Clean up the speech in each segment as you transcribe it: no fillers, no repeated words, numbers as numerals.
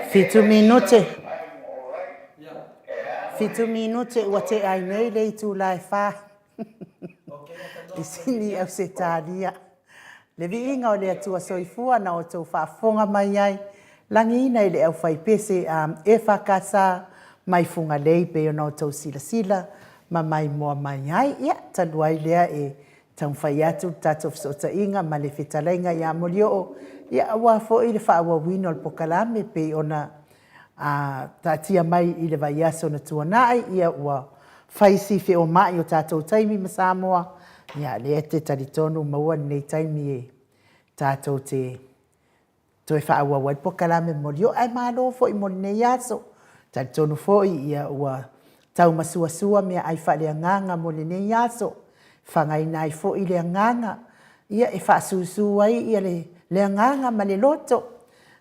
Fitu minute. Fitu minute ua tea ai nei le itula e fa i Sini, Ausetalia. Le viiga o le Atua Soifua na outou faafofoga mai ai, lagiina i le aufaipese a EFKS mai Fugalei pei ona outou silasila ma maimoa mai ai. Ia, talu ai lea e Taumafai atu le tatou fesootaiga ma le fetalaiga ia Molioo, ia aua foi le faaauauina o le pokalame pei ona taatia mai i le vaiaso na tuanai, ia ua fai si feomai o tatou taimi ma Samoa, ia lea te talitonu maua lenei taimi e tatou te toe faaauau ai le polokalame molioo, ae malo foi mo lenei aso. Talitonu foi ia ua tau masuasua meaai faaleagaga mo lenei aso, e fagaina ai foi le agaga, ia e faasusu ai ia le agaga ma le loto,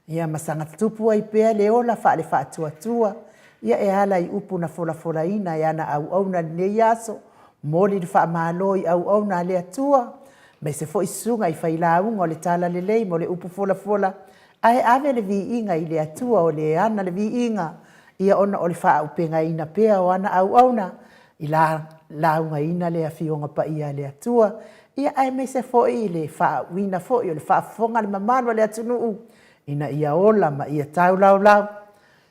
ia ma saga tupu ai pea le ola faale-faatuatua, ia e ala i upu na folafolaina e ana auauna i lenei aso, momoli le faamalo i auauna a le Atua, aemaise foi susuga i failauga o le Talalelei mo le upu folafola, ae ave le viiga i le Atua o le ana le viiga, ia ona o le faaaupegaina pea o ana auauna i la laugaina le Afioga Paia a le Atua, ia aemaise foi i le faauuina foi o le faafofoga a le mamalu o le atunuu ina ia ola ma ia taulaolau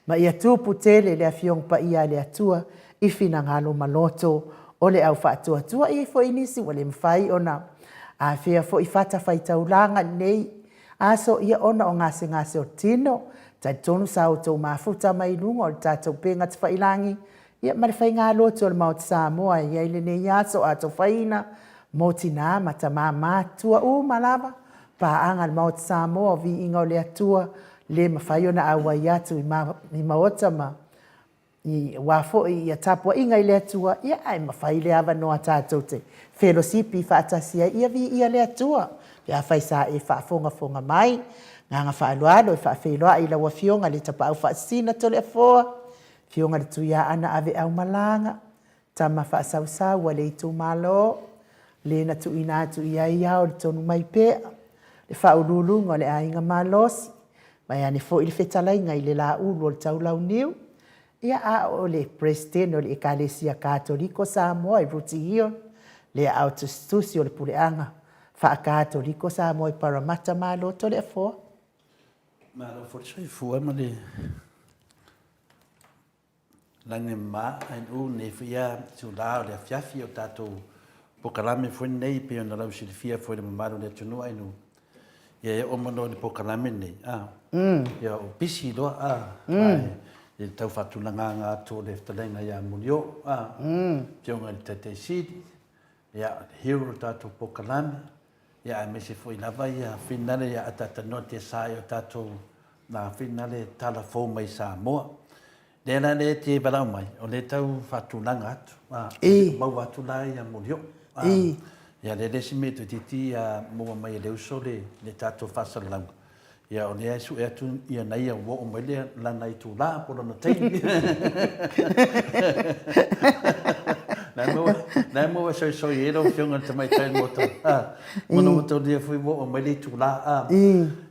Ma ia tupu tele le Afioga Paia a le Atua i finagalo ma loto o le au faatuatua. E i ai foi nisi ua le mafai ona afea foi fatafaitaulaga i lenei aso, ia ona o gasegase o le tino. Talitonu sa outou mafuta mai i luga o le tatou upega tafailagi, ia ma le faigalotu a le Maota Samoa e i ai lenei aso atofaina mo tina ma tama matutua uma lava, paaga a le Maota Samoa o Viiga o le Atua, le mafai ona auai atu i maota ma i aua foi ia tapuaiga i le Atua, ia ae mafai le avanoa tatou te felosipi faatasi ai, ia viia le Atua. Pe afai sa e faafogafoga mai, agaga faaaloalo e faafeiloai i lau Afioga le Tapaau Faasisina Toleafoa, Afioga i le Tuiaana Aveaumalaga, Tama faasausau a le itumalo, le na tuuina atu i ai ao le tonu mai pea, le faauluuluga o le aiga malosi, vaeane foi le fetalaiga i le Laulu o le Taulauniu, ia a o le Peresetene o le Ekalesia Katoliko Samoa i Rooty Hill, le aao tusitusi o le Puleaga Faakatoliko Samoa i Parramatta Malo Toleafoa. Malo foi le soifua ma le Lagi ma NU nei foi ia itula o le afiafi o tatou pokalame foi nei pei ona lau silafia foi le mamalu o le atunuu NU. Ia e oo mai loa i le pokalame nei, a, ia o pisi loa, a, mm. i le tau faatulagaga atu o le fetalaiga ia Mulio, a, afioga i le Taitai Sili, ia, le hero o le tatou pokalame, ia aemaise foi lava ia finale ia ataatanoa te sa i o tatou na finale tala fou mai Samoa. Lea la lea te valaau mai, o lea tau faatulaga atu, a, e maua atu la ia Molioo. A, ia lea le isi mea toeitiiti ia maua mai e le uso le, le tatou faasalalauga. Ia o lea e sue atu ia na ia ua oo mai lea lana itula po o lona taimi. Na e maua e soisoi ai lau Afioga i le Tamaitai o le Maota. Manawa foi ua oo mai le itula.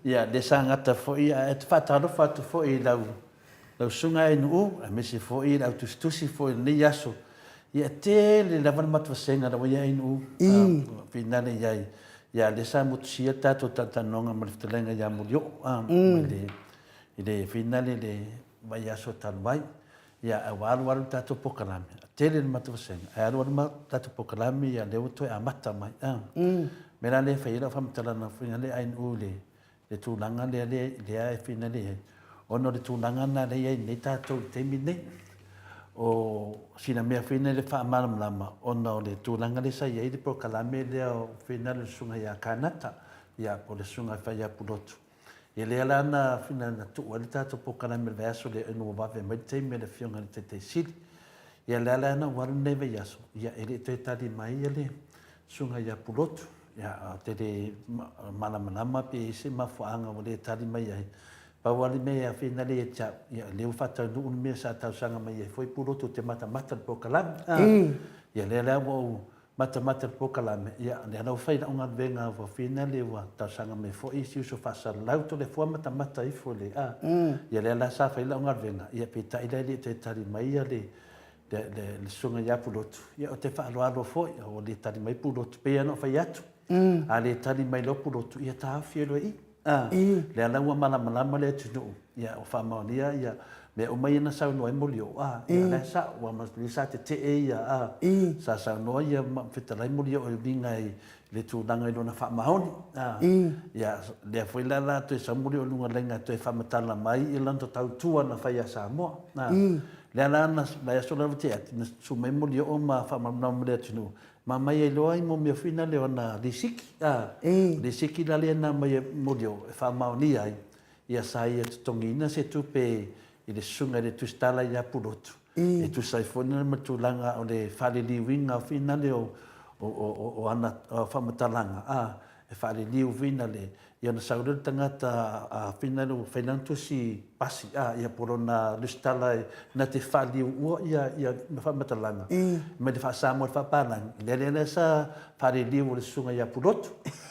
Ia lea sa gata foi, ae te faatalofa atu foi i lau Lau Susuga Ainuu, aemaise foi le au tusitusi foi i lenei aso, ia e tele lava le matou vasega lava ia Ainuu, finale i ai, ia lea sa motusia le tatou talatalanoaga ma le fetalaiga ia Molioo, mai le, i le finale i le vaiaso talu ai. Ia, ae ua alu alu le tatou pokalame, tele le matou vasega, ae alu alu le tatou pokalame, ia lea ua toe amata mai. O le mea la lea e fai ai lau faamatalaga foi lea Ainuu i le le tulaga lea lea e finale ai, ona o le tulaga lena lea e i ai nei tatou i le taimi lenei. O sina mea foi lea faamalamalama ona o le tulaga lea sa i ai le polokalame lea o finale o le Susuga ia Kanata, ia po o le Susuga ia Faiapulotu. Ia lea la na finale na tuu ai le tatou polokalame i le vaiaso lea ina ua vave mai le taimi a le Afioga i le Taitai Sili. Ia lea la na ua alu lenei vaiaso, ia e le i toe tali mai le Susuga ia Pulotu. Ia, ou te le malamalama pe i ai se mafuaaga ua le tali mai ai. Pau lava le mea e finale ia te au, ia, lea ua faataunuu le mea sa talosaga mai ai foi Pulotu ou te matamata i le polokalame. Ia, lea la ua ou matamata i le polokalame, ia, lea la ua fai lau galuega ua fina le ua talosaga mai foi isi uso faasalalau Toleafoa matamata ifo i le, a, ia lea la sa fai lau galuega, ia peitai la e le i toe tali mai ia le, le, le, le susuga ia Pulotu, ia ou te faaaloalo foi, ua le tali mai Pulotu, pei lava ona ou fai atu, a le tali mai loa Pulotu, ia taofi ai loa i i. A, lea la ua malamalama le atunuu, ia ua faamaonia ia mea uma ia na saunoa ai Molioo, a, ia la e sao, ua ma lea sa tetee ia, a, sa saunoa ia fetalai Molioo e uiga i le tulaga i lona faamaoni, a, ia lea foi la la toe sau Molioo i luga o le laina e toe faamatala mai ia lana tautua na fai ia Samoa, a, lea la na, vaiaso lea ua tea atu, na susu mai Molioo ma faamalamalama ma le atunuu, Ma aumai ai loa i mea foi na lea o ana lisiki, a, lisiki la lea na aumai e Molioo e faamaonia ai, ia sa ia totogiina se tupe i le susuga i le Tusitala ia Pulotu, e tusa ai foi ma le tulaga o le faaliliuina foi na lea o ana faamatalaga, a, e faaliliu foi na le, Ia ona sau lea o le tagata a fina le fai lana tusi pasi a ia po lona lusitala e na te faaliuua ia ia faamatalaga mai le faa-Samoa i le faa-Palagi lea lea lea sa faaliliu o le susuga ia Pulotu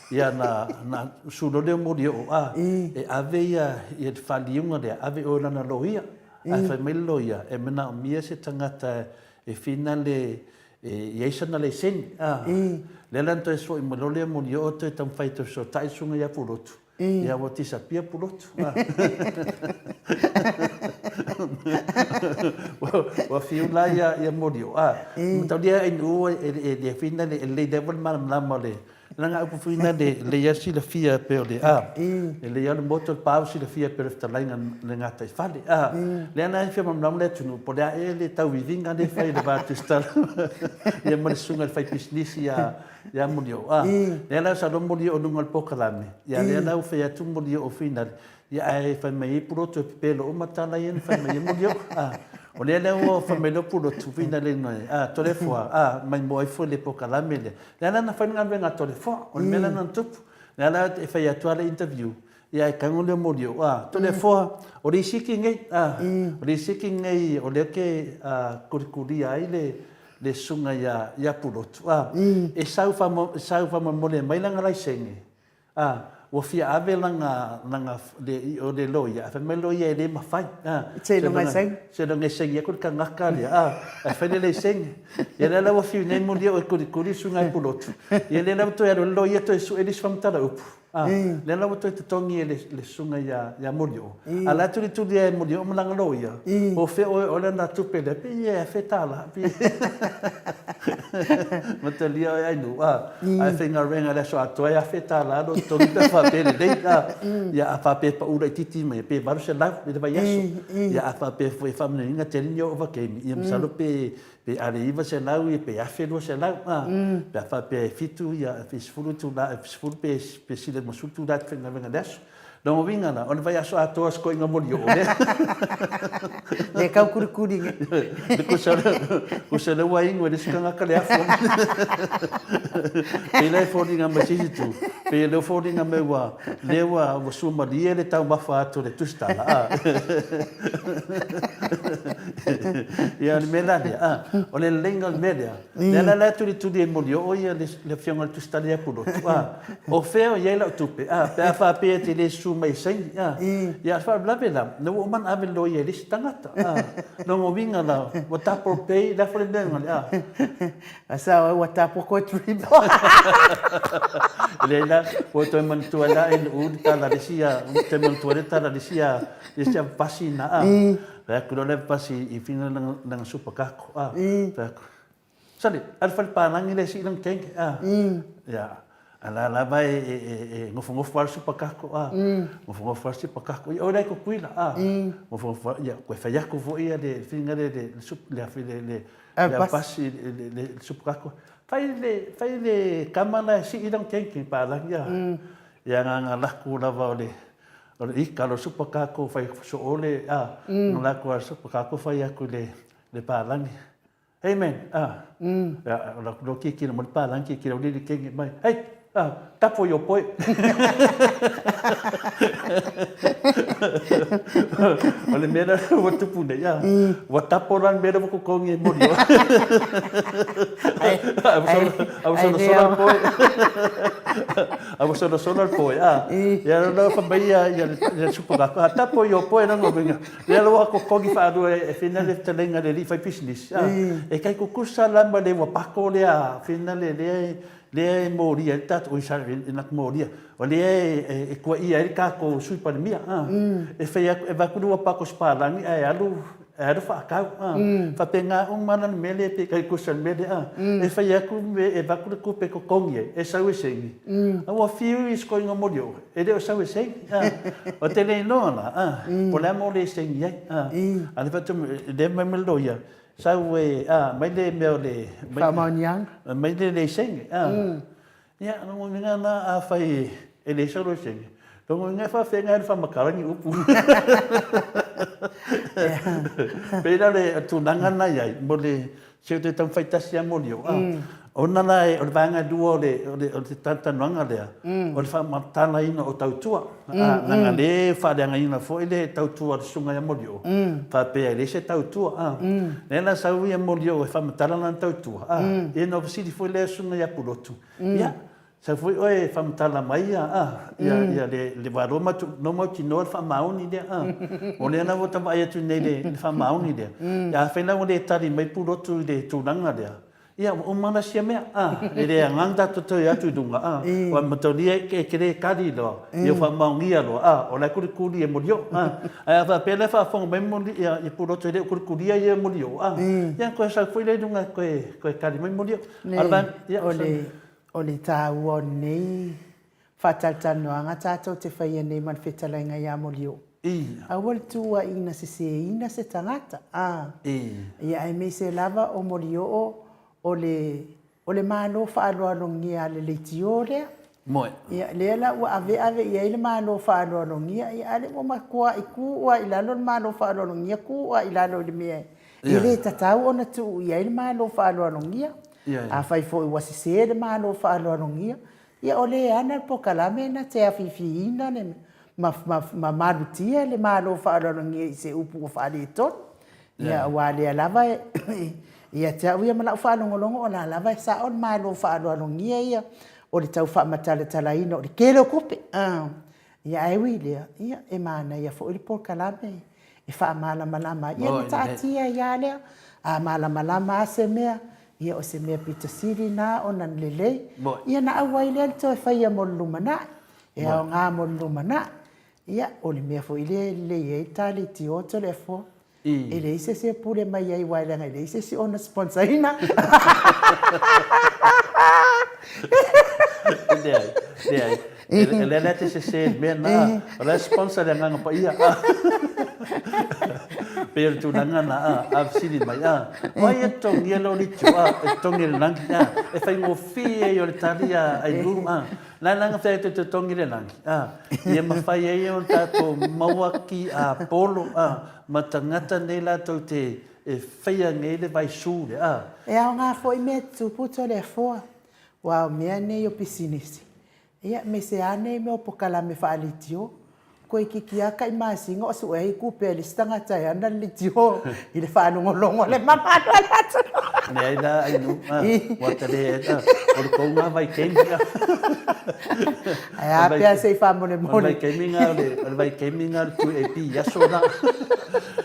ia na na usu loa lea o Molioo a e ave ia ia le faaliuga lea ave i o i lana loia ae fai mai le loia e manaomia se tagata e fina le E i ai sana laisene, a. Lea la na toe so'i mai loa lea moli oo toe taumafai e toe fesootai le susuga ia Pulotu, ia ua disappear Pulotu, a. Ua fiu la ia ia Molioo, a. Mataulia Ainuu e le fina e lelei lava le malamalama o le Leaga upu foi na le lelei lava silafia pei o le a, e lelei lava le moto le paau silafia pei o le fetalaiga le gataifale a. Lea la e fia malamalama le atunuu po o le a ea le tauiviga lea e fai e le va Tusitala ia ma le susuga i le faipisinisi ia ia Molioo a. Lea la sa iloa Molioo i luga o le polokalame, ia lea la ua fai atu Molioo finale, ia ae fai mai ai Pulotu e pepelo uma tala ia na fai mai ai Molioo a. O lea la ua fai mai loa Pulotu finale mai a, Toleafoa a, maimoa ifo i le polokalame lea. Lea la na fai le galuega a Toleafoa, o le mea lea na tupu. Lea la e fai atu lava le interview, ia e tago lea o Molioo, a, Toleafoa, o le isiki nei, a, o le isiki nei o lea ke kulikulia ai le le susuga ia ia Pulotu, a, e sau sau faamolemole mai lana laisene, A, ua fia ave lana, lana, le, o le loia, ae fai mai le loia e le mafai, a. Seiloga e saini. Seiloga e saini atu le tagata lea, a, ae fai le laisene. Ia lea la ua fiu nei muli o e kulikuli le susuga e Pulotu. Ia lea la ua toe alu ai le loia toe sue le isi faamatala upu, a, lea la ua toe totogi e le, le susuga ia, ia Molioo. A la e tulituli e Molioo ma lana loia, po o fea oe o lana tupe lea, pei e $1,000, pei Matalia oe Ainuu, a, ae faigaluega i le aso atoa e $1,000 lou totogi pe a faapea e lelei, a. Ia a faapea e pau laitiiti mai, pe $800 i le vaiaso. Ia a faapea foi e faamanuiaina tele ni overtime, ia masalo pe pe a le $900 ia pe $1,200, a. Pe a faapea e 7 ia pe 10 itula, 10 pe sili atu ma 10 itula e te faigaluega i le aso. Lona uiga la, o le vaiaso atoa o se koiga molioo lea. Le kau kulikuli nge. Le kusa le ua inu e le isi tagata le afu. Pei la e foliga mai se isi itu, pei e leo foliga mai ua, lea ua, ua suamalie le taumafa atu o le tusitala, a. Ia, o le mea la lea, a, o le leleiga o le mea lea, lea la la e tulituli e Molioo ia le, le afioga i le Tusitala ia Pulotu, a, o fea o i ai lau tupe, a, pe a faapea e te le susu mai e saini, a. Ia, a o le faalavelave la, na ua uma ona ave le loia i le isi tagata, a. Lona uiga la, ua double pay, le a foi le mea le a. A sao ai ua tapo koe triple. E leai la, ua toe manatua ai la e Nu'u le tala a le isi a, toe manatua ai le tala a le isi a, le isi avapasi ina, a. Fai atu loa le avapasi i fina lana supa kako, a. Fai atu, Sale, alu fale palagi lea e sii lana tank, a. Ia, a la lava e, e, e, e nofonofo lava le supa kako, a. Nofonofo lava le supa kako, ia, oe la e Tutuila, a. Nofonofo lava, ia, toe fai atu foi ia le fina lea le, le supa, le, le, le, le avapasi, le, le, le supa kako. Fai le, fai le kama la e sii lana tank i palagi, a. Ia, na, na laku lava o le, o le ika, o le supa kako fai soo le, a. Na laku lava le supa kako fai atu i le, le palagi. Hey man, ah, mm. Ya, la lo ki ki mo pa lan ki ki lo li kenge mai. Hey. Ah, tapo i o poe. O le mea lea ua tupu nei, ah, ua tapo la le mea lea ua totogi e moli oe. A ua solasolale poe. A ua solasolale poe, ah. Ia la fai mai ia le supermarket, ah, tapo i o poe lona uiga. Ia la ua totogi faalua e fina le fetalaiga a le alii faipisinisi, ah. E tai tutusa la ma le ua pako lea fina le lea lea e molia ai le tatou, oi sorry, e not molia, o lea e tuuaia ai le tatou Sui Palemia, a. E fai atu, e avatu le uapato i se palagi ae alu, ae alu faatau, a. Faapena uma la le mea lea pei e tai tusa i le mea lea, a. E fai atu e avatu le tupe e totogi ai, e sau e saini, a ua fiu i si toeaina moli oe, e le o sau e saini, a. Ou te le iloa la, a, po o le a mea o le saini ai, a. A o lea faatoa, lea e fai mai le loia, Sau e, a, mai le mea o le... Faamaoniaga. Mai le laisene, a. Ia, lona uiga la, afai e leai sau laisene, lona uiga e faafeagai le faamatala ni upu. Pei la o le tulaga lena e i ai, mo le, se ou te taumafai tasi lava moli o, a. Ona la o le vaega e lua o le, o le, o le talatalanoaga lea, o le faamatalaina o tautua. A, leaga o lea e faaleagaina foi le tautua a le susuga ia Molioo, faapea e leai se tautua. A, lea la sau ia Molioo e faamatala lana tautua, a, ia ona fesili foi lea susuga ia Pulotu, ia, sau foi oe e faamatala mai ia, a, ia, ia le, le valoa ma tu, no mautinoa le faamaoni lea, a. O lea la ua ta vaai atu nei i le faamaoni lea, ia afai la ua le tali mai Pulotu i le tulaga lea, Ia, ua uma la sia mea, a, e le agaga ona tatou toe atu i luga, a, ua matalia e te le kali loa, ia faamaonia loa, a, o la e kulikuli e Molioo, a. Ae a faapea la e faafofoga mai Moli, ia, ia Pulotu e le o kulikulia ia Molioo, a, ia toe sau foi lea i luga e toe, toe kali mai Molioo. A o le, ia, o le, o le taua o lenei faatalatalanoaga tatou te faia nei ma le fetalaiga ia Molioo. Aua le tuuaiina seseina se tagata, a. Ia aemaise lava o Molioo o le, o le Malo faaaloalogia a le leitio lea. Moe. Ia, lea la ua aveave i ai le Malo faaaloalogia, ia a lea ua matuai tu lava i lalo le Malo faaaloalogia, tu lava i lalo i le mea e le tatau ona tuu i ai le Malo faaaloalogia. Afai foi ua sese le Malo faaaloalogia, Ia o le ana le polokalame na te afiafiina le ma, ma, ma malutia le Malo faaaloalogia i se upu ua faaletonu. Ia aua lea lava e, ia te au ia ma lau faalogologo o la lava e sao le Malo faaaloalogia ia o le tau faamatalatalaina o le tele o tupe. Ia ae ui i lea, ia e manaia foi le polokalame e faamalamalama ai. Ia ona taatia ai lava lea, a malamalama lava se mea, ia o se mea pito sili na ona lelei, ia ona auai lea le toe faia mo le lumanai. E aoga mo le lumanai. Ia, o le mea foi lea e lelei ai le ta leitio Toleafoa, e leai se isi e pule mai ai aua leaga e leai se isi o ona sponsor ina. Leai, leai. E lea lea te sese i le mea lena. O la e sponsor le Agaga Paia. Pei o le tulaga lena, a fesili mai, a, o ai e totogia lou leitio, a, e totogi e le lagi, a, e faigofie ai o le tali a Ailu, a, la e laga fea e toe totogi le lagi, a, ia mafai ai ona tatou maua ki apolo, a, ma tagata nei latou te e faia nei le vaisu lea, a. E aoga foi mea tupu Toleafoa, aua o mea nei o pisinisi, Ia, me se a nei mea o pokalame faaleitio? Toeitiiti lava tai masina o sue ai tupe a le isi tagata e ana le leitio i le faalogologo a le mamalu o le atunuu. Leai la, Ainu, ua ta le, o le tou lena vaitaimi. Ae a pea se i faamolemole. O le vaitaimi lena, o le vaitaimi lena o le 2AP i aso na.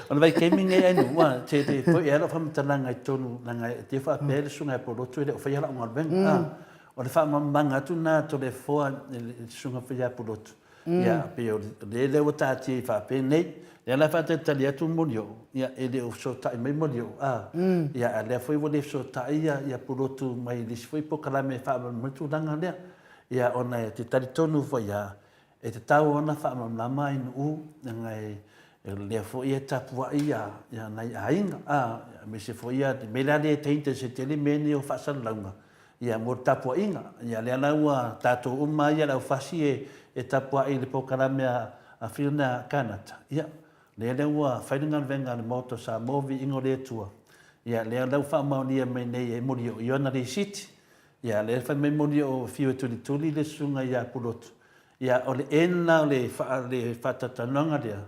O le vaitaimi lenei Ainu, te te foi ai lau faamatalaga i totonu, leaga e te faapea le Susuga ia Polotu e le o faia lau galuega. O le faamalamalamaga atu lena a Toleafoa i le Susuga foi ia Pulotu, ia, pei o le lea ua taatia ai faapenei, lea la e faatalitali atu Molioo, ia, e le o fesootai mai Molioo, a, ia, a o lea foi ua le fesootai ia Pulotu mai le isi foi polokalame e faamalamalama le tulaga lea. Ia, ona e te talitonu foi lava, e tatau ona faamalamalama ai Nu'u, leaga e, o lea foi e tapuai ia nai aiga, a, aemaise foi ia, le mea la lea e danger se tele mea nei o faasalalauga, Ia, mo le tapuaiga. Ia, lea la ua tatou uma ia le aufasi e, e tapuai i le polokalame a, a Fiona Kanata. Ia, lea lea ua fai le galuega a le Maota o Samoa, viiga o le Atua. Ia, lea la ua faamaonia mai nei e Molioo i ona lisiti. Ia, lea fai mai Molioo e fiu e tulituli le susuga ia Pulotu. Ia, o le end la o le le faatalatalanoaga lea,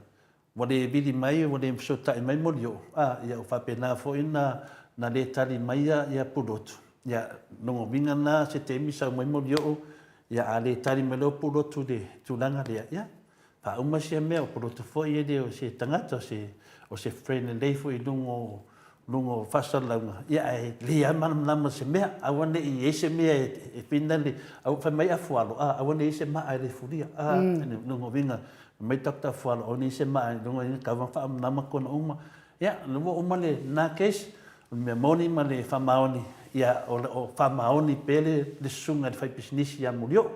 ua le vili mai, ua le fesootai mai Molioo, a, ia ua faapena foi ona na le tali mai ia Pulotu. Ia, lona uiga lena se taimi sau mai Molioo, ia a le tali mai loa Pulotu i le tulaga lea, ia, faauma sia mea, o Pulotu foi e le o se tagata, o se, o se friend lelei foi i luga o, luga o faasalalauga, ia ae lelei lava le malamalama i se mea, aua ne i i ai se mea e finale, fai mai Afualo, a, aua ne i i ai se maa e le fulia, a, lona uiga, fai mai Doctor Afualo, aua ne i i ai se maa, lona uiga e tatau ona faamalamalama tona uma. Ia, ua uma lena case, O le mea moni ma le faamaoni, ia, o lo o faamaoni pea le susuga i le faipisinisi ia Molioo.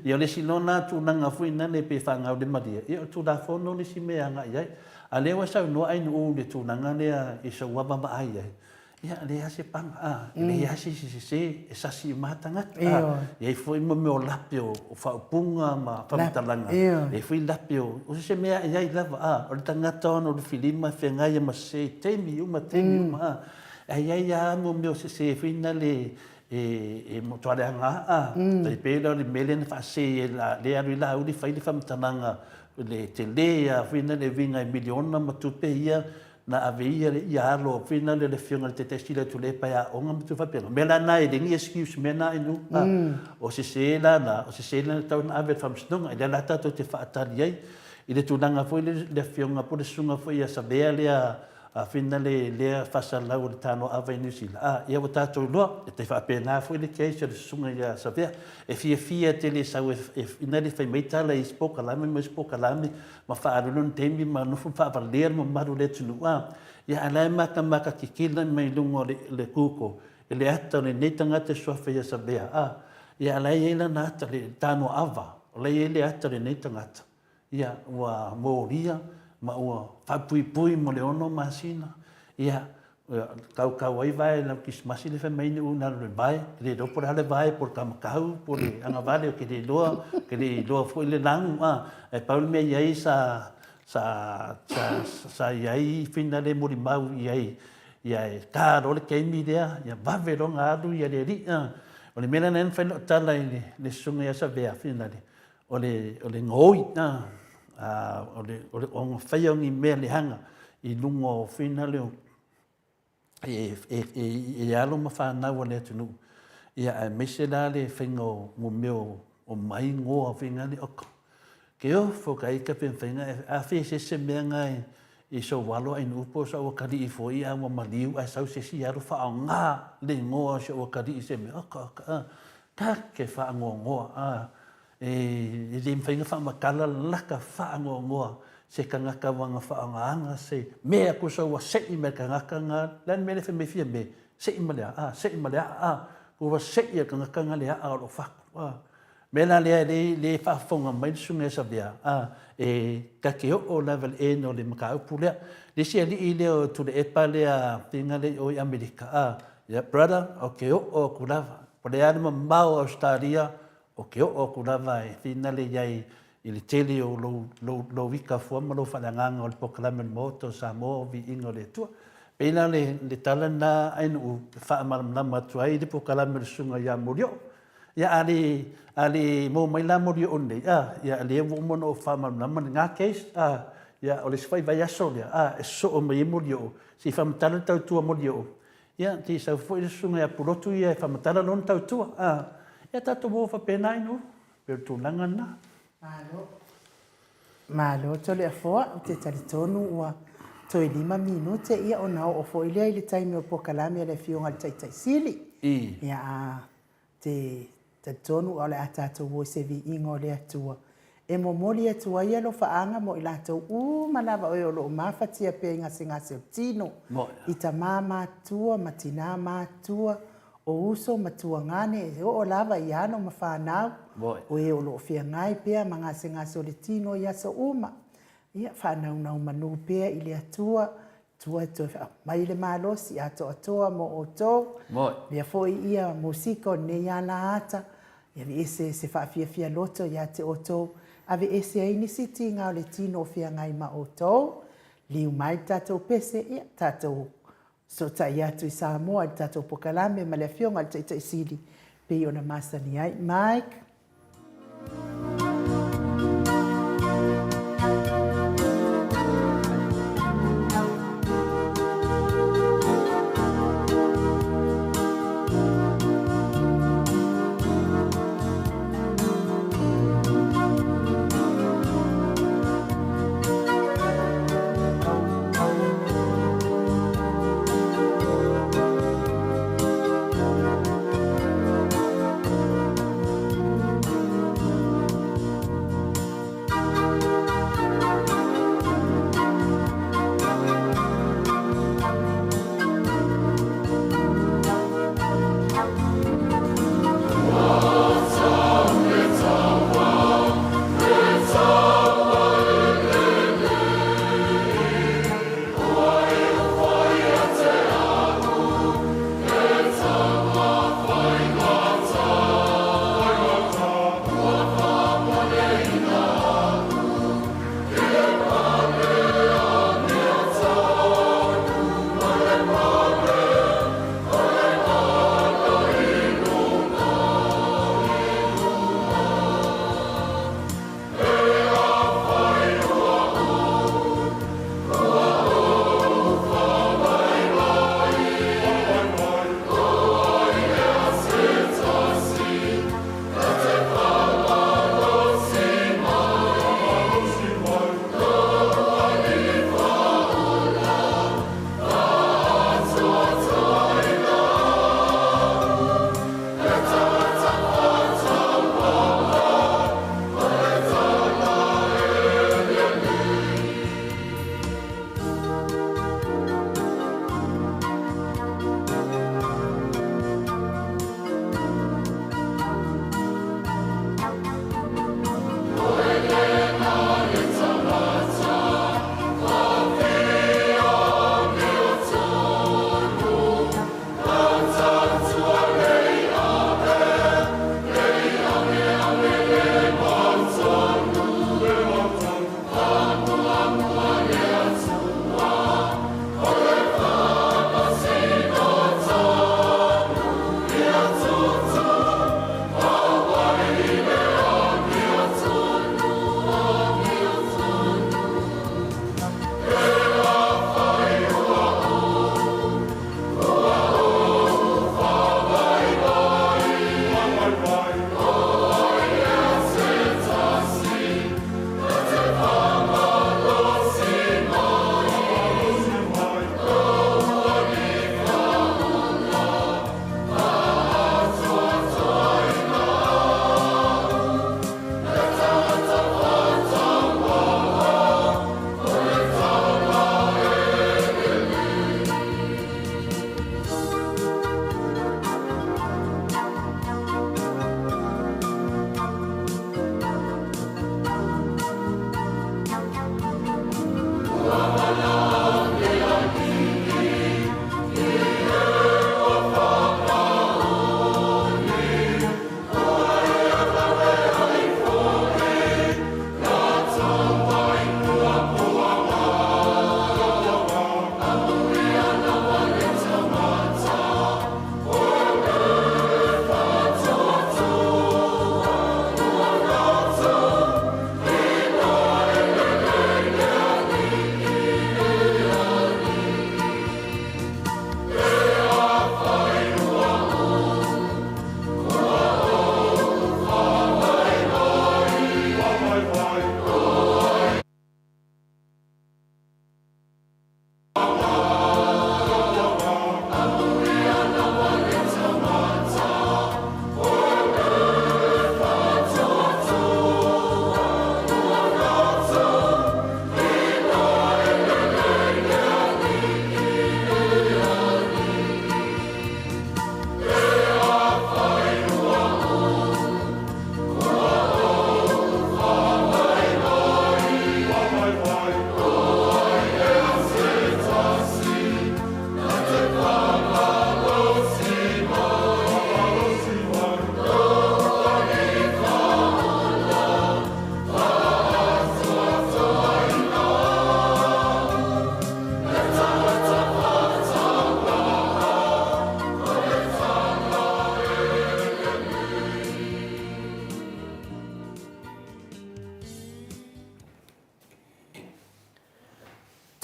Ia, o le isi loa lena tulaga foi lena pe faagaulemalie, ia o le Tulafono le isi mea e agai i ai. A o lea ua saunoa Ainuu i le tulaga lea i sou lava vaai i ai, ia, e leai lava se paga, e leai lava se isi sese, e sasi uma lava tagata. E i ai foi mea o lape o faaupuga ma faamatalaga, e i ai foi lape o, o se mea e i ai lava, a, o le tagata ona o le filima e feagai ai ma sese i taimi uma, taimi uma, a. Ae i ai lava mea o sese foi nale e matua leaga, a. Tai pei la o le mea lea na faasese ai lea e alu ai Laauli fai le faamatalaga i le tele lava foi lea i le uiga i miliona ma tupe ia na ave ia ia alo foi lea le afioga i le Taitai Sili o Tuilaepa e aoga ma tulaga faapena. O mea la na e le ni excuse mea na inu. O sese la na, o sese la na tatau ona ave i le Faamasinoga. Lea la tatou te faatali ai i le tulaga foi lea le afioga po o le susuga foi ia Savea lea a fina le lea faasalalau o le tanoa ava i Niu Sila. A, ia ua tatou iloa, e tai faapena foi le case o le susuga ia Savea. E fiafia tele e sau e ina le fai mai tala i isi polokalame ma isi polokalame ma faaalu lona taimi ma nofo ma faavalea le mamalu o le atunuu, a, ia a o la e matamata kikila mai luga o le Google i le ata o lenei tagata e suafa ia Savea, a, ia a o la e i ai lana ata, le tanoa ava, o la e i ai le ata o lenei tagata, ia, ua molia ma ua faapuipui mo le ono masina, ia, Kaukau ai vae lau kisimasi lea fai mai ni una alu le vae, ke le iloa po o le a le vae, po o le kamakau, po o le agavale, ke le iloa, ke le iloa foi le lagu, a, ae pau le mea i ai sa, sa, sa, sa i ai finale molimau i ai, ia e ta loa le taimi lea, ia vave loa ona alu ia le alii, a. O le mea lena na fai lau tala i le susuga ia Savea, finale, o le, o le gaoi, a, a, o le, o le ona faia o ni mea leaga i luga o finale o, e, e, e, e alo ma fanau a le atunuu, ia aemaise la le faiga o mo mea o, o maigoa finale, oka, ke ofo ka ika pe mawhai nga, a fe se se mea nga e, i sou alo ai nu'u po o sou akalii foi a ua maliu ae sau se isi alo faaaoga le igoa o si ou akalii i se mea, oka, oka, a, ka ke faanoanoa, a, E le mafai ona faamatala laka faanoanoa se tagata ua na faaaogaina se mea tusa ua sei ma le tagata na, le a le mea lea fai mai fia me, sei ma le a, a, sei ma le aa, a, ua sei e le tagata na le aa o loo fatu, a. Mea la lea le, le faafofoga mai le Susuga ia Savea, a, e ta te oo lava i le end o le mataupu lea. Le isi alii lea o Tuilaepa lea, faiga lea i o i Amerika, a, ia brother, ou te oo atu lava, po o le a le mamao o Ausetalia, Ou te oo atu lava e finale i ai i le tele o lou, lou, lou ika fua ma lou faaleagaga o le polokalame o le Maota o Samoa o Viiga o le Atua. Pei la o le, le tala lena Ainuu e faamalamalama atu ai le polokalame o le Susuga ia Molioo. Ia a le, a le maua mai la Molioo nei, a, ia lea ua uma ona ou faamalamalama lena case, a, ia o le isi foi vaiaso lea, a, e sosoo mai ai Molioo, se i faamatala le tautua a Molioo, Ia, te i sau foi le susuga ia Pulotu ia e faamatala lona tautua. A, ia tatou o faapena ai nuu, pei o le tulaga lena. Malo. Malo Toleafoa, ou te talitonu ua toe lima minute ia ona oo foi lea i le taimi o le polokalame a le Afioga i le Taitai Sili. I. Ia, a, te talitonu o le a tatou o i se viiga o le Atua e momoli atu ai alofaaga mo i latou uma lava o e o lo o mafatia pea i gasegase o tino, i tamā matua ma tinā matua, o uso ma tuagane e oo lava i alo ma fanau, o e o lo o feagai pea ma gasegase o le tino i aso uma. Ia, faanaunau manu pea i le Atua Tua e toe mai le malosi atoatoa mo outou. Mea foi ia musika o lenei ala ata, ia aveese se faafiafia loto ia te outou, aveese ai nisi tiga o le tino o feagai ma outou. Liu mai le tatou pese, ia tatou. Fesootai atu i Samoa i le tatou pokalame ma le Afioga i le Taitai Sili pei ona masani ai. Mike.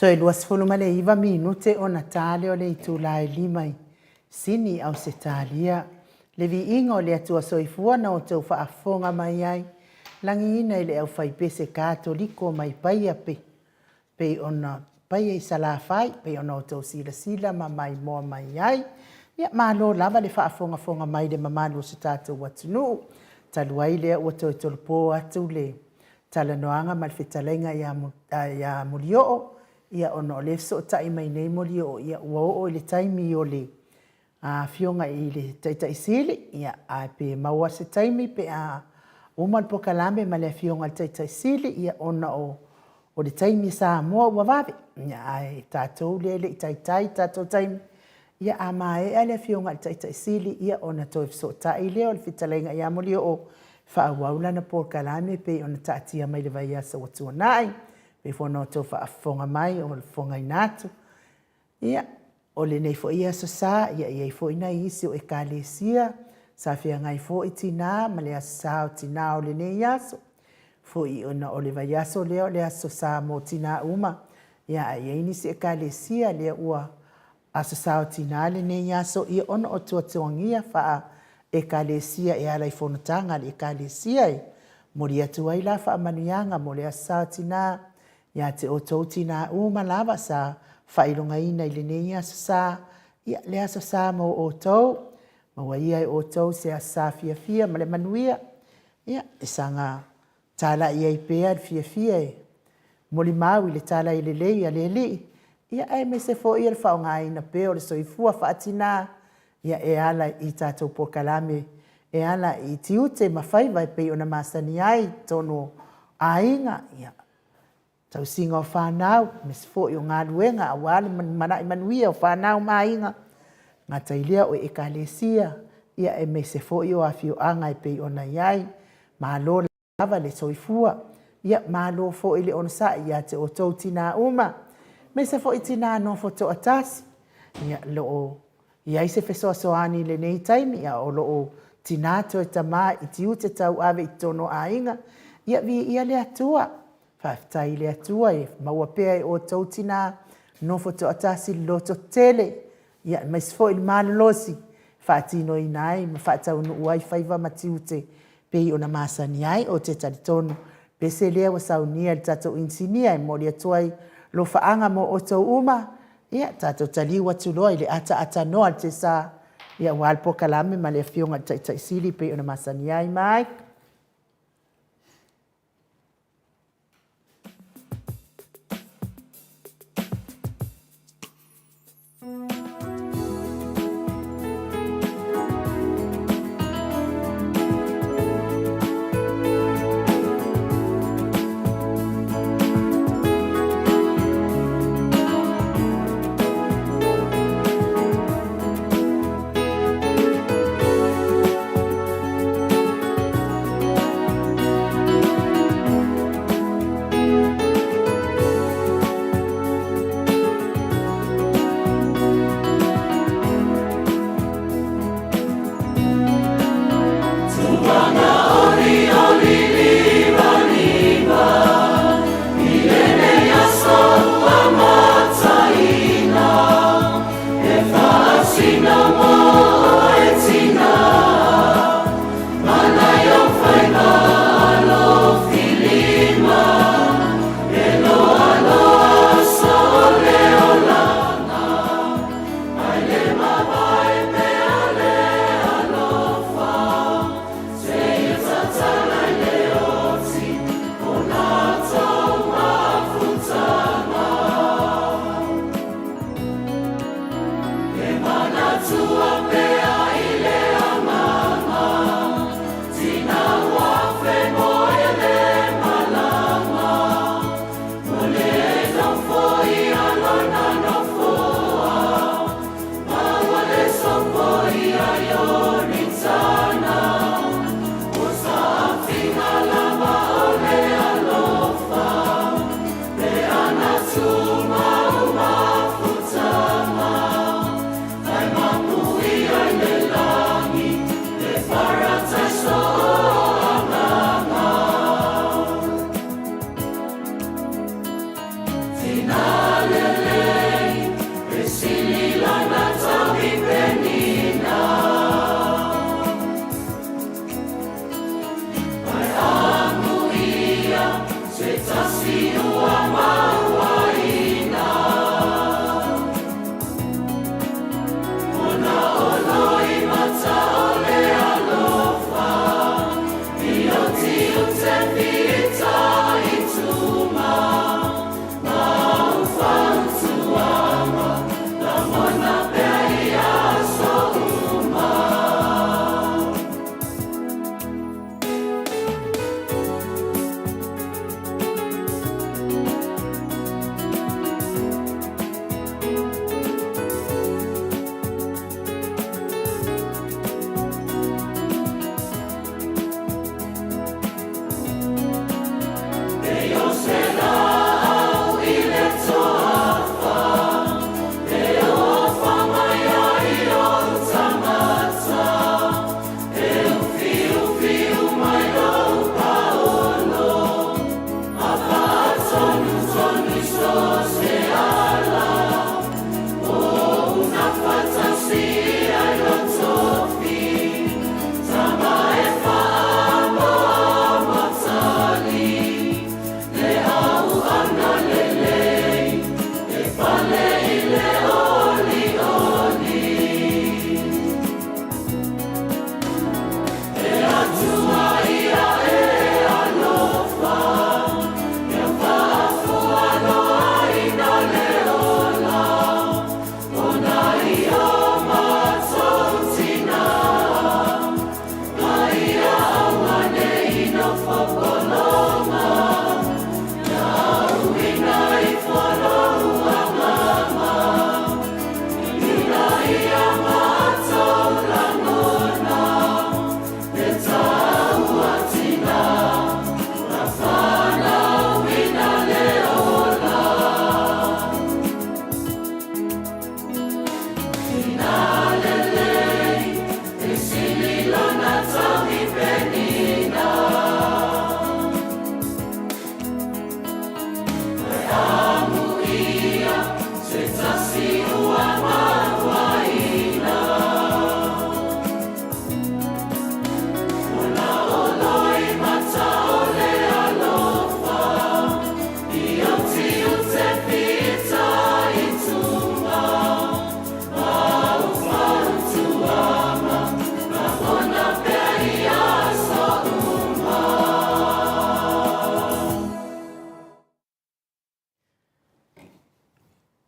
Toe 29 minute ona ta lea o le itula e 5 i Sini, Ausetalia. Le viiga o le Atua Soifua na outou faafofoga mai ai, lagiina i le aufaipese Katoliko mai Paia pe, pei ona Paia i Salafai, pei ona outou silasila ma maimoa mai ai. Ia, malo lava le faafogafoga mai i le mamalu o si tatou atunuu. Talu ai lea ua toe tolopo atu le talanoaga ma le fetalaiga ia, ia Molioo, ia ona o lea e fesootai mai nei Molioo, ia ua oo i le taimi o le Afioga i le Taitai Sili, ia, ae pe maua se taimi pe a uma le polokalame ma le Afioga i le Taitai Sili, ia, ona o le taimi Samoa ua vave, ia, ae tatou lea e le i taitai le tatou taimi, ia, a maea le Afioga i le Taitai Sili, ia, ona toe fesootai lea o le fetalaiga ia Molioo e faaauau lana polokalame pei ona taatia mai le vaiaso ua tuanai, pei foi ona outou faafofoga mai o le fofogaina atu. Ia, o lenei foi Aso Sa, ia e i ai foi nai isi o Ekalesia sa feagai foi tinã ma le Aso Sa o Tinã o lenei aso, foi ona o le vaiaso lea o le Aso Sa mo tinã uma, ia ae i ai nisi Ekalesia lea ua Aso Sa o Tinã lenei aso, ia ona o tuatuagia faa-Ekalesia e ala i fonotaga a le Ekalesia. E momoli atu ai la faamanuiaga mo le Aso Sa o Tinã ia te outou tinã uma lava sa faailogaina i lenei Aso Sa, ia le Aso Sa mo outou, maua ia e outou se Aso Sa fiafia ma le manuia, ia e saga talai ai pea le fiafia e molimau i le tala lelei a le Alii, ia aemaise foi o le faaaogaina pea o le soifua faatina, ia e ala i tatou polokalame e ala i tiute ma faiva e pei ona masani ai i totonu o aiga, ia, tausiga o fanau, aemaise foi o galuega aua le lumanai manuia o fanau ma aiga, gata i lea o Ekalesia, ia aemaise foi o afioaga e pei ona i ai. Malo lava le soifua, ia malo foi le onosai ia te outou tinã uma, aemaise foi tinã nofo toatasi, ia lo o i ai se fesoasoani i lenei taimi, a o lo o tinã toe tamā i tiute tauave i totonu o aiga, ia viia le Atua. Faafetai i le Atua e maua pea e outou tinã nofo toatasi le lototele, ia aemaise foi le malolosi e faatinoina ai ma faataunuu ai faiva ma tiute pei ona masani ai. Ou te talitonu, pese lea ua saunia e le tatou inisinia e momoli atu ai alofaaga mo outou uma. Ia, tatou taliu atu loa i le ataatanoa a le tiasa, ia aua le polokalame ma le Afioga i le Taitai Sili pei ona masani ai. Mike.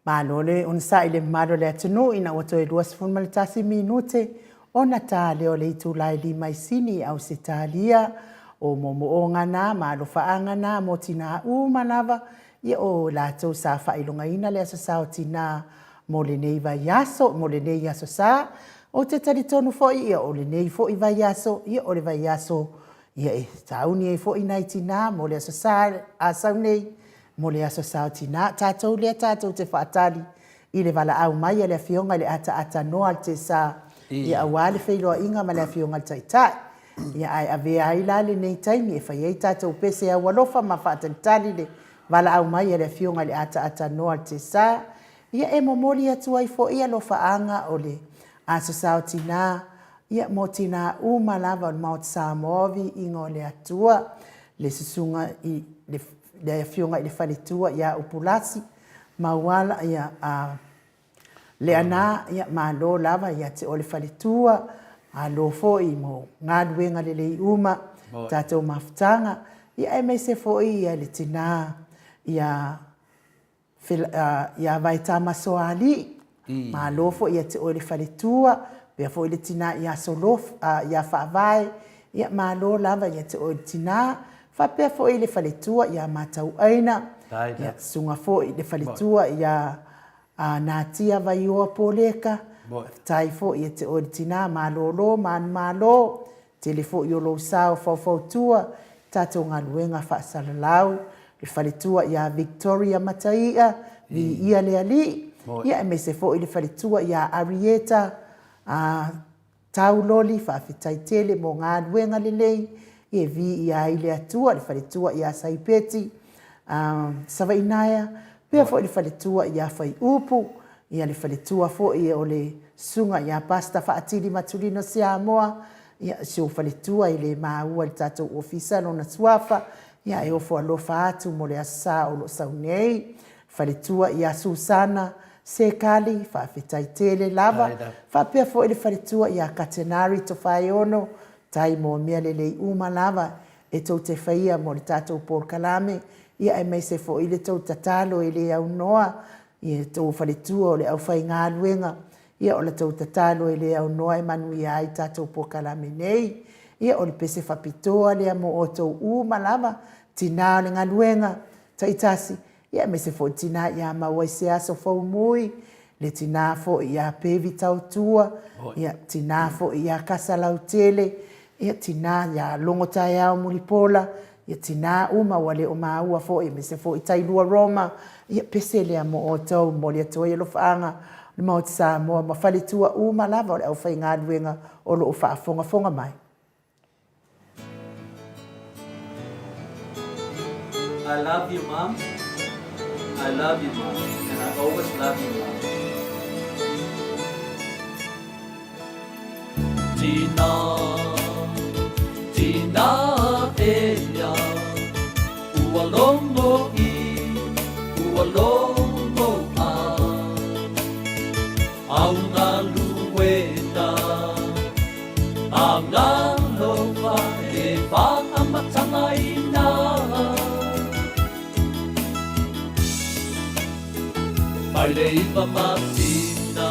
Malo le onosai i le mamalu o le atunuu ina ua toe 21 minute ona ta lea o le itula e lima i Sini i Ausetalia. O moomooga na ma alofaaga na mo tinā uma lava ia o latou sa faailogaina le Aso Sa o Tinā mo lenei vaiaso, mo lenei Aso Sa. Ou te talitonu foi ia o lenei foi vaiaso, ia o le vaiaso ia e sauni ai foi nai tinā mo le Aso Sa a sau nei, mo le Aso Sa o Tinā. Tatou lea tatou te faatali i le valaau mai a le Afioga i le Ataata Noa o le Tesa, ia aua le feiloaiga ma le Afioga i le Taitai. Ia ae avea ai la lenei taimi e fai ai tatou pese aualofa ma faatalitali le valaau mai a le Afioga i le Ataata Noa o le Tesa. Ia e momoli atu ai foi alofaaga o le Aso Sa o Tinā, ia mo tinā uma lava o le Maota Samoa, viiga o le Atua. Le susuga i le, le Afioga i le Faletua ia Upulasi Mauala, ia, a, Leaana, ia, malo lava ia te oe le faletua, malo foi mo galuega lelei uma, tatou mafutaga, ia aemaise foi ia le tina ia ia Vaetama Soalii, malo foi ia te oe le faletua, faapea foi le tina ia Solof, ia Faavae, ia malo lava ia te oe le tina, faapea foi le faletua ia Matauaina, ia susuga foi le faletua ia Natia Vaioa Poleka, faafetai foi ia te oe le tina, malolo manumalo, tele foi o lou sao faufautua i tatou galuega faasalalau, le faletua ia Victoria Mataia, viia le Alii, ia aemaise foi le faletua ia Arieta Tauloli, faafetai tele mo galuega lelei e viia ai le Atua, le faletua ia Saipeti Savainaea, pea foi le faletua ia Faiupu, ia le faletua foi o le susuga ia Pastor Faatili Matulino Siamoa, ia si ou faletua e le maua i le tatou ofisa lona suafa, ia e ofo alofa atu mo le Aso Sa o lo o sau nei. Faletua ia Susana Sekali, faafetai tele lava. Faapea foi le faletua ia Katenari Tofaeono, tai mo mea lelei uma lava e tou te faia mo le tatou polokalame, ia aemaise foi le tou tatalo e le aunoa i tou faletua o le aufaigaluega, ia o la tou tatalo e le aunoa e manuia ai tatou polokalame nei. Ia o le pese faapitoa lea mo outou uma lava, tina o le galuega taitasi, ia aemaise foi le tina ia maua i se aso Foumui, le tina foi ia Pevi Tautua, ia tina foi ia Kasalautele, ia tina ia Logotaeao Mulipola, ia tina uma ua le o maua foi, aemaise foi Tailua Roma, ia pese lea mo outou, momoli atu ai alofaaga o le Maota Samoa ma faletua uma lava o le aufaigaluega o lo o faafogafoga mai. I love you, Mom. I love you, Mom. And I always love you, Mom. Tina, Tina e ia, ua logo i, ua logo a, au galuena, Agalofa e whaamatanga-ina. Mai le iwa masina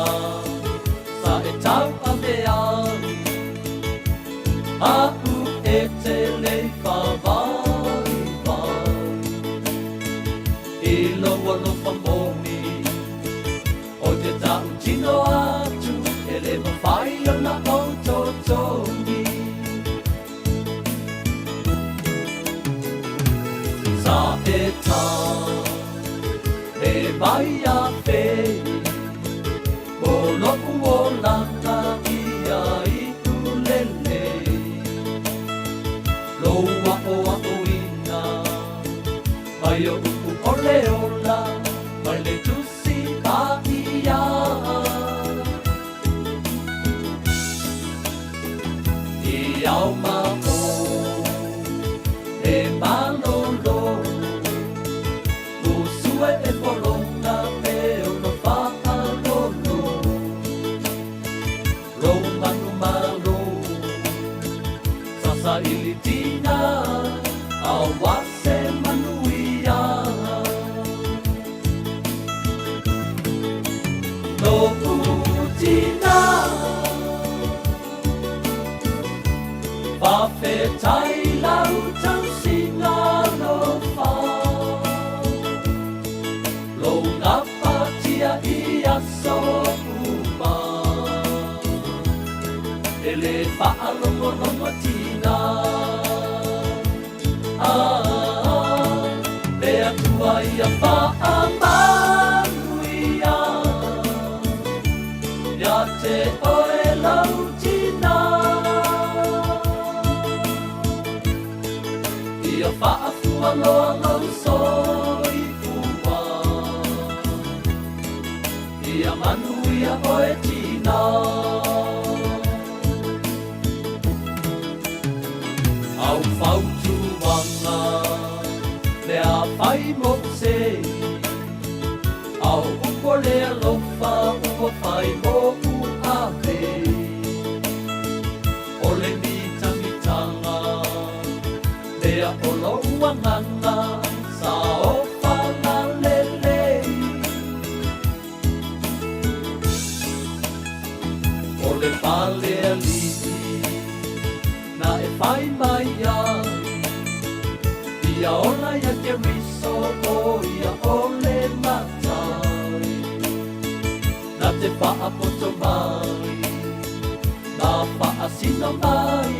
sa e tauave ai, Aʻu e te lei whawaiwai. I lou alofa moni, O te ta'u tino atu e le mawhai ona ou totogi. Sa e ta me mai a whei, Mo lo'u olanga ia i ulelei. Lou a'oa'oina mai o u'u ole ola mai le tusi paia. I ao ma o e malolo, Usue e polonga pe ono whaalolo. Faafetai lau tausiga alofa, Lou gapatia i aso uma, E le faalogologotina. Ah, le Atua ia faamanuia ia te oe lau tina. Ia faafualoa lou soifua, Ia manuia oe tina. Au fautuaga lea fai moʻu sei, Au upu o le alofa ua fai moʻu avei. O le mitamitaga lea o lou agaga saofaga lelei. O le fale alii na e fai mai ai, Ia ola ia Keriso o ia o le Matai. Na te faapoto mai, na faasino mai,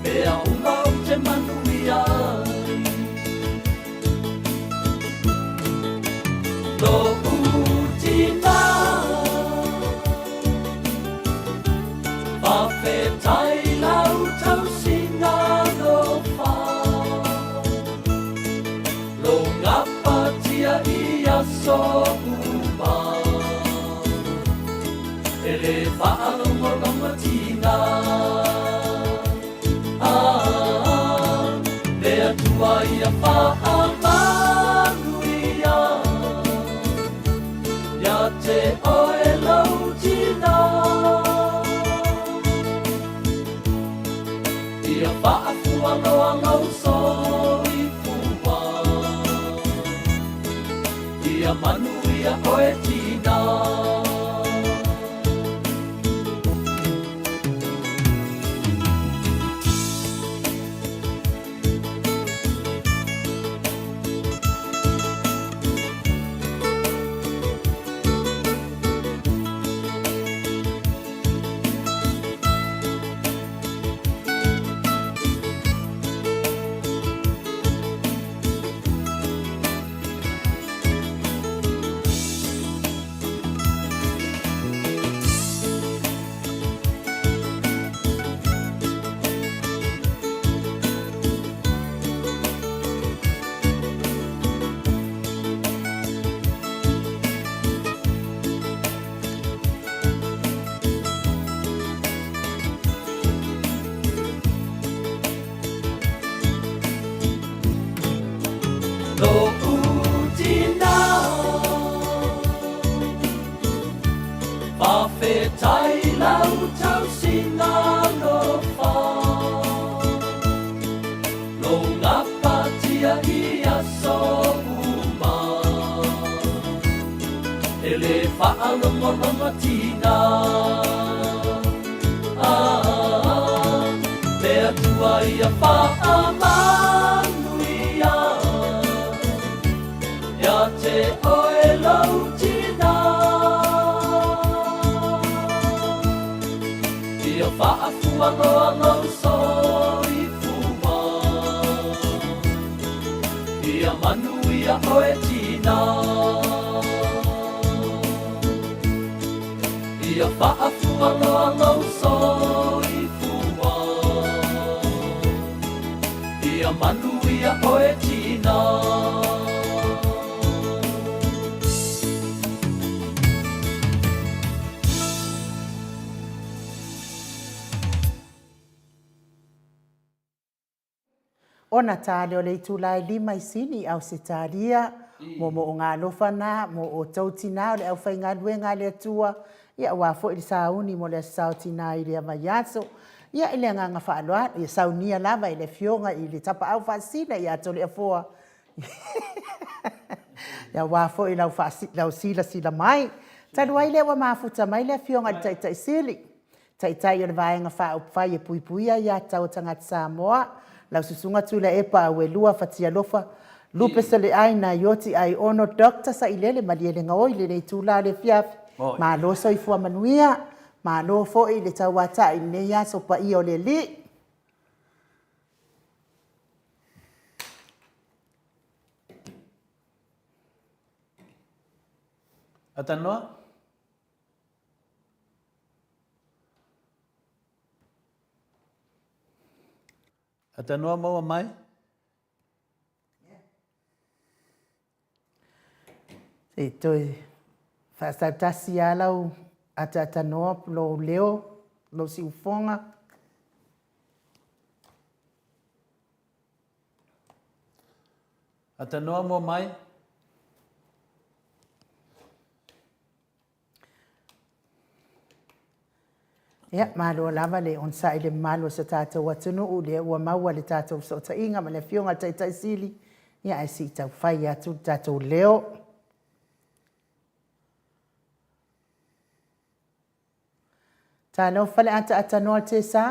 mea uma ou te manuia ai. Lo'u tina, faafetai lau tausiga alofa, Lou gapatia i aso uma, E le faalogologotina. Ah, le Atua ia faamanuia ia te oe lau tina. Ia faafualoa lou soifua, Ia manuia oe tina. Lo'u tina, faafetai lau tausiga alofa, Lou gapatia i aso uma, E le faalogologotina. Ah, le Atua ia faamanuia ia te oe lau tina. Ia faafualoa lou soifua, Ia manuia oe tina. Ia faafualoa lou soifua, Ia manuia oe tina. Ona ta lea o le itula e lima i Sini i Ausetalia, mo mooga alofa na, mo outou tina o le aufaigaluega a le Atua, ia aua foi le sauni mo le Aso Sa o Tina i lea vaiaso. Ia i le agaga faaaloalo, ia saunia lava e le Afioga i le Tapaau Faasisina ia Toleafoa, ia aua foi lau, lau silasila mai. Talu ai lea ua mafuta mai le Afioga i le Taitai Sili. Taitai o le Vaega Faaupufai e Puipuia Aiatatau a Tagata Samoa, lau Susuga Tuilaepa Auelua Fatialofa Lupe Saleai Naioti Aiono Dr. Sailele Malielegaoi i lenei itula o le afiafi. Malo soifua manuia, malo foi le tauatai i lenei aso paia o le Alii. Atanoa? Atanoa maua mai? Se i toe faasautasi lava lau ataatanoa lou leo, lou siufofoga. Atanoa mua mai. Ia, malo lava le onosai i le mamalu o si o tatou atunuu, lea ua maua le tatou fesootaiga ma le Afioga i le Taitai Sili, ia ae se i tau fai atu le tatou leo. Talofa le ataatanoa o le tiasa.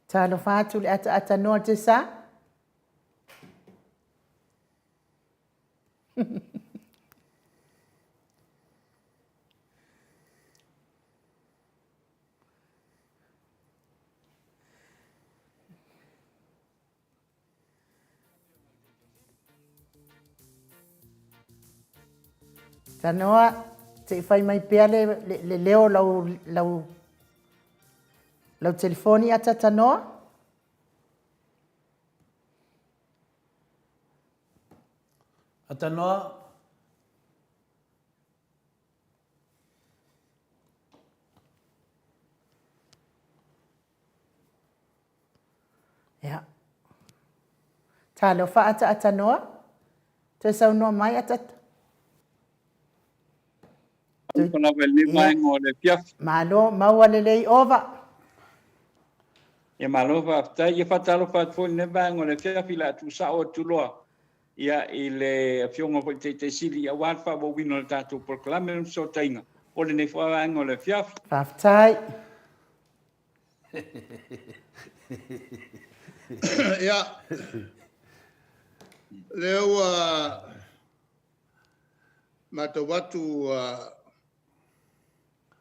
Talofa atu i le ataatanoa o le tiasa. Tanoa, se i fai mai pea le, le, le leo lau, lau, lau telefoni ata tanoa. Atanoa. Ia. Talofa ataatanoa. Toe saunoa mai ataata. Talofa lava i lenei vaega o le afiafi. Malo, maua lelei ova. Ia malo faafetai. Ia faatalofa atu foi i lenei vaega o le afiafi le a tuusao atu loa ia i le afioga foi i le Taitai Sili aua le faaauauina o le tatou polokalame ma fesootaiga o lenei foi vaega o le afiafi. Faafetai. Ia, lea ua matau atu ua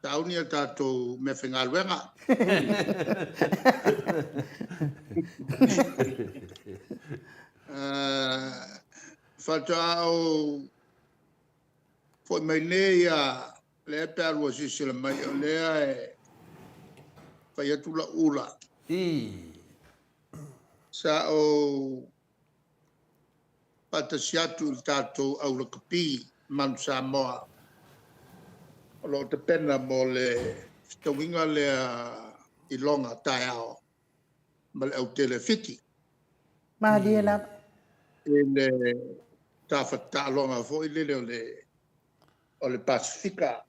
sauni a tatou meafaigaluega. Faatoa ou foi mai nei lea pe a lua silasila mai, o lea e fai atu lau ula. Sa ou faatasi atu i le tatou au lakapi Manu Samoa o lo o tapena mo le fetauiga lea i Loga taeao ma le autele Fiti. Malie lava. I le tafataloga foi lele o le Pasefika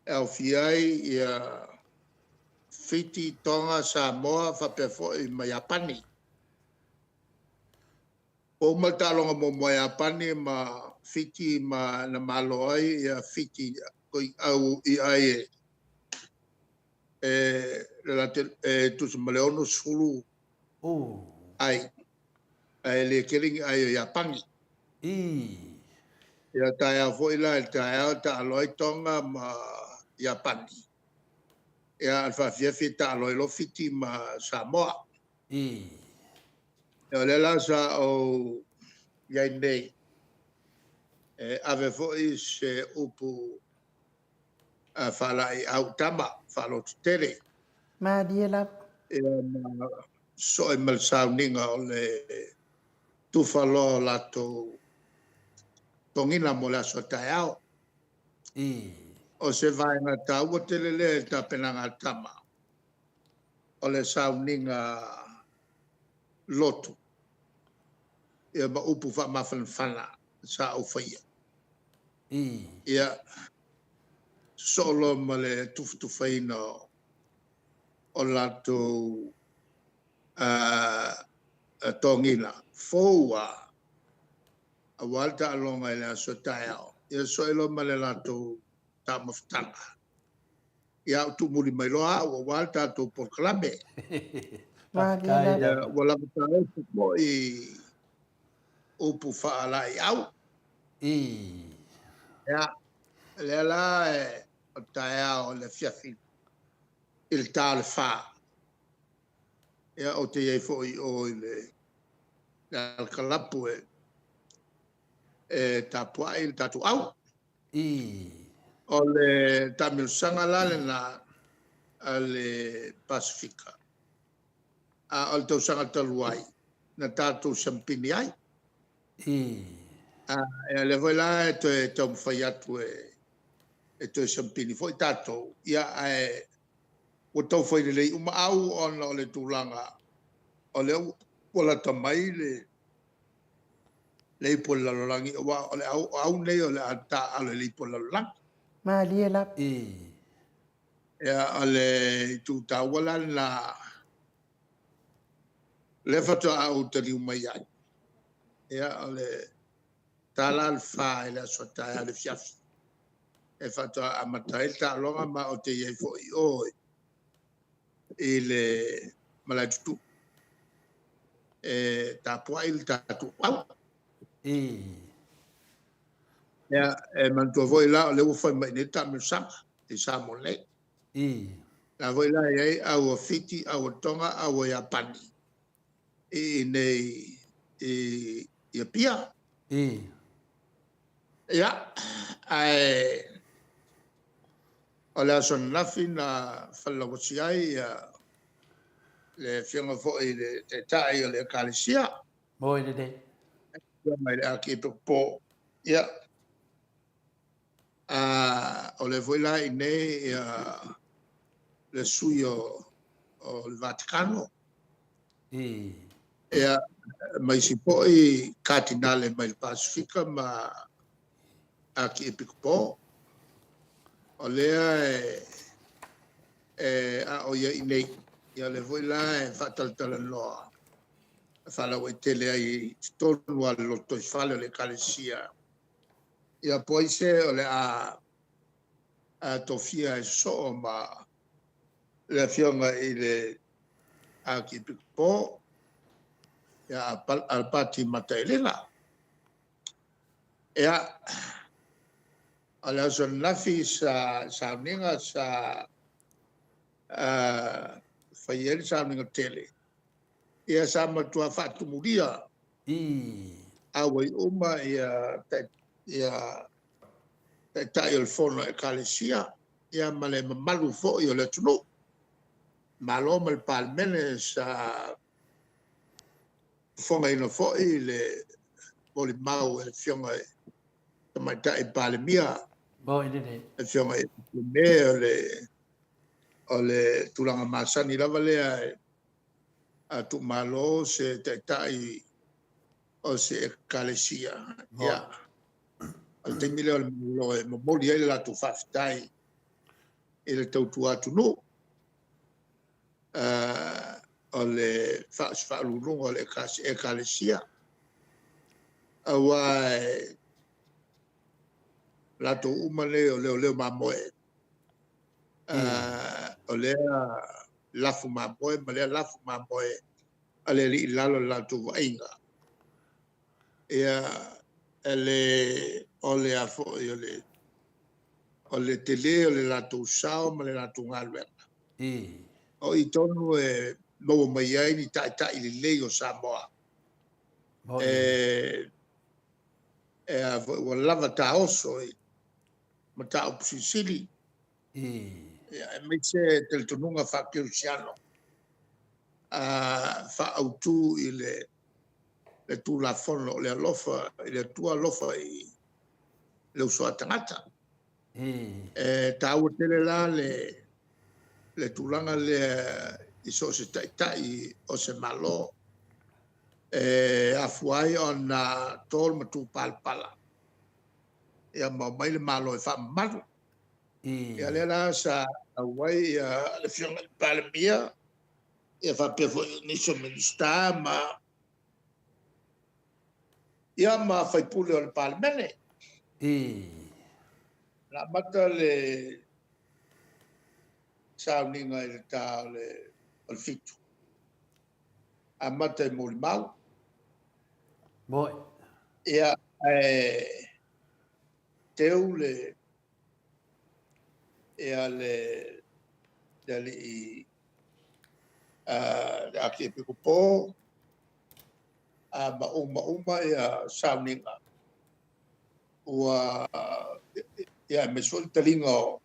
e aofia ai ia Fiti, Toga, Samoa faapea foi ma Iapani. Ua uma le taaloga muamua a Iapani ma Fiti ma na malo ai ia Fiti au i ai e tusa ma le 60 ai, ae le tele ni ai o Iapani. Ia taeao foi la i le taeao e taalo ai Toga ma Iapani. Ia a o le faafiafi e taalo ai loa Fiti ma Samoa. Ia o lea la sa ou i ai nei e ave foi se upu faalaeiau i tama, faalototele. Malie lava. Ia ma sosoo ai ma le sauniga o le tufa loa o latou togina mo le aso a taeao. O se vaega taua tele lea i le tapenaga a tama, o le sauniga lotu ia ma upu faamafanafana sa ou faia. Ia, sosoo loa ma le tufatufaina o latou togina fou lava. aua le taaloga i le aso taeao, ia soe loa ma le latou taumafataga. Ia ou tuumuli mai loa au aua le tatou polokalame. Faafetai. Ia, ua lava taofi foi upu faalaeiau. Ia, lea la o taeao i le afiafi i le ta o le 4. Ia, ou te i ai foi i o i le alakalapu e tapuai le tatou au. O le taamilosaga la lena a le Pasefika. A o le tausaga talu ai, na tatou sampini ai. A lea foi la e toe taumafai atu e toe sampini foi tatou. Ia, ae ua tau fai lelei uma au ona o le tulaga o lea ua lata mai le ipu o le lalolagi, aua o le au nei o le a taaalo i le ipu o le lalolagi. Malie lava. Ia, o le itu taua la lena, lea faatoa ou taliu mai ai. Ia, o le tala le 4 i le aso taeao le afiafi e faatoa amata ai le taaloga, ma ou te i ai foi i o i le malae tutu e tapuai le tatou au. Ia, e manatua foi la, o lea ua fai mai i inei le taamilosaga i Samoa nei. La foi la e i ai au a Fiti, au a Tonga, au a Iapani i inei i Apia. Ia, ae o le aso ananafi na falelauasi ai le afioga foi i le Taitai o le Ekalesia. Moi lelei. Afioga i le Archiepiscopo. Ia, o lea foi la i inei le sui o le Vatikano. Ia, ma isi foi katinale mai le Pasefika ma Archiepiscopo. O lea e a o ia i nei. Ia, lea foi la e faatalatalanoa faalauaitele ai i totonu o le lotoifale o le Ekalesia. Ia, po o ai se o le a tofia e sosoo ma le afioga i le Archiepiscopo, ia Alapati Mataelena. Ia, o le aso ananafi sa sauniga sa fai ai le sauniga tele. Ia, sa matua faatumulia auai uma ia taitai o le fono a Ekalesia, ia ma le mamalu foi o le atunuu. Malo ma le Palemene sa fofogaina foi le molimau e le afioga i Tamaitai Palemia. Moi lelei. Le afioga i le o le tulaga masani lava lea a tuumalo se taitai o se Ekalesia. Ia, o le taimi lea o le Malo e momoli ai le latou faafetai i le tautua atunuu o le faauluuluga o le Ekalesia. Aua latou uma nei o leoleo mamoe, o lea lafu mamoe ma lea lafu mamoe a le alii i lalo o le latou vaaiga. Ia, o le a foi o le tele o le latou sao ma le latou galuega. O i tonu e maua mai ai ni taitai lelei o Samoa. E a foi ua lava taoso i mataupu silisili. Ia, aemaise talitonuga faa-kerisiano faaautu i le Tulafono o le alofa i le Atua, alofa i le uso a tagata. E taua tele la le tulaga lea i so o se taitai o se Malo e afua ai ona to le matupalapala, ia ma omai le Malo e faamamalu. Ia lea la sa auai le afioga i le Palemia, ia faapea foi nisi o Minisita ma Ia ma faipule o le Palemene. Na amata le sauniga i le ta o le 7, amata i molimau. Moi. Ia, ae teu le ia le alii le Akiepikopo ma uma uma ia sauniga ua ia aemaise foi le taliga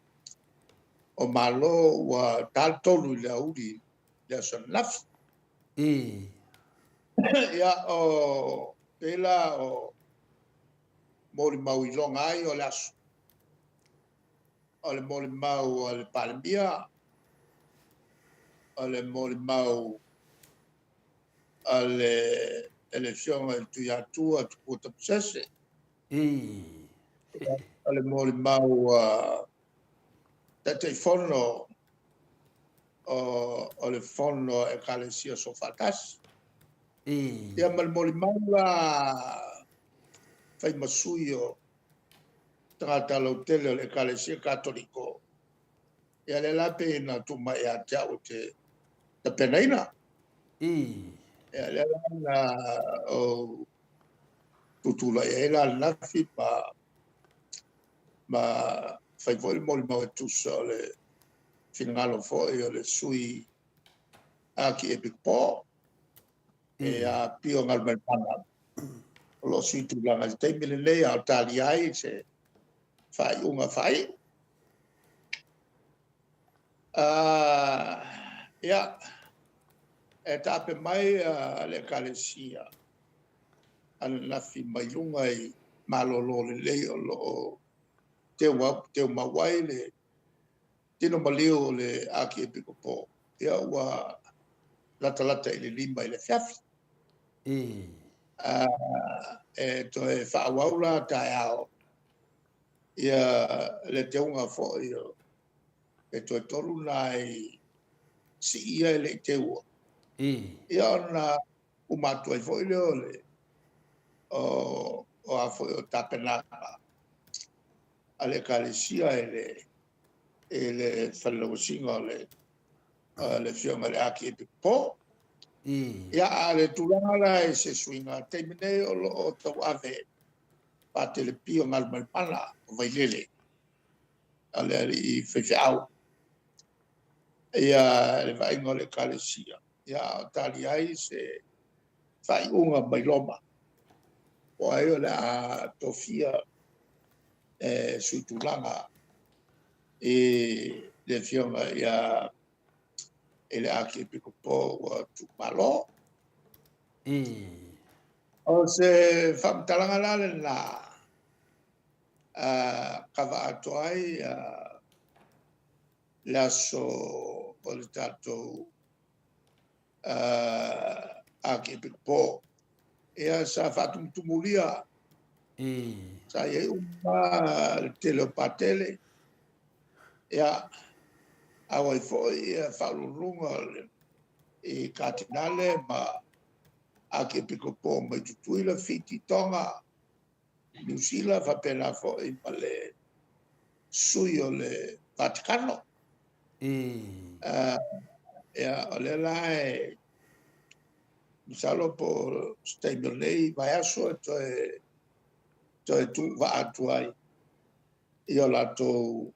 o Malo ua ta le 3 i le aoauli i le aso ananafi. Ia, o pei la o molimau iloga ai o le aso, o le molimau a le Palemia, o le molimau a le Afioga i le Tuiatua Tupua Tamasese, o le molimau a Taitaifono o le Fono a Ekalesia Soofaatasi. Ia ma le molimau la fai ma sui o tagata lautele o le Ekalesia Katoliko, ia lea la pei ona tuu mai ia te au ou te tapenaina. Ia lea la na ou tutulai ai la ananafi ma fai foi le molimau e tusa o le finagalo foi o le sui Akiepikopo ia Pio Galumalemana o lo o sui tulaga i le taimi lenei a o talia ai se faaiuga faaiu. Ia, e taape mai le Ekalesia ananafi mai luga i malolo lelei o lo o teumau ai le tino maliu o le Akiepikopo, ia ua latalata i le 5 i le afiafi. E toe faaauau la taeao ia le teuga foi o le toe 3 nai sii ia e le i teua, ia ona uma atu ai foi lea o le o a foi o tapenaga a le Ekalesia i le falelauasiga o le Afioga i le Akiepikopo. Ia, a o le tulaga la i se suiga, o le taimi nei o lo o tauave e Patele Pio Galumalemana o Vailele, o le alii faifeau le vaaiga o le Ekalesia, a o talia ai se faaiuga mai Roma, po o ai o le a tofia e suitulaga i le Afioga i le Akiepikopo ua tuumalo. O se faamatalaga la lena kava atoa ai le aso o le tatou Akiepikopo. Ia, sa faatumutumulia, sa i ai uma le tele o Patele, ia, auai foi faauluuluga i Katinale ma Akiepikopo mai Tutuila, Fiti, Toga, Niu Sila, faapena foi ma le sui o le Vatikano. Ia, o lea la e masalo po o se taimi o lenei vaiaso e toe tuuvaa atu ai i o latou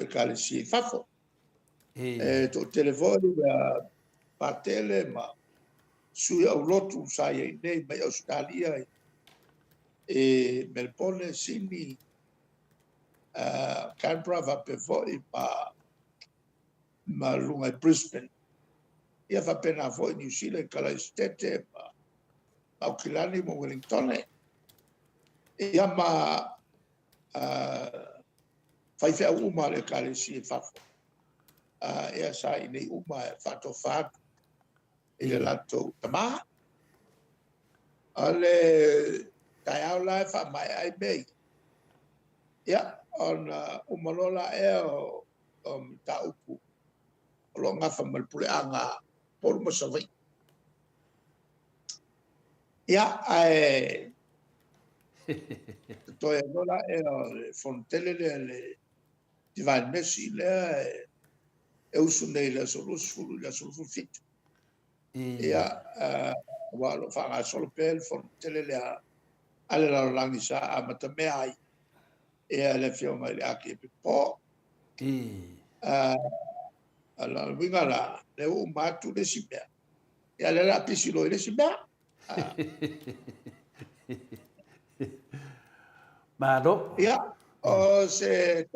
ekalesia i fafo. E toatele foi patele ma sui aulotu sa i ai nei mai Ausetalia i Melepone, Sini, Canberra faapea foi ma luga i Brisbane. Ia faapena foi Niu Sila i Kalaesetete ma Aukilani ma Ueligitone. Ia ma faifeau uma a le Ekalesia i fafo, ia sa i inei uma e faatofa atu i le latou tama. O le taeao la e faamaea ai mea ia, ia ona uma loa lea o mataupu o lo o nafa ma le puleaga a Upolu ma Savaii. Ia, ae totoe ai loa la o le fono tele lea, le Divine Mercy lea e usu nei i le aso 20 i le aso 27. Ia, aua o lo o faagasolo pea le fono tele lea a le lalolagi sa amatamea ai ia le Afioga i le Akepepo. O le uiga la, lea ua uma atu le isi mea, ia lea o le a pisi loa i le isi mea. Malo. Ia, o se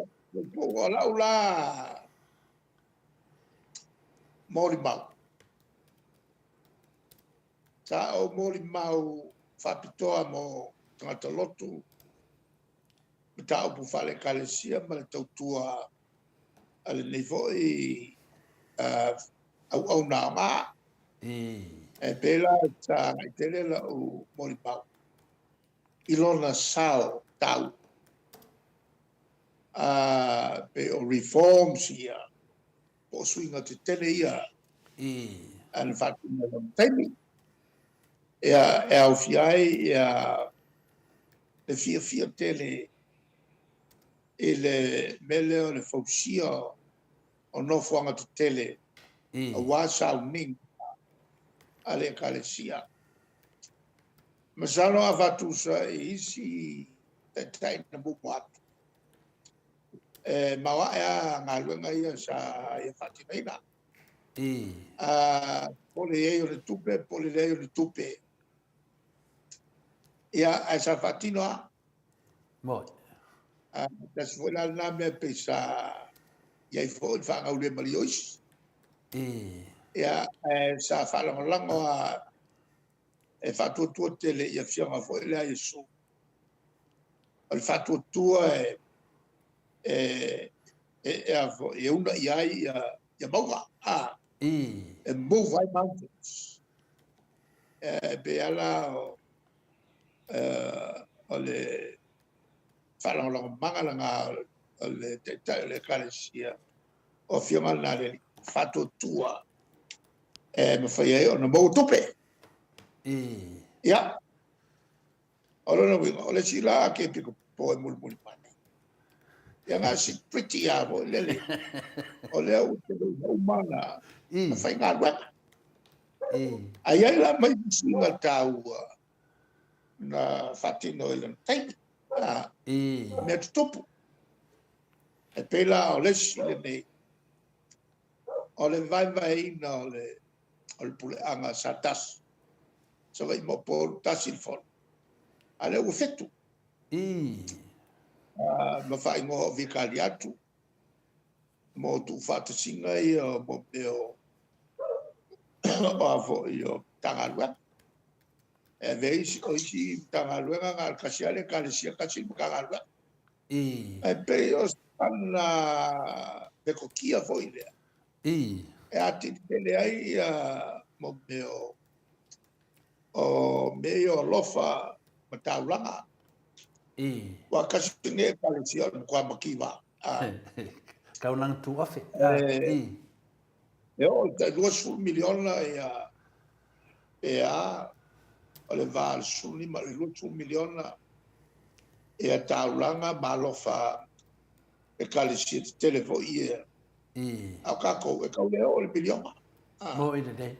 o lau la molimau. Sa ou molimau faapitoa mo tagata lotu, mataupu faale-Ekalesia ma le tautua a lenei foi auauna aoga. E pei la sa agai tele lau molimau i lona sao taua. Pei o reforms ia, po o suiga tetele ia na faatino i lona taimi. Ia, e aofia ai ia le fiafia tele i le mea lea o le fausia o nofoaga tetele aua sauniga a le Ekalesia. Masalo a faatusa i isi taitai na muamua atu, e maoae lava galuega ia sa ia faatinoina. Po o le i ai o le tupe, po o le leai o le tupe. Ia, ae sa faatino lava. Moi. Tasi foi la lena mea pei sa i ai foi le faagaulemalie o isi. Ia, ae sa faalagolago lava e faatuatua tele i afioga foi lea a Iesu. O le faatuatua e uunai ai ia mauga, e move ai mountains. E pei lava la o le faalagolagomaga lena o le taitai o le Ekalesia, o afioga na a le Alii, faatuatua e mafai ai ona maua tupe. Ia, o lona uiga, o le isi la Akepikipo e mulimuli mai, ia na o si pretty lava foi lele, o lea ua tele ina uma ona faigaluega. Ae i ai la ma isi suiga taua na faatino i lona taimi, mea tutupu. E pei la o le isi lenei, o le vaevaeina o le puleaga sa tasi, Savaii ma Upolu, tasi le fono, a o lea ua 7. Ma faaigoa o Vikaliatu, mo tuufaatasiga ia o mea o a foi o Matagaluega. E avea isi, o isi Matagaluega na o le tasi lava le Ekalesia, tasi le Matagaluega. Ae pei o sana metotia foi lea, e atili tele ai ia mo mea o mea ia o alofa ma taulaga. Aua tasi lenei Ekalesia o le matua mativa. Taulaga tuafe. E oo i le tai $20 miliona ia pe a o le va o le 15 i le $20 miliona ia taulaga ma alofa Ekalesia tetele foi ia. A o tatou e tau le oo i le miliona. Moi lelei.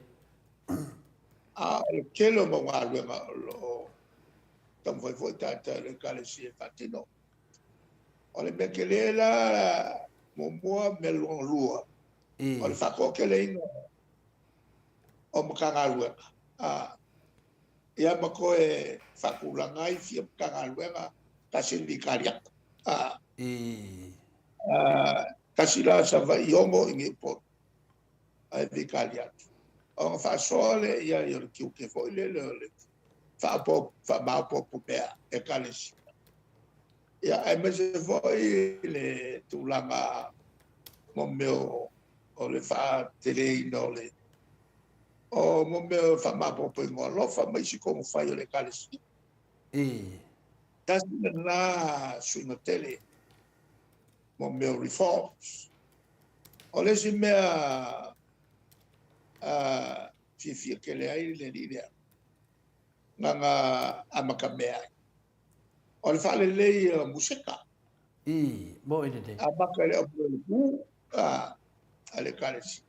A o le tele o mau galuega o lo o taumafai foi taitai o le Ekalesia e faatino. O le mea tele la muamua, mea lona lua, o le faatoateleina o Matagaluega. Ia ma toe faatulaga ai fia Matagaluega tasi le vikariata. Tasi la Savaii 6 i inei i Upolu, ae vikariatu. Ona faasoa lea i ai o le tiute foi lele o le faamaopoopo mea Ekalesia. Ia, aemaise foi le tulaga mo mea o le faateleina o le o mo mea o faamaopoopoina o alofa ma isi tonufai o le Ekalesia. Tasi lena suiga tele mo mea o reforms. O le isi mea fiafia tele ai le alii lea, Na amatamea ai. O le faalelei o musika. Ii, moʻi lelei. Amata i le aupulelepū a le Ekalesia.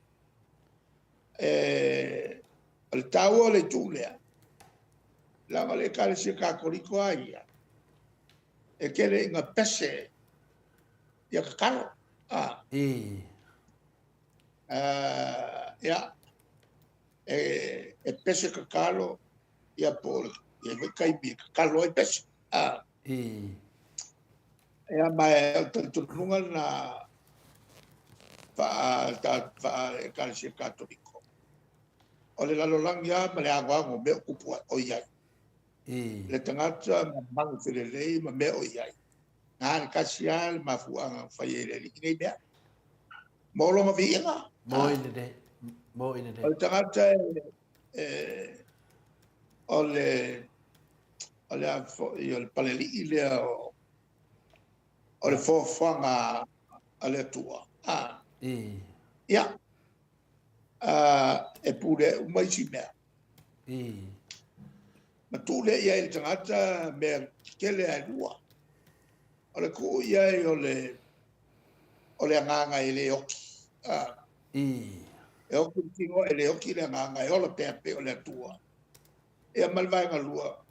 E, o le taua o le itu lea, leaga o le Ekalesia Katoliko lava ia, e tele ina pese ia tatalo. A. Ii. Ia, e pese tatalo, ia po o le i ai foi taimi e tatalo ai pese. A. Ii. Ia, ma o le talitonuga lena faa-Ekalesia Katoliko, o le lalolagi lava ma le anoano o mea o tupu o i ai. Ii. Le tagata ma malufelelei ma mea o i ai. Na le tasi lava le mafuaaga na fai ai e le Alii nei mea. Mo lona viiga. Moʻi lelei. Moʻi lelei. O le tagata e, o le o le a foi o le palelii lea o o le foafoaga a le Atua. A. Ii. Ia. E pule uma isi mea. Ii. Ma tuu lea i ai le tagata mea tetele lava e lua. O le tuu i ai o le o le agaga e le oti. A. Ii. E oti le tino e le oti le agaga e ola pea pei o le Atua. Ia ma le vaega lua,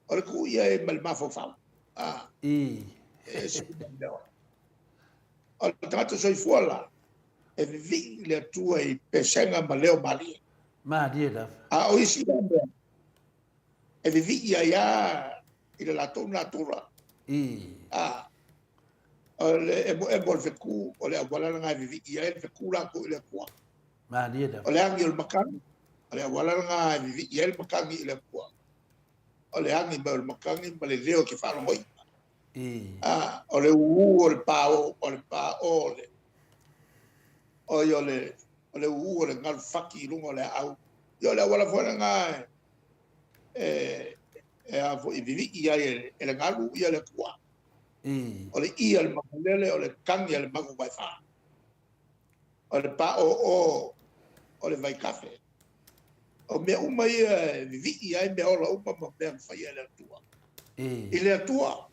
o le tuu i ai ma le mafaufau. A. Ii. E ese uma mea. O le tagata soifua la, e vivii i le Atua i pesega ma leo malie. Malie lava. A o isi la mea, e vivii ai lava i le latou natura. Ii. A. O le emoemo o le feku, o le auala lena e vivii ai le feku latou i le Atua. Malie lava. O le agi o le makani, o le auala lena e vivii ai le makani i le Atua. O le agi mai o le makani ma le leo e te faalogoina. Ii. A, o le ū o le pao, o le paō o le, oi o le, o le ū o le galu fati i luga o le aau. Ia o le auala foi lena e, e a foi vivii ai e le galu ia le Atua. Ii. O le ʻī a le magalele, o le kagi a le magu vaefa. O le paōō o le vaikafe. O mea uma ia e vivii ai mea ola uma ma mea na faia e le Atua. Ii. I le Atua,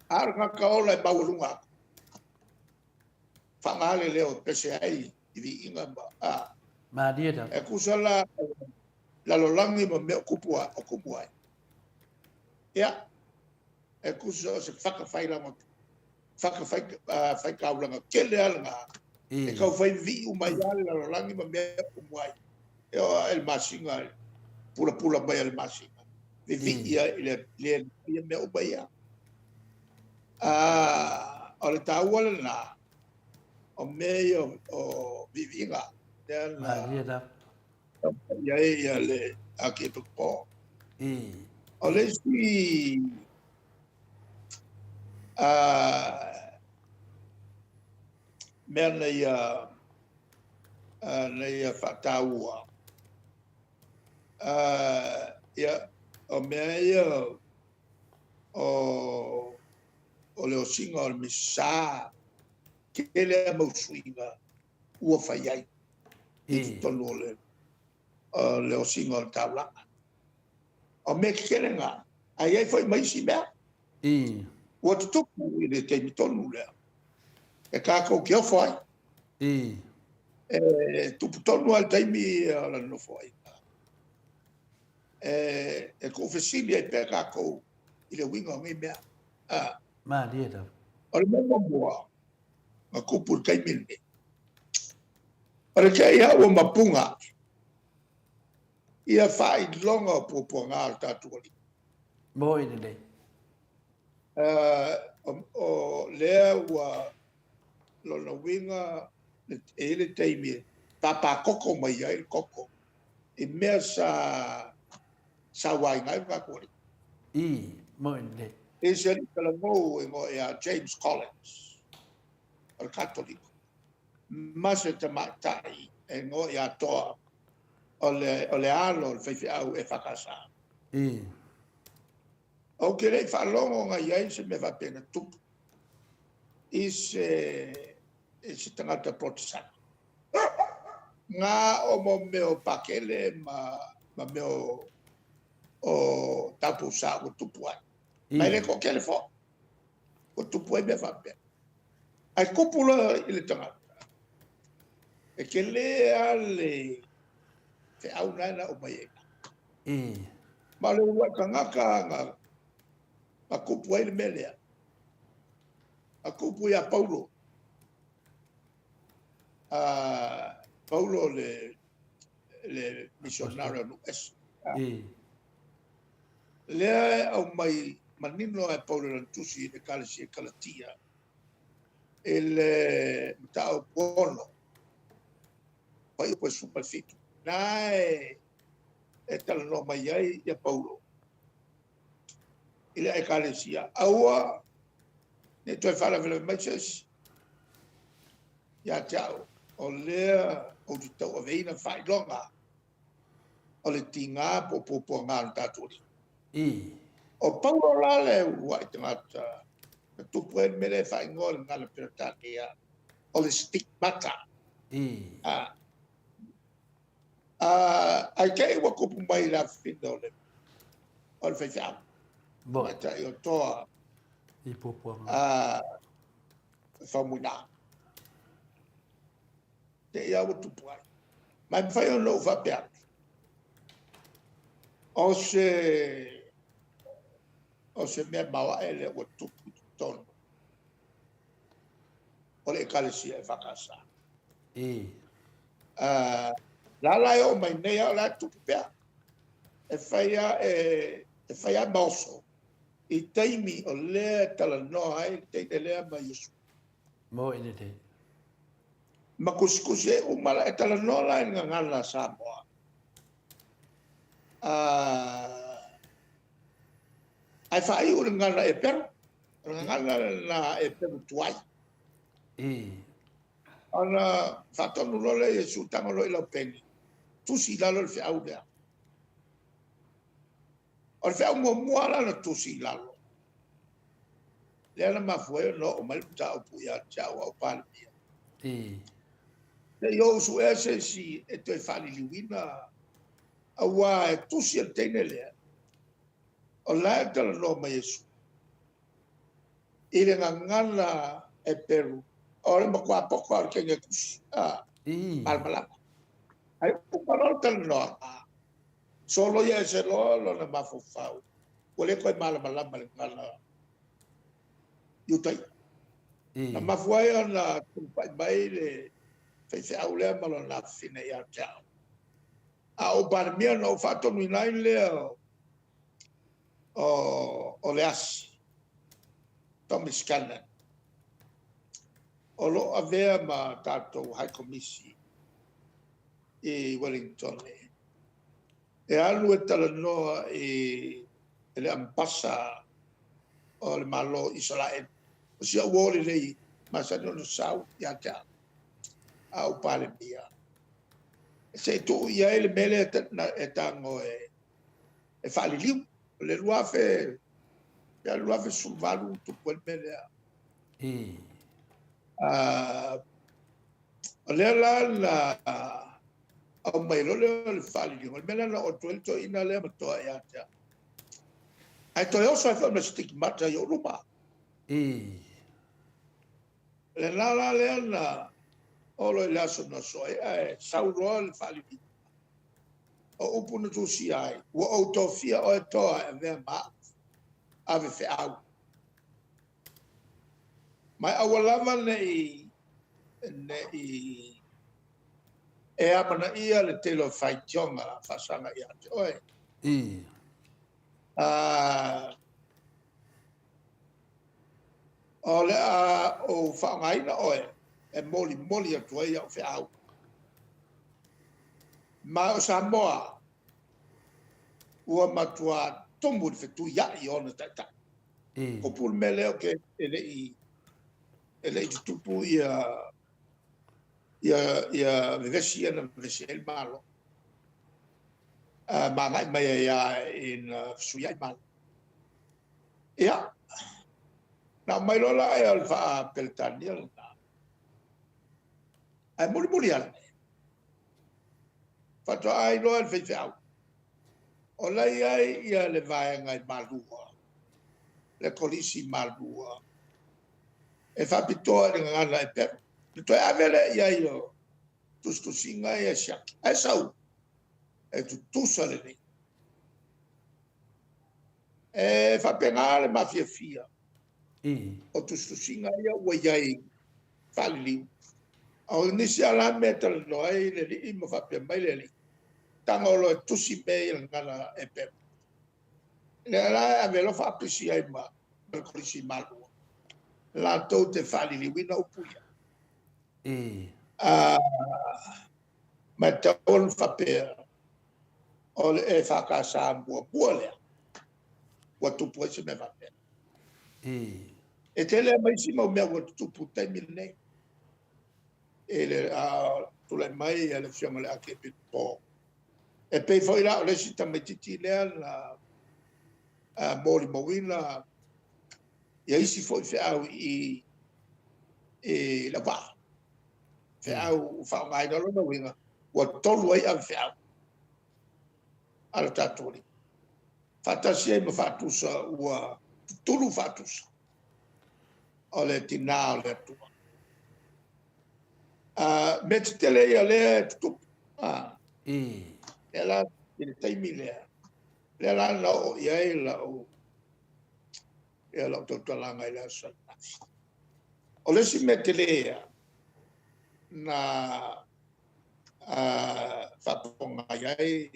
a o le tagata ola e maualuga atu. Faaaoga le leo e pese ai i viiga ma a. Malie lava. E tusa la lalolagi ma mea o kupu o kupu ai. Ia, e tusa o se fatafailagi fatafaitaulaga tele lava lena. Ii. E taufai vivii uma ai lava le lalolagi ma mea o kupu ai. E oo ae le masina, pulapula mai a le masina. Vivii ai i le le ia mea uma ia. A, o le taua lena, o mea ia o viiviiga. Lea na Malie lava. taumafai ai ia le Archiepiscopo. Ii. O le isi mea na ia na ia faataua, ia, o mea ia o o le osiga o le Misasa, tele lava mau suiga ua fai ai i Ii. totonu o le o le osiga o le taulaga. O mea tetele na, ae i ai foi ma isi mea Ii. ua tutupu i le taimi tonu lea e tatou te ofo ai. Ii. E tupu tonu lava le taimi o le nofoaiga. E tuufesili ai pea tatou i le uiga o nei mea. A. Malie lava. O le mea muamua na tupu i le taimi lenei, o le te i a ua mapuga ae ia faailoga o puapuaga o le tatou Alii. Moʻi lelei. O lea ua lona uiga e i ai le taimi e pāpākoko mai ai le koko i mea sa sauaina ai le tatou Alii. Ii, moʻi lelei. I se alii talavou e igoa ia James Collins, o le Katoliko, ma se tamaitai e igoa ia Toa, o le, o le alo o le faifeau EFKS. Ii. Ou te le i faalogo na i ai se mea faapea na tupu i se, i se tagata Protesana. Na o mo mea o pakele ma, ma mea o, o tatou sa ua tupu ai. Ma e le toatele foi ua tupu ai mea faapea. Ae tupu loa i le tagata, e tele lava le feau lena na aumai ai. Ma o le uluai tagata na tupu ai le mea lea, na tupu ia Paulo. Paulo le misionare o nuu ese. Lea e aumai manino e Paulo i lana tusi i le Ekalesia i Kalatia i le mataupu 6, fuaiupu e 17. Na e talanoa mai ai ia Paulo i le Ekalesia, aua ne i toe faalavelave mai se isi ia te au, o lea ou te tauaveina faailoga o le tiga po o puapuaga o le tatou Alii. O Paulo la le uluai tagata na tupu ai le mea lea e faaigoa i le gagana Peretania o le stigmata. Ae te i ua tupu mai i le afafine o le faifeau. Tamaitai o Toa i puapuaga. Faumuina. Te i lava ua tupu ai. Ma e mafai ona ou faapea atu, o se mea maoae lea ua tupu i totonu o le Ekalesia EFKS. La la e oo mai nei lava o la e tupu pea. E fai lava ma oso i taimi o lea e talanoa ai le teine lea ma Iesu. Mo i lelei. Ma kusikusi e uma la e talanoa la i le gagana Samoa. Ae faaiu le gagana Eperu. O le gagana na Eperu tuai. Ona faatonu loa lea Iesu tago loa i lau peni, tusi i lalo le feau lea. O le feau muamua la na tusi i lalo. Lea na mafua ai ona oo mai le mataupu ia te au a o Palemia. Se i ou suea se isi e toe faaliliuina aua e tusi e le teine lea. O la e talanoa mai Iesu i le gagana Eperu, o le matua poto lava o le teine e tusi. Malamalama. Ae uma loa le talanoaga, soloia ese loa lona mafaufau, ua le toe malamalama i le gagana Iutaia. Na mafua ai ona tulai mai le faifeau lea ma lona afafine ia te au. A o Palemia na ou faatonuina ai lea o le asi, Tommy Scanlan, o lo o avea ma tatou High Komisi i Wellington, e alu e talanoa i le ambasa o le Malo o Isaraelu. O si au uo lelei masani ona sau ia te au, a o Palemia. Se i tuu i ai le mea lea e tago e faaliliu. O le 2018 tupu ai le mea lea. O lea la na aumai loa lea o le faaliliuga, o le mea lea na oo atu ai le toeaina lea ma toa ia te au. Ae toe oso ai foi ma le stigmata i ou luma. O lena la lea na oo loa i le aso na oso ai, ae sau loa le faaliliuga. O upu na tusia ai, ua ou tofia oe toa e avea ma au ave feau. Ma aua lava ne i e amanaia le tele o faitioga faasaga ia te oe. O le a ou faaaogaina oe e molimoli atu ai au feau. Ma o Samoa ua matua tumu i le fetuiai o ona taitai. Tupu le mea lea e le i tutupu ia vevesi ia na vevesi ai le Malo. Ma agai mai ai lava ina fesuiai Malo. Ia, na aumai loa la o le faa-Peretania lena. Ae mulimuli ane, faatoa iloa e le faifeau. O la i ai ia le vaega i Malua, le Kolisi i Malua, e faapitoa i le gagana Eperu. Ona toe ave lea i ai o tusitusiga ia e siaki, ae sau e tutusa lelei. E faapena le mafiafia o tusitusiga ia ua i ai faaliliu. A o nisi lava la mea e talanoa ai le alii ma faapea mai le alii, tago loa e tusi mea ia i le gagana Eperu. Lea la e ave loa faapisi ai ma le Kolisi i Malua, latou te faaliliuina upu ia. Ma e tatau ona faapea, o le EFKS muamua lea ua tupu ai se mea faapea. E tele lava ma isi mau mea ua tutupu i le taimi lenei, i le tulai mai o le Afioga i le Akiepikopo. E pei foi la o le isi tamaitiiti lea na molimauina isi foi feau i i Leauvaa, feau ua faaaogaina. O lona uiga, ua 3 ai avefeau a lo tatou Alii, faatasi ai ma faatusa ua tutulu faatusa o le tina o le Atua. O mea tetele ia o lea e tutupu, lea la i le taimi lea, lea la na oo i ai lau tautalaga i le aso ananafi. O le isi mea tele lava na faapopoga ai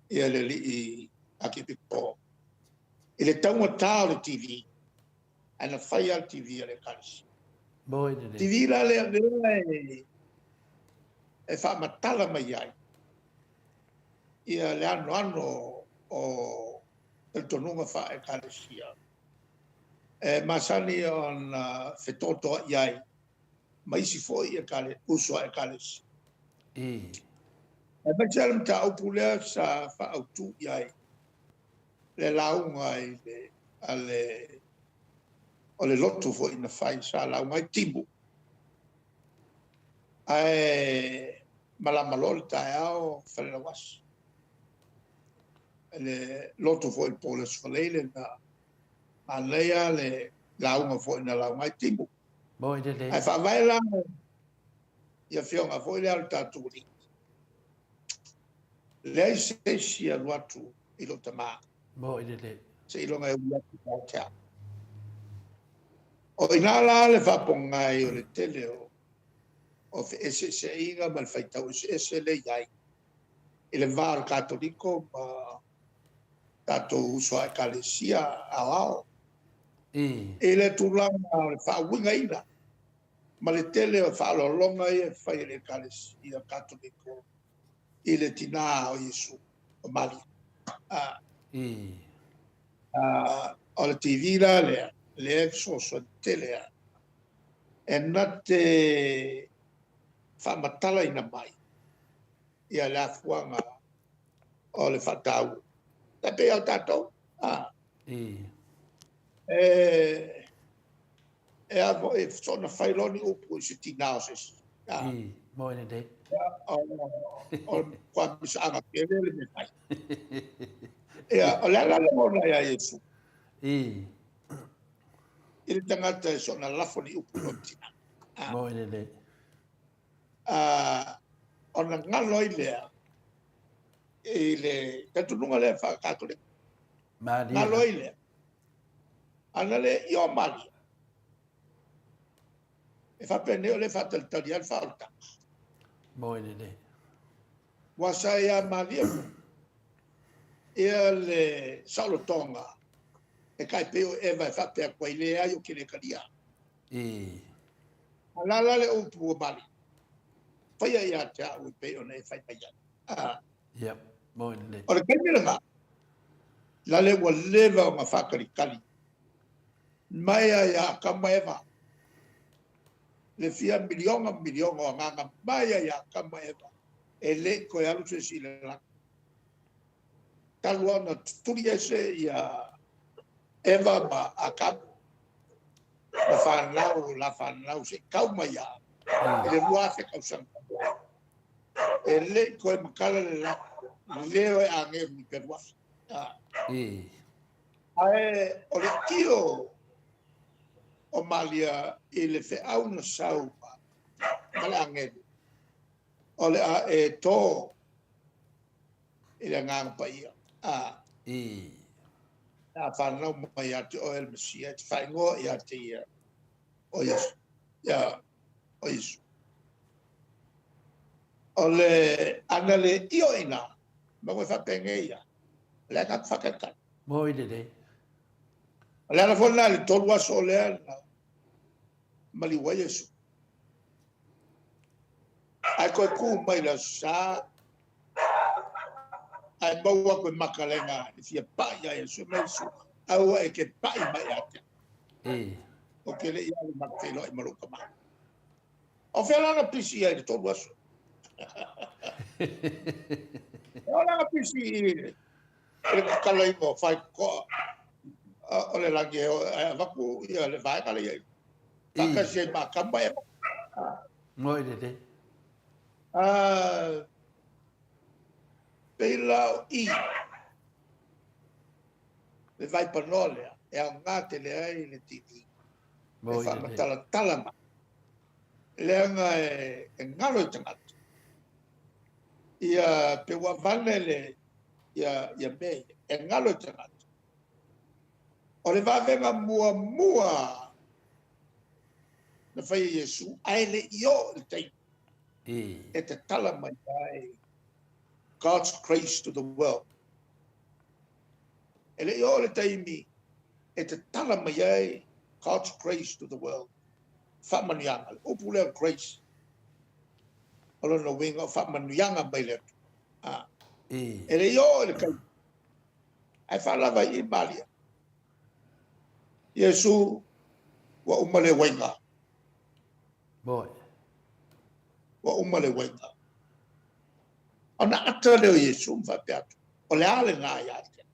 le alii Akiepikopo, i le taugata o le TV, ae na fai lava le TV a le Ekalesia. O le TV la lea e faamatala mai ai le anoano o talitonuga faale-Ekalesia e masani ona fetotoai ai ma isi foi uso a Ekalesia. Aemaise lava le mataupu lea sa faaautu i ai le lauga o le lotu foi na fai sa lauga ai Timu, ae malama loa le taeao Falelauasi, le lotu foi i le po o le Aso Faraile na manaia le lauga foi na lauga ai Timu. Ae faavae la i afioga foi lea a lo tatou Alii, leai se isi e alu atu i lou tama, seiloga e uli atu ia te au. O i ina la le faapogai o le tele o feeseeseaiga ma le faitau eseese lea e i ai i le va o le Katoliko ma tatou uso a Ekalesia aoao, i le tulaga o le faauigaina ma le tele o faaaloaloga ia e fai e le Ekalesia Katoliko i le tina o Iesu, o Maria. O le TV la lea, lea e fesoasoani tele lava, e na te faamatalaina mai le afuaga o le faataua. E pei lava o tatou, e soona fai loa ni upu i se tina o se isi, o le matua misaaga tele le mea fai. Ia, o le a la le lagona ia Iesu i le tagata e soona lafo ni upu i lona tina? Ona galo ai lea i le talitonuga lea faa-Katoliko. Galo ai lea. Ana le io Maria, e faapenei o lea e faatalitali lava le faaolataga. Ua sa ia Maria foi ia le saolotoga e tai pei o Eva e faapea atu ai, leai ou te le talia. A o le a la le upu a Maria? Faia ia te au e pei ona e fai mai ai. O le taimi lena, lale ua leva ona faatalitali mai lava ia Atamu ma Eva, le fia miliona miliona o agaga mai lava ia Atamu ma Eva, e le i toe alu se isi i le lagi. Talu lava ona tutuli ese ia Eva ma Atamu ma fanau, la fanau se i tau mai lava i le 2000 tausaga. E le i toe matala le lagi, leo e agelu i peluafi. Ae o le io o Malia i le feau na sau ma le agelu, o le a e tō i le Agaga Paia. A fanau mai ia te oe le Mesia, e te faaigoa ia te ia o Iesu. Ia, o Iesu. O le ana le io i ina, ma ua faapenei ia, o le a tatou faatalitali. Moi lelei. O le ala foi lena i le 3 aso lea na maliu ai Iesu. Ae toe tu mai le Aso Sa, ae maua atu e Makalega e fia pai ia Iesu, mai Iesu, aua e te pai mai ia te au. Ou te le i alu ma te feiloai ma lou tama. O fea lana pisi ai i le 3 aso? E o lana pisi i le tatalaina o faitotoa o le lagi e avatu ia le vaega lea i faatasi ai ma Atamu ma Eva. Moi lelei. Pei la o i le vaipanoa lea e aoga tele ai le TV e faamatalatala mai leaga e galo i tagata ia pe ua vane le ia ia mea ia e galo i tagata. O le vavega muamua na fai e Iesu ae le i oo i le taimi e tatala mai ai God's grace to the world. E le i oo le taimi e tatala mai ai God's grace to the world. Faamanuiaga, le upu lea grace, o lona uiga o faamanuiaga mai le Atua. E le i oo i le taimi, ae faalava i i Malia. Iesu, ua uma le uaiga. Ua uma le uaiga. Ona ata lea o Iesu ma faapea atu, o le a lena ia te au?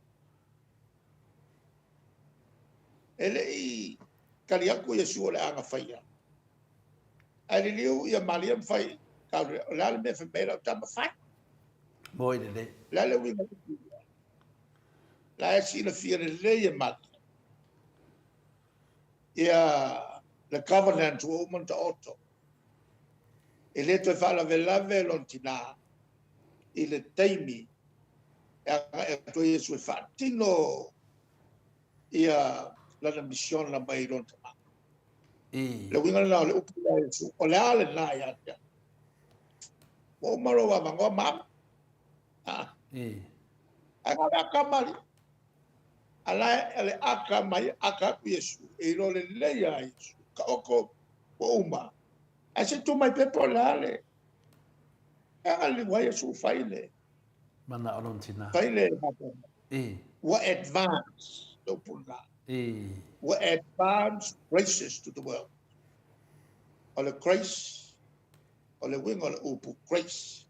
E le i tali atu Iesu o le a na faia. Ae liliu ia Malia ma fai, o le a le mea fai mai lau tama fai. Moi lelei. O le a le uiga la e silafia lelei e Malia. Ia le covenant ua uma ona taoto. E le toe faalavelave lona tina i le taimi e agai atu ai Iesu e faatino ia lana misiona mai lona tama. Le uiga lena o le upu lea a Iesu, o le a lena ia te au? Ua uma lou avanoa ma Ae na o le ata Maria. A la e le ata mai, ata atu Iesu, e iloa lelei a Iesu, taoto ua uma. Ae se i tuu mai pea po o le a le... E aga liliu ai Iesu fai le... Mana o lona tina. Fai le... Ua advance, le upu lena. Ua advance graces to the world. O le grace, o le uiga o le upu grace,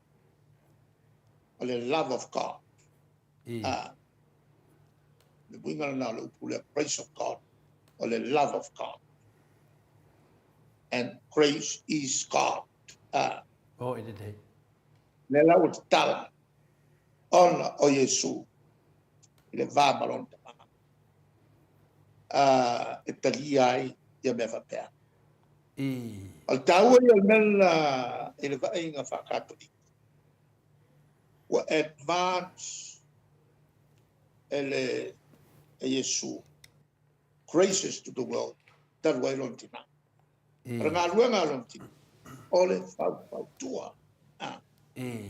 o le love of God. Le uiga lena o le upu lea, grace of God, o le love of God. And grace is God. O i lelei. Le la ua tatala ona o Iesu i le va ma lona tama. E talia ai ia mea faapea. O le taua ia o le mea lena i le vaaiga faakatolika. Ua advance e le e Iesu graces to the world talu ai lona tina. O le galuega a lona tina, o le faufautua. O le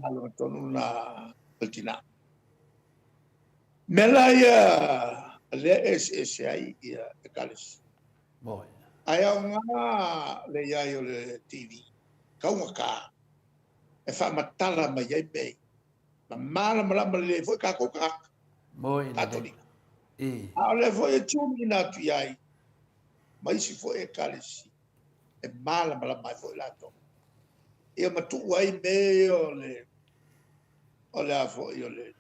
galuega tonu lena o le tina. Mea la ia lea e eseese ai ia Ekalesia. Ae aoga le i ai o le TV, taugata, e faamatala mai ai mea ia. Ma malamalama lelei foi tatou tagata. Katolika. A o lea foi e tune ina atu i ai ma isi foi Ekalesia e malamalama ai foi latou. Ia ma tuu ai mea ia o le o le a foi o le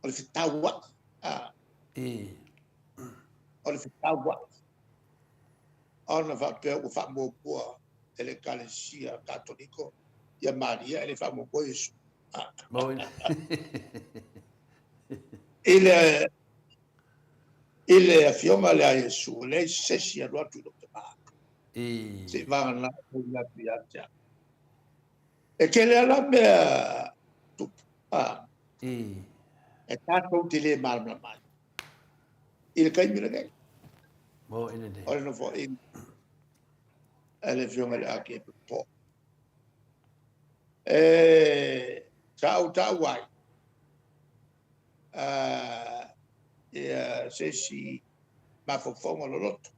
o le fetauai. O le fetauai. Ona faapea ua faamuamua e le Ekalesia Katoliko Ia Maria e le faamoemoe Iesu. I le I le afioga lea a Iesu, e leai se isi e alu atu i lou Tama, seivagana e momoli atu ia te au. E tele lava la mea tupu, e tatou te le malamalama ai i le taimi lenei. O le nofoaiga a le afioga i le Archiepiscopo. E, sa ou taua ai, ia se isi mafaufauga loloto.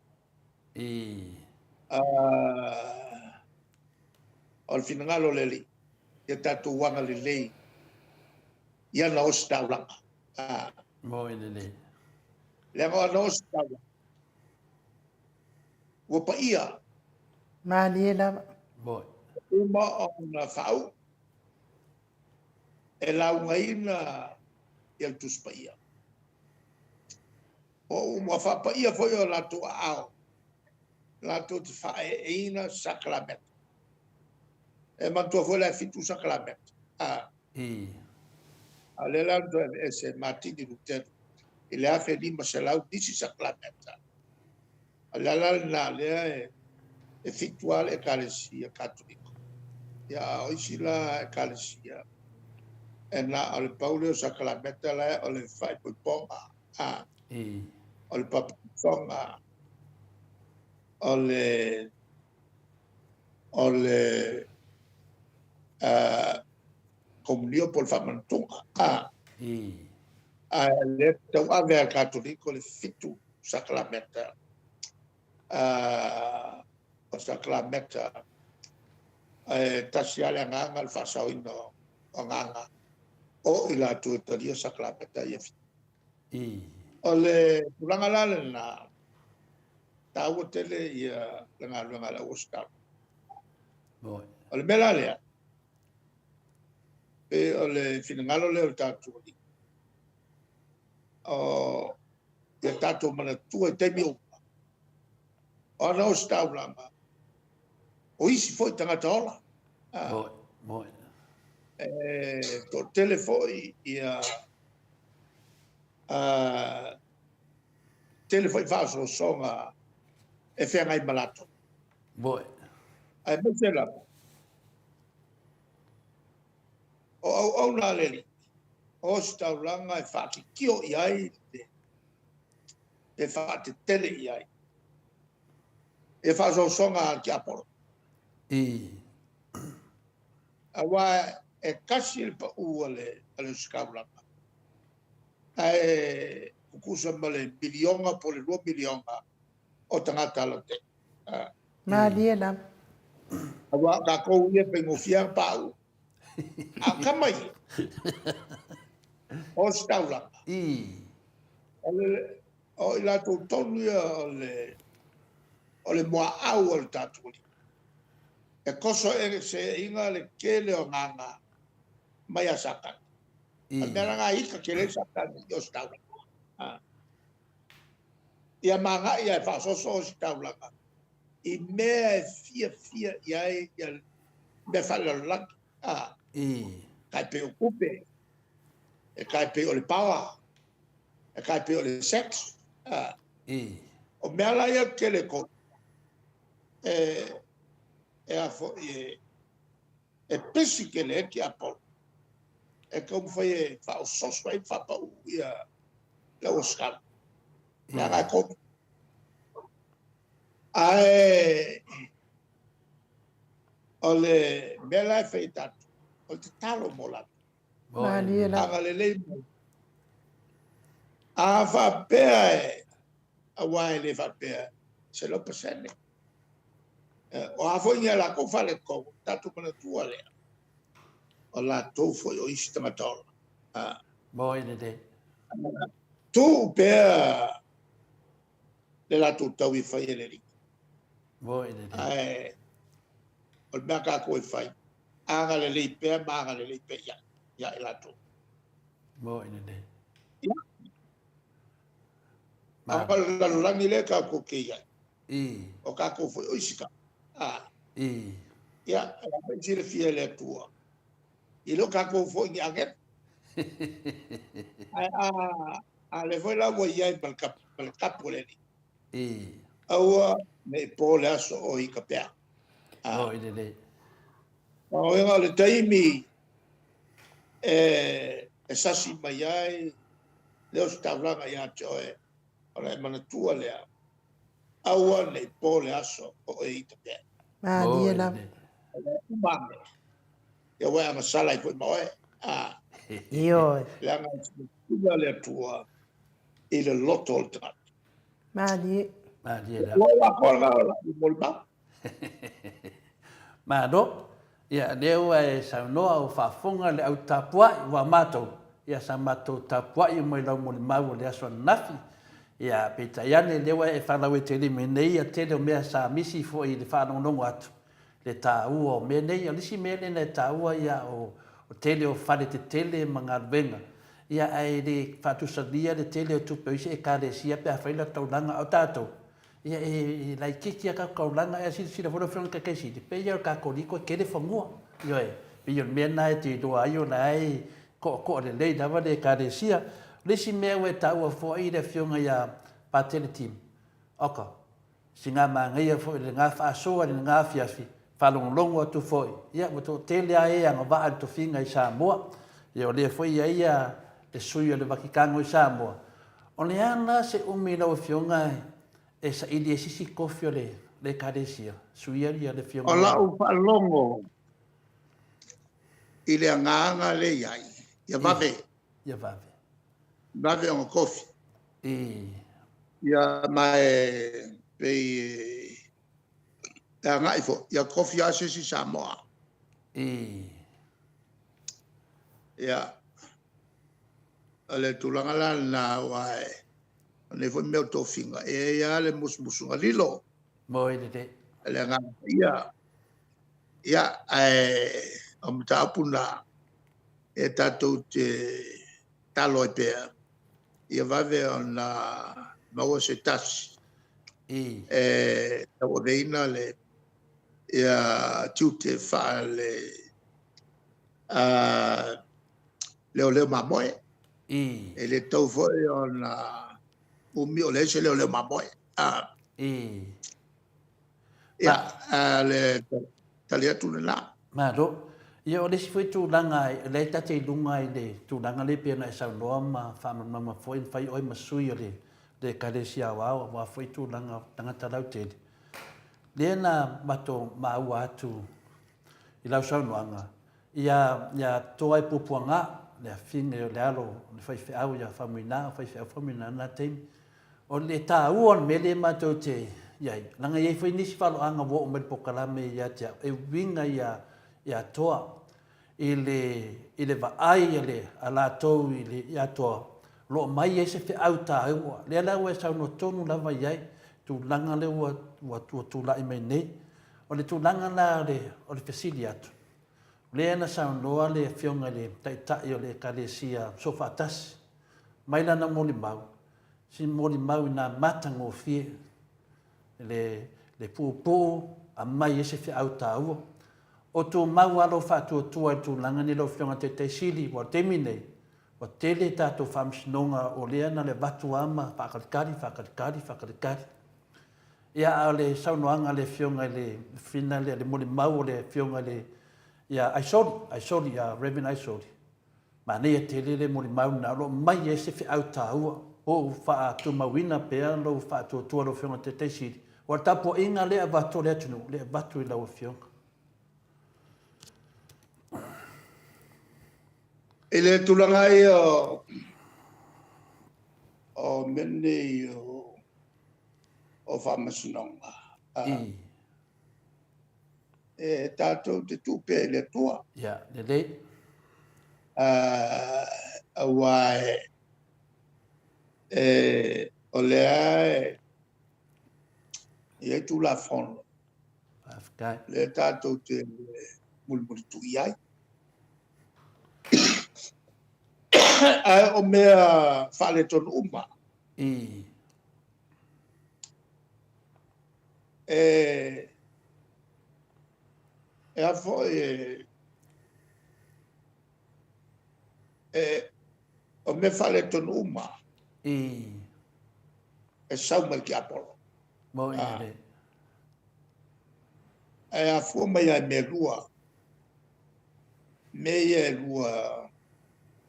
O le finagalo o le Alii, ia tatou agalelei i ana ositaulaga. Moi lelei. Leaga o ana ositaulaga ua paia. Malie lava. Moi. Uma ona faauu e laugaina ia le Tusi Paia. Ua faapaia foi o latou aao latou te faaeeina sakalameta. E manatua foi la e fitu sakalameta. A o lea la na toe aveese e Matini Lutelu i le 1500 nisi sakalameta. O le ala lena lea e fitu lava le Ekalesia Katoliko. Ia, a o isi la Ekalesia, e na o le pau lea o sakalameta la o le faaipoipoga, a, o le papatisoga, o le o le komunio po o le faamanatuga, a. A o lea e tauave lava e le Katoliko le fitu sakalameta, o sakalameta e tasi lava le agaga, le faasaoina o agaga o i latou e talia sakalameta ia fitu. O le tulaga la lena, taua tele ia le galuega a le auositaulaga. O le mea la lea, pei o le finagalo lea o le tatou Alii, o ia tatou manatua i taimi uma, o ana ositaulaga, o isi foi tagata ola. E toatele foi ia tele foi faaosoosoga e feagai ma latou. Aemaise lava o auauna a le Alii, o ositaulaga e faakikio i ai pe faatetele i ai ia faaosoosoga a le tiapolo. Aua e tasi le pau a le ositaulaga, ae tutusa ma le miliona po o le 2 miliona o tagata lautele. Malie lava. Aua o tatou ia e faigofie lava ona pauu. A o tama ia, o ositaulaga, o i latou tonu ia o le muaau o le tatou Alii. E toso eseeseiga le tele o agaga mai a Satani. O le mea la lena e ita tele ai Satani i ositaulaga. Ia ma agai lava e faaosooso ositaulaga i mea e fiafia i ai ia mea faalelalolagi. Tai pei o tupe, e tai pei o le power, e tai pei o le sex. O mea la ia tele e a foi e pisi tele ai le tiapolo e taumafai e faaosooso ai ma faapau ia le auositaulaga. Leaga e tonu. Ae o le mea la e fai e tatou, o le tatalo mo latou. Malie lava. Agalelei mai. A faapea e, aua e le faapea 100%. O a foi ni a latou faaletonu, tatou manatua lea, o latou foi o isi tagata ola. Moi lelei. Tuu pea le latou taui e fai e le Alii. Moi lelei. Ae o le mea a tatou e fai, agalelei pea ma agalelei pea ia i latou. Moi lelei. Ia. A o le lalolagi lea tatou te i ai. O tatou foi o isi tagata. Ia, e a foi silafia e le Atua, e le o tatou foi ni agelu. Ae a, a lea foi la ua i ai ma le tapu, ma le tapu a le Alii. Aua ne i po le aso o i ka pea. Oh, i lelei. Lona uiga o le taimi e, e sasi mai ai le ositaulaga ia te oe, ona e manatua lea, aua ne i po le aso o oe i ita pea. Malie lava. Uma ane, ia ua e agasala ai foi ma oe. A, Ioe. leaga e silasila le Atua i le loto o le tagata. Malie. Malie lava. Ua atoa lena o lau molimau. Malo. Ia, lea ua e saunoa ua faafofoga le au tapuai ua matou, ia sa matou tapuai uma i lau molimau o le aso ananafi. Ia, peitai ane lea ua e faalauaitele mai nei ia tele o mea sa misi foi i le faalogologo atu, le taua o mea nei. O le isi mea lea na e taua ia o tele o fale tetele ma galuega, ia ae le faatusalia le tele o tupe o isi Ekalesia pe afai la taulaga. A o tatou, Ia, e laitiiti lava tatou taulaga, ae silasila foi lau Afioga i le Taitai Sili, pei lava o le Katoliko e tele fanua. Ioe, pei o le mea lena e te iloa ai o la e toatoa lelei lava le Ekalesia. O le isi mea ua e taua foi le Afioga ia Patele Tim, oka, sina manaia foi lena faasoa i lena afiafi, faalogologo atu foi, ia ua toatele lava e agavaa i le tofiga i Samoa. Ia o lea foi e i ai ia le sui o le Vatikano i Samoa. O le a la se umi i lau Afioga e saili ai se isi tofi o le Ekalesia? Suia ia le Afioga O lau faalogo i le agaga lea e i ai, ia vave. Ia vave. Vave ona tofi. Ia, ma e pei e agai foi, ia tofi lava se isi Samoa. Ia, o le tulaga la lena, aua o nei foi mea o tofiga, e i ai lava le musumusuga lilo. Moi lelei. Le Agaga Paia. Ia, ae o mataupu na, e tatou te talo ai pea, ia vave ona maua se tasi e tauaveina le ia tiute faale leoleo mamoe. E le tatau foi ona umi o leai se leoleo mamoe. Ia, le tali atu lena. Malo. Ia, o le isi foi tulaga, o lea ta te i luga i le tulaga lea pei ona e saunoa ma faamalamalama foi, na fai oe ma sui o le Ekalesia Aoao aua foi tulaga o tagata lautele. Lea na matou maua atu i lau saunoaga, ia, ia toa e puapuaga, le afine o le alo o le faifeau ia Faumuina, o faifeau Faumuina i lena taimi. O le taua o le mea lea matou te i ai, leaga e i ai foi nisi faaaloaga ua oo mai i le polokalame ia te au, e uiga ia, ia Toa i le, i le vaai a le, a latou i le, ia Toa, o lo o mai ai se feau taua. Lea la ua e saunoa tonu lava i ai, tulaga lea ua, ua, ua tulai mai nei. O le tulaga la o le, o le fesili atu, lea na saunoa le Afioga i le Taitai o le Ekalesia Soofaatasi mai lana molimau, si molimau ina matagofie le, le puupuu aumai ai se feau taua. O tumau lava lou faatuatua i le tulaga nei lau Afioga i le Taitai Sili, aua o le taimi nei, ua tele tatou faamasinoga o lea na o le avatu lava ma faatalikali, faatalikali, faatalikali. Ia, a o le saunoaga a le Afioga i le fina lea, le molimau o le Afioga i le, ia Aisoli, Aisoli, ia Reverend Aisoli, manaia tele le molimau lena, o lo o mai ai se feau taua, po o faatumauina pea lou faatuatua lau Afioga i le Taitai Sili, aua o le tapuaiga lea e avatu a le atunuu, lea e avatu i lau Afioga. I le tulaga ia o mea nei o o faamasinoga, e tatou te tuu pea i le Atua. Ia, lelei. Aua e, o lea e i ai Tulafono. Faafetai. Lea tatou te mulimulitui ai. Ae o mea faaletonu uma. E E a foi e, e o mea faaletonu uma. E sau mai le tiapolo. Moni lelei. Ae afua mai lava i mea e lua. Mea ia e lua,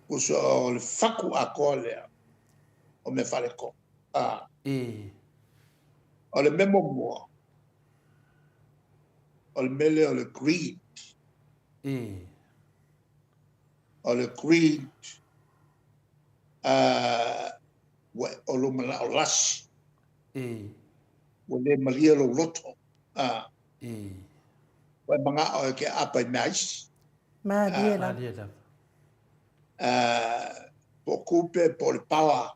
tusa o le fatu atoa lea o mea faaletonu. O le mea muamua, o le mea lea o le greed. O le greed, ua, o lou manao lasi. Ua le malie lou loto. Ua e manao e te aapa i mea a isi. Malie lava. Po o tupe, po o le power.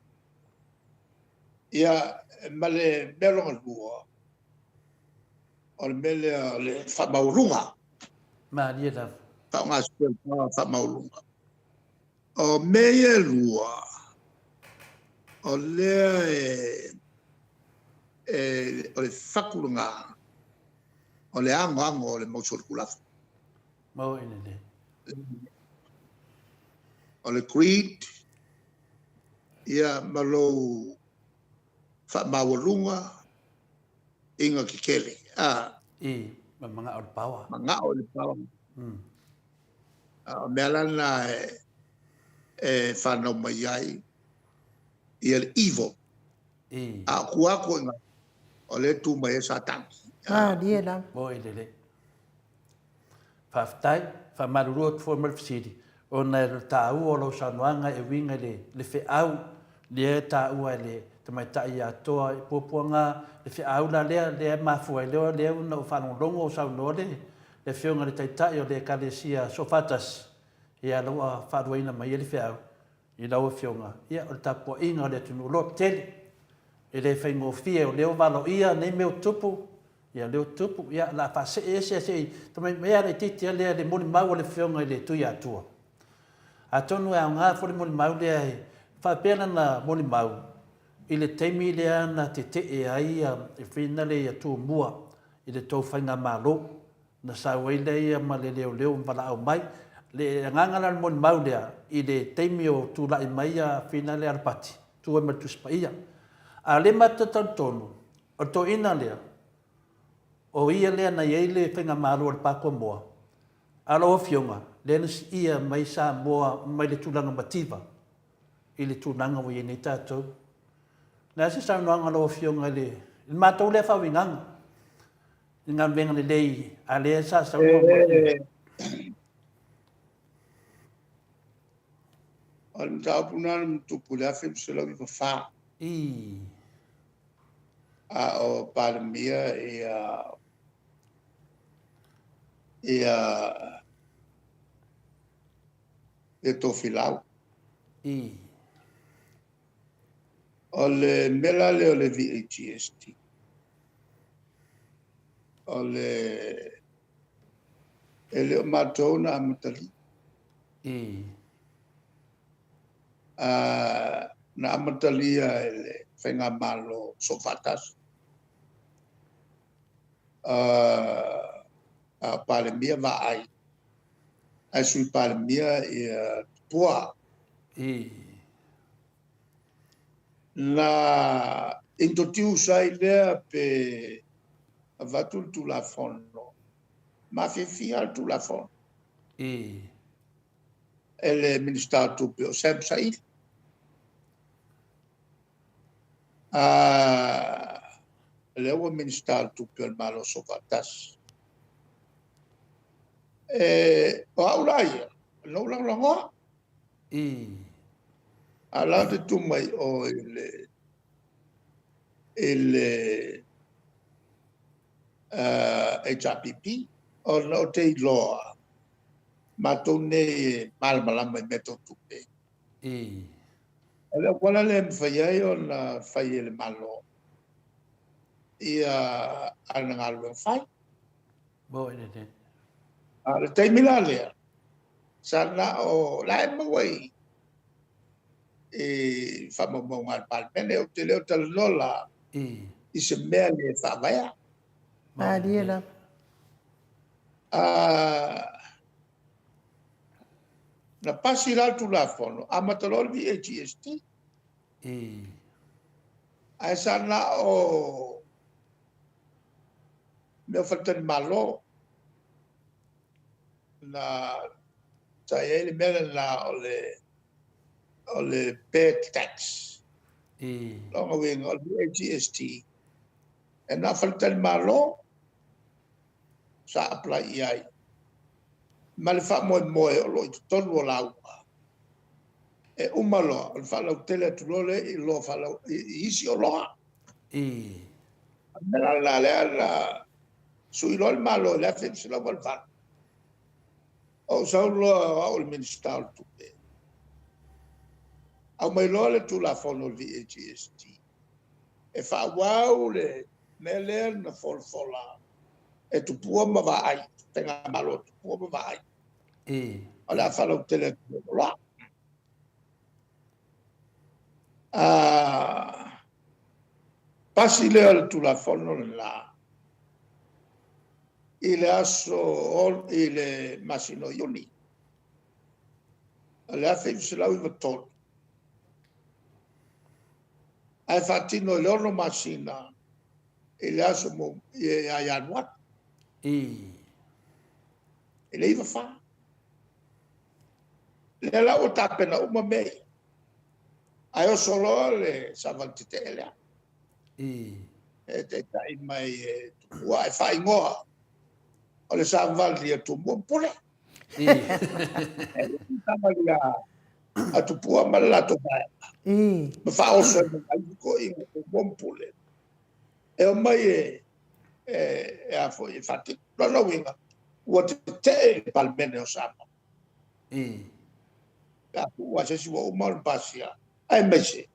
Ia, ma le mea lona lua, o le mea lea o le faamaualuga. Malie lava. Faaaoga le power faamaualuga. O mea ia e lua, o lea e, e, o le fatu lena, o le anoano o le mau solitulafono. Maua i lelei. O le greed, ia ma lou faamaualuga iga tetele. A. I, ma manao i le power. Manao i le power. A o mea la na e fanau mai ai ia le evil. A o tua atu i ina, o lea e tu mai ai Satani. Malie lava. Moi lelei. Faafetai, faamalulu atu foi ma le fesili, ona e le taua o lau saunoaga e uiga i le feau lea e taua e le tamaitai atoa i puapuaga, le feau la lea, lea e mafua ai lea, lea na ou faalogologo o saunoa le Afioga i le Taitai o le Ekalesia Soofaatasi, ia la ua faaluaina mai ai le feau i lau Afioga, ia o le tapuaiga o le atunuu lototele. E le faigofie, o lea ua valoia nei mea o tupu, ia lea ua tupu, ia o le a faasee ese se i tamai mea laitiiti lea i le molimau a le Afioga i le Tuiatua. Atonu e aoga foi le molimau lea e faapea lana molimau i le taimi lea na tetee ai e Finale ia Tumua i le tou faigamalo, na sau ai lea ia ma le leoleo ma valaau mai. Le agaga la o le molimau lea i le taimi o tulai mai ia Finale Alapati, tu ai ma le Tusi Paia. A o lea matou te talitonu, o le toeaina lea, o ia lea na i ai le faigamalo a le Pakomoa, a o lau Afioga, lea na siia mai Samoa mai le tulaga mativa i le tulaga ua i ai nei tatou. O le a se saunoaga a lau Afioga i le matou lea faauigaga i galuega lelei a lea sa saunoa mai? O le mataupu lena na tupu i le 1994. A o Palemia ia ia ia Tofilau. O le mea la lea o le VAGST, o le e le o matou na amatalia. Na amatalia e le Faigamalo Soofaatasi. A o Palemia Vaai, ae Sui Palemia ia Tupua. Na introduce ai lea pe avatu le Tulafono, mafiafia le Tulafono. E le Minisita o Tupe o Sam Saili. Lea ua Minisita o Tupe o le Malo Soofaatasi. E, o au la ia, na ou lagolagoa. A o la ou te tu mai o i le, i le HRPP, ona ou te iloa matou nei e malamalama i mea tau tupe. O le auala lea e mafai ai ona fai e le Malo ia ana galuega fai. A o le taimi la lea, sa na o la e maua i faamaumauga a le Palemene, ou te le o talanoa la i se mea le faavaea. Malie lava. Na pasi la le Tulafono, amata loa le VAGST. Ae sa na o mea o faletalimalo na sa i ai le mea lena o le bed tax. Lona uiga o le VAGST, e na o faletalimalo sa apply i ai, ma le faamoemoe o lo o i totonu o lauga, e uma loa ona faalautele atu loa lea i isi oloa. O le mea la lena lea na sui loa le Malo i le 1988, ou sau loa o au o le Minisita o Tupe, aumai loa le Tulafono o le VAGST, e faaauau le mea lea na folafola e Tupua ma Vaai, Faigamalo a Tupua ma Vaai, o le a faalautele atu i oloa. Pasi lea o le Tulafono lena i le masina o Iuni o le 1993, ae faatino i le 6 masina i le aso ia Ianuari i le 94. O lea la ua tapena uma mea ia, ae oso loa le savali tetee lea, e taitai mai e Tupua ae faaigoa o le savali a Tumua ma Pule. E le o se savali a Tupua ma le latou vaega, ma faaoso ai ma nai isi toeaiina o Tumua ma Pule, e omai e faatino. O lona uiga, ua tetee i le Palemene o Samoa, pe a tuu lava i se isi ua uma ona pasia, aemaise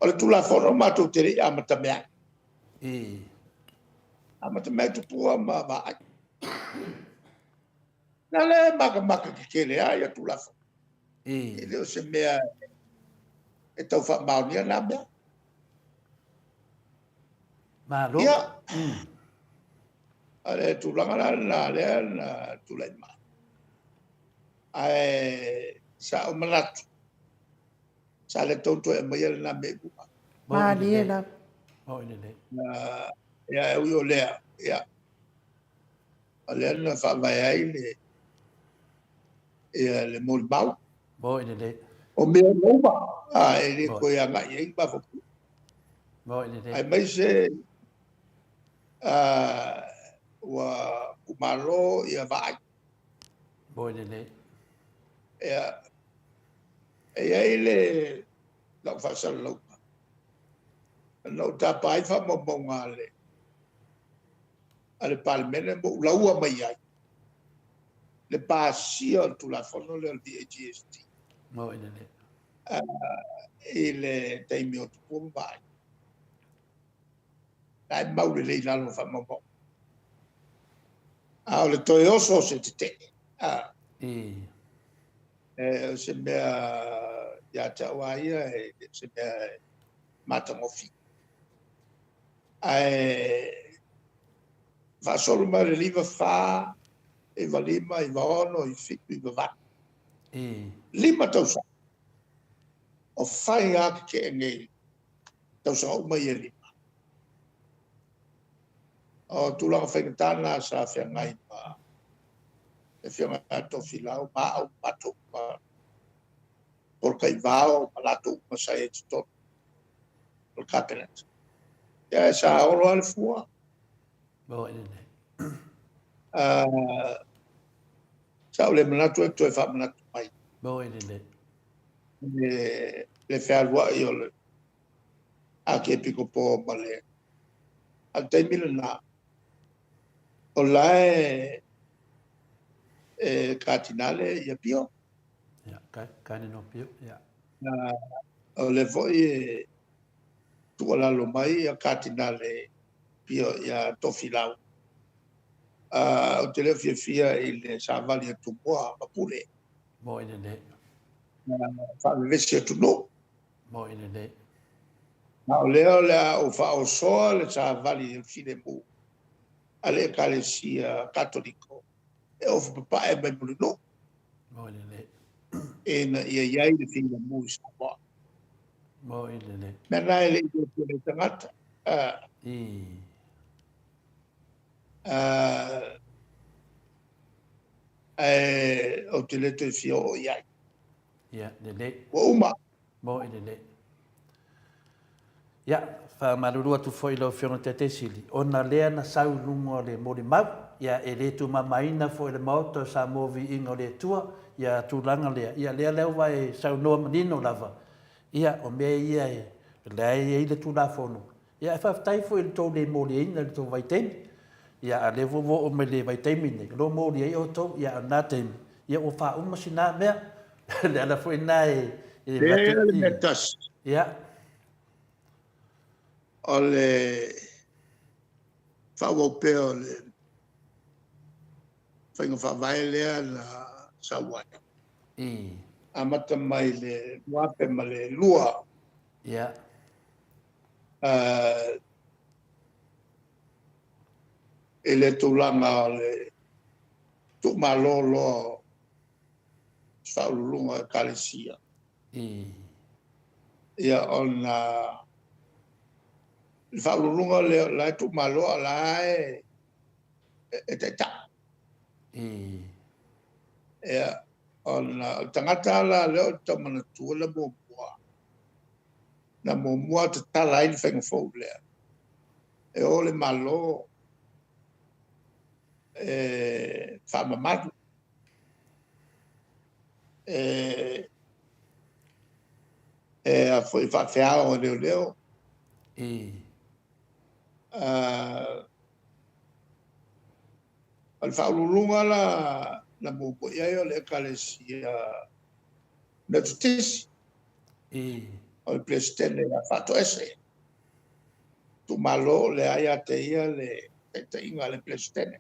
o le Tulafono matou te le i amatamea ai. Na amatamea ai Tupua ma Vaai. O lea e matamata tetele lava Tulafono, e le o se mea e tau faamaonia na mea. Malo. Ia, o le tulaga la lena lea na tulai mai. Ae sa ou manatu, sa le tatau ona toe aumaia lena mea i luma. Malie lava. Ia, e ui o lea, ia, o lea na faavae ai le molimau. Moi lelei. O mea ua uma, e le toe agai i ai ni mafaufauga. Moi lelei. Aemaise ua tuumalo ia Vaai. Moi lelei. Ia, e i ai le lau faasalalauga, na ou tapa ai faamaumauga a le Palemene ma ou laua mai ai le pasia o le Tulafono lea o le VAGST Moi lelei. i le taimi o Tupua ma Vaai. La e mau lelei i lalo o faamaumauga. A o le toe oso o se tetee, o se mea ia te au lava ia, e le o se mea e matagofie. Ae faasolo mai le 94, 95, 96, 97, 98, 5 tausaga, o fai lava tetee nei tausaga uma ia e 5. O tulaga faigata na sa feagai ma le Afioga ia Tofilau ma au ma matou uma, Polataivao ma latou uma sa i ai i totonu o le Kapeneta. Ia, sa olo lava le fua. Moi lelei. Sa ou le manatu e toe faamanatu mai Moi lelei. le fealuai o le Akiepikopo ma le... A o le taimi lena, o la e Katinale ia Pio. Ia, Katinale Pio, ia. O lea foi e tuualalo mai ia Katinale Pio ia Tofilau. Ou te le o fiafia i le savali a Tumua ma Pule. Moi lelei. Faavevesi atunuu. Moi lelei. A o lea o le a ou faaosoa le savali o le filemu a le Ekalesia Katoliko. E ofo papae mai Mulinuu. Moi lelei. Ina ia i ai le filemu i Samoa. Moi lelei. Mea na e le i iloa e tagata. I. Ae ou te le toe fia oo i ai. Ia, lelei. Ua uma. Moi lelei. Ia, faamalulu atu foi i lau Afioga i le Taitaisili, ona lea na sau i luga o le molimau, ia, e le tumamaina foi e le Maota o Samoa Viiga o le Atua, ia tulaga lea, ia lea lea ua e saunoa manino lava, ia, o mea ia e, o lea e i ai le Tulafono, ia, ae faafetai foi i le tou le moliaina i le tou vaitaimi, ia, a o lea foi ua oo mai i le vaitaimi lenei, o lo o moli ai outou, ia, a o lena taimi, ia ua faauma sina mea, O le ala foi lena e avatu. Lea le mea tasi. Ia. O le faaauau pea o le faiga faavae lea na sau ai. Amata mai le 2002. Ia. I le tulaga o le tuumalo loa faauluuluga o Ekalesia. Ia ona le faauluuluga lea o la e tuumalo a o la e e taitai. Ia ona o le tagata la lea ou te tau manatua na muamua na muamua tatala ai le faiga fou lea e o le Malo e faamamalu e e a foi faafeao e leoleo. O le faauluuluga la na muamua i ai o le Ekalesia Metotisi. O le Peresetene ia Faatoese. Itumalo o lea ia te ia le taitaiga a le Peresetene.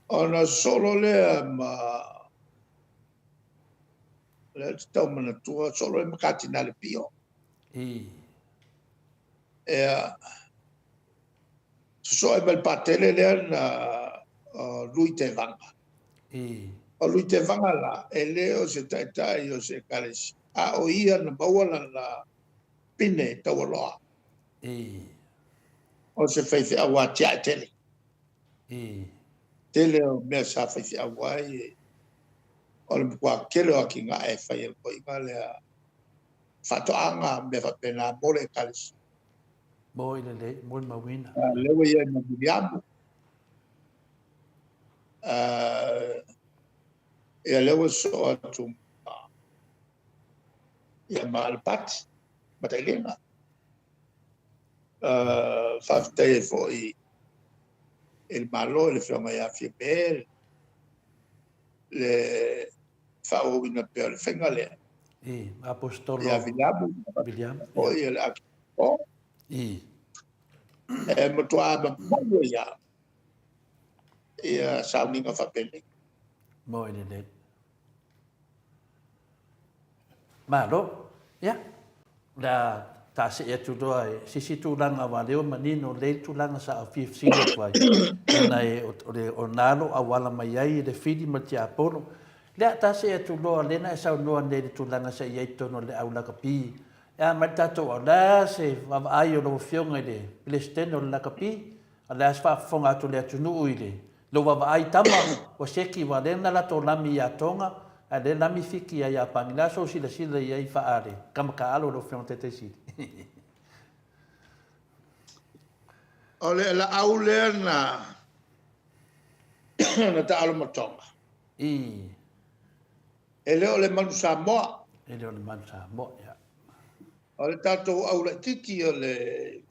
Ona sosoo loa lea ma lea ou te tau manatua, sosoo loa ma Katinale Pio. Ia, sosoo ai ma le Patele lea na o Lui Tevaga. O Lui Tevaga la, e le o se taitai o se ekalesia, a o ia na maua lana pine taualoa. O se faifeau atiae tele. Tele o mea sa faifeau ai, o le matua tele o atinae e fai e le toeaina lea, faatoaga, mea faapena mo le ekalesia. Moi lelei, molimauina. Lea ua i ai ma Viliamu. Ia lea ua sosoo atu ia ma Alepati, Matailiga. Faafetai ai foi i le Malo i le Afioga ia Fiame le faaauauina pea o le faiga lea. I, Apostolo Ia Viliamu, Viliamu. Foi le Akiko. I. E matua mamalu ai lava ia sauniga faapenei. Moi lelei. Malo. Ia, o le a taasee atu loa i se isi tulaga aua o lea ua manino lelei le tulaga sa ou fia fesili atu ai, ona e, o le, o na lo auala mai ai le fili ma le tiapolo. O le a taasee atu loa lea na e saunoa nei i le tulaga sa i ai i totonu o le au lakapi. E a mai le tatou au, o le a se vaavaai o lau Afioga i le Peresetene o le Lakapi? A o le a se faafofoga atu a le atunuu i le lou vaavaai tama ua seki aua lea na latou lami ia Tonga ae lea lami Fiti ia Iapani le a sou silasila i ai faa le tama taalo lau afioga Taitai Sili. O le laau lea na na taalo ma Tonga. I. E le o le manu Samoa. E le o le manu Samoa, ia. O le tatou au laititi o le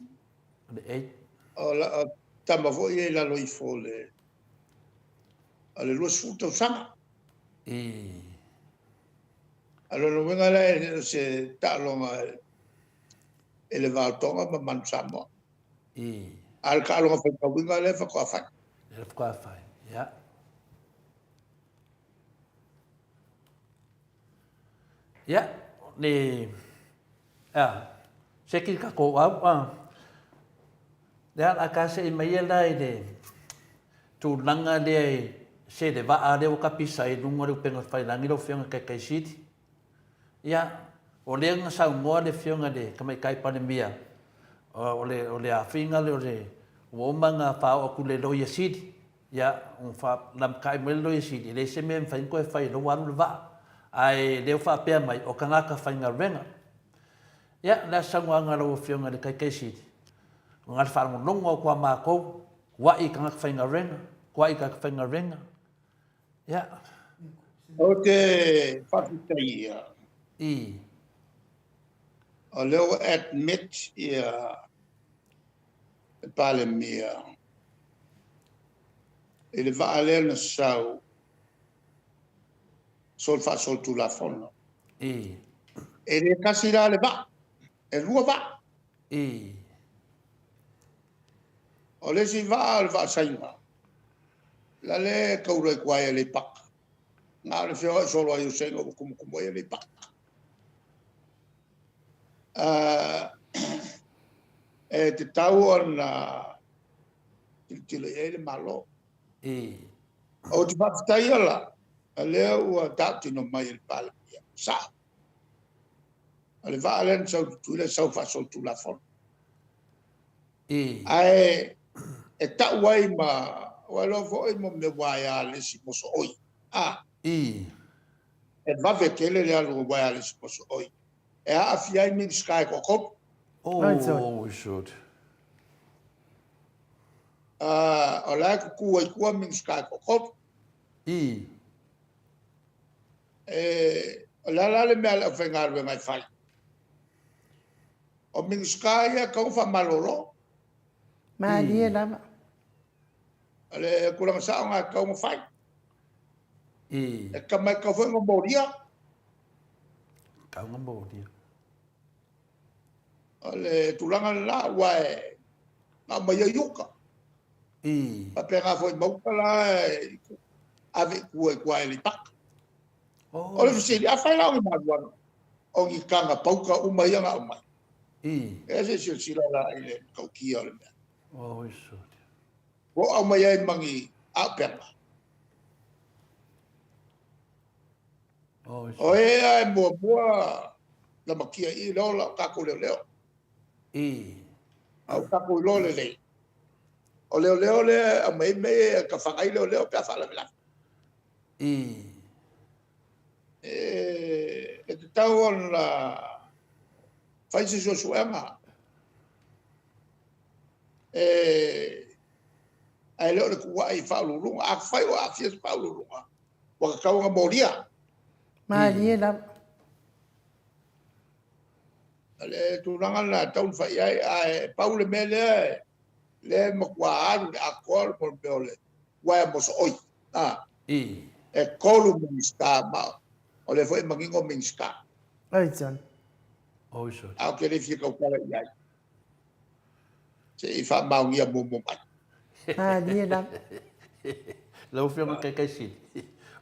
O le eight. O la tama foi ia i lalo ifo o le o le 20 tausaga. I. A lona uiga la e le o se taaloga i le va o Tonga ma Manu Samoa. I. A o le taaloga faitauina lea faatoa fai. Lea faatoa fai, ia. Ia, le Ea, seki ka kou au, a. Lea a ka sei mai ia la i le. tulaga lea e se le vaa lea ua kapisa ai i luga o le upega tafailagi lau Afioga i le Taitai Sili. Ia, o lea na saunoa le Afioga i le Tamaitai Palemia, o le, o le afiga lea o le, ua uma ona faaoo atu i le Loia Sili, ia, ua faalamatai mai le Loia Sili, e leai se mea e mafai ona toe fai o lea ua alu le vaa. Ae o lea ua faapea mai, o tagata faigaluega. Ia, o le a se saunoaga a lau Afioga i le Taitai Sili? Na o le faalogologo atu a matou, kuai i tagata faigaluega, kuai i tagata faigaluega. Ia. Ou te faafetai ia. I. O lea ua admit ia le Palemia i le vaa lea na sau sol faasolitulafono. I. E le tasi la le vaa, e lua vaa. I. O le isi vaa o le vaa Saina, la le e taula i tua i Aleipata. Na o le feoai solo ai o Saina ua tumutumu ai Aleipata. E tatau ona tilotilo i ai le Malo. I. Ou te faafetaia la, o lea ua tautino mai e le Palemia, sao. O le vaa lea na sau i Tutuila e sau faasolitulafono. Ae e tau ai ma, ua iloa foi mo mea uaealesi mosooi. A. E vave tele le alu o uaealesi mosooi. E aafia ai Minisita e toatolu. Oh, shoot. O la e tutu ai tua Minisita e toatolu. O le a la le mea a le aufaigaluega e fai? O Minisita ia e tatau ona faamalolo. Malie lava. O le tulaga sao lena e tatau ona fai. E tatau foi ona molia. Tatau ona molia. O le tulaga lena, aua e na aumai ai uta. Faapena foi ma uta la e ave i tua i tua i Aleipata. O le fesili, afai la o ni malualu, o ni taga pauta uma ia na aumai. E se i silasila la i le matautia o le mea. Ua aumai ai ma ni auupega. O e a e muamua lamatia i i le ola o tatou leoleo. A ua tatou iloa lelei, o leoleo lea e aumai ai mea ia e tafaga ai leoleo pe a faalavelave. E tatau ona fai se suesuega, ae le o le tuuai i Ofisa Sili o Pulega. Afai o aafia se Ofisa Sili o Pulega, ua tatau ona molia. Malie lava. O le tulaga lena e tatau ona fai i ai, ae pau le mea lea, lea e matua alu i le atoa le mea o le uaea mosooi. E 3 Minisita, ma o lea foi e manino Minisita. Oi, John. Oi, sorry. Ae ou te le fia tautala i ai. Se i faamaonia muamua mai. Malie lava. Lau Afioga i le Taitai Sili,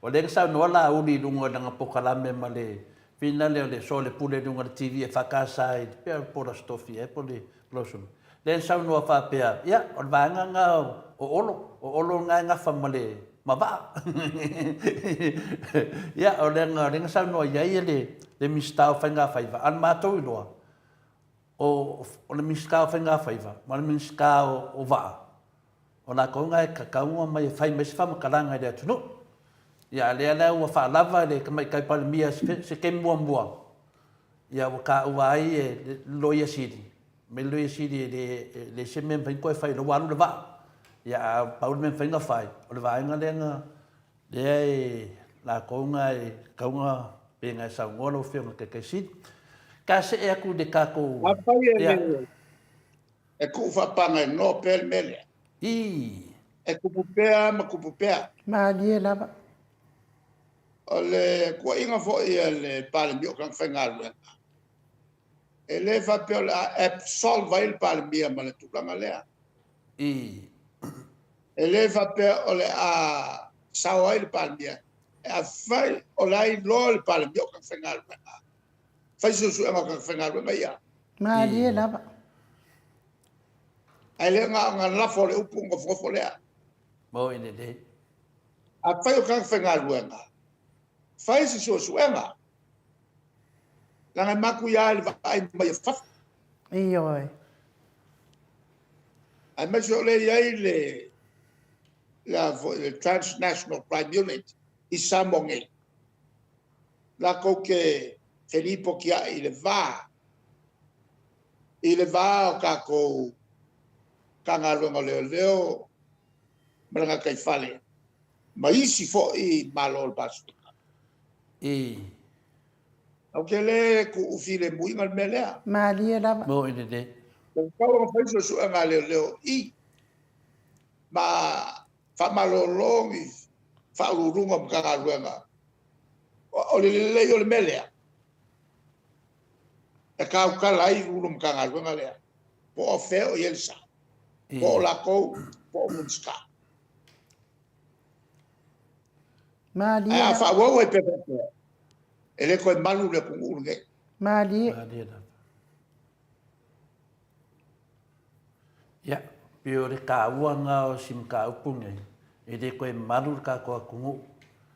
o lea na saunoa Laauli i luga o lana polokalame ma le finale o le soalepule i luga o le TV EFKS i le pea po o le Aso Tofi ea po o le Losome. Lea na saunoa faapea, ia, o le vaega lena o Olo, o Olo lena e gafa ma le ma vaa. Ia, o lea na saunoa i ai le Minisita o Faigafaiva, a o le matou iloa, o le Minisita o Faigafaiva ma le Minisita o Vaa, o latou na e tatau ona omai e fai mai se faamatalaga i le atunuu. Ia, a o lea la ua faalava le Tamaitai Palemia se taimi muamua, ia ua taua ai e le Loia Sili, mai le Loia Sili e leai se mea e mafai ona toe fai, o lea ua alu le vaa. Ia, a pau le mea e mafai ona fai, o le vaega lea na, lea e latou na e tatau ona, pei ona e saunoa lau Afioga i le Taitai Sili. Ka see atu i le tatou... Afai e le e tuu faapagainoa pea le mea lea. Ii. E tupu pea ma tupu pea. Malie lava. O le tuuaiga foi a le Palemia o tagata faigaluega, e le faapea o le a absolve ai le Palemia ma le tulaga lea. Ii. E le faapea o le a sao ai le Palemia. Afai o la e iloa le Palemia o tagata faigaluega, fai suesuega o tagata faigaluega ia. Malie lava. Ae le na ona lafo o le upu ona nofonofo lea. Moni lelei. Afai o tagata faigaluega, fai se suesuega, leaga e matuia i le vaai mai a fafo. Ioe. Aemaise o lea e i ai le, le, a foi, le Transnational Crime Unit i Samoa nei, latou te felipotiai i le va, i le va o tatou Matagaluega o Leoleo ma le gataifale ma isi foi Malo o le Pasefika. Ou te le tuu filemuina le mea lea. Malie lava. Moni lelei. E tatau ona fai suesuega a leoleo i i, ma faamalolo ni Faauluuluga o Matagaluega. O le lelei o le mea lea, e tautala ai Ofisa Sili o Matagaluega lea, po o fea o i ai le sao, po o latou po o Minisita. Malie. Ae a faaauau ai pea faapea, e le toe malu le atunuu lenei. Malie. Malie lava. Ia, pei o le taua lena o si mataupu lenei, e le toe malu le tatou atunuu,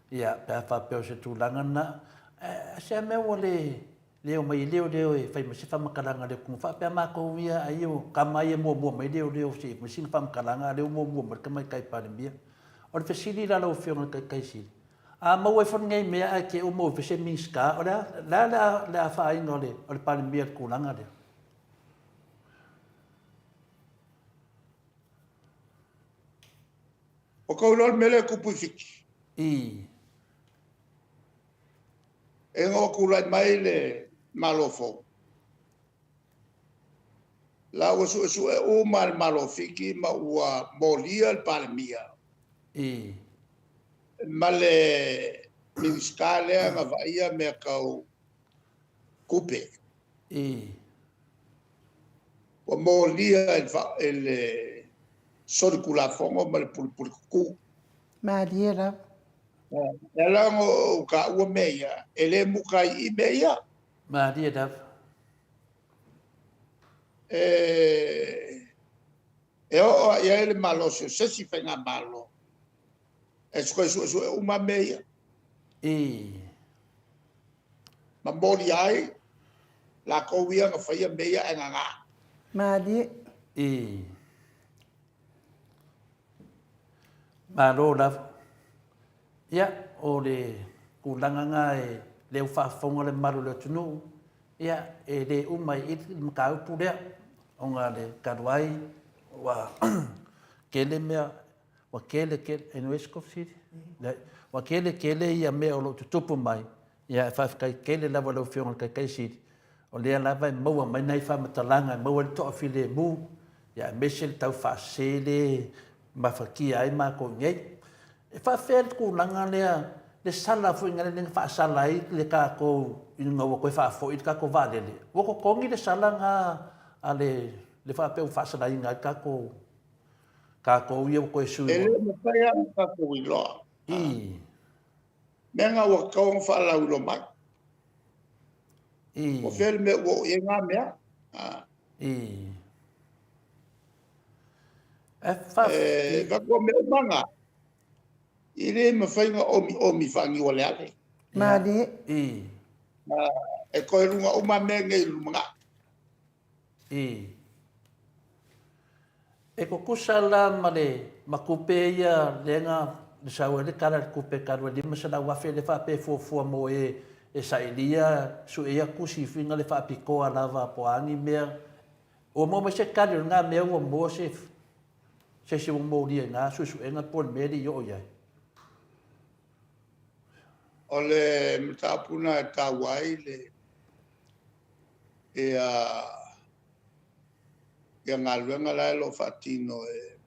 ia, pe a faapea o se tulaga lena. Ae se mea ua le le omai ai leoleo e fai mai se faamatalaga a le atunuu faapea matou ia ai o tama ia e muamua mai leoleo se i fai mai sina faamatalaga a o lea ua muamua mai le Tamaitai Palemia. O le fesili la lau Afioga i le Taitai Sili, a maua ifo lenei mea ae te i ua maua ifo se Minisita, o le a le a le afaina o le Palemia i le tulaga lea? Ua tou iloa le mea lea e tupu i Fiti? I. Ina ua tulai mai le Malo fou, la ua suesue uma e le Malo o Fiti ma ua molia le Palemia I. ma le Minisita lea na vaaia mea tau tupe. I. Ua molia i le solitulafono ma le pulepule tutu. Malie lava. E ala ona ou taua mea ia, e le muta ai i i mea ia. Malie lava. E oo lava i ai le malosi o se isi Faigamalo e toe suesue uma mea ia. I. Ma molia ai latou ia na faia mea ia ae gaga. Malie. I. Malo lava. Ia, o le tulaga lena e lea ua faafofoga le mamalu o le atunuu, ia, e le uma i i le mataupu lea, ona le talu ai ua tele mea, ua tele tele, anyways, ko fesili? Leai. Ua tele tele ia mea o lo o tutupu mai, ia e faafetai tele lava i lau Afioga i le Taitai Sili, o lea lava e maua mai nai faamatalaga e maua ai le toafilemu, ia aemaise le taufaasese lea e mafatia ai matou i inei. E faafefea le tulaga lea, le sala foi lea na faasala ai le tatou ina ua toe faafoi le tatou vaalele, ua totogi le sala lena a le, le faapea ua faasalaina ai le tatou, tatou ia ua toe sui. E le mafai lava ona tatou iloa. I. Mea na ua tatau ona faalauiloa mai. I. O fea le mea ua oo i ai na mea? I. E fa... E vatua mea uma na. E le mafai ona omiomi faaniualeale. Malie. I. E toe luga uma mea nei i le lumanai. I. E tutusa la ma le ma tupe ia lea na sau ai le Tala i le Tupe talu ai $500,000 lea faapea e fuafua mo e e sailia sue ia tusi fina le faapitoa lava po o a ni mea. Ua maua mai se tali o lena mea ua maua se se isi ua molia i na suesuega po o le mea le i oo i ai. O le mataupu lena e taua ai le ia ia galuega la e o lo o faatino e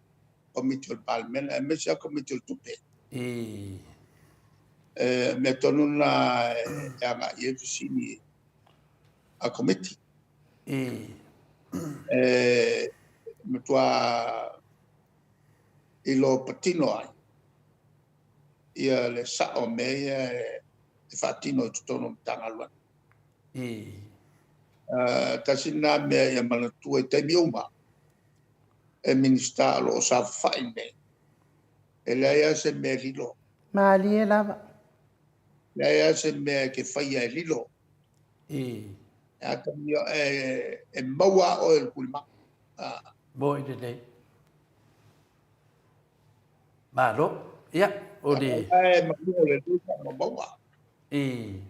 Komiti o le Palemene, aemaise lava Komiti o le Tupe. I. E mea tonu lena e agai i ai fesili a Komiti. I. E matua iloa patino ai ia le sao o mea ia e faatino i totonu o Matagaluega. I. Tasi lena mea ia manatua i taimi uma e Minisita o lo o saofafai nei. E leai lava se mea e lilo. Malie lava. Leai lava se mea e te faia e lilo. I. E atagia e, e maua a oe le tulimaga. Ah. Moi lelei. Malo. Ia, o le... E maua le lua faamaumauga. I.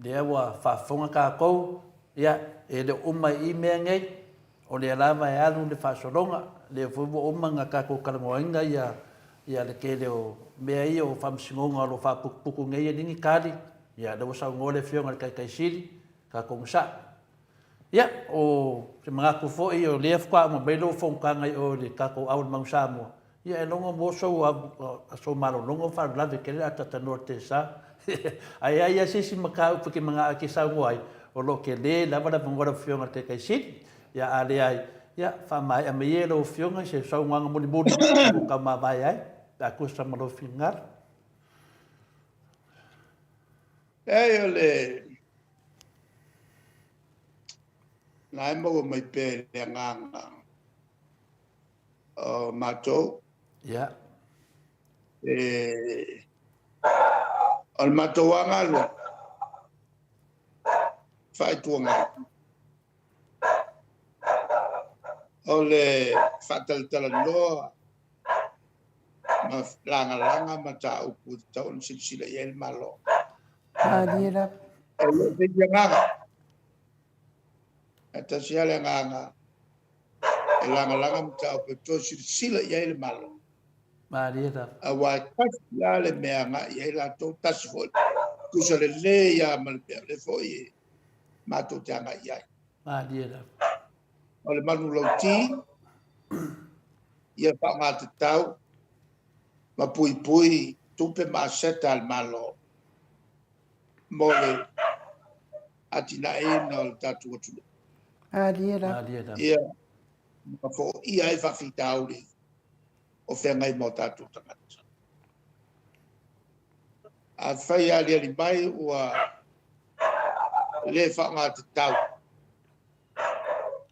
Lea ua faafofoga tatou, ia, e le o uma i i mea nei, o lea lava e alu le faasologa, lea foi ua uma ona tatou talanoaina ia, ia le tele o mea ia o faamasinoga o lo o faaputuputu nei e nini tali, ia lea ua saunoa le Afioga i le Taitai Sili, tatou onosai. Ia, o se manatu foi o lea faatoa uma mai lou fonotaga i o i le tatou Au i le Manu Samoa, ia e logo mo sou, sou malologa ua faalavelave tele le a talatalanoa i le telesa. Ae ai lava se isi mataupu e te manao e te saunoa ai, o lo o tele lava le avanoa lau Afioga i le Taitai Sili. Ia, a leai, ia, faamaea mai ia e lau Afioga se saunoaga mulimuli o tau mavae ai, pe a tusa ma lou finagalo. Leai, o le na e maua mai pea i le agaga o matou. Ia. E, o le matou aga alu faa-Itu Agai. O le faatalatalanoa ma lagalaga mataupu e tatau ona silasila i ai le Malo. Malie lava. E le o se isi agaga. Ae tasi lava le agaga e lagalaga mataupu e toe silasila i ai le Malo. Malie lava. Aua e tasi lava le mea e agai i ai latou, tasi foi. Tusa lelei lava ma le mea o lea foi e matou te agai i ai. Malie lava. O le manulauti, ia faaaogatatau ma puipui tupe ma aseta a le Malo mo le atinaeina o le tatou atunuu. Malie lava. Malie lava. Ia ma foia ai faafitauli o feagai ma o tatou tagata. Afai e aliali mai ua le faaaogatatau,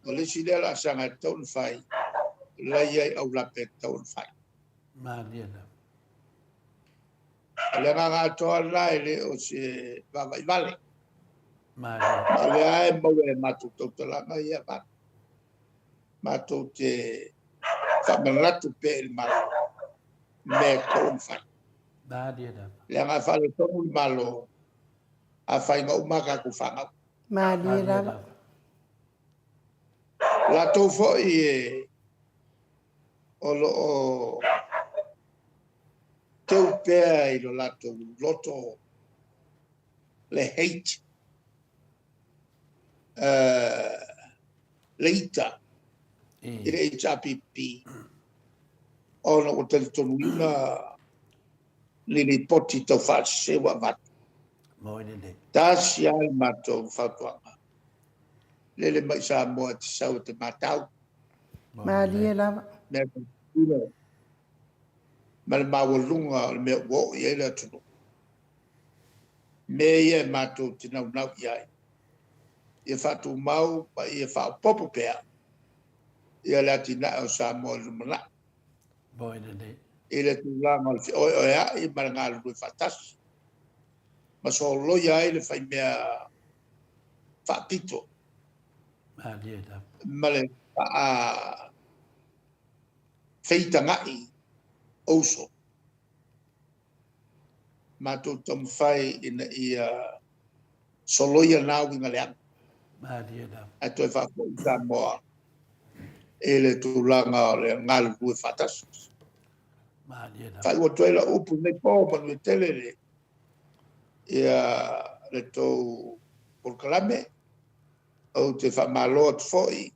o le isi lea laasaga e tatau ona fai, o la e i ai aulape e tatau ona fai. Malie lava. O le agaga atoa lena e le o se vaavaai vale. Malie. Ma o lea e maua e matou tautalaga ia avatu. Matou te faamanatu pea i le Malo mea e tatau ona fai. Malie lava. Leaga a faaletonu le Malo, afaina uma a tatou fanau. Malie lava. Latou foi e o lo o teu pea i lo latou loto le hate, le ita i le HRPP ona ua talitonuina ni lipoti tau faasese ua avatu. Tasi lava le matou fautuaga, lele mai Samoa e te sau e te matau. Malie lava. Mea tino ma le maualuga o le mea ua oo i ai le atunuu. Mea ia e matou te naunau i ai, ia faatumau ma ia faaopoopo pea ia le atinae o Samoa i le lumanai. I le tulaga o le feoeoea'i ma le galulue faatasi, ma soloia ai le faimea faapito ma le feitaga'i o uso. Matou taumafai ina ia soloia na uiga leaga. Ae toe faafoi Samoa i le tulaga o le galulue faatasi. Faaiu atu ai lau upu i lenei po, manuia tele le, ia, le tou polokalame. Ou te faamalo atu foi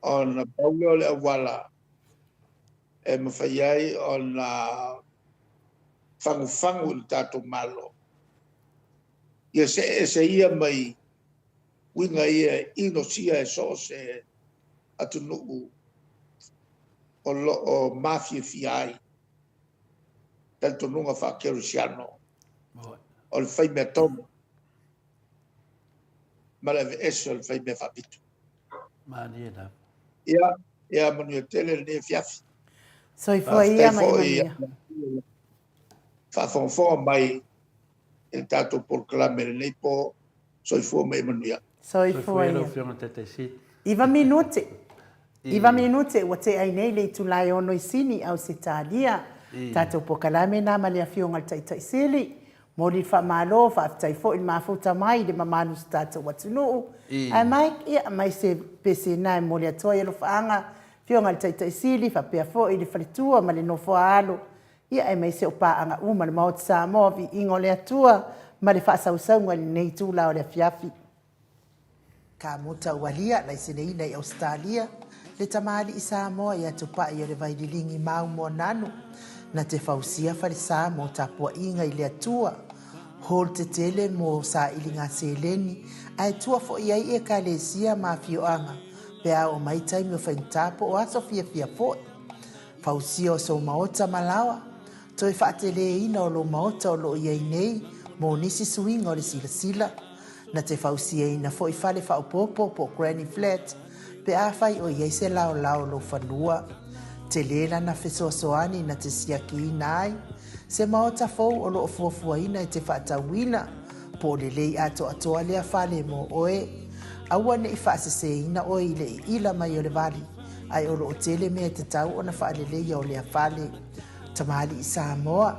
ona pau lea o le auala e mafai ai ona fagufagu i le tatou Malo, ia see ese ia mai uiga ia e inosia e so o se atunuu o lo o mafiafia ai talitonuga faakerisiano o le faimea tonu ma le aveese o le faimea faapito. Malie lava. Ia, ia manuia tele lenei afiafi. Soifua Faafetai ia ma ia foi i manuia. faafogafoga mai i le tatou polokalame i lenei po. Soifua ma ia manuia. Soifua Soifua ia lau ia. Afioga i le Taitai Sili. Iva minute. Iva minute ua tea ai nei le itula e ono i Sini, Ausetalia. Tatou polokalame na ma le Afioga i le Taitai Sili. Momoli le faamalo, faafetai foi le mafuta mai i le mamalu o si tatou atunuu. Ae Mike, ia aumai se pese na e momoli atu ai alofaaga, Afioga i le Taitai Sili faapea foi le faletua ma le nofo-a alo, ia aemaise o paaga uma le Maota Samoa, viiga o le Atua ma le faasausauga i lenei itula o le afiafi. Kamuta ua lia laiseneina i Ausetalia le tamalii Samoa ia Tupai o le Vaililigi mau Moananu na te fausia falesa mo tapuaiga i le Atua hall tetele mo sailiga seleni ae tua foi ai ekalesia ma afioaga pe a oo mai taimi o faigata po o aso fiafia foi. Fausia o sou maota ma laoa, toe faateleina o lou maota o loo i ai nei mo nisi suiga o le silasila. Na te fausiaina foi fale faaopoopo po o granny flat pe afai o i ai se laolao o lou fanua. Tele lana fesoasoani na te siakiina ai se maota fou o loo fuafuaina e te faatauina po o lelei atoatoa lea fale mo oe. Aua ne i faaseseina oe i le iila mai o le vali, ae o loo tele mea e tatau ona faaleleia o lea fale. Tamalii Samoa,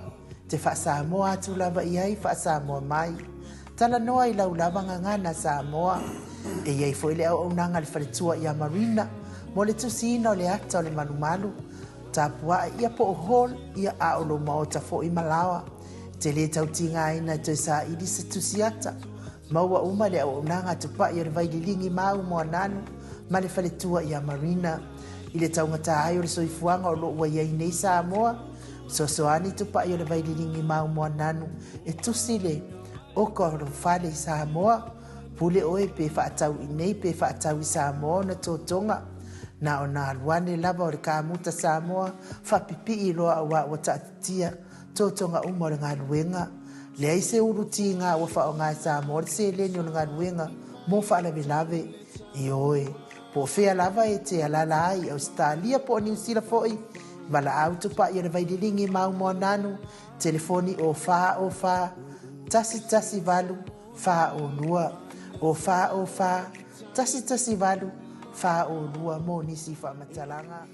te faa-Samoa atu lava i ai faa-Samoa mai. Talanoa i lau lava gagana Samoa. E i ai foi le auaunaga a le faletua ia Marina mo le tusiina o le ata o le malumalu, tapuai ia po o hall ia a o lou maota foi ma laoa. E te le tau tigaina e toe saili se tusi ata. Maua uma le auaunaga a Tupai o le Vaililigi mau Moananu ma le faletua ia Marina. I le taugata ai o le soifuaga o loo ua i ai nei Samoa, fesoasoani Tupai o le Vaililigi mau Moananu e tusi le oka o lou fale i Samoa. Pule oe pe faatau i nei pe faatau i Samoa ona totoga. Na ona alu ane lava o le kamuta Samoa faapipii loa aua ua taatitia totoga uma o le galuega. Leai se ulu tiga ua faaaoga e Samoa le seleni o le galuega mo faalavelave. Ioe, po o fea lava e te alaala ai i Ausetalia po o Niu Sila foi, valaau Tupai o le Vaililigi mau Moananu, telefoni o 4 o 4 118 4 o 2, o 4 o 4 118 4 o 2 mo nisi faamatalaga.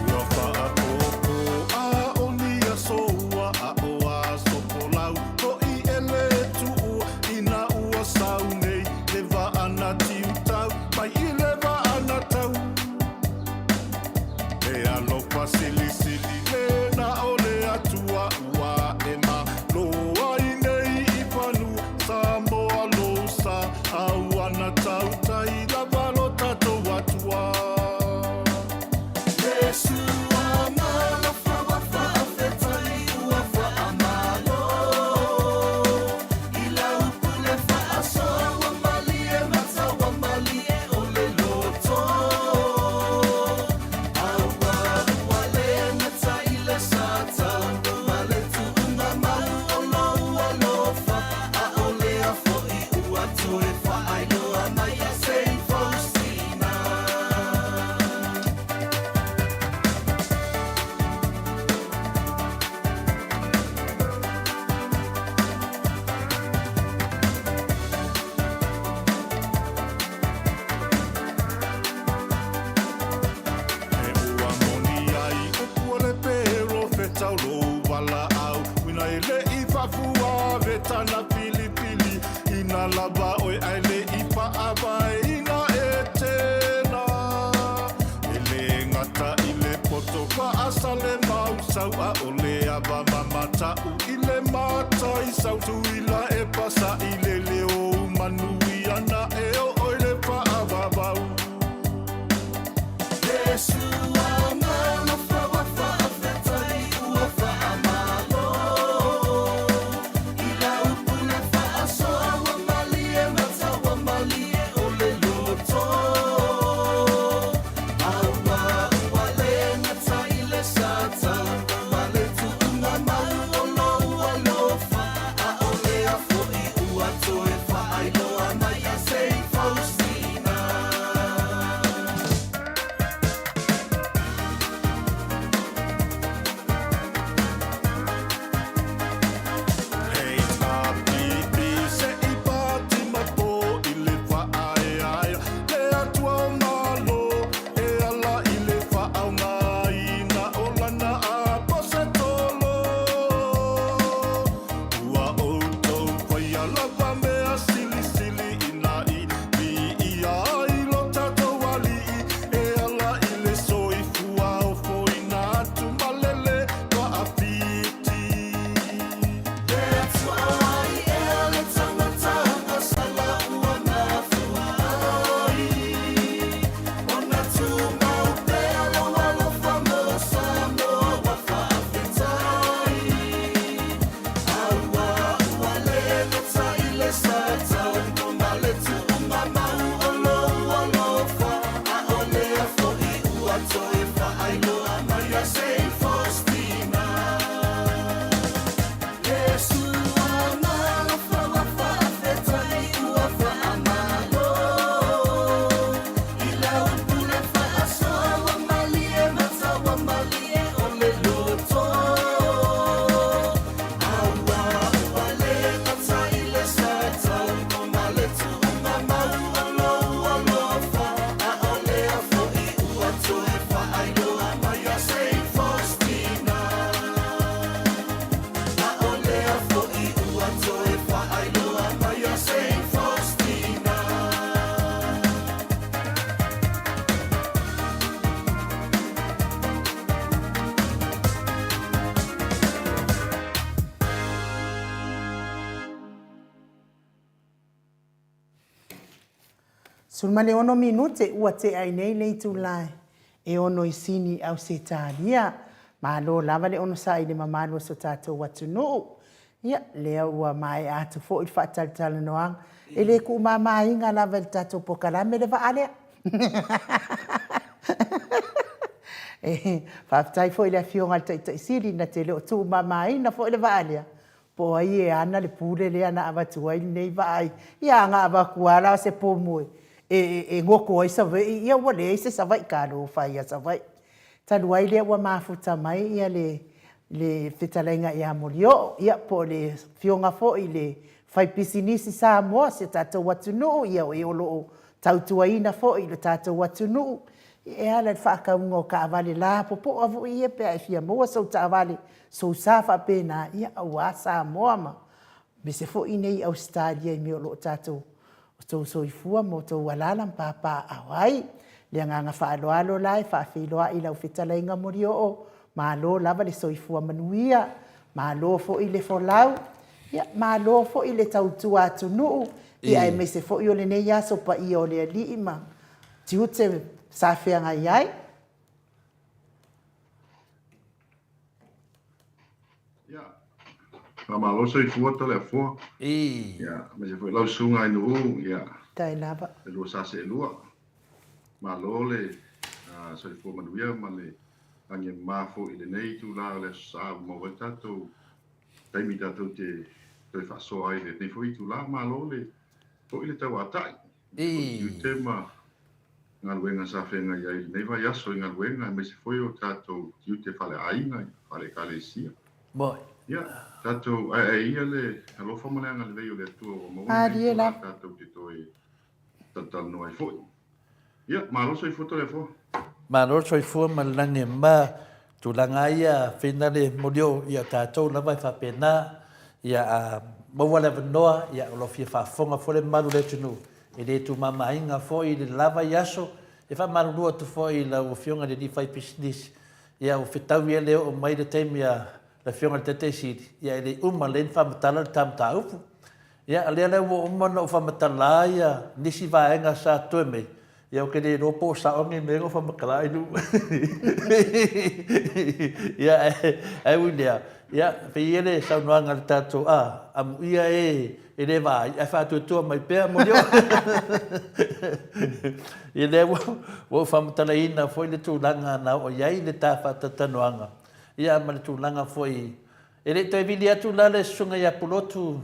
Ua faapopo a o ni aso ua aʻo aso folau hoʻi e le tuʻu ina ua sau nei le vaa na tiutau mai i le vaa na tau. E alofa silisili le na o le Atua ua e malo ai nei i fanua Samoa lou sa a ua na tautai lava lo tatou Atua. E ua moni ai upu o le perofeta o lou valaau uina e le i faafua vetana filifili ina lava oe ae le i faavaeina e tena. E le gata i le poto faasale mausau a o le ava mamata'u i le matai sau tuila e pasa'i le leo manuia na e oo i le faavavau. 16 minute ua tea ai nei le itula e ono i Sini, Ausetalia. Malo lava le onosai i le mamalu o so tatou atunuu. Ia, lea ua maea atu foi le faatalatalanoaga. E le tuumamaina lava i le tatou polokalame le vaa lea. E faafetai foi i le Afioga i le Taitai Sili na te le o tuumamaina foi le vaa lea, po o ai e ana le pule lea na avatu ai lenei vaa. Ia ana avatu lava la o se pomu e goto ai Savaii, ia ua leai se Savaii, talofa e ia Savaii. Talu ai lea ua mafuta mai ia le le fetalaiga ia Molioo, ia po o le afioga foi i le faipisinisi Samoa, si o tatou atunuu, ia o e o lo o tautuaina foi lo tatou atunuu e ala i le faatauga o taavale lapopoa foi ia pe a e fia maua sou taavale, sou sa faapena, ia aua Samoa ma aemaise foi i inei i Ausetalia i mea o lo o tatou outou soifua ma outou alaala ma papaaao ai. Le agaga faaaloalo la e faafeiloai i lau fetalaiga Molioo, malo lava le soifua manuia, malo foi le folau, ia malo foi le tautua atunuu, ia aemaise foi o lenei aso paia o le Alii ma tiute sa feagai ai. Ia, faamalo le soifua Toleafoa. Ia, aemaise foi lau susuga i Nu'u, ia. Faafetai lava. Le lua sa seelua. Malo le soifua manuia ma le lagi e mama foi i lenei itula o le Aso Sa ua maua ai le tatou taimi tatou te toe faasoa ai i lenei foi itula. Malo le foi le tauatai. Tiute ma galuega sa feagai ai i lenei vaiaso i galuega aemaise foi o tatou tiute faaleaiga, faale-ekalesia. Ia, tatou aeae ia le alofa ma le agalelei o le Atua ua maua lenei itula tatou te toe talatalanoa ai foi. Ia, malo le soifua Toleafoa. Malo le soifua ma le lagi e mama. Tulaga lava ia finale molio ia tatou lava e faapena ia a maua le avanoa ia o lo o fia faafofoga foi le mamalu o le atunuu e le tumamaina foi i le la vaiaso e faamalulu atu foi i lau afioga i le alii faipisinisi ia ua fetaui e le oo mai le taimi a le afioga i le Taitai Sili ia e le i uma lelei ona faamatala le ta mataupu ia lea la ua uma ona ou faamatala ia nisi vaega sa totoe mai Ia ou te le iloa po o sao nei mea na ou faamatala ai lou Ia ae ui i lea, ia pei ia le saunoaga a le tatou a, amuia e e le vaai ae faatuatua mai pea Molioo. Ia lea ua ou faamatalaina foi le tulaga na oo i ai le ta faatalatalanoaga, ia ma le tulaga foi e le i toe vili atu la le Susuga ia Pulotu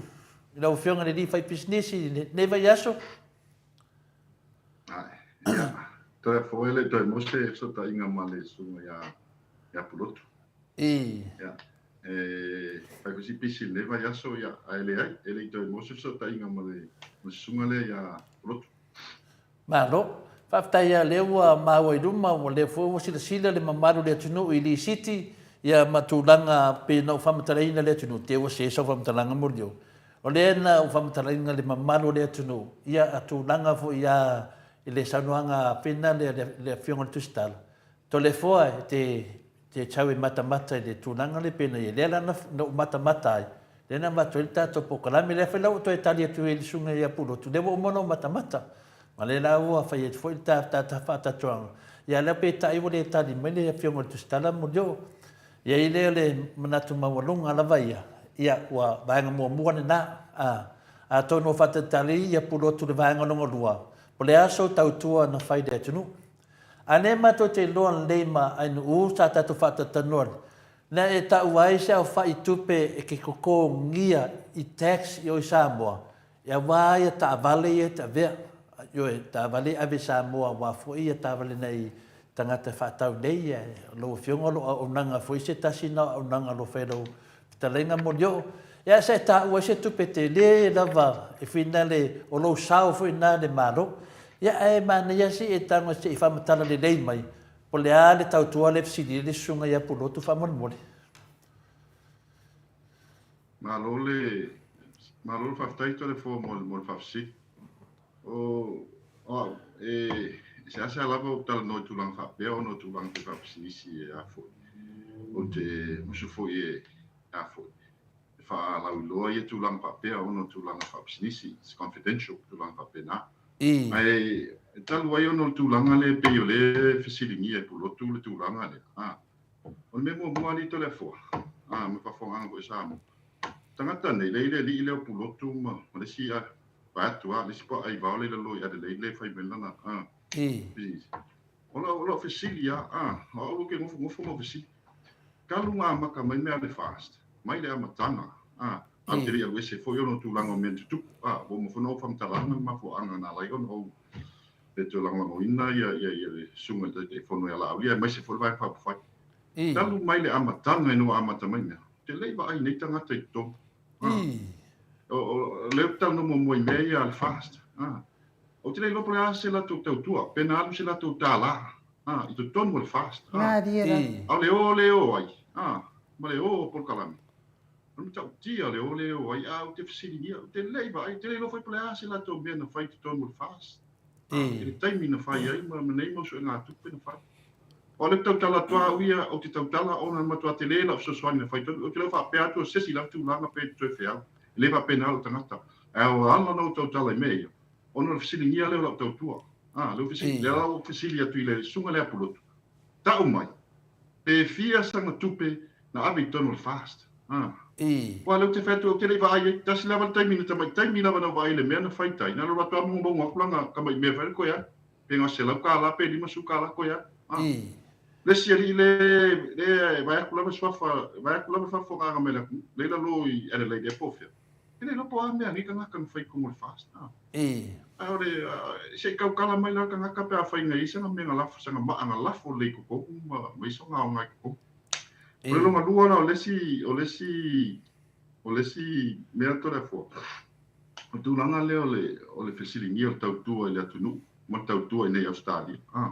i lau Afioga i le alii faipisinisi i lenei vaiaso. Ia, toe foi le toe mo se fesootaiga ma le susuga ia ia Pulotu. I. Ia, e fai foi si pisi i lenei vaiaso, ia, ae leai, e le i toe maua se fesootaiga ma le ma le susuga lea ia Pulotu. Malo. Faafetai lava o lea ua maua i luma, o lea foi ua silasila le mamalu o le atunuu i lisiti, ia ma tulaga pei ona ou faamatalaina le atunuu, te ua se sau faamatalaga Molioo. O lea na ou faamatalaina le mamalu o le atunuu, ia a tulaga foi a i le saunoaga pena lea le Afioga i le Tusitala, Toleafoa e te te tau e matamata i le tulaga lea pei ona i ai. Lea la na ou matamata ai, lea na avatu ai le tatou polokalame, lea foi la ua toe tali atu ai le Susuga ia Pulotu, lea ua uma ona ou matamata. Ma lea la ua fai atu foi le ta faatatuaga, ia lea peitai ua le tali mai le Afioga i le Tusitala Molioo. I ai lea o le manatu maualuga lava ia, ia, ua vaega muamua lena, a, atonu o faatalitali ia Pulotu i le vaega lona lua, po o le a sou tautua na fai i le atunuu. A lea matou te iloa lelei ma Ainuu sa tatou faatalatalanoa na e taua ai se aofai tupe e ke totogia i tax i o i Samoa, E aua ia taavale ia e te avea, ioe, taavale e ave i Samoa aua foi ia taavale nai tagata e faatau nei, lau Afioga o lo o auaunaga foi se tasi na o auaunaga o lo o fai e lau fetalaiga Molioo. Ia sa e taua ai se tupe tele lava e finale o lou sao foi na le Malo. Ia ae manaia se i e tago se i faamatala lelei mai po o le a le tautua lea e fesili ai le Susuga ia Pulotu faamolemole. Malo le malo le faafetai Toleafoa mo le mo le faafesili. O o au e seasea lava ou talanoa i tulaga faapea ona o tulaga foi faapisinisi e a foi. Ou te musu foi e a foi e faalauiloa ia tulaga faapea ona o tulaga faapisinisi, it's confidential, tulaga faapena. Ae talu ai ona o le tulaga lea e pei o lea e fesiligia e Pulotu le tulaga lea, a, o le mea muamua alii Toleafoa, a, ma faafofogaaga foi a Samoa, tagata nei, lea e i le alii lea o Pulotu ma, ma le isi, a, vaeatu lava, le isi puaa aivao lea i lalo i Adelaide lea e fai mai lana, a, pisinisi. O lau, o lau fesili lava, a, o au ou te nofonofo ma ou fesili, talu ona amata mai mea a le FAST, mai le amataga, a, ae ou te le i alu ese foi ona o tulaga o mea na tutupu, a, ua uma foi ona ou faamatalaga le mafuaaga na ala ai ona ou le toe lagolagoina ia, ia, ia le Susuga i le Taitaifono ia Laauli, aemaise foi le Vaega Faaupufai. Talu mai le amataga ina ua amata mai mea, ou te le i vaai i nei tagata i totonu. A, o, o, o lea ou te talanoa muamua i mea ia a le FAST, a, Ou te le iloa po o le a se latou tautua, pe na alu se latou tālā, ā, i totonu o le FAST, ā, Malie la. a o le ō lea e ō ai, ā, ma le ō o polokalame. O le matautia le ō lea e ō ai, ā, ou te fesiligia, ou te le i vaai, ou te le iloa foi po o le a se latou mea na fai i totonu o le FAST, ā, i le taimi na fai ai ma, ma nei mau suegatupe na fai. O le tautala atu a au ia, ou te tautala ona e matua tele lau fesoasoani na fai tonu, ou te le o faapea atu o se isi lava tulaga pe toe feau. E le faapena lou tagata. Ae ua ala ona ou tautala i mea ia, ona o le fesiligia lea o lau tautua. A, lea ua fesili, lea la ua ou fesili atu i le susuga lea a Pulotu, tau mai, pe fia sana tupe na ave i totonu o le FAST? A, aua lea ou te fai atu ou te le i vaai ai, tasi lava le taimi na tamai taimi lava na ou vaai i le mea na fai tai, na alu atu lava maumauga atu lana tamai mea e fai ai le koe alu. Pe na $100 pe $50 koe alu. A, le isi alii le, le e vae atu lava le suafa, vae atu lava le faafofogaaga mai le atunuu, le i lalo i Adelaide ea po o fea. E le iloa po o a mea a nei tagata na fai i totonu o le FAST. A, a o le, se i tautala mai la le tagata pe afai na i ai sana mea na lafo, sana maa na lafo lelei i totonu ma, ma i sona aoga i totonu. O le lona lua la o le isi, o le isi, o le isi mea Toleafoa, O le tulaga lea o le, o le fesiligia o le tautua i le atunuu ma le tautua i nei Ausetalia. A.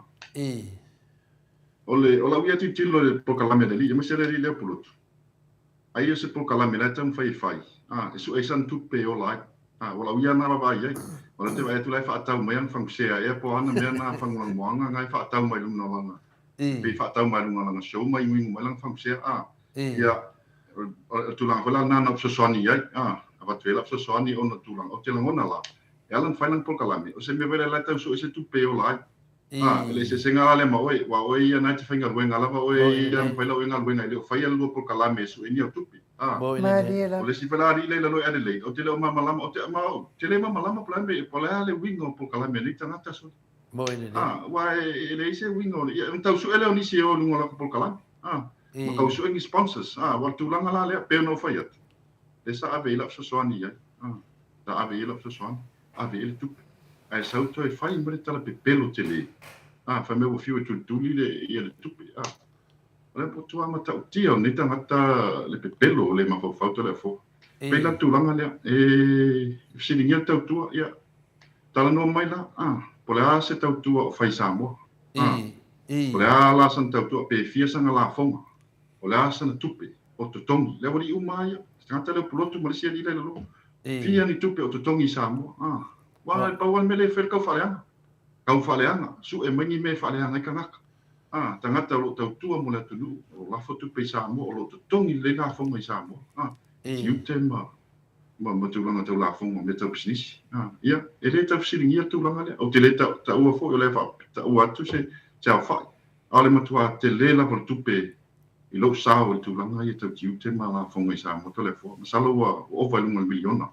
O le, o lau ia tilotilo i le polokalame a le alii, aemaise le alii lea o Pulotu, ai o se polokalame la e taumafai e fai, a, e sue ai sana tupe e ola ai. A, ua lau ia na vaavaai i ai. O lea ou te vaai atu la e faatau mai ana fagusea ea po o ana mea na fagulaguaga na e faatau mai luna o lana, pei faatau mai luga o lana show ma inuinu mai lana fagusea. A, ia, o le tulaga foi la lena na ou fesoasoani i ai, a, avatu ai lau fesoasoani ona o tulaga, ou te lagona la, e ala ona fai lana polokalame, o se mea foi lea la e tau sue se tupe e ola ai. A, e le eseesega la lea ma oe, aua o oe ia na e te faigaluega lava oe ia, ma fai lau galuega e le o faia le lua polokalame e sue ni au tupe. A, o le isi foi la alii lea i lalo i Adelaide, ou te le o malamalama, ou te, ma ou te le malamalama po o le a le mea, po o le a le uiga o polokalame a nei tagata sole. A, aua e leai se uiga o le, ia, ona tau sue lea o nisi e o i luga o latou polokalame. A, ma tau sue ni sponsors. A, aua o le tulaga la lea, pei ona ou fai atu, lea sa ave i ai lau fesoasoani i ai. A, sa ave i ai lau fesoasoani, ave i ai le tupe. Ae sau toe fai mai le tala pepelo tele. A, fai mai ua fiu e tulituli le, ia le tupe. A, o le matua matautia o lenei tagata le pepelo le mafaufau Toleafoa. Pei la le tulaga lea, e fesiligia le tautua, ia, Talanoa mai la, a, po o le a se tautua o fai i Samoa? A, po o le a la sana tautua, pe fia sana lafoga, o le a sana tupe o totogi, le aualii uma lava ia, se tagata lea o Pulotu ma le isi alii la i lalo, fia ni tupe o totogi i Samoa? A, aua e pau lava le mea lea e fai le tau faaleaga, tau faaleaga, sue mai ni mea e faaleaga ai tagata. A, tagata o lo o tautua mo le atunuu, o lo o lafo tupe i Samoa, o lo o totogi lelei lafoga i Samoa, a, tiute ma ma, ma tulaga tau lafoga, mea tau pisinisi. Ah, ia, e le tau fesiligia le tulaga lea. Ou te le tau, taua foi o le a taua atu se, se aofai. A o le matua tele lava o le tupe i lou sao i le tulaga ia tau tiute ma lafoga i Samoa Toleafoa. Masalo ua ova i luga o le miliona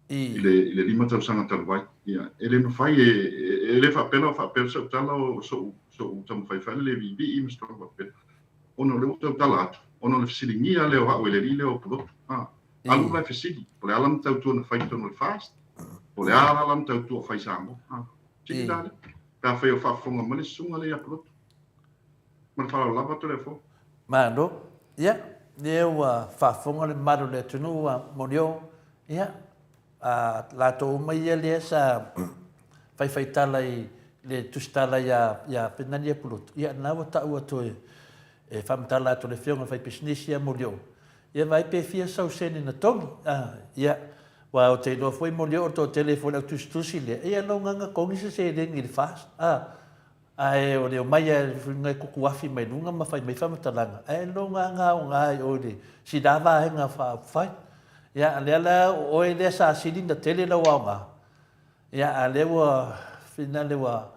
i le, i le lima tausaga talu ai. Ia, e le mafai e, e, e le faapea la o faapea sau tala o so'u, so'u taumafai fai le le viivii ma se tulaga faapea. Ona o lea ua tautala atu, ona o le fesiligia lea o au e le alii lea o Pulotu. Ah. Alu la e fesili, po o le a lana tautua na fai i totonu o le FAST, po o le a la lana tautua o fai i Samoa. Ha, sili la lea. Pe afai o faafofoga mai le susuga lea ia Pulotu. Ma le faaaloalo lava Toleafoa. Malo. Ia, lea ua faafofoga le mamalu o le atunuu a Molioo, ia, a latou uma ia lea sa faifaitala i le tusitala ia, ia Penania Pulotu, ia, lena ua tau atu e, e faamatala atu e le Afioga i le faipisinisi ia Molioo, Ia vaai pe fia sau sene na togi. Ah, ia, ua ou te iloa foi moli o le toatele foi le au tusitusi lea, ia lau gaga togi se seleni i le FAST. Ah, ae o le omai a le kukuafi mai luga ma fai mai faamatalaga, ae lou gaga aoga i o i le sila vaega faaupufai. Ia, a lea la o oe lea sa sili na tele lau aoga, ia, a lea ua Finale ua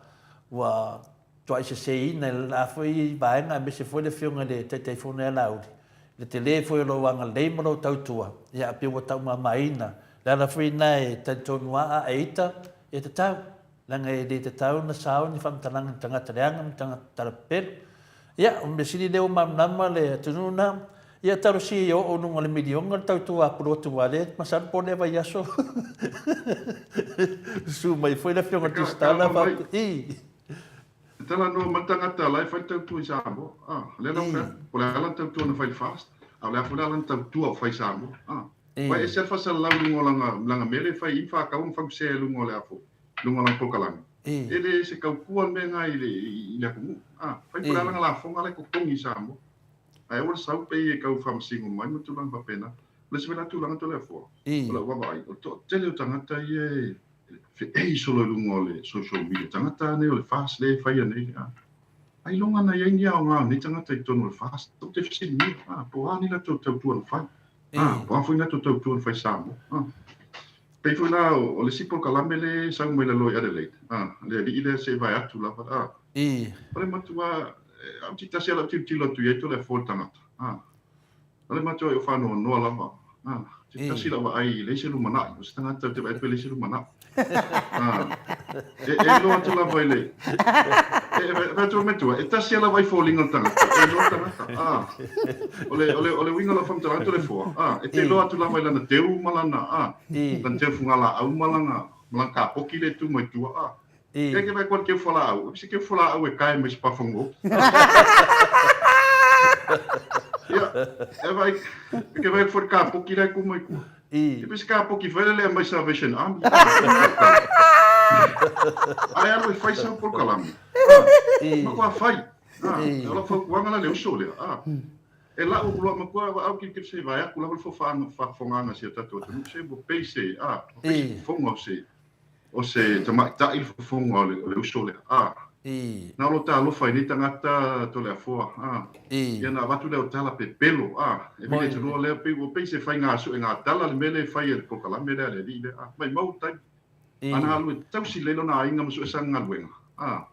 ua tuai seseina i lena foi vaega aemaise foi le Afioga i le Taitaifono ia Laauli, i le tele foi o lou agalelei ma lou tautua, ia pei ua taumamaina. O le ala foi lena e talitonu lava a e ita, e tatau, leaga e le tatau ona sao ni faamatalaga i ni tagata leaga ma ni tagata talapepelo. Ia, o le mea sili lea ua malamalama le atunuu lena, ia talosia ia oo i luga o le miliona le tautua a Pulotu aua o lea masalo po o lea vaiaso susu mai foi le Afioga i le Tusitala faapea, i. E talanoa ma le tagata la e fai le tautua i Samoa. Ah, lea la fai atu, po o le a lana tautua na fai i le FAST, a o le a foi la lana tautua o fai i Samoa. Ah, aua e ese lava le faasalalau i luga o lana, lana mea lea e fai i i ma faatau ma fagusea i luga o le a foi, luga o lana polokalame. E le se tautua le mea lena i le, i le atunuu. Ah, fai po o le a lana lafoga la e totogi i Samoa. Ae aua le sau pei e tau faamasino mai ma tulaga faapena. O le isi foi la tulaga Toleafoa, o lau vaavaai, o le toatele o tagata ia e feei solo i luga o le social media, tagata lava nei o le FAST lea e faia nei, a. Ailoga na i ai ni aoga o nei tagata i totonu o le FAST? Ou te fesiligia, a, po o a ni latou tautua na fai? A, po o a foi ni latou tautua na fai i Samoa? A. Pei foi la o le isi polokalame lea e sau mai lalo i Adelaide, a, le alii lea se i vae atu lava, a. O le matua, au ti tasi a lau tilotilo atu i ai Toleafoa le tagata, a. O le matua e o faanoanoa lava. Ah, te tasi lau vaai i leai se lumanai. O se tagata ou te vaai atu e leai se lumanai. Ah, e, e iloa atu lava i le... E, e, vaai atu matua, e tasi lava i foliga o le tagata. E iloa le tagata. Ah, o le, o le, o le uiga o lau faamatalaga Toleafoa. Ah, e te iloa atu lava i lana teu ma lana, ah, lana teu fugalaau ma lana, ma lana kapoki lea e tu mai tua. Ah, Kei ke vai koa keu falaau. E se keu falaau e kae mai se pafango. Ia, e vai, ke vai foi ka poki lai ku mai kua. E pe se ka poki foi le mai Salvation Army. Ai alu e fai sau polokalame. Ma kua fai. Ah, e ola fautuaga la le uso lea. Ah. E lau loa matua au ki ke se vai aku lava le fofaanga fafofogaga si o tatou atunuu se ua pei se ah, ua pei se fofoga o se O se tamaitai le fofoga o le, o le uso lea. A. Na o lo talofa i nei tagata Toleafoa. A. Ia na avatu lea o tala pepelo. A. E vili atu loa lea, pei, ua pei se faiga suega tala le mea lea e fai e le polokalame lea a le alii lea. A. Maimau le taimi. A na alu e tausi lelei lona aiga ma sue sana galuega. A.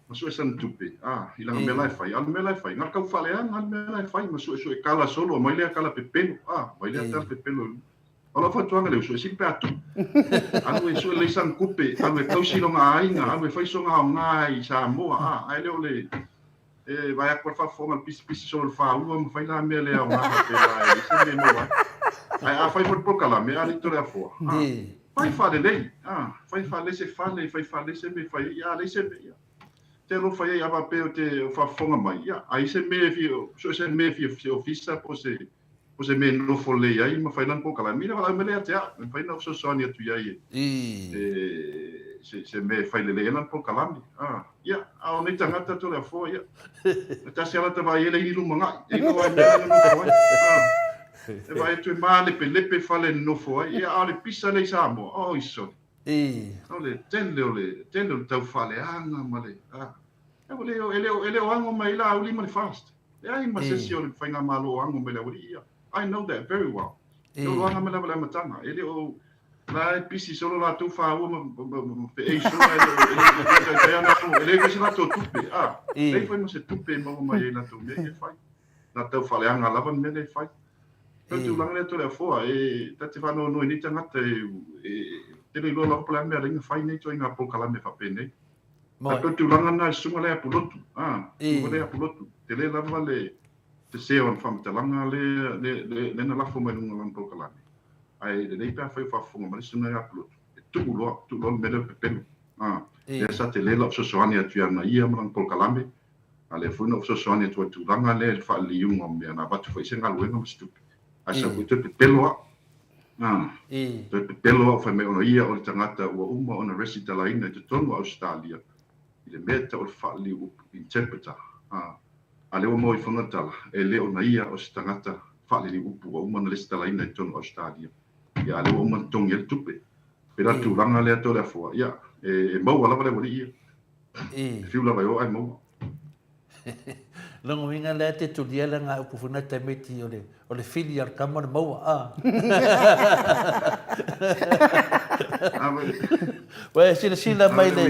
Ma sue sana tupe. A. I lana mea la e fai. A o le mea la e fai, na o le tau faaleaga le mea la e fai ma suesue kala solo, aumai lea kala pepelo. A. Aumai lea tala pepelo i luga. O lau fautuaga le uso, e sili pe a tuu. Alu e sue lelei sana tupe, alu e tausi lona aiga, alu e fai sona aoga i Samoa, a, ae le o le e vae atu le faafofoga le pisipisi solo le fāua ma fai la mea le aoga faapena e leai se mea e maua ai. Ae a fai foi le polokalame, a le Toleafoa, a, fai faalelei, a, fai faalelei se fale, fai faalelei se mea e fai ai, a leai se mea, ia. Te alofa i ai, a faapea o te faafofoga mai, ia, a i se mea e fia, so o se mea e fia, se ofisa po o se o se mea e nofo lelei ai ma fai lana polokalame, ina valaau mai lea ia te au, e mafai ona ou fesoasoani atu i ai e, se, se mea e fai lelei ai lana polokalame. Ah, ia, a o nei tagata Toleafoa, ia, e tasi lava lata vaai ai le lumanai, e iloa ai mea na nofo ai. Ah, e vaai atu e malepelepe fale na nofo ai, ia, a o le pisa lea i Samoa, oi sole. O le tele o le, tele o le tau faaleaga ma le, ah, e le o, e le o, e le o ago mai ai Laauli ma le FAST. Leai ma se isi o le faigamalo o ago mai le aualii ia. I know that very well. E oloaga mai lava le amataga. E le o la e pisi solo latou faua ma, ma, ma, ma feei solo e le o e le o taitai ana ago. E leai foi se latou tupe. Ah, leai foi ma se tupe e maua mai ai latou mea ia e fai. Na tau faaleaga lava le mea lea e fai. O le tulaga lea Toleafoa, e ta te faanoanoa i nei tagata e, e tele iloa lava po o le a mea e ala ai ona fai nei ituaiga polokalame faapenei. Ae pei o le tulaga lena i le susuga lea ia Pulotu, a, susuga lea ia Pulotu, tele lava le sese o ana faamatalaga lea, lea, lea, lea na lafo mai luga o lana polokalame. Ae lelei pe afai o faafofoga mai le susuga ia Pulotu, e tuu loa, tuu loa le mea lea o le pepelo. A, lea sa tele lau fesoasoani atu ia ia ma lana polokalame, a lea foi na ou fesoasoani atu ai i le tulaga lea i le faaliliuga o mea, na avatu foi se galuega ma se tupe. Ae sau foi toe pepelo au. A, toe pepelo au fai mai ona ia o le tagata ua uma ona resitalaina i totonu o Ausetalia i le mea e tau o le faaliliu upu, interpreter. A, a lea ua maua i Fonoa tala, e le o na ia o se tagata faaliliu upu ua uma ona resitalaina i totonu o Ausetalia. Ia, a lea ua uma ona totogi ai le tupe. Pei la le tulaga lea Toleafoa, ia, e, e maua lava le aualii ia. E fiu lava e o ae maua. Lona uiga lea te tulia le nga upu foi na tamaiti o le o le fili a le tama o le maua a. Ua e silasila mai le...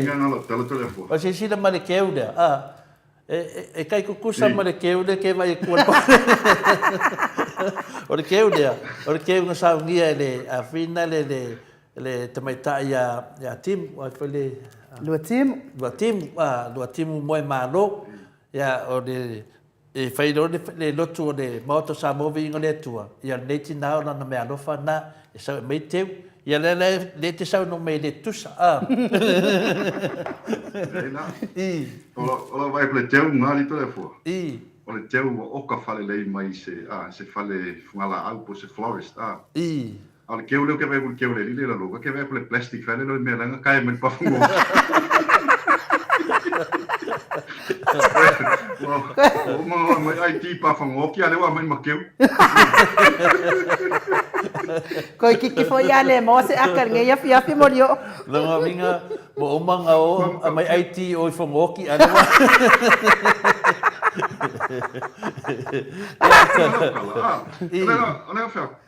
Ua silasila mai le keu lea, a. E kai kukusa ma le keu lea ke vai e kua O le keu lea, o le keu na saunia e le a whina le le le tamaitai ia ia Timu, ai foi le Lua Timu. Lua Timu, a Lua Timu moe malo. Ia o le E fai loa le lotu o le Maota o Samoa Viiga o le Atua, ia lenei tina o lana meaalofa na, e sau e aumai teu. Ia lea la lea e te saunoa mai e le tutusa, a. Leai la. I. O lau vaai atu le teu na alii Toleafoa. I. O le teu ua oka faalelei mai i se, a, se fale fugalaau po o se florist, a. I. A o le keu lea ou te vaai atu i le keu o le alii lea i lalo, ou te vaai atu i le plastic fai lea le mea leaga kae mai le pafu ngo. Ua uma ona mai ai ti pafa ngo ki a lea ua aumai ma keu. Koi kiki foi a le maua se aka lenei afiafi Molioo. Lona uiga ua uma ona o aumai ai ti o i Fongoki a lea ua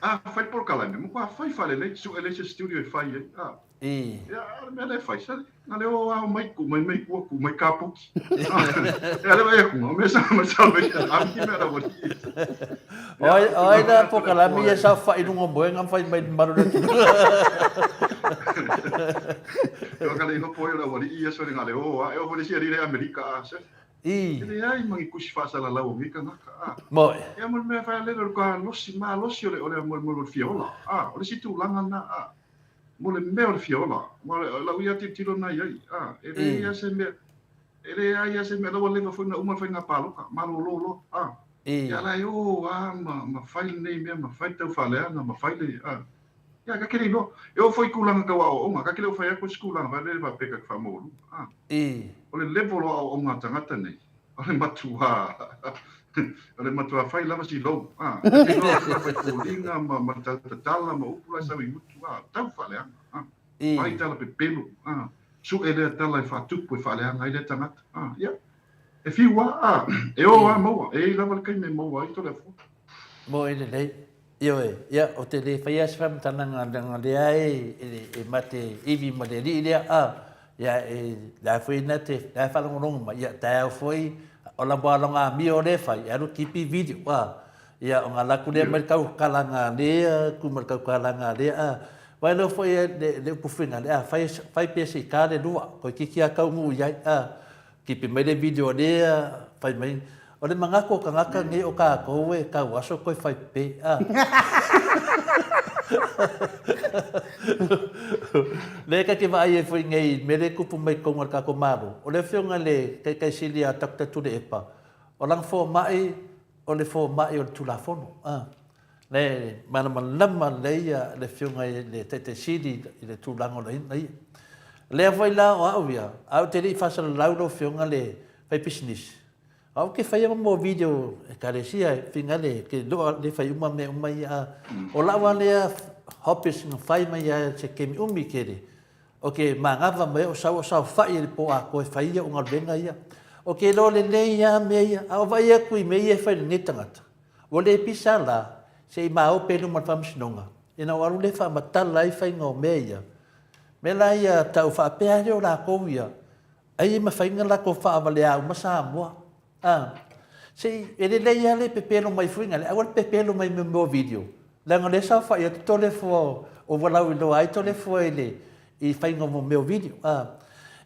A fai le polokalame, matua fai faalelei, sue lelei se studio e fai ai. A, ia, o le mea lea e fai, sale, na le o ao mai, tuu mai mai tua, tuu mai kapoti. Ia, le vaai atu, o mea sa mai Salvation Army mea la ua O ai, o ai la polokalame ia saofai i luga o moega ma fai mai le mamalu o le atunuu. Ia, ka le iloa po o ai o le aualii ia, sole, na le o lava. E oo foi le isi alii lea i Amerika, a, sale. I. E leai ma ni tusi faasalalau o nei tagata, a. Moe. Ia mo le mea fai alele o le kalosi malosi o le o le mo le fia ola, a. O le isi tulaga na, a. Mo le mea o le fia ola, ma o lau ia tilotilo na i ai, a. E leai lava se mea, e leai lava se mea, la ua leva foi ona uma le faiga palota, malolo loa, a. Ia la e o lava ma, ma fai lenei mea, ma fai le taufaaleaga, ma fai le, a. Ia, ka te le iloa. E oo foi i tulaga tau aoaoga, ka te le o fai atu se tulaga fai lele faapea ka te faamaualuga. A. O le level o aoaoga a tagata nei, o le matuā, o le matuā fai lava si low. A. Ka te iloa o le fai foliga ma, ma le tautatala ma upu la e sau i gutu, a, tau faaleaga. A. Fai tala pepelo, a, sue lea tala e faatupu e faaleaga ai lea tagata. A, ia, e fiu lava, a, e o lava maua, e i ai lava le taimi e maua ai Toleafoa. Moe lelei. Ioe, ia, ou te le faia se faamatalaga leaga lea e, e mate ivi ma le alii lea, a, ia, e, la foi na te, la e faalogologo mai, ia, taeao foi, o la moa longa amio lea e fai, e alu kipi video, a, ia, o nga laku lea mai le kau kalanga lea, ku mai le kau kalanga lea, a, vai loa foi le, le upu fuinga lea, a, fai, fai pea se i ka le lua, koe kiki a kau nuu i ai, a, Kipi mai le video lea, fai mai, o le manatu o tagata nei o tatou e tau aso toe fai pe, a. Lea ta te vaai ai foi nei i le mea lea e tupu mai totonu o le tatou Malo, o le afioga i le Taitai Sili a Doctor Tuilaepa, o lana fomai o le fomai o le Tulafono, a. Le malamalama lelei le Afioga i le Taitai Sili i le tulaga o laina ia. Lea foi la o au ia, ae ou te le i faasalalau lau Afioga le faipisinisi, o au ou te faia mo video Ekalesia e finagale ke loa le fai uma mea uma ia a o lau lava lea hobbies na fai mai ai se taimi umi tele o ke manava mai o sau o saofai i le po atoa e fai ia o galuega ia. O ke iloa lelei lava mea ia, a o vaai atu i mea ia e fai e lenei tagata, Ua le pisa la, se i maope i luma o le Faamasinoga, ina ua alu le faamatala ai faiga o mea ia. Mea la ia tau faapea lea o latou ia, ai e mafai ona latou faavaleā uma Samoa. A, se i, e lelei lava le pepelo mai foi na le, aua le pepelo mai mea o video, leaga o lea e saofai atu Toleafoa o ua lauiloa ai Toleafoa i le i faiga o mea o video. A,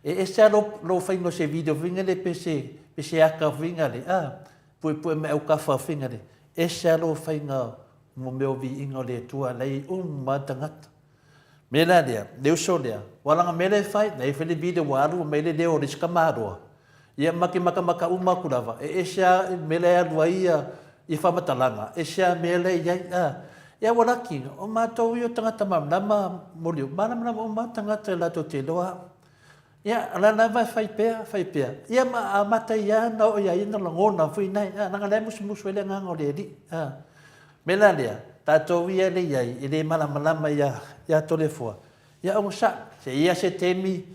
e ese lava lou, lou faiga o se video foi lea pe se, pe se aka foi lea, a, Puepue me autafa o Fingare, ese alo faiga mo mea o viiga o le Atua lei uma tagata. Me la lea, le uso lea, ua langa mea lea e fai, na e fai le video ua alu mai le leo o le isi tamaloa. Ia ma ke makamaka uma atu lava, e ese a mea lea e alu ai ia ia faamatalaga, ese a mea lea e i ai, a. Ia ua laki, o matou ia o tagata malamalama, moliu, malamalama uma tagata latou te iloa au. Ia, o la lava e fai pea, fai pea. Ia ma amata ai lava ona oo ia ia ona lagona foi nai, a, leaga o la e musumusu ai le agaga o le Alii. A. Mea la lea, tatou ia le i ai, e le malamalama ia, ia Toleafoa, ia onosai, se i ai se taimi,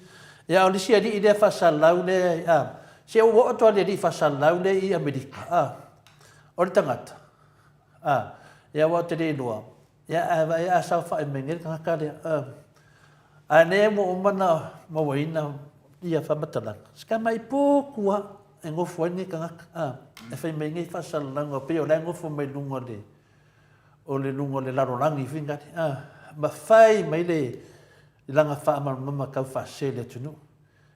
ia o le isi alii lea faasalalau lea, a, se ua oo atu lava le alii faasalalau lea i Amerika, a, o le tagata, a, ia aua ou te le iloa, ia ae vaai a saofai mai nei le tagata lea, a. Ae nei ua uma ona mauaina ia faamatalaga, se tamai puku lava e nofo ai lenei tagata, a, e fai mai nei faasalalauga pei o la e nofo mai luga o le, o le luga o le lalolagi foi nale, a, ma fai mai le, lana faamalamalama tau faasese i le atunuu.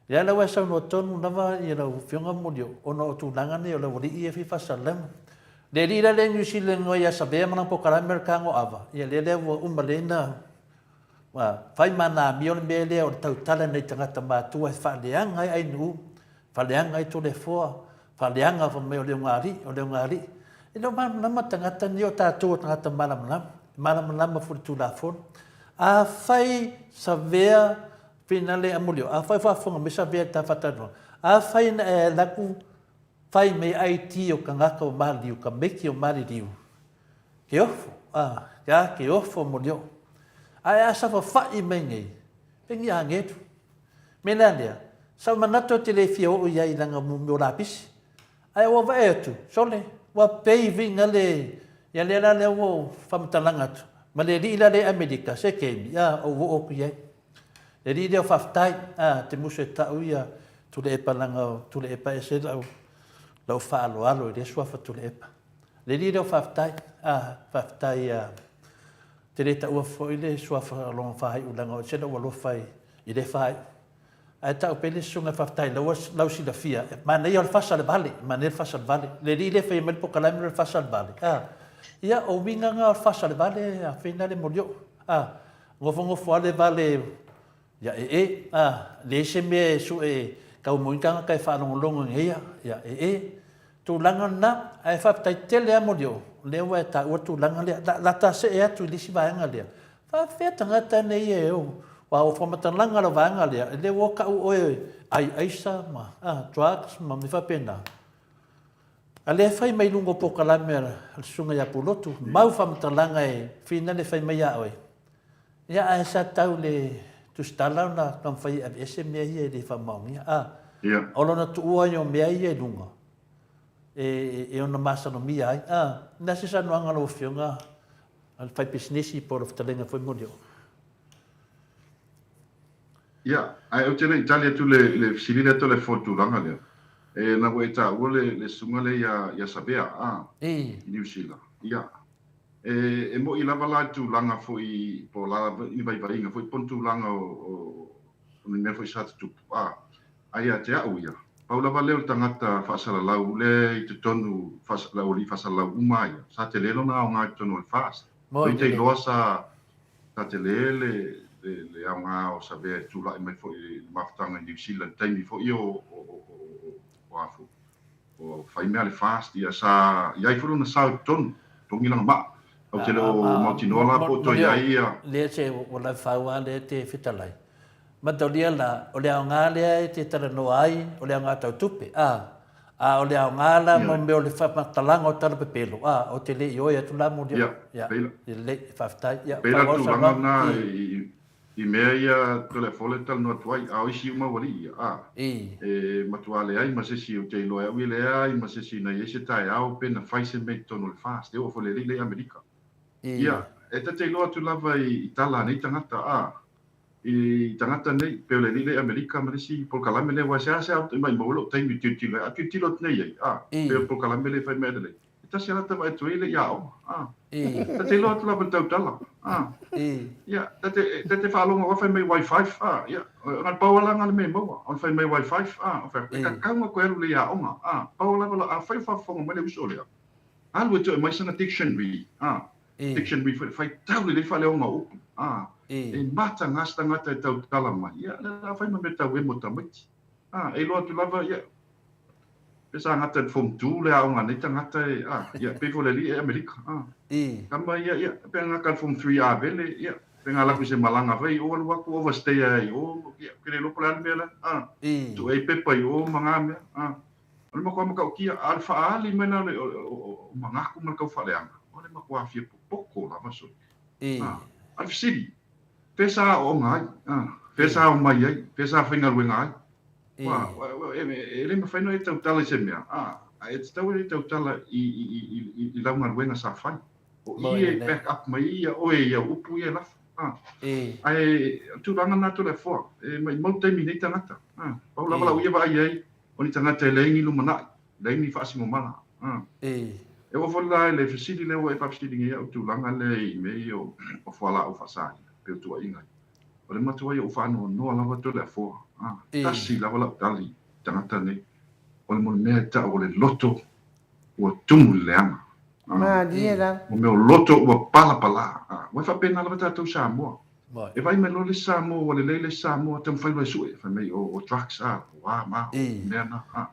Ia la ua e saunoa tonu lava ia lau Afioga Molioo ona o tulaga nei o le aualii ia e fia faasalalauga. Le alii la lea i Niu Sila ia Savea ma lana polokalame o le tago ava, ia lea lea ua uma lea na fai ma na amio le mea lea o le tautala i nai tagata matua e faaleaga ai ainuu, faaleaga ai Toleafoa, faaleaga fai mai o le ogaalii, o le ogaalii. E le o malamalama tagata nei o tatou o tagata malamalama, malamalama foi i le Tulafono. Afai Savea Finale a Molioo, afai o faafofoga mai Savea i le ta faatalanoaga, afai na e alu atu fai mai ID o tagata o maliliu, tamaiti o maliliu, ke ofo, a, ke a, ke ofo Molioo. Ae a safafa'i mai nei, pe ni agelu. Me le a lea, sa ou manatu ou te le fia oo i ai leaga mo mea o lapisi. Ae ua vae atu, sole, ua pei viga le, ia lea la lea ua ou faamatalaga atu, ma le alii la lea i Amerika, se kemi, a, ou oo atu i ai. Le alii lea o faafetai, a, te musu e tau ia Tuilaepa leaga o Tuilaepa e ese lau, lau faaaloalo i lea suafa Tuilaepa. Le alii lea o faafetai, a, faafetai a, te le taua foi le suafa o lona faaiu leaga e ese lou alofa i, i lea faaiu. Ae tau pea le susuga faafetai lau lau silafia manaia o le fasa o le vale manaia le fasa o le vale le alii lea faia mai le polokalame o le fasa o le vale a ia o uiga na o le fasa o le vale a fai na le molioo a nofonofo a le vale ia e e a leai se mea e sue tau mo ni tagata e faalogologo i ia ia e e tulaga lena ae faafetai tele a molioo lea ua e taua tulaga lea la ta see atu i le isi vaega lea Faafefea tagata nei e o, aua ua faamatalaga lau vaega lea, e le ua tau oe ai aisa ma drugs ma mea faapena. A lea e fai mai luga o polokalame a le susuga ia Pulotu, mau faamatalaga e finale fai mai ia oe. Ia ae sa tau le tusitala ona taumafai e aveese mea ia e le faamaonia. A, o lona tuua ai o mea ia i luga, e, e ona masalomia ai. A, na se saunoaga a lau Afioga A le faipisinisi po o le fetalaiga foi Molioo. Ia, ae ou te le i tali atu i le fesili lea Toleafoa i le tulaga lea, e leaga ua e taua le le susuga lea ia ia Savea, a, i Niu Sila. Ia, e e moni lava la i le tulaga foi po o la ni vaivaiga foi po o ni tulaga o o o ni mea foi sa tutupu, a, Ae ia te au ia, pau lava lea o le tagata faasalalau lea i totonu, le aualii faasalalau uma lava ia, sa tele lona aoga i totonu o le FAST. Oi te iloa sa, sa tele le, le, le aoga o Savea e tulai mai foi i le mafutaga i Niu Sila i le taimi foi o, o, o, o, o a foi, o fai mea a le FAST, ia sa i ai foi lona sao i totonu, togi lana maa. Ou te le o mautinoa la po o toe i ai ia. Lea se ua laufau lava lea te fetalai. Mataulia la, o le aoga lea e te talanoa ai, o le aoga tau tupe, a, a o le aoga la mo mea o le faamatalaga o tala pepelo, a, ou te le ioe atu la mo Ia, Ia, lelei, faafetai. Ia, Pei la le tulaga lena i, i mea ia Toleafoa lea e talanoa atu ai, a o isi uma aualii ia, a, e matua leai ma se isi ou te iloa e au ia leai ma se isi na i ai se taeao pe na fai se mea i totonu o le FAST, e oo foi i le alii lea i Amerika. Ia, e ta te iloa atu lava i tala a nei tagata, a, i tagata nei, pei o le alii lea i Amerika ma le isi polokalame lea, aua e seasea e maimau ai lou taimi e tilotilo ai, a tilotilo atu nei i ai, a, pei o le polokalame lea e fai mai e lelei, e tasi lava ta vaai atu ai e le i aoga, a, ta te iloa atu lava i le tautala, a, ia, ta te, ta te faalogo ua fai mai wifi, a, ia, na o le pau lava la le mea e maua, o le fai mai wifi, a, o fai atu, e tatau ona toe alu lelei i aoga, a, pau lava la, afai o faafofoga mai le uso lea, alu e toe aumai sana dictionary, a, Dictionary foi, faitau lelei faaleaoga o upu, a, e mataga se tagata e tautala mai, ia, o le a fai ma mea tau emo tamaiti. A, e iloa atu lava, ia, pe sa gata i le Form 2 le aoga a nei tagata e, a, ia, pei foi o le alii e Amerika, a. Tama ia, ia, pe gata i le Form 3 Avele, ia, pe nga laku i se malaga fai i o alu atu overstay ai i o, ia, ke le iloa po o le a le mea la, a, tuu ai pepa i o ma nga mea, a. O le matua matautia, a o le faaali mai la o manatu ma le tau faaleaga, o le matua fia popoto lava sole. A o le fesili, fea sa aooga ai? A, fea sa omai ai? Fea sa faigaluega ai? Ua, e le mafai ona e tautala i se mea, a, ae e tatau ona e tautala i lau galuega sa fai. O i e back up mai ai oe i au upu ia e lafo. A, ae o le tulaga lena Toleafoa, e maimau taimi i nei tagata. A, pau lava lau ia vaai i ai, o ni tagata e leai ni lumanai, leai ni faasingomaga. A, e oo foi la i le fesili lea ua e faafesiligia i au tulaga lea i mea ia o fualaau faasaina, pei o tuuaiga ia. O le matuai ou faanoanoa lava Toleafoa. A, tasi lava lau tali i tagata nei, o le mea e tau o le loto ua tumu i le leaga. Malie lava. Mo mea o loto ua palapala. Ua e faapena lava tatou Samoa. E vaai mai loa le isi Samoa ua lelei le isi Samoa taumafai loa e sue. Fai mai o drugs a, o a ma, o mea na.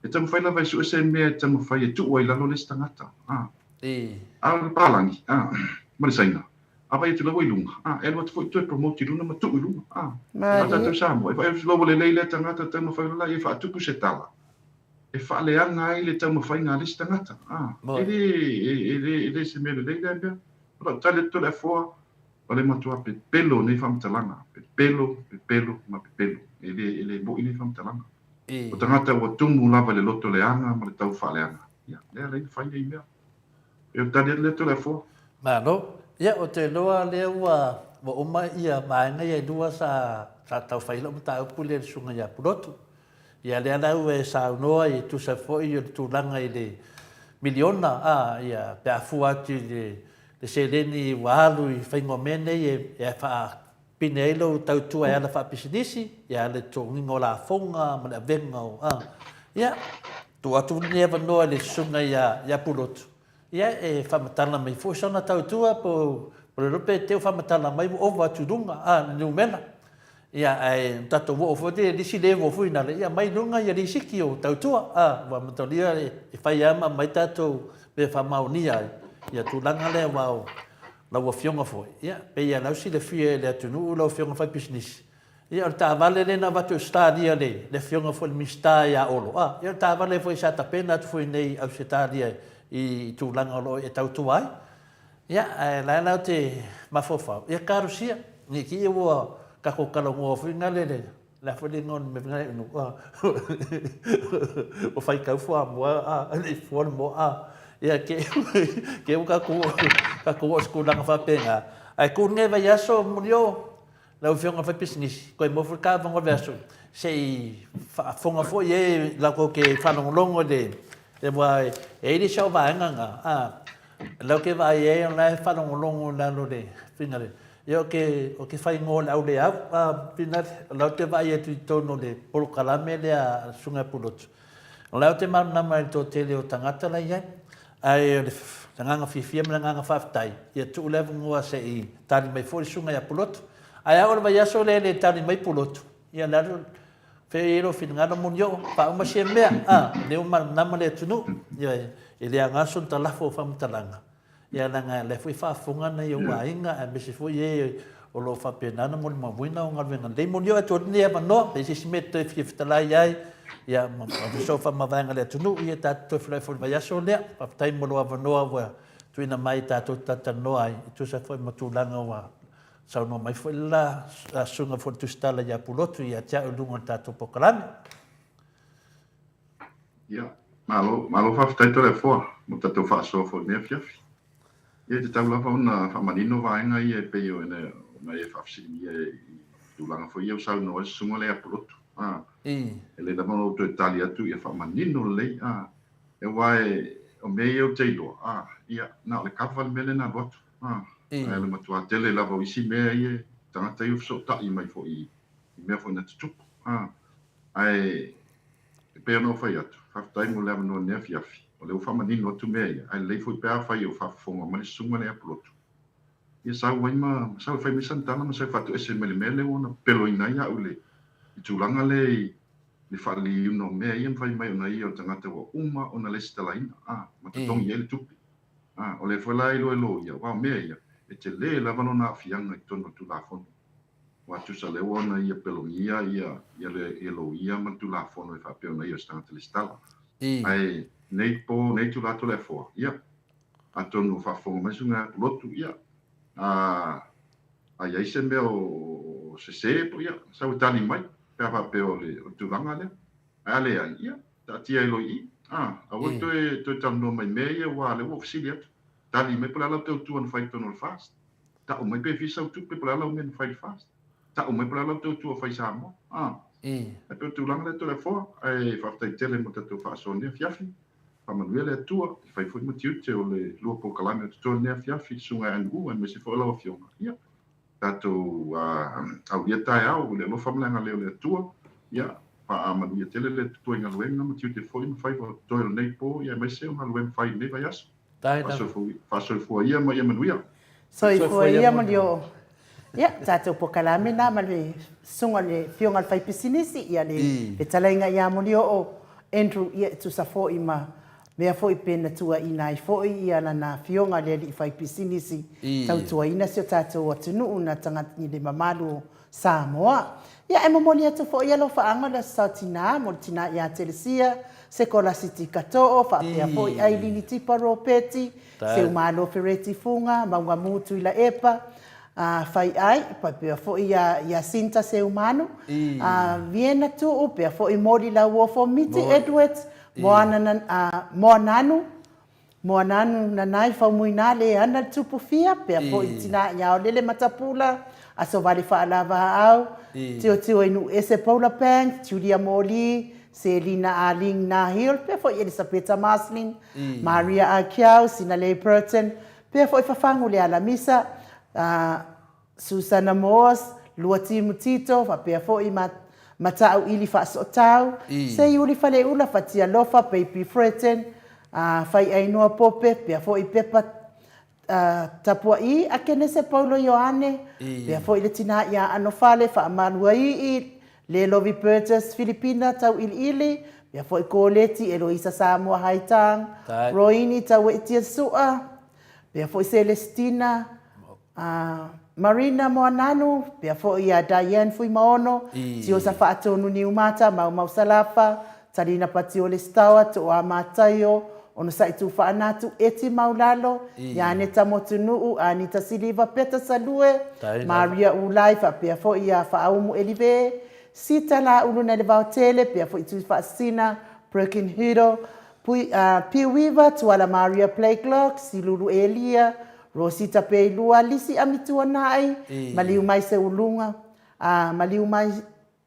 E taumafai lava e sue se mea e taumafai e tuu ai i lalo le isi tagata. A o le palagi ma le Saina, a vaai atu loa ua i luga, e alu atu foi toe promote i luna ma tuu i luga. A tatou Samoa, e vaai atu loa ua lelei lea tagata taumafai loa laia e faatupu se tala. e faaleaga ai le taumafaiga a le isi tagata. A, e le, e le, e le se mea lelei lea mea. O lau tali atu Toleafoa, o le matua pepelo o nei faamatalaga. Pepelo, pepelo ma pepelo. E le, e le mo'i nei faamatalaga. O tagata ua tumu lava i le loto leaga ma le tau faaleaga. Ia, lea la e fai nei mea. E o tali atu lea Toleafoa. Malo. Ia, ou te iloa lea ua, ua uma ia vaega ia e lua sa, sa tau fai ai lau mataupu lea i le Susuga ia Pulotu. Ia lea la ua e saunoa e tusa foi o le tulaga i le miliona a, ia, pe a fua atu i le, le seleni ua alu i faiga o mea nei e, e faapine ai lou tautua e ala faapisinisi, ia le totogiina o lafoga ma le avega o, a, ia, tuu atu lenei avanoa i le susuga ia, ia Pulotu, Ia, e faamatala mai foi sana tautua po o le lope e teu faamatala mai ua ova atu i luga, a, le numera. Ia, ae na tatou oo foi le isi level foi nale, ia aumai i luga ia lisiti o tautua, a, ua amatalia e fai lava ma aumai tatou mea e faamaonia ai ia tulaga lea aua o lau Afioga foi, ia, pei lava o la e silafia e le atunuu lau Afioga faipisinisi, Ia o le taavale lea na avatu e Ausetalia le le afioga foi i le Minisita ia Olo, a, ia o le taavale foi sa tapena atu foi nei i Ausetalia i tulaga o lo o e tautua ai. Ia, ae la la ou te mafaufau, ia talosia, ne i te i ua tatou talanoa foi nale le, le a foi le igoa o le mea foi lea i a, ua faitau fuamoa, a, e le i fua le moa, a, ia te i ua tatou oo i se tulaga faapena. Ae tu lenei vaiaso, Murioo, Lau Afioga i le faipisinisi, toe maua foi le taavale o le aso, se i faafofoga foi e latou te faalogologo i le, aua e i ai le isi au vaega na, a, latou te vaai ai o la e faalogologo i lalo o le finale, ia ou te, ou te faaigoa o le auleau, a, finale, o la ou te vaai atu i totonu o le polokalame lea a le Susuga ia Pulotu. O la ou te malamalama i le toatele o tagata la e i ai, ae o le agaga fiafia ma le agaga faafetai, ia tuu le avanoa se i tali mai foi le susuga ia Pulotu. Ae a oo i le vaiaso lea e le tali mai Pulotu, ia le alu, fea i ai lou finagalo Munioo, faauma sia mea, a, o lea ua malamalama le atunuu, ioe, e le aoga sona talafo o faamatalaga. Ia leaga o lea foi e faafofoga nai ou aiga aemaise foi e o lo o faapena ona molimauina au galuega lelei. Moni atu lenei avanoa, pe i ai se isi mea e toe fia fetalai ai, ia ma sou faamavaega i le atunuu, ia tatou toe feiloai foi i le vaiaso lea. Faafetai mo lou avanoa ua tuuina mai tatou te talatalanoa ai e tusa foi ma tulaga ua saunoa mai foi le la susuga foi le Tusitala ia Pulotu ia te au i luga o le tatou polokalame. Ia, malo, malo faafetai Toleafoa mo tatou faasoa foi i lenei afiafi. Ia, e tatau lava ona faamanino vaega ia e pei ona e faafesiligia i tulaga foi ia ua saunoa ai le susuga lea ia Pulotu. A, e lelei lava ona ou toe tali atu ia faamanino lelei. A, aua e, o mea ia ou te iloa, a, ia, na o le kava le mea lea na alu atu. A, ae o le matua tele lava o isi mea ia, tagata ia ua fesootai mai foi i mea foi na tutupu. A, ae E pei ona ou fai atu, faafetai mo le avanoa i lenei afiafi. O lea ua faamanino atu mea ia, ae lelei foi pe afai o faafofoga mai le susuga lea ia Pulotu, ia sau ai ma sau e fai mai sana tala ma sau e faatoese mai le mea lea ua ona peloina ai au i le tulaga lea i le faaliliuna o mea ia ma fai mai ona ia o le tagata ua uma ona lesitalaina, a, ma totogi ai le tupe. A, o lea foi la e iloa e loia, aua o mea ia, e tele lava lona aafiaga i totonu o le Tulafono. Aua tusa lea ua ona ia pelogia ia ia le ia loia ma le Tulafono e faapea ona ia o se tagata lesitala. Ae nei po nei itula Toleafoa, ia, atonu o faafofoga mai susuga ia Pulotu, ia, a, a i ai se mea o sese po, ia, sau e tali mai pe a faapea o le, o le tulaga lea. Ae a leai, ia, taatia ai loa i i. A, aua le toe, toe talanoa mai i mea ia aua o lea ua ou fesili atu. Tali mai po o le a lau tautua na fai i totonu o le FAST. Ta'u mai pe fia sau tupe po o le a lau mea na fai i le FAST. Ta'u mai po o le a lau tautua fai i Samoa. A. E pei o le tulaga lea Toleafoa, ae faafetai tele mo tatou faasoa i lenei afiafi. Faamanuia le Atua i fai foi ma tiute o le lua polokalame o totoe i lenei afiafi, le Susuga ia Nu'u aemaise foi o lau Afioga. Ia, tatou aulia taeao i le alofa ma le agalelei o le Atua. Ia, faamanuia tele le Atua i galuega ma tiute foi ma faiva o totoe o lenei po, ia aemaise o galuega fai i lenei vaiaso. Faasoifua ia ma ia manuia. Soifua ia Malioo. Ia, tatou pokalame na ma le susuga le afioga i le faipisinisi, ia le fetalaiga ia Molioo Andrew, ia e tusa foi ma mea foi pe na tuuaina ai foi ia lana afioga le alii faipisinisi tautuaina si o tatou atunuu na tagata i le mamalu o Samoa. Ia, e momoli atu foi alofaaga o le Aso Sa o Tina mo le tina ia Telesia, Sekolasiti Katoo, faapea foi Ailini Tipa Ropeti, Seumalo Fereti Fuga, Maugamu Tuilaepa, Faiai, faapea foi ia Jacinta Seumanu, Viena Tuu, pea foi Moli Lauofo Miti Edwards, Moananu, Moananu Nanai Faumuina le ana le tupu fia, pea foi le tina ia Aolele Matapula, Asovale Faalava Aau, Tiotio i Nuuese Paula Banks, Julia Moli, Selina Arlene Nahil, pea foi Elisapeta Marslin, Maria Akiau, Sinalei Burton, pea foi Fafagu Lealamisa, Susana Moores, Luatimu Tito, faapea foi ma Mata'u Ili Faasootau, Seiuli Faleula, Fatialofa, Baby Fretten, Faiainoa Pope, pea foi Pepa Tapua'i, Akenese Paulo Ioane, pea foi le tina ia Anofale Faamaluai'i, Lelovi Burgess Filipina Tau'ili'ili, pea foi Koleti Eloisa Samoa Haitang, Roini Taue'etia Su'a, pea foi Celestina A Marina Moananu, pea foi ia Diane Fuimaono, Tiosa Faatonu Niumata, Maumau Salapa, Talina Patiole Stower, Tooa Mataio, Onosai Tufaanatu, Eti Maulalo, Ianeta Motunuu, Anita Siliva, Peta Salue, Maria Ulai, faapea foi ia Faaumu Elive, Sita Laulu Nailevaotele, pea foi Tuifaasisina, Perkin Hiro, Pui, Piuiva, Tuala Maria Blakelock, Silulu Elia, Rosita Peilua, Lisi Amituanai, Maliu mai Seuluga, a, Maliu mai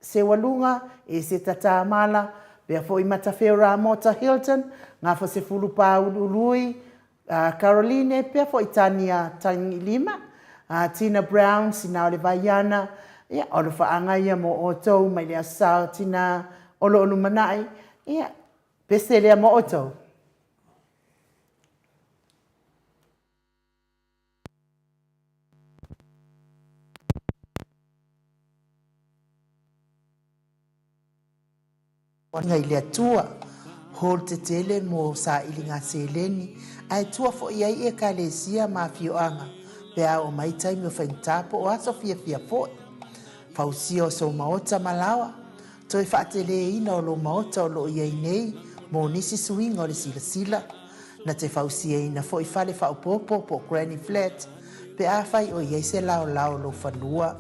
Seualuga, Eseta Tamala, pea foi Matafeo Ramota Hilton, Gafosefulu Pāuluului, a, Caroline, pea foi Tania Tagilima, a, Tina Brown, Sina o le Vaiana, ia, o alofaaga ia mo outou mai le Aso Sa o Tina o lo o lumanai, ia, pese lea mo outou. I le Atua, hall tetele mo sailiga seleni, ae tua foi ai Ekalesia ma afioaga pe a oo mai taimi o faigata po o aso fiafia foi. Fausia o sou maota ma laoa, Toe faateleina o lou maota o lo o i ai nei mo nisi suiga o le silasila. Na te fausiaina foi fale faaopoopo po o granny flat pe afai o i ai se laolao o lou fanua.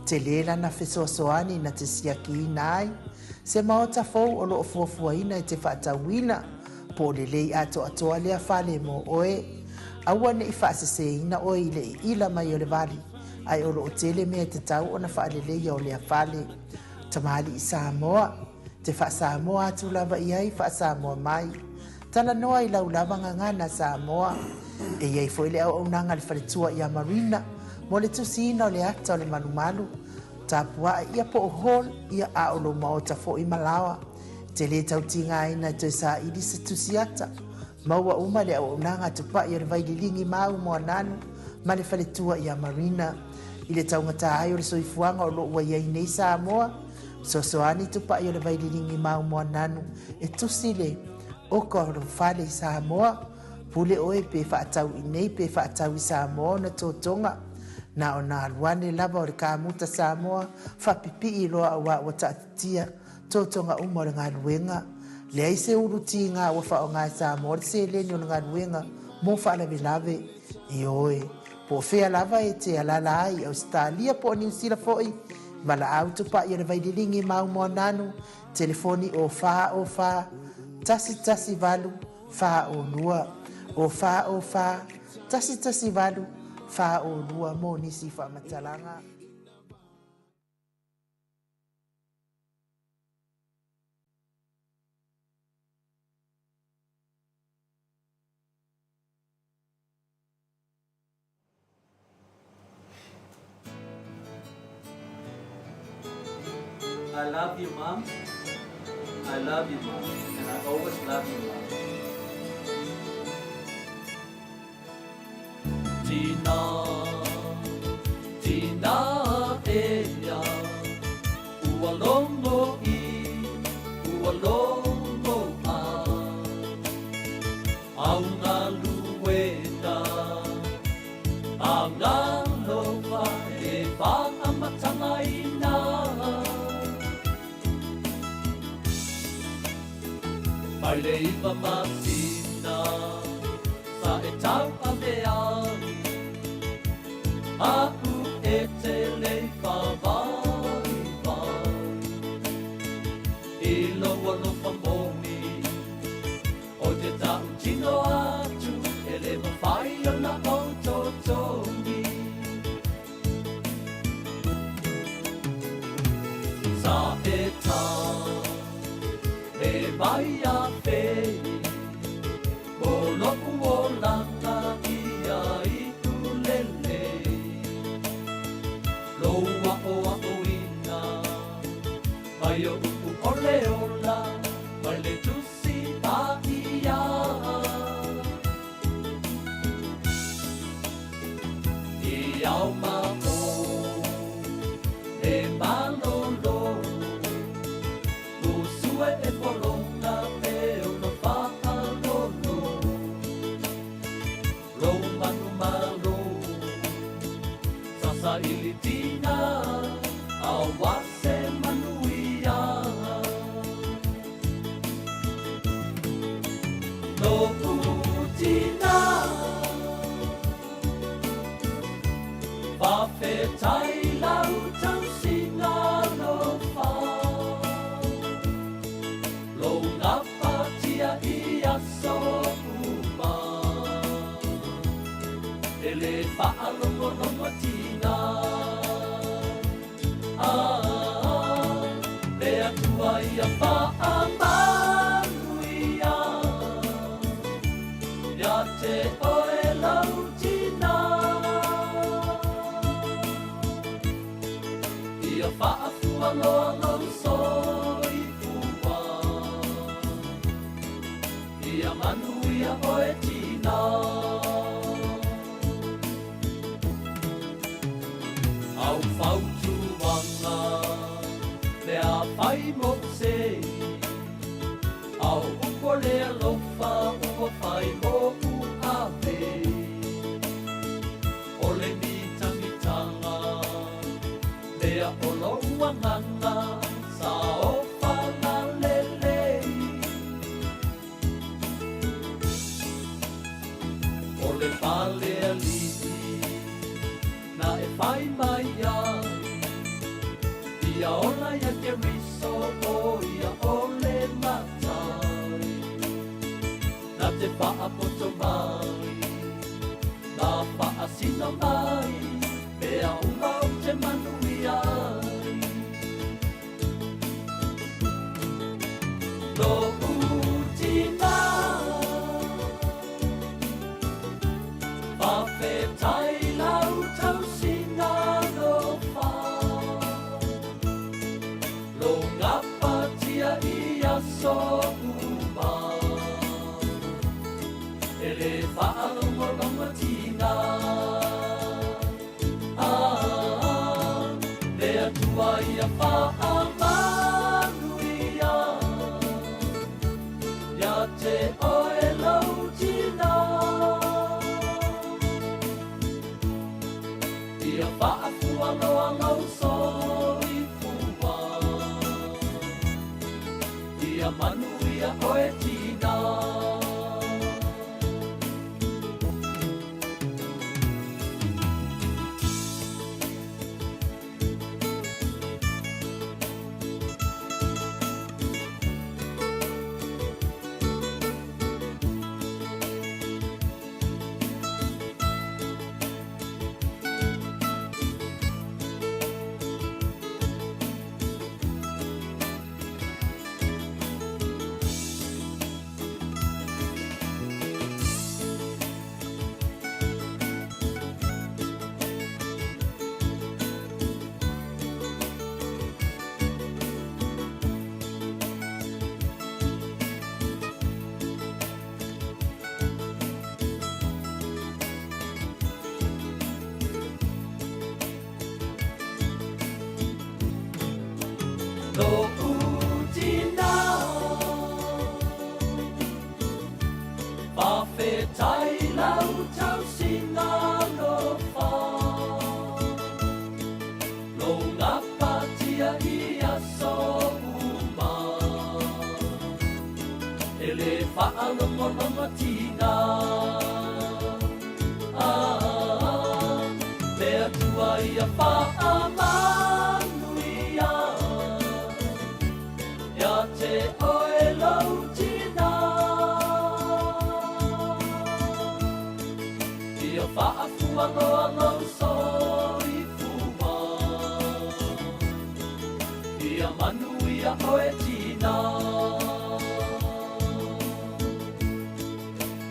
Tele lana fesoasoani na te siakiina ai se maota fou o lo o fuafuaina e te faatauina po o lelei atoatoa lea fale mo oe. Aua ne i faaseseina oe i le iila mai o le vali, ae o lo o tele mea e tatau ona faaleleia o lea fale. Tamalii Samoa, te faa-Samoa atu lava i ai faa-Samoa mai. Talanoa i lau lava gagana Samoa. E i ai foi le auaunaga a le faletua ia Marina mo le tusiina o le ata o le malumalu. Tapua'i ia po o hall ia a o lou maota foi ma laoa. Te le tau tigaina e toe saili se tusi ata. Maua uma le auaunaga a Tupa'i o le Vaililigi Mau Moananu ma le faletua ia Marina. I le taugata ai o le soifuaga o lo o ua i ai nei Samoa, fesoasoani Tupai o le Vaililigi Mau Moananu e tusi le oka o lou fale i Samoa. Pule oe pe faatau i nei pe faatau i Samoa ona totoga. Na ona alu ane lava o le kamuta Samoa faapipii loa auā ua taatitia totoga uma o le galuega. Leai se ulu tiga ua faaaoga e Samoa le seleni o le galuega mo faalavelave. Ioe, po o fea lava e te alaala ai i Ausetalia po o Niu Sila foi, valaau tupai o le Vaililigi Mau Moananu, telefoni o 4 o 4 1 1 8 4 2, o 4 o 4 1 1 8 4 o 2 mo nisi faamatalaga. I love you, Mom. I love you, Mom. And I always love you, Mom. Tina, Tina e ia, ua logo i, ua logo a. Au galuega, agalofa e faamatagaina. Mai le 9 masina sa e tauave ai, aʻu e te le i faavaivai. I lou alofa moni, ou te tautino atu, e le mafai ona ou totogi. Sa e tā me mai a fei, mo loʻu olaga ia iulelei. Lou aʻoaʻoina, mai oʻu ʻuʻu ʻole ola, mai le Tusi Paʻia. I ao ma o e malolo, usue e pologa pe ona faalolo. Lou manumalo, sa saili tina, auā se manuia. Loʻu tinā, faafetai lau tausiga alofa. Lou gapatia i aso uma, e lē faalogologotiga. Ah, le Atua ia faamanuia iā te oe lau tinā. Ia faafualoa lou soifua, ia manuia oe tinā. Au fautuaga, mea fai moʻu sei, au upu o le alofa ua fai moʻu ave. O le mitagitaga, mea o lou agaga, sa ofaga lelei. O le fale alii, na e fai mai ai, ia ola ia Keriso o ia o le Matai. Na te faapoto mai, na faasino mai, mea uma ou te manuia ai. Loʻu tinā, faafetai lau tausiga alofa. Lou gapatia i aso uma, e lē faalogologotiga. Ah, le Atua ia faamanuia iā te oe lau tinā. Ia faafualoa lou soifua, ia manuia oe tinā. Lo'u tinā Faafetai lau tausiga alofa Lou gapatia i aso uma E le faalogologo tina Ah, Le Atua ia faamanuia Ia te oe lou tina Ia faafualoa lou soifua Ia manuia oe tina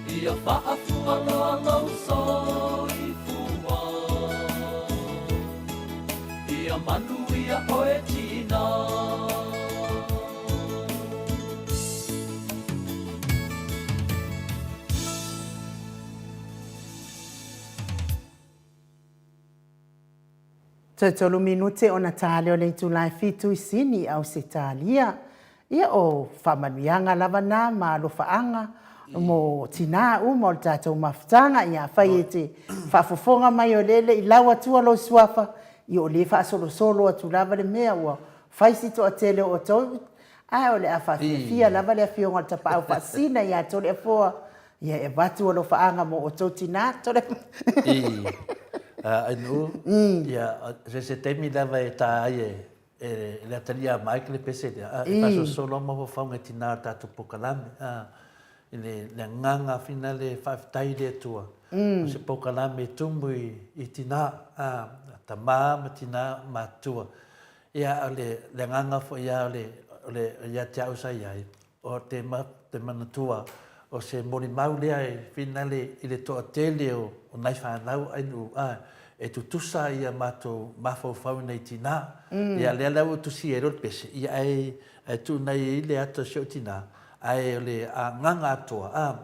Ia faafualoa lou soifua Ia manuia oe tina. Toe tolu minute ona ta lea o le itula e fitu i Sini, Ausetalia. Ia o faamanuiaga lava na ma alofaaga mo tinā uma o le tatou mafutaga. Ia afai e te faafofoga mai o lea e le i lau atua lou suafa, ia o lea e faasolosolo atu lava le mea ua fai si toatele o outou, ae o le a faafiafia lava le Afioga i le Tapaau Faasisina ia Toleafoa Ia e avatu alofaaga mo outou tinā, tole. I, ainu, ia, se se taimi lava e tā ai e, e le atalia a Mike le pese lea, a, e faasolosolo a mafaufauga i tinā o le tatou pokalame, a, i le, le agaga finale faafetai i le Atua, o se pokalame e tumu i, i tinā, a, tamā ma tinā matutua. Ia, o le, le agaga foi ia o le, o le, ia te au sa i ai, O te te manatua o se molimau lea e finale i le toatele o nai fanau ainu a e tutusa ia matou mafaufau nei tina. Ia lea la ua tusi ai loa le pese ia ae ae tuu nei ai le ata o si ou tina ae o le agaga atoa a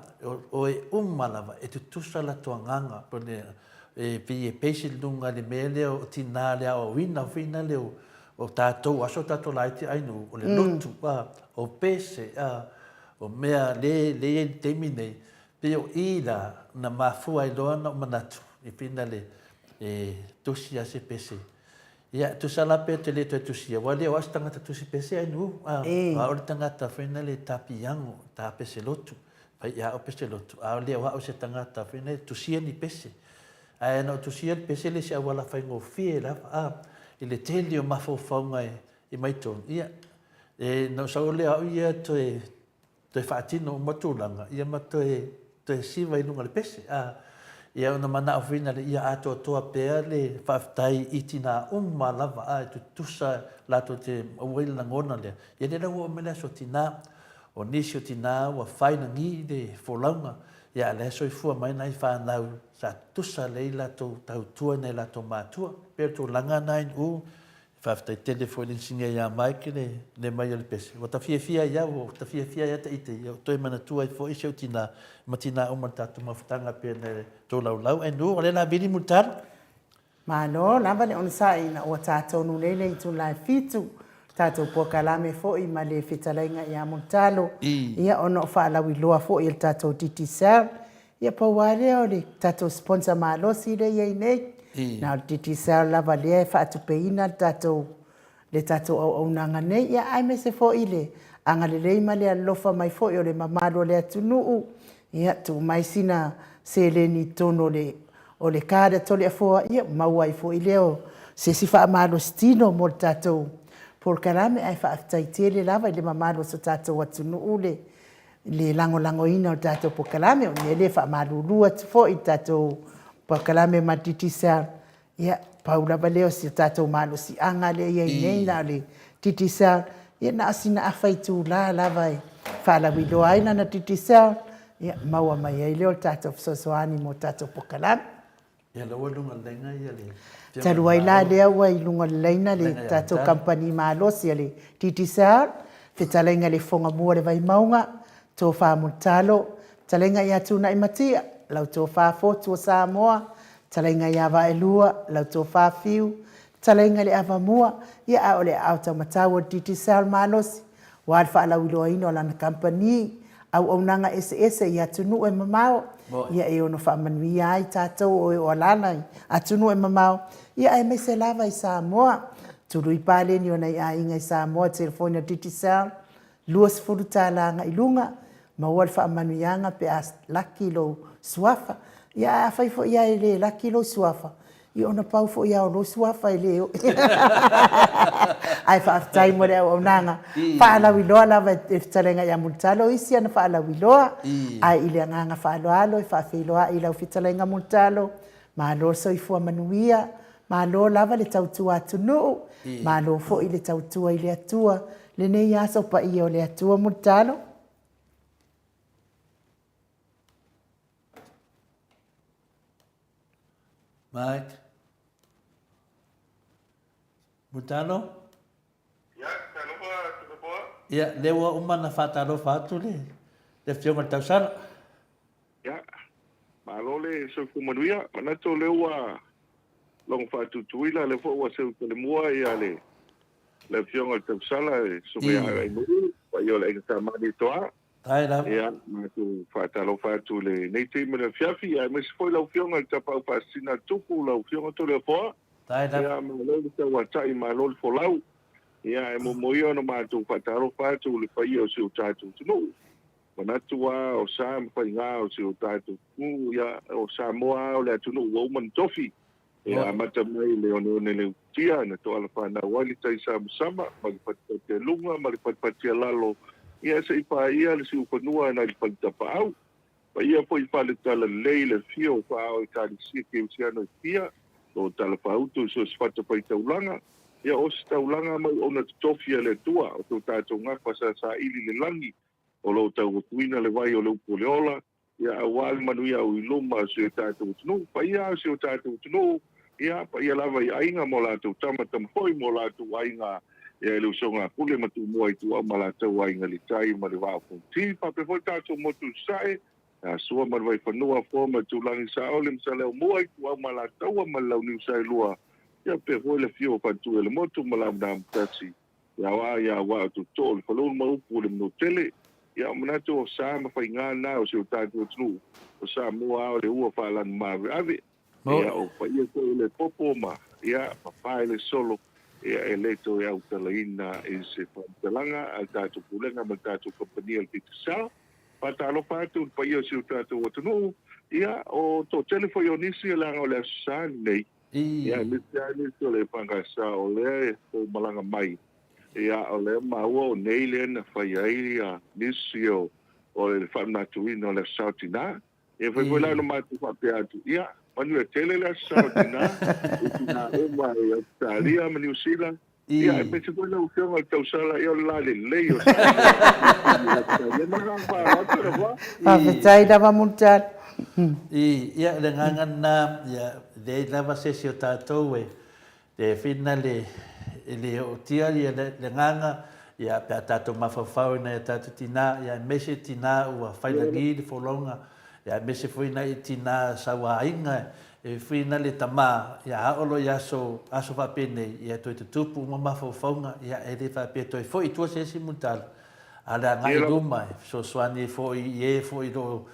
o e uma lava e tutusa latou agaga po le e pei e base i luga i le mea lea o tina le aoaoina finale o O tatou aso tatou laiti ainu o le lotu a o pese a o mea le le i ai le taimi nei pei o i la na mafua ai loa ona ou manatu i pina le e tusi a se pese. Ia tusa la pe te le toe tusia ua le o au se tagata tusi pese ainu a o au le tagata foi na le ta piango ta pese lotu fai ia au pese lotu a o le o au se tagata foi na tusia ni pese. Ae na ou tusia le pese le isi auala faigofie lava a, i le tele o mafaufauga e mai tonu, ia, e, na ou sau lea o au ia toe, toe faatino uma tulaga, ia ma toe, toe siva i luga o le pese, a. Ia ona manao foi na le ia atoatoa pea le faafetai i tinā uma lava, a, e tutusa latou te maua ai le lagona lea. Ia lea la ua oo mai le aso tinā, o nisi o tinā ua fai lagi le folauga, ia a o la e soifua mai nai fanau Sa tutusa lelei latou tautua i nai latou matua. Pei o le tulaga na in u, faafetai tele foi i le inisinia ia Mike le le mai o le pese. Ua ta fiafia ai au, ua ta fiafia ai a ta ite ia, ua toe manatua ai foi si ou tina ma tina uma o le tatou mafutaga pei ona tolaulau. And u, o lea la vili mulitalo. Malo lava le onosai ina ua ta tonu nei le itula e fitu, tatou polokalame foi ma le fetalaiga ia Mulitalo, ia ona o faalauiloa foi a le tatou Digicel, ia pau lava lea o le tatou sponsor malosi lea e i ai nei, na o le Digicel lava lea e faatupeina le tatou le tatou auaunaga nei, ia aemaise foi le agalelei ma le alofa mai foi o le mamalu o le atunuu, ia tuu mai sina seleni i totonu o le o le card a Toleafoa, ia maua ai foi lea o se isi faamalositino mo le tatou polokalame, ae faafetai tele lava i le mamalu o so tatou atunuu le le lagolagoina o le tatou polokalame. O le mea lea e faamalulu atu foi i le tatou polokalame ma le Digicel, Ia, pau lava lea o si o tatou malosiaga lea e i ai nei, na o le Digicel, ia na o sina afa itula lava e faalauiloa ai lana Digicel, ia maua mai ai lea o le tatou fesoasoani mo tatou polokalame. Ia, lea ua i luga o le laina ia le Talu ai la lea ua i luga o le laina le tatou kamupani malosi a le Digicel, fetalaiga i le Fofoga Mua o le Vaimauga, Tofa Mulitalo, fetalaiga ia Tuunaimatia, lau Tofa Fotu o Samoa, Fetalaiga ia Vaelua, lau Tofa Fiu, Fetalaiga i le Avamua, ia a o le aao taumatau o le Digicel malosi, aua le faalauiloaina o lana kamupani, auaunaga eseese i atunuu e mamao, ia e ono faamanuia ai tatou o e o alaala i atunuu e mamao, ia aemaise lava i Samoa. Tului paleni o nai aiga i Samoa telefoni a Digicel, $20 agai i luga, maua le faamanuiaga pe a laki lou suafa. Ia ae afai foi lava e le laki lou suafa, ia ona pau foi lava o lou suafa e le oo. Ae faafetai mo le auaunaga faalauiloa lava e le fetalaiga ia Mulitalo isi ana faalauiloa. Ae i le agaga faaaloalo e faafeiloai i lau fetalaiga Mulitalo, malo le soifua manuia, malo lava le tautua atunuu, malo foi le tautua i le Atua lenei aso paia o le Atua Mulitalo. Mike. Mulitalo. Ia, talofa Totopoa. Ia, lea ua uma ona faatalofa atu le le Afioga i le Tausala. Ia, malo le soifua manuia. Manatu o lea ua logo faatutuila, lea foi ua seu talemua ia le le Afioga i le Tausala e Susuga ia Agai Nuu, paia o le Aiga Sa Malietoa. Tae lava. Ia, matou faatalofa atu i lenei taimi o le afiafi, aemaise foi lau Afioga i le Tapaau Faasisina a le Tupu, lau Afioga Toleafoa. Tae lava. Ia, malo le tauatai, malo le folau. Ia, e muamua ia ona matou faatalofa atu i le paia o si o tatou atunuu. Manatu lava o sa ma faiga o si o tatou atunuu, ia, o Samoa lava o le atunuu ua uma ona tofi. E amata mai i le oneone leutia na toala fanau ai le tai samasama ma le fatifati a luga ma le fatifati a lalo, ia se i paia le siufanua nai le faletapaau. Paia foi i fale talalelei le afio o faaao Ekalesia Kerisiano e fia, o lo o talafaauto i so o se fatafaitaulaga, ia o se taulaga mai ona totofi a le Atua, o to tatou gafa sa saili i le lagi, o lo o tauatuina le vai o le upu o le ola, Ia, aua le manuia au i luma o si o tatou atunuu. Paia o si o tatou atunuu, ia, paia lava i aiga ma o latou tama, tama foi ma o latou aiga, ia, i le usoga a Pule ma Tumua i Tuau ma latou aiga i le tai ma le Vaa o Fonoti. Faapea foi le tatou motu i Sasae, ia Sua ma le Vaifanua, Foa ma le Tulagi, Saole ma Saleaaumua i Tuau ma Alataua ma le Launiu Saelua, ia, faapea foi le afio o Faatuiolemotu ma Laumanaamutasi, Ia aua, ia aua o Tootoo le faleulu ma upu o le Manutele. Ia o manatu o sa ma faiga na o si o tatou atunuu o Samoa a o le ua faalanumaaveave. Ia o paia foi o le popo ma, ia, ma pae le solo, ia e le toe autalaina i se faamatalaga a le tatou Pulega ma le tatou Kamupani a le Digicel. Faatalofa atu i le paia o si o tatou atunuu, ia o toatele foi o nisi leaga o le Aso Sa lenei, Ia, aemaise lava nisi o le EFKS o lea e fou malaga mai, ia, o lea e maua o nei lea na fai ai nisi o le faamanatuina o le Aso Sa o Tina. Ia, fai foi la ona matou faapea atu, ia, manuia tele le Aso Sa o Tina i tina uma i Ausetalia ma Niu Sila, ia, aemaise foi lau Afioga i le Tausala, ia, o le lalelei o Samoa. Ia, ma le agaga faaaloalo atu lava. Faafetai lava Mulitalo. Ia, o le agaga lena, ia, e leai lava se isi o tatou e whina le, e le ootia le agaga, ia, pe a tatou mafaufau i nai a tatou tinā, ia, aemaise tinā ua failagi le folauga, ia, aemaise foi nai tinā sauāiga e whina le tamā, ia, a oo loa i aso, aso faapenei, ia, toe tutupu uma mafaufauga, ia, e le faapea toe foi i tua se isi mulitalo, a o le agai i luma e fesoasoani ai foi i e foi o lo o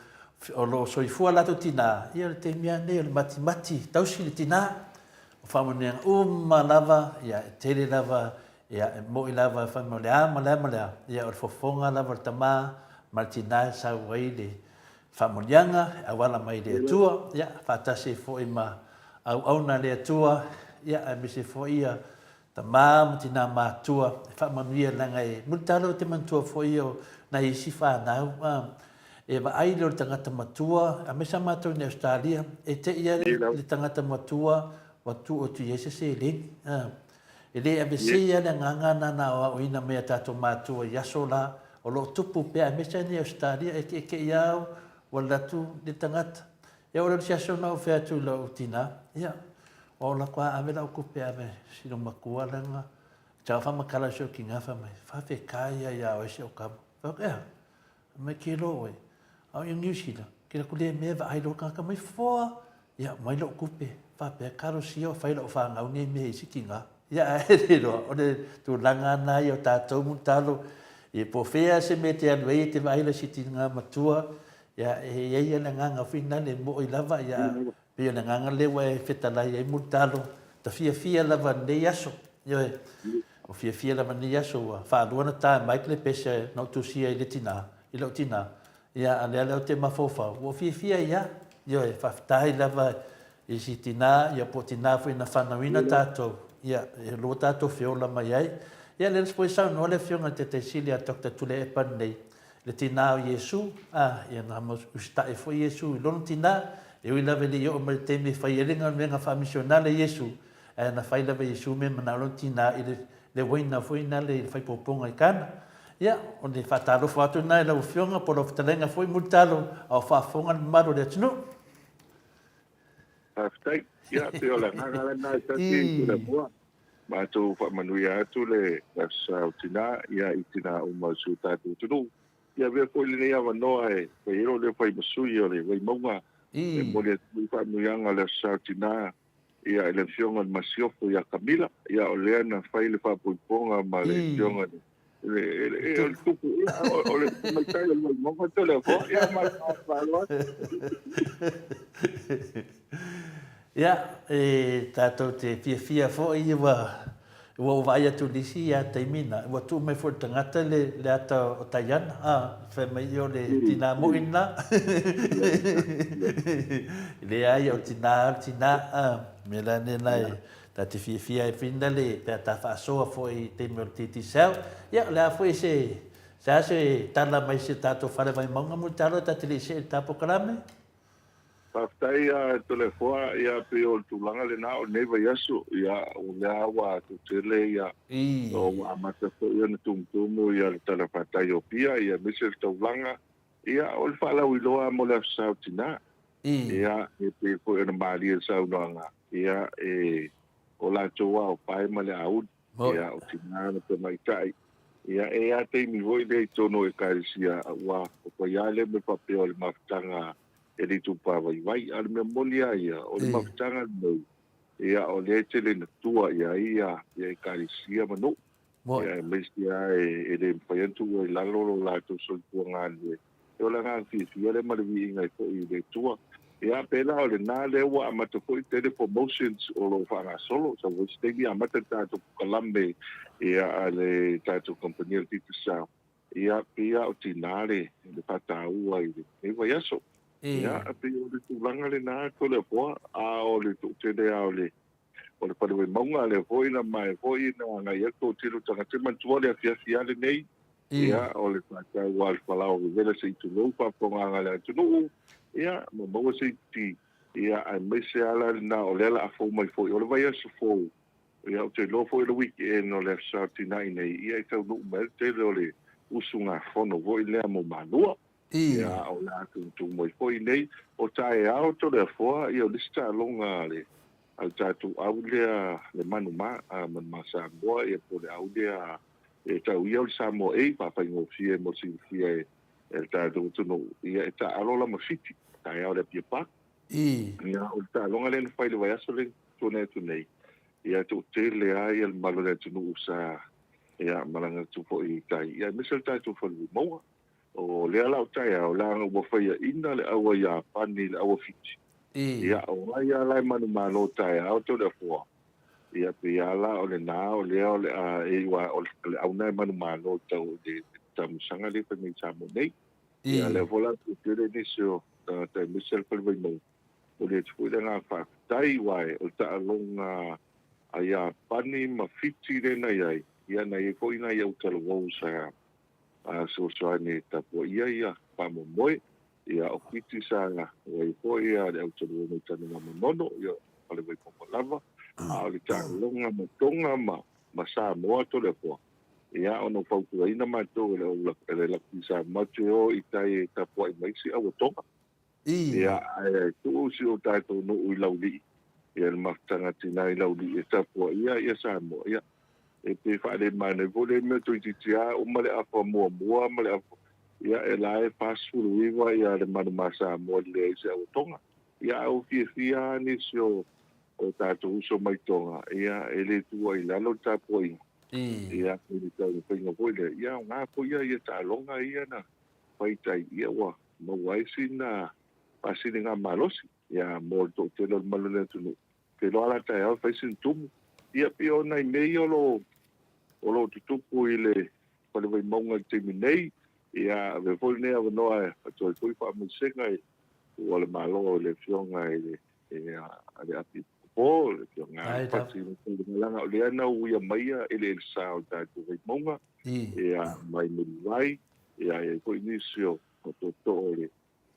O lo o soifua latou tinā, ia o le taimi lava lenei o le matimati tausi le tinā, o faamanuiaga uma lava, ia e tele lava, ia e moi lava fai mai o le a ma le a ma le a, ia o le fofoga lava o le tamā ma le tinā e sau ai le faamanuiaga e auala mai i le Atua, ia faatasi ai foi ma auauna a le Atua, ia aemaise foi ia Tama ma tinā matua e faamanuia leaga e mulitalo e te manatua foi o nai isi fanau e vaai lea o le tagata matua aemaise a matou i Australia e te i a le tagata matua ua tuu atu i ai se seleni e le aveseia le agaga na na aoaoina mai a tatou matua i aso la o lo o tupu pea aemaise a nei Australia e keʻekeʻi a au ua alu atu le tagata e oo lea i le isi aso na ou fai atu i lou tinā ia Ua ola koa ave lau tupe ave si lou matua leaga tau whamakala si o ki nga wha mai whawhe ka ia ia oe si o kama. Wha ea, mai ke lo oe. Au i New Zealand, ke la kule me va ai lo kaka mai foa. Ia, aumai lou tupe, faapea kalosia o fai lau fanau nei mea i isi tiga. Ia, ae le iloa, o le tulaga lena ia o tatou mulitalo, ia po o fea se mea e te alu ai e te vaai i le isi tiga matua, ia, e i ai lava le agaga foi lena e moi lava, ia, pei o le agaga lea ua e fetalai ai mulitalo, ta fiafia lava i lenei aso. Ioe, ua fiafia lava i lenei aso, ua faalua ona ta e Mike le pese na ou tusia i le tina, i lou tina, Ia, a lea lea ou te mafaufau, ua ou fiafia ai lava. Ioe, faafetai lava i si tina, ia po o tina foi na fanauina tatou, ia, e lua tatou feola mai ai. Ia, lea foi saunoa le Afioga i le Taitaisili a Doctor Tuilaepa nei, le tina o Iesu, a, ia na usitai foi Iesu i lona tina, e ui lava e le i oo mai i le taimi e fai ai le galuega faamisionale a Iesu, ae na fai lava e Iesu mea e manao lona tina i le le uaina foi na le faipopoga i Kana. Ia, o le faatalofa atu lena i lau Afioga po o lau fetalaiga foi Mulitalo, a o faafofoga le mamalu o le atunuu. Faafetai. Ia, pei o le agaga lena e tasi i Tuilaepa. Matou faamanuia atu le Aso Sa o Tina, ia, i tina uma o si o tatou atunuu. Ia avea foi lenei avanoa e fai ai lou leo fai ma sui o le Vaimauga e momoli atu ai faamanuiaga o le Aso Sa o Tina ia i le Afioga i le Masiofo ia Kamila, ia o lea na fai le faapoipoga ma le Afioga i le, le, o le tupu, ia, o le tamaitai o le Vaimauga Toleafoa, ia ma le faaaloalo atu. Ia, e tatou te fiafia foi ua Ua ou vaai atu i le isi taimi na, ua tuu mai foi i le tagata le, le ata o Taiana, a, fai mai o le tinā moʻi lena. Leai, o le tinā o le tinā, a, mea la lena e ta te fiafia ai foi na le, pe a ta faasoa foi i taimi o le Digicel. Ia, o le a foi se, se a se tala mai se tatou fale Vaimauga mo le talo ta te le i see i le ta polokalame? Faafetai ia Toleafoa, ia pei o le tulaga lena o lenei vaiaso, ia o lea ua toatele ia ua amata foi ona tumutumu ia le Tala Fatai o Apia, ia aemaise le taulaga, ia o le faalauiloa mo le Aso Sa o Tina. Ia e pei foi ona malie le saunoaga, ia e o latou lava o pae ma le auli. Ia, o tina ma tamaitai. Ia, e i ai taimi foi lea i totonu o Ekalesia, ua fai lava lea mea faapea o le mafutaga e le itupa vaivai. A o le mea moni lava ia, o le mafutaga lenei, ia, o lea e tele ina tua i ai ia Ekalesia ma nuu. Ia, aemaise lava e le mafai ona tuua i lalo lo latou soifua galulue. O le agaga fiafia lea ma le viiga ai foi i le Atua. Ia, pēlā o lena lea ua amata foi tele promotions o lo o faagasolo. Sau foi se taimi amata le tatou polokalame ia a le tatou kamupani o le Digicel. Ia, pei lava o tina le faataua i lenei vaiaso. Ia, pei o le tulaga lena Toleafoa, a o le toatele lava o le o le fale Vaimauga, lea foi na maea foi na agai atu o tele o tagata. E manatua le afiafi lava lenei, ia, o le faatau a le falaoa vevela se i tulou faafofogaaga a le atunuu, ia, ma maua se iti, ia, aemaise lava la lena o lea o le a fou mai foi. O le vaiaso fou, ia, ou te iloa foi o le weekend o le Aso Sa o Tinai nei, ia, e taunuu mai ai le tele o le usugafono foi lea mo Malua. Ia, o le a tumutumu mai foi nei. O taeao Toleafoa, ia o le isi taaloga a le, a le tatou au lea, le Manumā, Manumā Samoa, ia po o le au lea e tau ia o le Samoa A, faafaigofie mo le silafia e, e le tatou atunuu, ia e taaalo la ma Fiti, taeao i le Apia Park. Ia, o le taaloga lea na fai i le vaiaso lea na tuanai atu nei, ia e toatele lava ia le mamalu o le atunuu sa, ia, malaga atu foi i tai, ia aemaise le tatou Fale Vaimauga. O lea la o taeao, leaga ua faiaina le aua Iapani i le aua Fiti. Ia, o ai lava la e manumalo taeao Toleafoa? Ia, pei lava la o lena o lea o le a, e iu a, o le au lena e manumalo tau i le taamilosaga lea e fai mai i Samoa nei. Ia, lea foi la ua tele nisi o tagata aemaise le Fale Vaimauga, momoli atu foi le agaga faafetai aua o le taaloga a Iapani ma Fiti lea na i ai, ia na i ai foi nai autalavou sa a fesoasoani e tapuaia ia faamoemoe. Ia o Fiti sa uai foi ia le autalua mai Tanumā Manono, ia o le Vaimauga lava, a o le taaloga ma Tonga ma ma Samoa Toleafoa, ia ona ua fautuaina matou e le au e le Laki Samoa te o i tai e tapuai mai si aua Tonga. Ia, ae tuu si o tatou nuu i Laulii, ia le mafutaga tina i Laulii e tapuaia ia Samoa. Ia, e pei faalemanaia foi lea mea toeitiiti lava uma le afa muamua ma le afa, ia e la e 49 ia le manumā Samoa i le leai se auatoga. Ia, a ua fiafia lava nisi o o tatou uso mai Toga, ia, e le tuua i lalo le tapuaiga, ia, i le taumafaiga foi lea, ia, aoga foi ia ia taaloga ia na faitai, ia, ua maua ai sina faasiligamalosi, ia, mo le toatele o le malu o le atunuu. Feiloa la taeao e fai sina tumu. Ia, pei o nai mea ia o lo o o lo o tutupu i le Fale Vaimauga i le taimi nei. Ia, avea foi lenei avanoa e avatu ai foi faamaisega i Tuua o le Malo i le Afioga i le le Apipopo, le Afioga ia Pati Matailemalaga, o lea na uia mai ia eleelesa o le tatou Vaimauga, ia, mai Mulivai, ia, e i ai foi nisi o tootoo o le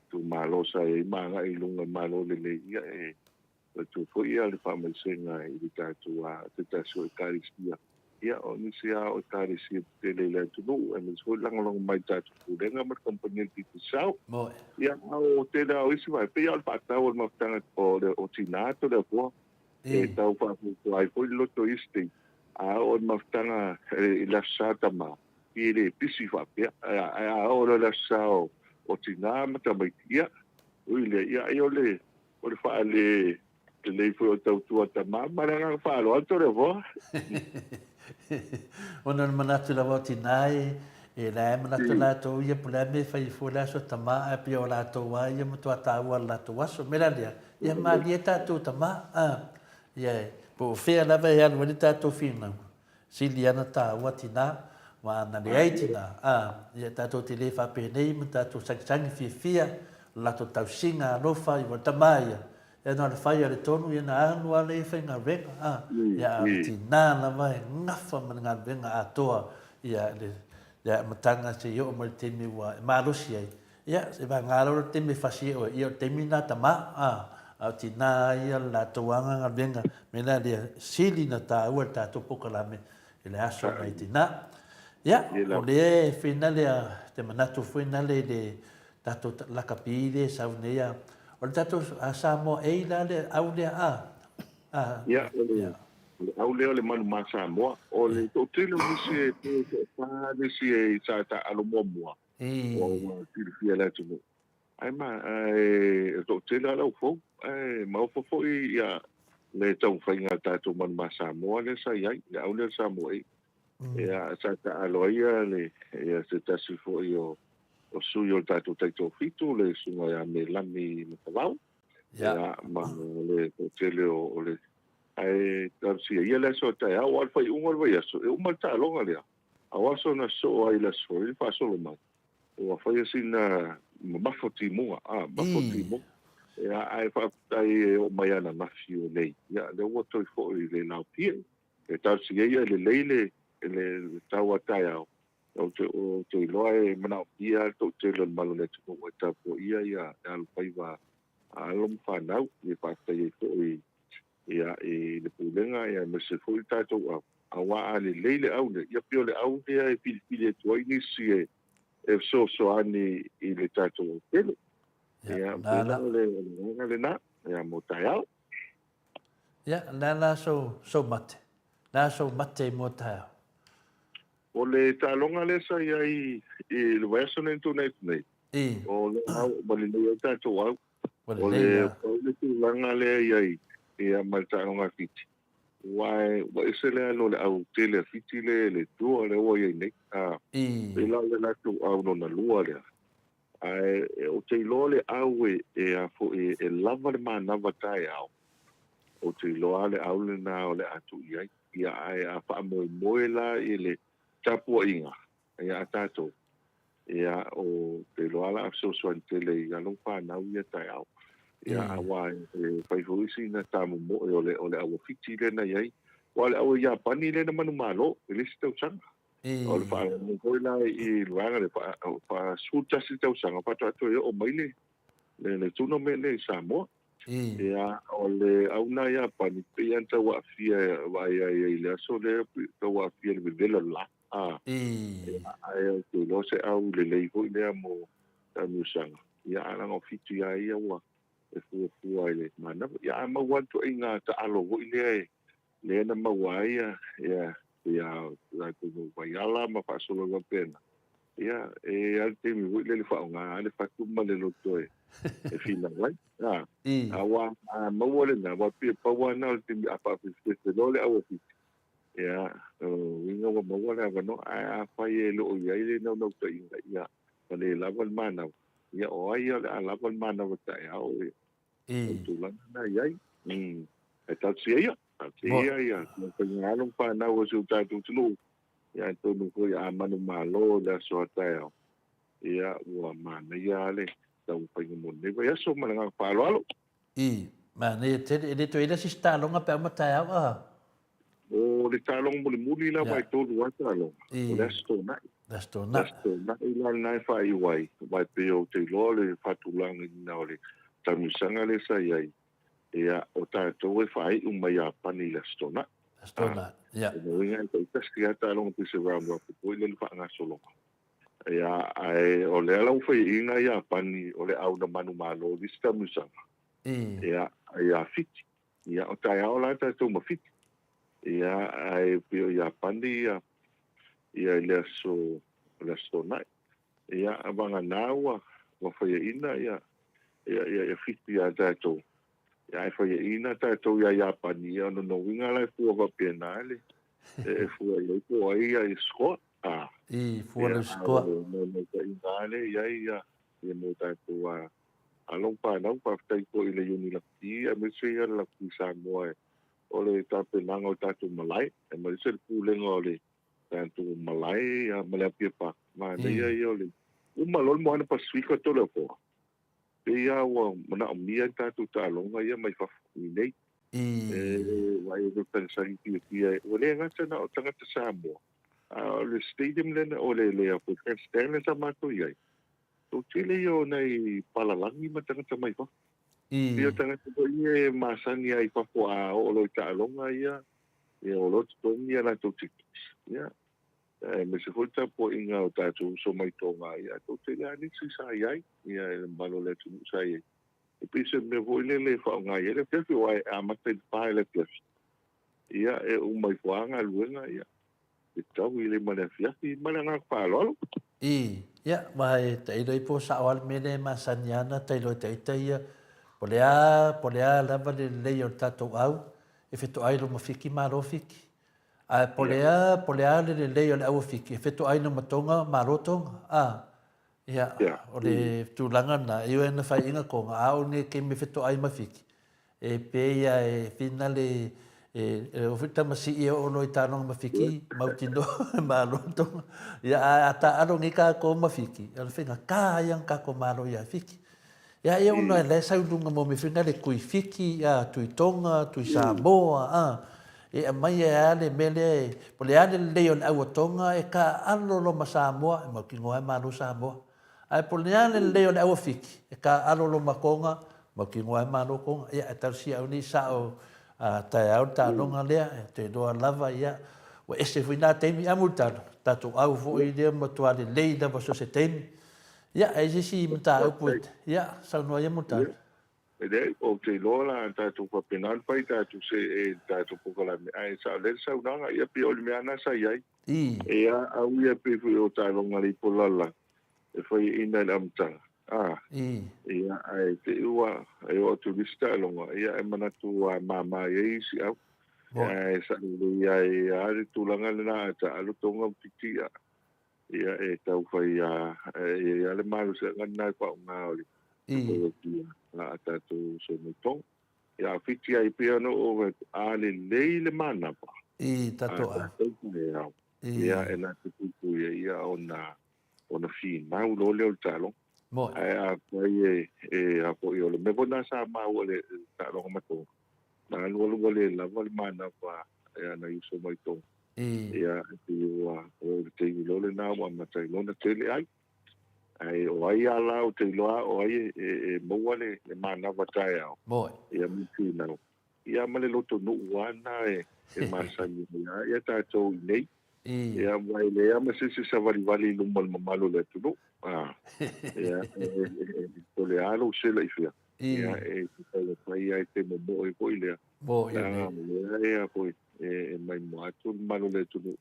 itumalo sa i ai ma agai i luga o le Malo lelei, ia, e Avatu foi ia le faamaisega i le tatou se tasi o Ekalesia, ia o nisi lava o Ekalesia tetele i le atunuu, aemaise foi le lagolago mai i le tatou Pulega ma le Kamupani a le Digicel. Ia, a o tele lava o isi vaega, e pei lava o le faatau o le mafutaga o le o tinā Toleafoa, e tau faafuafua ai foi le loto i isi taimi, a oo i le mafutaga i le Aso Sa tama, e le pisi faapea, ae a oo loa i le Aso Sa o tinā ma tamaiti, ia, ui lea, ia ai o le O le faale lelei foi o tautua tama ma le agaga faaaloalo Toleafoa. Ona o le manatu lava o tina e, e la e manatu latou ia po o le a mea e fai ai fua le aso tama ae pei o latou lava ia matua taua le latou aso. O le mea la lea, ia malie tatou tama, a, ia po o fea lava e alu ai le tatou finauga, Sili ana taua tina, ma ana leai tina, a, ia tatou te le faapenei ma tatou sagisagi fiafia lo latou tausiga alofa i le tama ia, ia na o le fai a le tonu ia na alu a lea faigaluega, a, ia a o le tina lava e gafa ma le galuega atoa ia le le amataga seia oo mai le taimi ua e malosi ai, Ia, se vagana lava le taimi e fasi ai oe, ia o le taimi lena tama, a, a o tina ia le latou aga galuega, mea la lea, sili na taua le tatou polokalame i le aso nai tina. Ia, o lea e fai na lea, te manatu foi na le i le tatou lakapi lea e sau nei a, o le tatou Samoa A la le au lea, a, a, ia. O le au lea o le manu ma Samoa. O le toatele o nisi e toe toafa nisi e sa taaalo muamua, Ua silafia e le atunuu. Ae ma, ae toatele lava le au fou, ae maofa foi ia le taumafaiga a le tatou manumā Samoa lea sa i ai, le au lea o le Samoa A. Ia, sa taaalo ai ia le, ia se tasi foi o, o sui o le tatou taitoafitu, le susuga ia Melani Matavao, ia, ma le toatele o, o le, ae talosia ia le aso a taeao, aua o le faaiuga o le vaiaso, e uma le taaloga lea. A o aso na sosoo ai i le aso i le faasolo mai, ua faia sina mamafa o timuga, a, mamafa o timuga. Ia, ae faafetai e oo mai ananafi o nei, ia, lea ua toe foi i le laupie. E talosia ia e lelei le, le, le tau a taeao, ou te, ou te iloa e manaomia le toatele o le malu o le atunuu e tapuaia ia le alofaiva a alo ma fanau, ia faafetai ai foi ia, i le Pulega ia, aemaise foi le tatou au, aua a lelei le au lea, ia pei o le au lea e filifili atu ai nisi e, e fesoasoani i le tatou au tele. Ia, pei la o le agaga lena, ia, mo taeao. Ia, le a la sou, sou mate? Le a sou mate mo taeao? O le taaloga lea sa i ai i le vaiaso lenei na tuanai atu nei, o lea ua lelei ai le tatou au. O le pau le tulaga lea i ai ia ma le taaloga a Fiti, aua ua ese le alu o le au tele a Fiti lea i le tua lea ua i ai nei. A, pei la o le latou au lona lua lea. Ae ou te iloa le au e, e a foi, e lava le manava taeao, ou te iloa lava le au lena o le a tuu i ai. Ia, ae a faamoemoe la i le tapuaiga, ia a tatou, ia, ou te iloa la a fesoasoani tele i alo ma fanau ia taeao. Ia, aua e fai foi sina tamomoe o le, o le au a Fiti lea na i ai. Aua o le au a Iapani lea na manumalo i le isi tausaga. O le faalogologo foi la i le vaega lea, fa 11 tausaga faatoa toe oo mai le, le, le tournament lea i Samoa. Ia, o le au na Iapani, pei lava na tau aafia, vaai ai i le aso lea, tau aafia i le vevela o le la. A, ae ou te iloa se au lelei foi lea mo taamilosaga. Ia, ae leaga o Fiti lava ia ua e fuafua i le manava. Ia, a maua lava le ituaiga taalo foi lea e, lea na maua ai ia, ia, ia latou mau vaiala ma faasolo faapena. Ia, e i ai lava le taimi foi lea e faaaoga lava le fatu ma le loto e. e finau ai. A, aua a maua lena, aua pei e pau lava lena o le taimi a faafefefe loa le au a Fiti, ia, o uiga ua maua le avanoa. Ae afai e le o i ai le naunautaiga, ia, ua le lava le manava, ia, o ai ia o le a lava le manava taeao e O le tulaga lena e i ai. Ae talosia ia, talosia ia ia le faiga alo ma fanau a si o tatou atunuu. Ia atonu foi a manumalo i le aso a taeao, ia ua manaia lava le taumafaiga mo lenei vaiaso ma le agaga faaaloalo. I, manaia tele. E le toe i ai la se isi taaloga pe a uma taeao a? O le taaloga mulimuli lava e tolu lava taaloga, o le Aso Toonai. Le Aso Toonai. Le Aso Toonai la lena e faaiu ai, aua e pei ou te iloa o le faatulagaina o le taamilosaga lea sa i ai, ia, o tatou e faaiu mai Iapani i le Aso Toonai. Aso Toonai, ia. O lona uiga e taitasi lava taaloga pei se round robin foi lele faagasologa. Ia, ae o lea la ua faiaina Iapani o le au na manumalo i le isi taamilosaga, ia, ia Fiti. Ia, o taeao la tatou ma Fiti. Ia, ae pei o Iapani ia, ia i le aso, o le Aso Toonai. Ia, vagana ua, ua faiaina ia, ia, ia, ia Fiti ia tatou. Ia, ae faiaina tatou ia Iapani, ia o lona uiga la e fua faapena le, e fua i ai po o ai ia i score. A. I, fua le score. Ia, a o le naunautaiga lava lea e i ai ia, ia mo tatou a, Alo ma fanau, faafetai foi i le Iuni Lakapi aemaise ia le Lakapi Samoa o le tapenaga o le tatou malae, aemaise le pulega o le tatou malae ma le Apia Park. Manaia ia o le uma loa le Moana Pasifika Toleafoa, pei lava ua manaomia ni tatou taaloga ia mai fafo i inei. E vaai atu i le tagisagi fiafia, ua le gata na o tagata Samoa, a o le stadium lea, o le grandstand lea sa matou i ai, O tele ia o nai palalagi ma tagata mai fafo. Pei o tagata foi ia e masani lava i fafo a oo loa i taaloga ia, ia ua loa totogi a latou tickets. Ia, aemaise foi le tapuaiga a o tatou uso mai Toga, ia tou tele lava nisi sa i ai, ia i le mamalu o le atunuu sa i ai. E pei se mea foi lele e faaaoga i ai le afiafi, aua e amata i le fa i le afiafi, ia e uma ifo lava galuega, ia E tau i le ma le afiafi ma le agaga faaaloalo. I, ia, ma e tailo ai po o sao lava le mea lea e masani lava ona tailo ai taita ia, po o le a, po o le a lava le lelei o le tatou au, e fetoai loma fiki malo fiki. Ae po o le a, po o le a le lelei o le au a fiki, e fetoai loma tonga, malo tonga. A, ia, o le tulaga lena, e ioe ana faiaiga tonga, a o le taimi e fetoai ma fiki, E pei a e whina le e o foi tama sii e oo loa i taaloga ma Fiki, mautinoa e malo tonga. Ia a a taalo nei kākou ma Fiki, o le faigata ia ona kākou malo ia Fiki. Ia ia ona la e sau i luga mo mea foi nale tui Fiki, a tui Tonga, tui Samoa, a e aumai ai lava le mea lea e, po o le a le lelei o le au a Tonga e taaalo loa ma Samoa, e mautinoa lava e malo Samoa. Ae po o le a le lelei o le aua fiki, e taaalo loma Tonga, mautinoa e malo Tonga. Ia, e talosia au nei sao taeao le taaloga lea, e te iloa lava, ia, ua ese foi na taimi, a Mulitalo, tatou au foi lea matua lelei lava so o se taimi. Ia, e i ai se isi mataupu e, ia, saunoa ia Mulitalo. E leai, ou te iloa la a tatou faapena ona fai tatou se e tatou polokalame, ae saolele le saunoaga, ia pei o le mea lena sa i ai. Ia, au ia pei foi o taaloga a le ipo lalolagi, e faiaina i le amataga, a, ia, ae te i ua e oo atu i le isi taaloga, ia e manatu ua mama ai ai isi au. Ae saolelei ai lava le tulaga lena a taalo Tonga ma Fiti, ia, Ia e tau fai a, e i ai lava le malosiaga lena e faaaoga o le polokia a tatou uso mai Tonga. Ia a Fiti ai pea ona oo atu, a lelei le manava a tatou taeao, ia e na te puipui ai ia ona ona finau loa lea o le taaloga. Ae afai e, e a foi o le mea foi lena sa maua i le taaloga ma Tonga, Na alualu ua le lava le manava a nai uso mai Tonga. Ia, e pei ua oo i le taimi loa lena ua amata ai loa ona tele ai. Ae o ai lava la ou te iloa o ai e maua le manava taeao, ia ma finau, ia ma le lotonuu lava lena e masani ai lava ia tatou i inei. Ia, aua e leai lava ma se isi e savalivali i luma o le mamalu o le atunuu. Ia, po o le a lou sela i fea, ia, e taumafai lava e te momoo ai foi lea. Leaga o lea e, foi, e maimoa atu le mamalu o le atunuu,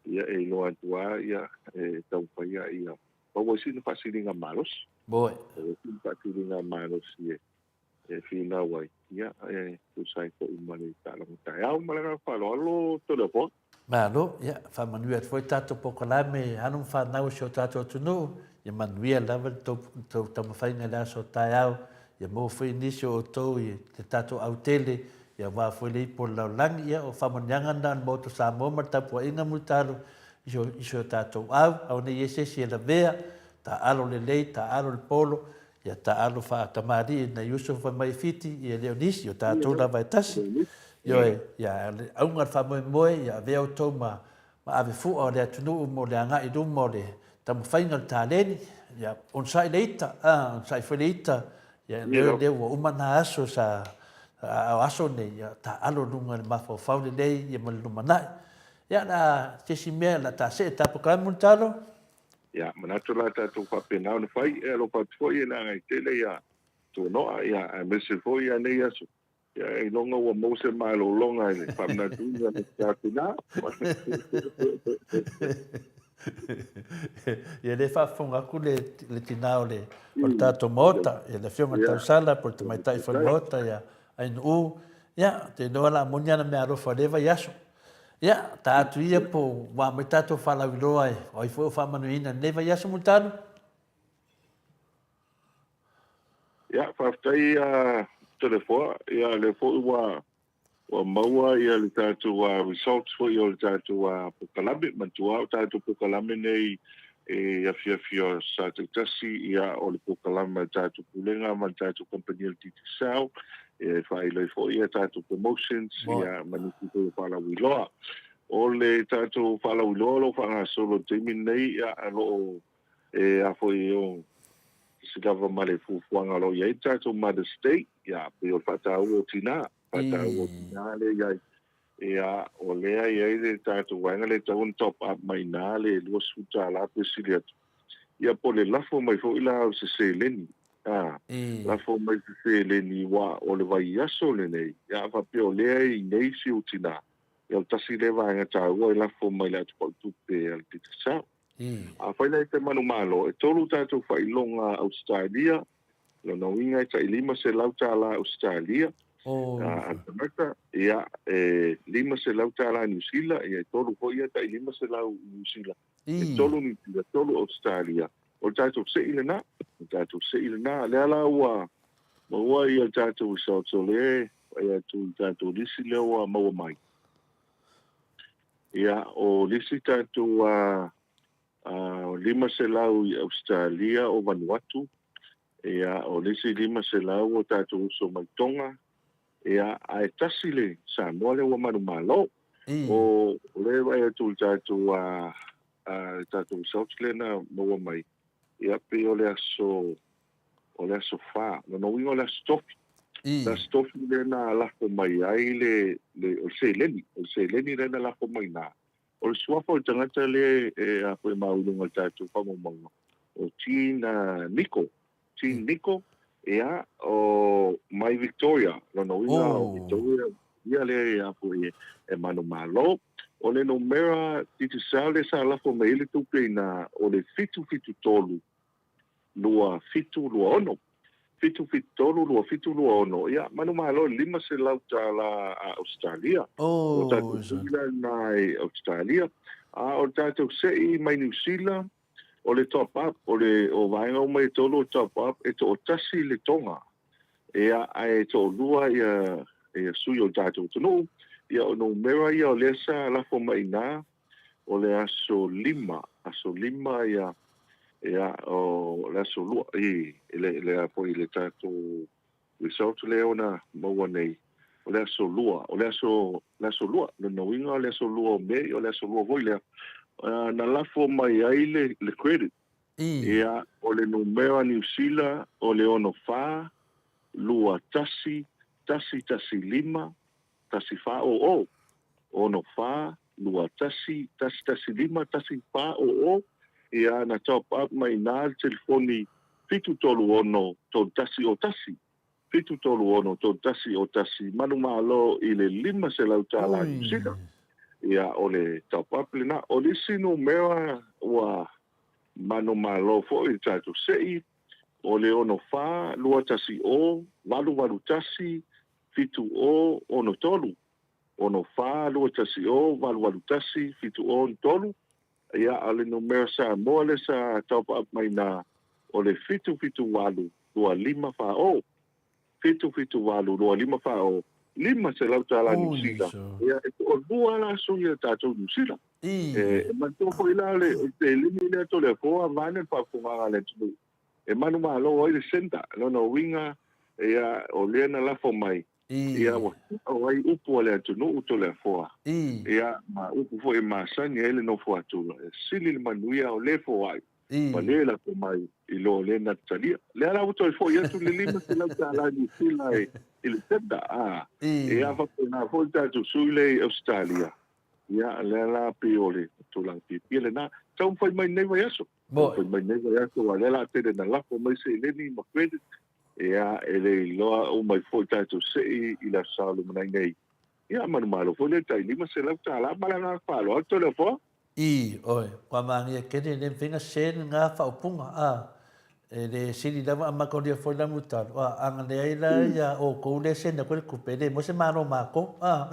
ia, e iloa atu lava, ia, e taumafai lava ia maua ai sina faasiligamalosi. Moe. O le isi faasiligamalosi e finau ai, ia, e tusa ai foi ma le taaloga taeao. Ma le agaga faaaloalo Toleafoa. Malo, ia, faamanuia atu foi tatou polokalame alo ma fanau o si o tatou atunuu, ia manuia lava le tou, tou taumafaiga i le aso taeao, ia maua foi nisi o outou i le tatou autele, ia aua foi le ipu o le lalolagi, ia o faamanuiaga na o le Maota o Samoa ma le tapuaiga mulitalo i si o, i si o tatou au, aua ne i i ai se isi e lavea, taaalo lelei, taaalo le polo, Ia taaalo faatamalii nai uso fai mai e Fiti, ia le o nisi, o tatou lava e tasi. Ioe, ia le auga o le faamoemoe, ia avea outou ma, ma ave fua o le atunuu mo le agai i luma o le taumafaiga o le taleni. Ia onosai le ita, a, onosai foi le ita, ia lea, lea ua uma na aso sa, a o aso nei, ia taaalo luga i le mafaufau lelei, ia ma le lumanai. Ia, la, se isi mea, la ta see ta polokalame Mulitalo. Ia, manatu la tatou faapena ona fai, e alofa atu foi e leaga e tele ia tuanoa, ia, aemaise foi ia nei aso, ia, ailoga ua maua se malologa i le faamanatuina o le tina. Ia lea e faafofoga atu le, le tina o le, o le tatou Maota, ia le Afioga i le Tausala po o le Tamaitai foi o le Maota, ia Ainuu, ia, ou te iloa o le a moni ana meaalofa i lea vaiaso. Ia, ta atu ia po ua aumai tatou faalauiloa e o ai foi o faamanuiaina i lenei vaiaso Mulitalo? Ia, faafetai ia Toleafoa, ia lea foi ua ua maua ia le tatou results foi o le tatou polokalame. Manatua o tatou polokalame nei e afiafi o Sa taitasi, ia o le polokalame a le tatou Pulega ma le tatou kamupani o le Digicel, ia e faailo ai foi ia tatou promotions ia ma nisi foi o faalauiloa. O le tatou faalauiloa o lo o faagasolo i le taimi lenei, ia o lo o e a foi o tasi lava ma le fuafuaga o lo o i ai le tatou Mother's Day, ia pei o le faataua o tina, faataua o tina lea e i ai. Ia, o lea e i ai le tatou vaega lea e tatau ona top up mai i ina le $20 pe sili atu. Ia po o le lafo mai foi la o se seleni, a, lafo mai se seleni aua o le vaiaso lenei, ia a faapea o lea e i inei si ou tina, ia o le tasi lea vaega taua e lafo mai i le atupau tupe a le Digicel. Afai la e te manumalo, e tolu tatou faailoga Ausetalia, lona uiga e tai $500 Ausetalia a le tagata, ia e $500 Niu Sila, ia e tolu foi ia tai $500 Niu Sila. E tolu Niu Sila, tolu Ausetalia. O le tatou sei lena, o le tatou sei lena. Lea la ua maua ia le tatou results o lea e vaai atu i le tatou lisi lea ua maua mai. Ia, o le isi tatou 500 i Ausetalia o Vanuatu, ia, o le isi 500 o tatou uso mai Tonga, ia, ae tasi le Samoa lea ua manumalo. O lea e vaai atu i le tatou, le tatou results lea na maua mai, ia, pei o le aso o le aso 4. Lona uiga o le aso Tofi. Le aso Tofi lea na lafo mai ai le, le, o le seleni. O le seleni lea na lafo mai i ina. O le suafa o le tagata lea e a foi e mau i luga o le tatou faamaumauga, o Jean Niko. Jean Niko, ia, o mai Victoria. Lona uiga o Victoria, ia lea e a foi e manumalo. O le numera Digicel lea sa lafo mai ai le tupe i ina, o le 773 2726. 773 2726. Ia, manumalo i le $500 a Ausetalia. O tatou sui la lena i Ausetalia. A o le tatou sei mai Niu Sila, o le top up, o le o vaega uma e tolu o le top up, e toatasi le Tonga. Ia, ae toalua ia ia sui o le tatou atunuu. Ia, o numera ia o lea sa lafo mai i ina, o le aso lima, aso lima ia, ia, o le aso lua, i, le, le, foi le tatou result lea ona maua nei, o le aso lua, o le aso, le aso lua, lona uiga o le aso lua o Mei, o le aso lua foi lea, na lafo mai ai le, le credit. Ia, o le numera Niu Sila, o le 64, 2, 1, 1, 1, 5, 1400, 64 21 115 1400, ia na top up mai ina le telefoni 736 3101, 736 3101, manumalo i le $500 Niu Sila. Ia o le top up lena. O le isi numera ua manumalo foi i le tatou sei, O le 64 210 881 7063. 64 210 881 7063. Ia, a o le numera Samoa lea sa top up mai ina, o le 778 2540. 778 2540. $500 tala Niu Sila. Ia, e toalua la sui a tatou Niu Sila. E manatua foi la le teleni lea Toleafoa vaeane le faafofogaaga a le atunuu e manumalo ai le centre. Lona uiga, ia, o lea na lafo mai, ia, ua sao ai upu a le atunuu Toleafoa, ia, ma upu foi e masani ai le nofo atu, e sili le manuia o le foai ma le lafo mai i lo le na talia. Lea la ua toe foi atu le $500 Niu Sila i le centre, a, ia, faapena foi le tatou sui lea i Ausetalia. Ia, lea la pei o le tulaga fiafia lena. Taumafai mai lenei vaiaso. Taumafai mai lenei vaiaso, aua o lea la tele na lafo mai seleni ma credit. Ia, e le iloa uma ai foi tatou sei i le Aso Sa o lumanai nei. Ia, manumalo foi lea tai $500 ma le agaga faaaloalo Toleafoa. I, oe, kua māngia kene le mawhenga sen ngā whaopunga, a, e le sili lava a makolia foi la mutalo, a, anga le ai la ia o kou le sen a koe le kupe, le mo se malo mako, a.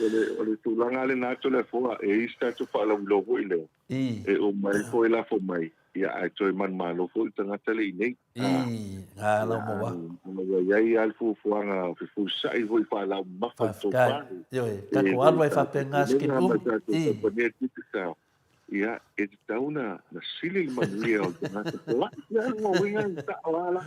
O le, o le tulaga lena Toleafoa, e i ai se tatou faalauiloa foi lea. I. E uma ai foi lafo mai, ia ae toe manumalo foi le tagata le i nei. I, ngā lau moa. Ia, ua i ai lava le fuafuaga fefulisai foi faalaumafa i tou Faafetai. Ioe, tatou alu ai faapena skin uma. I. Ia, e tatau ona sili le manuia o le tagata foai. Ia, o lona uiga e sao lava la.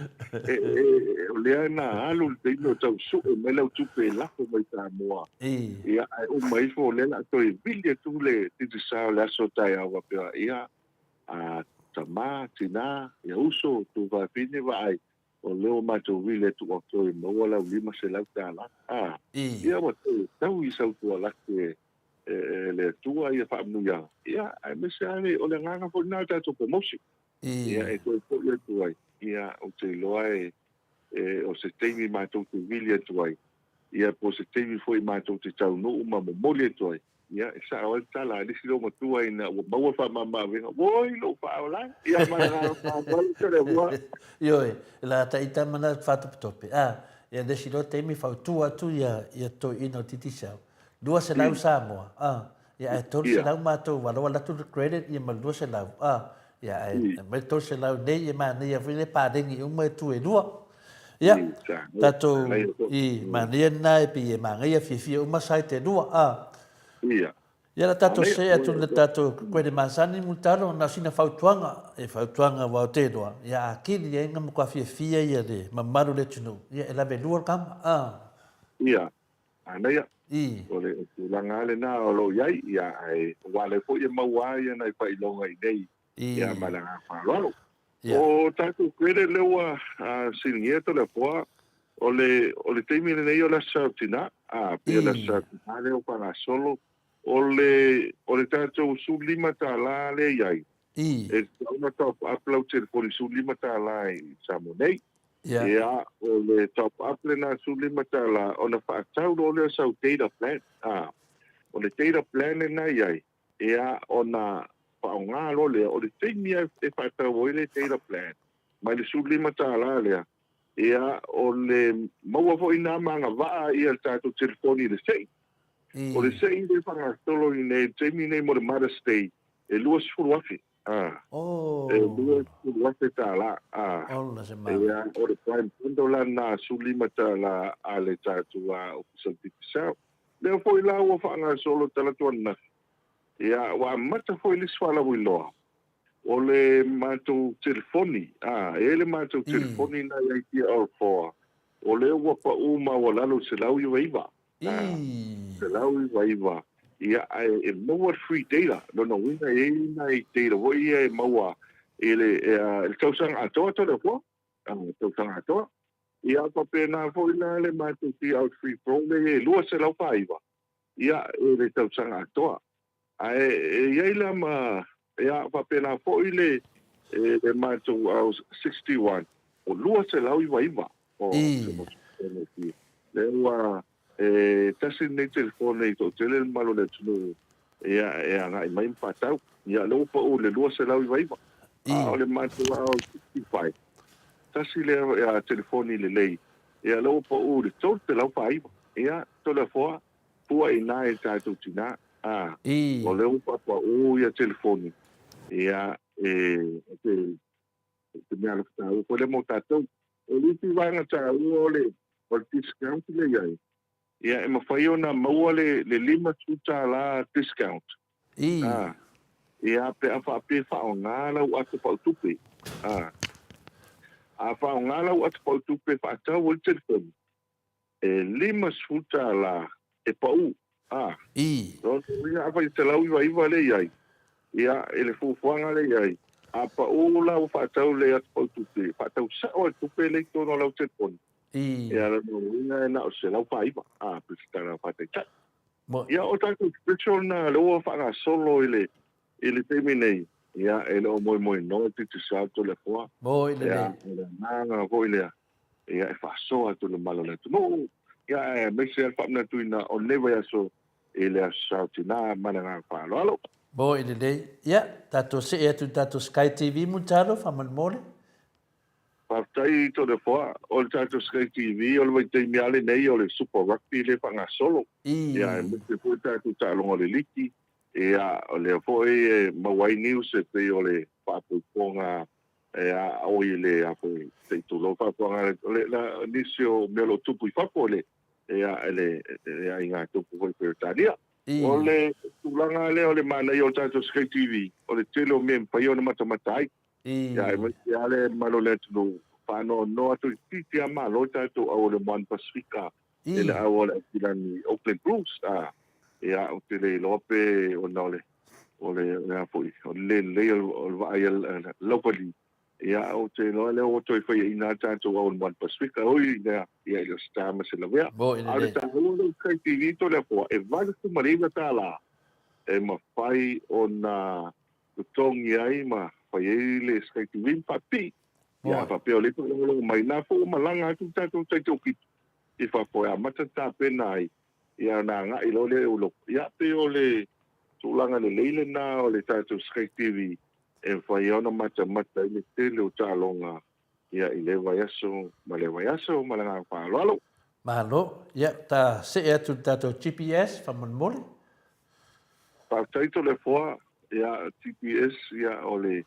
E, e, o lea na alu le taimi o tau sue mai lau tupe e lafo mai Samoa. I. Ia, ae uma ifo o lea o le a toe vili atu le Digicel i le aso taeao faapea, ia, a tama, tina, ia uso, tuafafine, vaai, o lea ua matou vili atu ua toe maua lau $500. A, ia ua toe tau i sau tualaki e le Atua ia faamanuiaga. Ia, aemaise lava le, o le agaga foi lena o le tatou promotion. Ia, e toe foi atu ai. Ia, ou te iloa e, e, o se taimi matou te vili atu ai, ia po o se taimi foi matou te taunuu ma momoli atu ai, ia e sao ai le tala a le isi loomatua ina ua maua le faamama-avega, Oi, lou faaolaga! Ia ma le agaga faaaloalo tele ua. Ioe, e la ta ita mana whaatopetope. A, ia le isi loa taimi fautua atu ia, ia toeaina o Digicel. 200 Samoa, a, ia ae 300 matou ua loa alu atu le credit ia ma le 200, a, ia ae aumai le 300 nei ia manaia foi le paleni uma itu e lua. Ia, tatou i manaia lena e pei e manaia fiafia uma site e lua, a. Ia la tatou see atu i le tatou credit masani Mulitalo na o sina fautuaga, e fautuaga aua o te iloa, ia a kili ai na matua fiafia ia le mamalu o le atunuu, ia e lave lua le kama, a. Ia, Manaia. O le tulaga lava lena o lo o i ai, ia, ae aua o lea foi e maua ai nai faailoga i inei, ia, ma le agaga faaaloalo. O tatou credit lea ua siligia Toleafoa, o le, o le taimi lenei o le Aso Sa o Tina, a, pei o le Aso Sa o Tina lea ua faagasolo, o le, o le tatou $15 lea e i ai, e tatau ona top up lau telefoni $15 i Samoa nei. Ia, o le top up lena $15 ona faatau loa lea o sau data plan. A, o le data plan lena e i ai, ia, ona faaaoga loa lea, o le taimi lava e faatau ai le data plan mai le $15 lea, ia, o le maua foi lena ma agavaa ia le tatou telefoni i le sei. O le sei lea e faagasolo i inei i le taimi lenei mo le Mother's Day, e $20,000. A, e $20,000. A, ia, o le Prime Bundle la lena $15 a le tatou Ofisa o le Digicel. Lea foi la ua faagasolo talaatu ananafi, ia, ua amata foi le isi faalauiloa o le matou telefoni. A, e i ai le matou telefoni lena i ITR4, o lea ua pau maualalo i le 199. 199, ia, ae e maua le free data. Lona uiga e i ai nai data foi ia e maua i le, le tausaga atoa Toleafoa, tausaga atoa. Ia, faapena foi la le matou DR Free Pro lea e 249, ia, i le tausaga atoa. Ae e i ai la ma, ia, faapena foi le, le matou 61, o 299. O, se motu lea ua e tasi lenei telefone i toatele le mamalu o le atunuu ia, e agai mai ma faatau. Ia, lea ua pau i le 299. A o le matou lava o le 65, tasi lea telefoni lelei, ia lea ua pau i le 349. Ia, Toleafoa, fua i ina i tatou tina, a, o lea ua paapau ia telefoni, ia, e, te, te mea alofa taua foi lea mo tatou. O le isi vaega taua o le, o le discount lea i ai, ia, e mafai ona maua le, le $50 discount. A, ia, pe a faapea e faaaoga lau ato pautupe. A, a faaaoga lau ato pautupe e faatau ai le telefoni, e $50 e pau. A, lona uiga afai e 199 lea i ai, ia, i le fuafuaga lea i ai, a pau la ua faatau le ato pautupe, faatau sao lava i le tupe lea i totonu o lau telefoni, ia, lona uiga e na o le 149, a, pe o se tala faataitai. Ia, o tatou special lena lea ua faagasolo i le i le taimi nei, ia, e le o moemoenoa Digicel Toleafoa. Ia, o le agaga foi lea, ia, e faasoa atu i le mamalu o le atunuu, ia, aemaise lava le faamanatuina o lenei vaiaso i le Aso Sa o Tina ma le agaga faaaloalo. Moi lelei. Ia, tatou see atu i le tatou Sky TV Mulitalo, faamolemole. Faafetai Toleafoa, o le tatou Sky TV o le vaitaimi lava lenei o le Super Rugby lea e faagasolo. Ia aemaise foi le tatou taaloga o le liki. Ia o lea foi e maua ai news e pei o le faapoipoga a oi le a foi se i tulou faafofoga o le nisi o mea o lo o tupu i fafo le ia le aiga tupu foi i Peretania. O le tulaga lea o le manaia o le tatou Sky TV, o le tele o mea e mafai ona matamata ai. Ia aemaise lava le mamalu o le atunuu, faanoanoa atu i titi lava malo tatou au o le Moana Pasefika i le au o le Aukilani Auckland Blues. Ia, ou te le iloa pe ona o le o le a foi, o le le lelei o le vaai a le laupali. Ia, ou te iloa lea ua toe faiaina lava tatou au o le Moana Pasefika. Ui i lea, ia e le o se ta ma se lavea. A o le taua o le Sky TV Toleafoa, e $89 e mafai ona totogi ai ma fai ai le Sky TV ma faapipii. Ia a faapea o lea e faalogologo mai, na foi ua malaga atu le tatou taitaupito i fafo e amata tapena ai, ia ona agai loa lea i Europa. Ia pei o le tulaga lelei lena o le tatou Sky TV e mafai ai ona matamata ai le tele o taaloga ia i lea vaiaso ma lea vaiaso ma le agaga faaaloalo. Malo. Ia, ta see atu i le tatou GPS faamolemole. Faafetai Toleafoa, ia GPS ia o le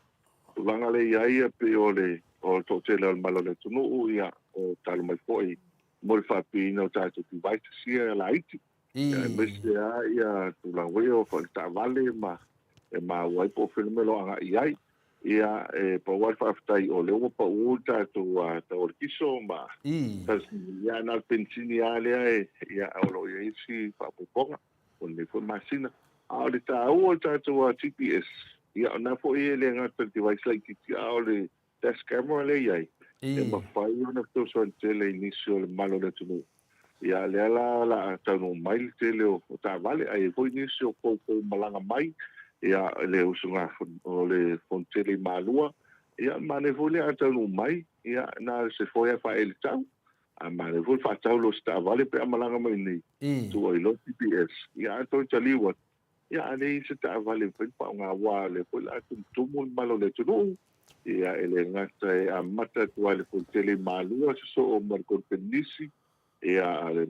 tulaga lea i ai ia pei o le o le toatele o le mamalu o le atunuu ia o talo mai foi mo le faapipiina o tatou devices ia laiti. Ia aemaise lava ia tulaga foi ia o faletaavale ma e maua ai po o fea le mea o lo o agai i ai. Ia e pau lava le faafetai o lea ua pau le tatou tau o le kiso ma ia na o le penisini lava lea e ia o lo o i ai isi faaopoopoga. o lenei foi masina. A o le taua o le tatou GPS, ia o lena foi e le gata i le device laitiiti, a o le dash camera lea e i ai, e mafai ona fesoasoani tele i nisi o le mamalu o le atunuu. Ia lea la o le a taunuu mai le tele o taavale, ae i ai foi nisi o poupou malaga mai, ia le usugafono o le Fonotele i Malua, ia manaia foi lea a taunuu mai, ia na o se foe lava e faaeli tau, A manaia foi le faatau loa o se taavale pe a malaga mai nei, tuu ai loa GPS, ia a toe taliu atu, ia a leai se taavale e mafai ona faaaoga aua o lea foi o le a tumutumu le mamalu o le atunuu. Ia e le gata e amata atu lava i le Fonotele i Malua, sosoo ma le Konepenisi, ia a le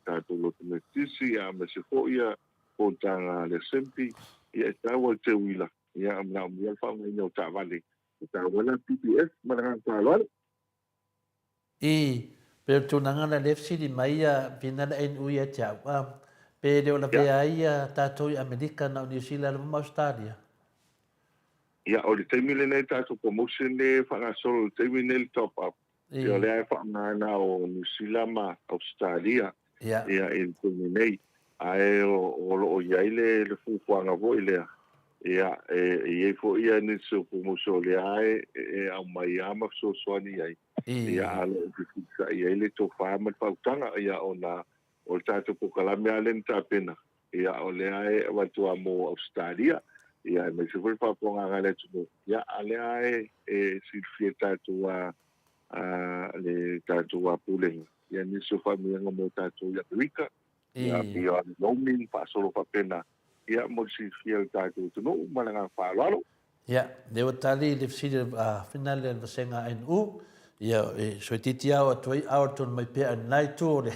tatou Lotu Metotisi, ia aemaise foi ia fonotaga a le Assembly, ia e tau lava i le teuila, ia e manaomia le faaaogaina o taavale. E taua la le GPS ma le agaga faaaloalo. I, pei o le tulaga lea lea fesili mai ia Vina le ANU ia te au, a, pe le o lavea ai ia tatou i Amerika na o Niu Sila lava ma Ausetalia. Ia, o le taimi lenei le tatou promotion lea e faagasolo i le taimi lenei le top up, ia o lea e faaaoga na o Niu Sila ma Ausetalia ia i le taimi nei. Ae o lo o i ai le fuafuaga foi lea, ia, e i ai foi ia nisi o promotion o lea e aumai lava ma fesoasoani i ai, ia, a o lo o fefulisai ai le tofa ma le faautaga, ia, ona o le tatou polokalame lava lea na tapena, ia, o lea e avatu lava mo Ausetalia, ia, aemaise foi le faafofogaaga a le atunuu, ia, a o lea lava e silafia e tatou le tatou Pulega, ia, nisi o faamanuiaga mo tatou i Amerika, ia, pei o le roaming faasolo faapena, ia, mo le silafia e le tatou atunuu. Ma le agaga faaaloalo. Ia, lea ua tali le fesili a Finale a le vasega a NU, ia, e soititi ao atu ai ao tonu mai pea i lena itu o le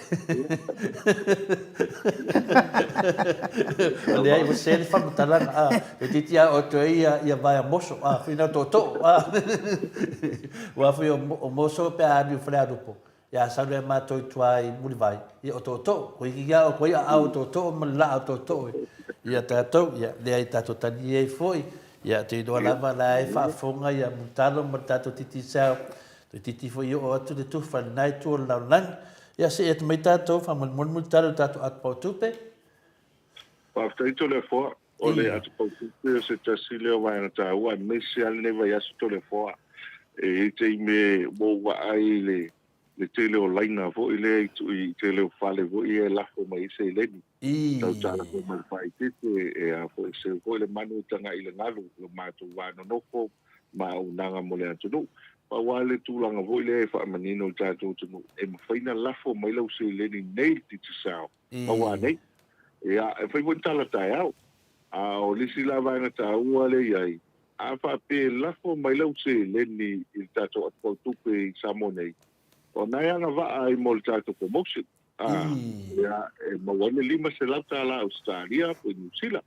O leai, ua se le faamatalaga, a, toeitiiti ao atu ai ia, ia vaea moso, a, finau tootoo, a. Aua foi o moso pe a alu i Falealupo, ia a sau lea matou i tua i Mulivai, ia o tootoo, toeitiiti ao atu ai aao o tootoo ma le laa o tootoo ia tatou, ia leai tatou talie ai foi, ia te iloa lava la e faafofoga ia Mulitalo ma le tatou Digicel, toeitiiti foi oo atu le tufa i lena itu o le lalolagi. Ia see atu mai tatou faamolemole Mulitalo i le tatou atupau tupe. Faafetai Toleafoa. O le atupau tupe o se tasi lea o vaega taua aemaise lava lenei vaiaso Toleafoa. E i ai taimi ua ou vaai i le tele o laina foi lea i tele o fale foi ia e lafo mai ai seleni. Tau talafo mai le faaeteete e a foi seu foi le manu e tagai i le galu i lo matou va nonofo ma auaunaga mo le atunuu. Pau lava le tulaga foi lea e faamanino i le tatou atunuu, e mafai ona lafo mai lau seleni nei i le Digicel Aua nei. Ia, e fai foi ni tala taeao. A o le isi la vaega taua lea i ai, a faapea e lafo mai lau seleni i le tatou atupautupe i Samoa nei, o na e agavaa ai mo le tatou promotion. A, ia, e maua ai le $500 Ausetalia po o Niu Sila.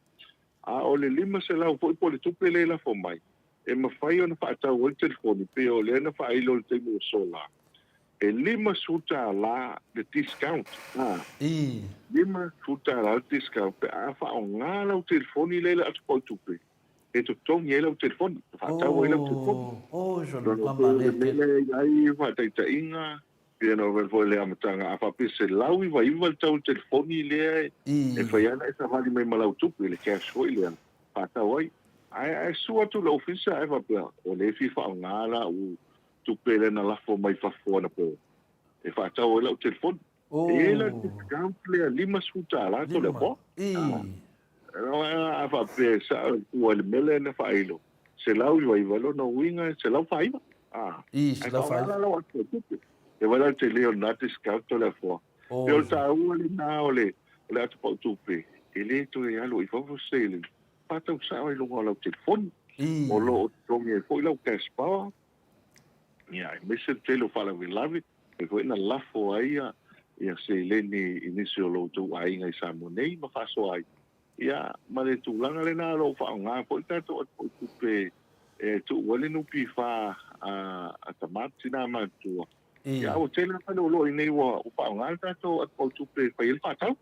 A o le 500 foi po o le tupe lea e lafo mai, e mafai ona faatau ai le telefoni pei o lea na faailo i le taimi ua sola, e $50 le discount, a, $50 le discount pe a faaaoga lau telefoni lea i le atopau tupe e totogi ai lau telefoni, e faatau ai lau telefoni. Lona uiga o le mea lea e i ai faataitaiga, pei ona ou fai atu foi i le amataga, a faapea e $199 le tau o le telefoni lea e fai lava ona e savali mai ma lau tupe, le cash foi lea, faatau ai. Ae a e susu atu i le ofisa ae faapea, o lea e fia faaaoga lau tupe lea na lafo mai fafo anapo e faatau ai lau telefoni. E i ai la le discount lea $50 Toleafoa. A faapea e sao i tua i le mea lea na faailo, 199, lona uiga e 149. Ae faaaoga la lau atu tupe. E vaai la le tele o lena discount Toleafoa. E pei o le taua lena o le atopau tupe, e le toe alu ai i fafo se seleni, faatau sao ai i luga o lau telefoni. O lo o totogi ai foi lau cash power, Ia, aemaise le tele o faalavelave, e foi na lafo ai ia seleni i nisi o lo outou aiga i Samoa nei ma faasoa ai. Ia, ma le tulaga lena o lo o faaaoga foi le tatou atupe e tuu ai le NPF a tama ma tina matutua. Ia, a ua tele lava fale o lo o i inei ua faaaoga le tatou atupe e fai ai le faatau.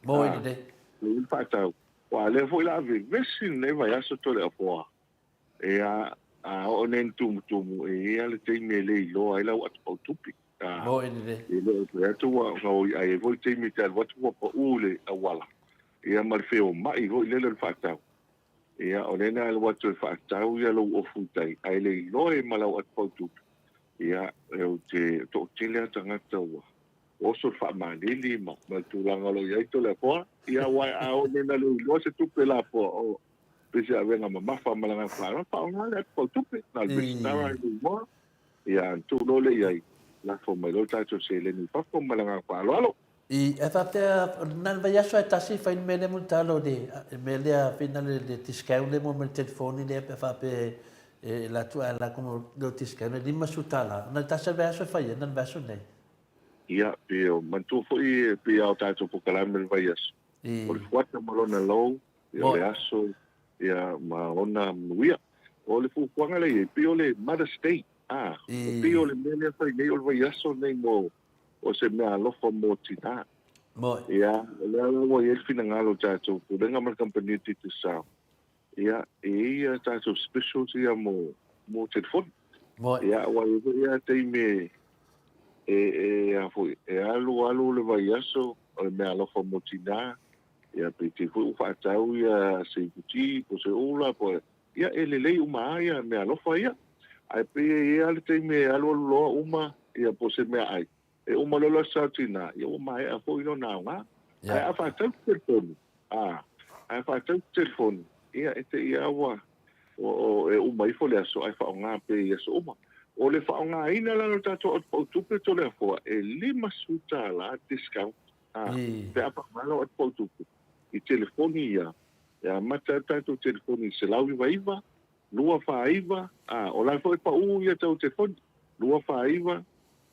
Mo i lelei. Fai ai le faatau. Aua o lea foi o le a vevesi lenei vaiaso Toleafoa. Ia, a oo nei ina tumutumu, e i ai lava le taimi e le iloa ai lau atupau tupe. A, Moe lelei. e le o toe atu ua gaoi ai foi le taimi e te alu atu ua pau le auala, ia ma le feomai foi lele o le faatau. Ia, o lea na alu atu e faatau ia lou ofu i tai, ae le iloa ma lau atupau tupe, ia, ou te toatele lava tagata ua oso le faamalili ma le tulaga o lo o i ai Toleafoa. Ia, aua a oo nei ina le iloa se tupe lapoa, o, pei se avega mamafa ma le agaga faaaloalo, faaaoga le atu tupe, na o le resitala i le igoa, ia ona tuu loa lea i ai, lafo mai loa le tatou seleni i fafo ma le agaga faaaloalo. I, ae faapea, na o le vaiaso lava e tasi fai le mea lea Mulitalo i le mea lea finale le discount lea mo le telefoni lea pe a faapea e alu atu ae alu atu mo le discount e $50. Na o le tasi lava le vaiaso e fai ai, na o le vaiaso nei. Ia, pei o, manatua foi pei lava o tatou polokalame i le vaiaso, o le fuata ma lona lou, ia o le aso ia ma ona manuia. O le fuafuaga lea e i ai, pei o le Mother's Day, a, e pei o le mea lea e fai nei o le vaiaso lenei mo, o se mea alofa mo tinā. Ia, o lea la ua i ai le finagalo o le tatou Pulega ma le Kamupani o Digicel, ia, e i ai a tatou specials ia mo, mo telefoni. Ia, aua e i ai foi lava taimi e, e, e, a foi, e alu alu le vaiaso, o le mea alofa mo tinā, Ia, pe te foi ua faatau ia se iputi po o se ula po o, ia e lelei uma lava ia meaalofa ia. Ae pei e i ai lava le taimi e alualu loa uma ia po o se meaai, e uma loa le aso sa tina, ia ua maea foi lona aoga. Ae a faatau le telefoni, a, ae a faatau le telefoni, ia e te i lava ua, ua, e uma ifo le aso ae faaaoga pea i aso uma. O le faaaogaina la o le tatou aupautupe Toleafoa, e $50 discount. A, pe a faamalo atu pau tupe i telefoni ia, e amata ai le tatou telefoni i le 199, 249, a, o la foi e paʻū ia tau telefoni, 249,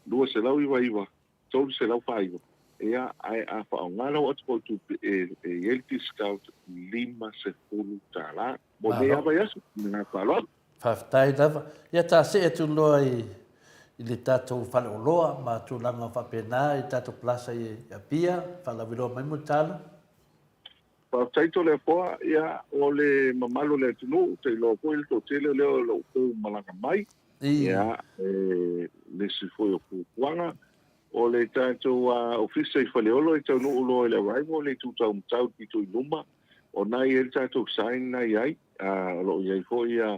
299, 349. Ia, ae a faaaoga lau atupautupe e e i ai le discount $50 mo lenei Malo. lava vaiaso. Ma le agaga faaaloalo. Faafetai lava. Ia ta see atu loa i i le tatou faleoloa ma tulaga faapena i tatou plaza i Apia, faalauiloa mai Mulitalo. Faafetai Toleafoa, ia o le mamalu o le atunuu, ou te iloa foi le toatele lea o lo outou malaga mai, ia e nisi foi o fuafuaga. O le tatou ofisa i Faleolo e taunuu loa i le arrival i le itu taumatau i le pito i luma, o na e i ai le tatou sign na i ai, o lo o i ai foi ia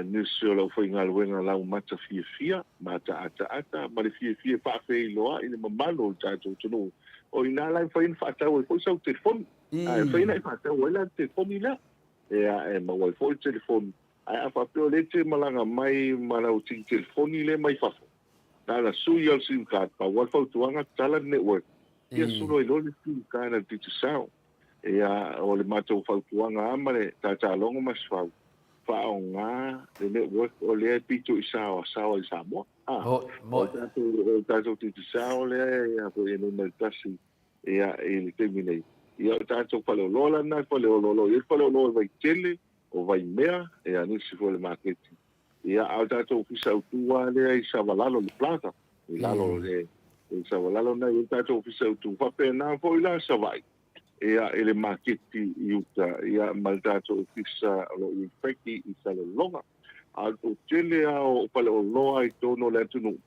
nisi o le aufaigaluega laumata fiafia, mataataata ma le fiafia e faafeiloai le mamalu o le tatou atunuu. O i ina la e mafai ona faatau ai foi sau telefoni. Ae mafai ona e faatau ai la le telefoni lea. Ia, e maua ai foi le telefoni. Ae a faapea o lea e te malaga mai ma lau tini telefoni lea mai fafo, na ona sui lava o le sim card, pau lava le fautuaga, tatala le network, ia sulu ai loa le sim card a le Digicel. Ia, o le matou fautuaga lava ma le tatalogo Masefau, faaaoga le network o lea e pito i saoasaoa i Samoa. A, o le tatou, o le tatou Digicel lea e, foi e numera tasi ia, i le taimi nei. Ia, o le tatou faleoloa la lena i Faleolo, o lo o i ai le faleoloa i Vaitele, o Vaimea, ia, nisi foi o le maketi. Ia, a o le tatou ofisa autu lava lea i Savalalo i le Plaza, i lalo o le, i Savalalo lena e i ai le tatou ofisa autu. Faapena foi la Savaii, ia, i le maketi i uta, ia, ma le tatou ofisa o lo o i ai Frankie i Salelologa. A o le toatele lava o faleoloa i totonu o le atunuu,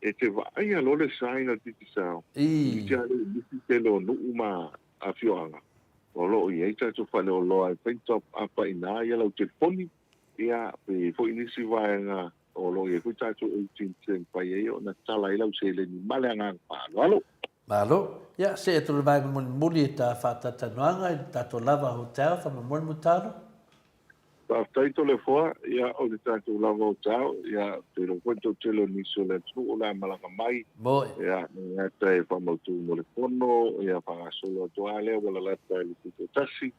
e te vaaia loa le sign a le Digicel, toeitiiti lava le misi tele o nuu ma afioaga o lo o i ai tatou faleoloa e mafai ona top up ai i ina ia lau telefoni, Ia, pe i ai foi nisi vaega o lo o i ai foi tatou agents e mafai ai ona tala ai lau seleni ma le agaga faaaloalo. Malo. Ia, see atu le vaega mulimuli e ta faatalatalanoaga i le tatou Lava Hotel, faamolemole Mutalo. Faafetai Toleafoa, ia o le tatou Lava Hotel, ia ou te iloa foi le toatele o nisi o le atunuu o le a malaga mai, Moe. ia e le gata e faamautu mo le fono, ia faagasolo atu lava lea ua lalata i le tutoatasi,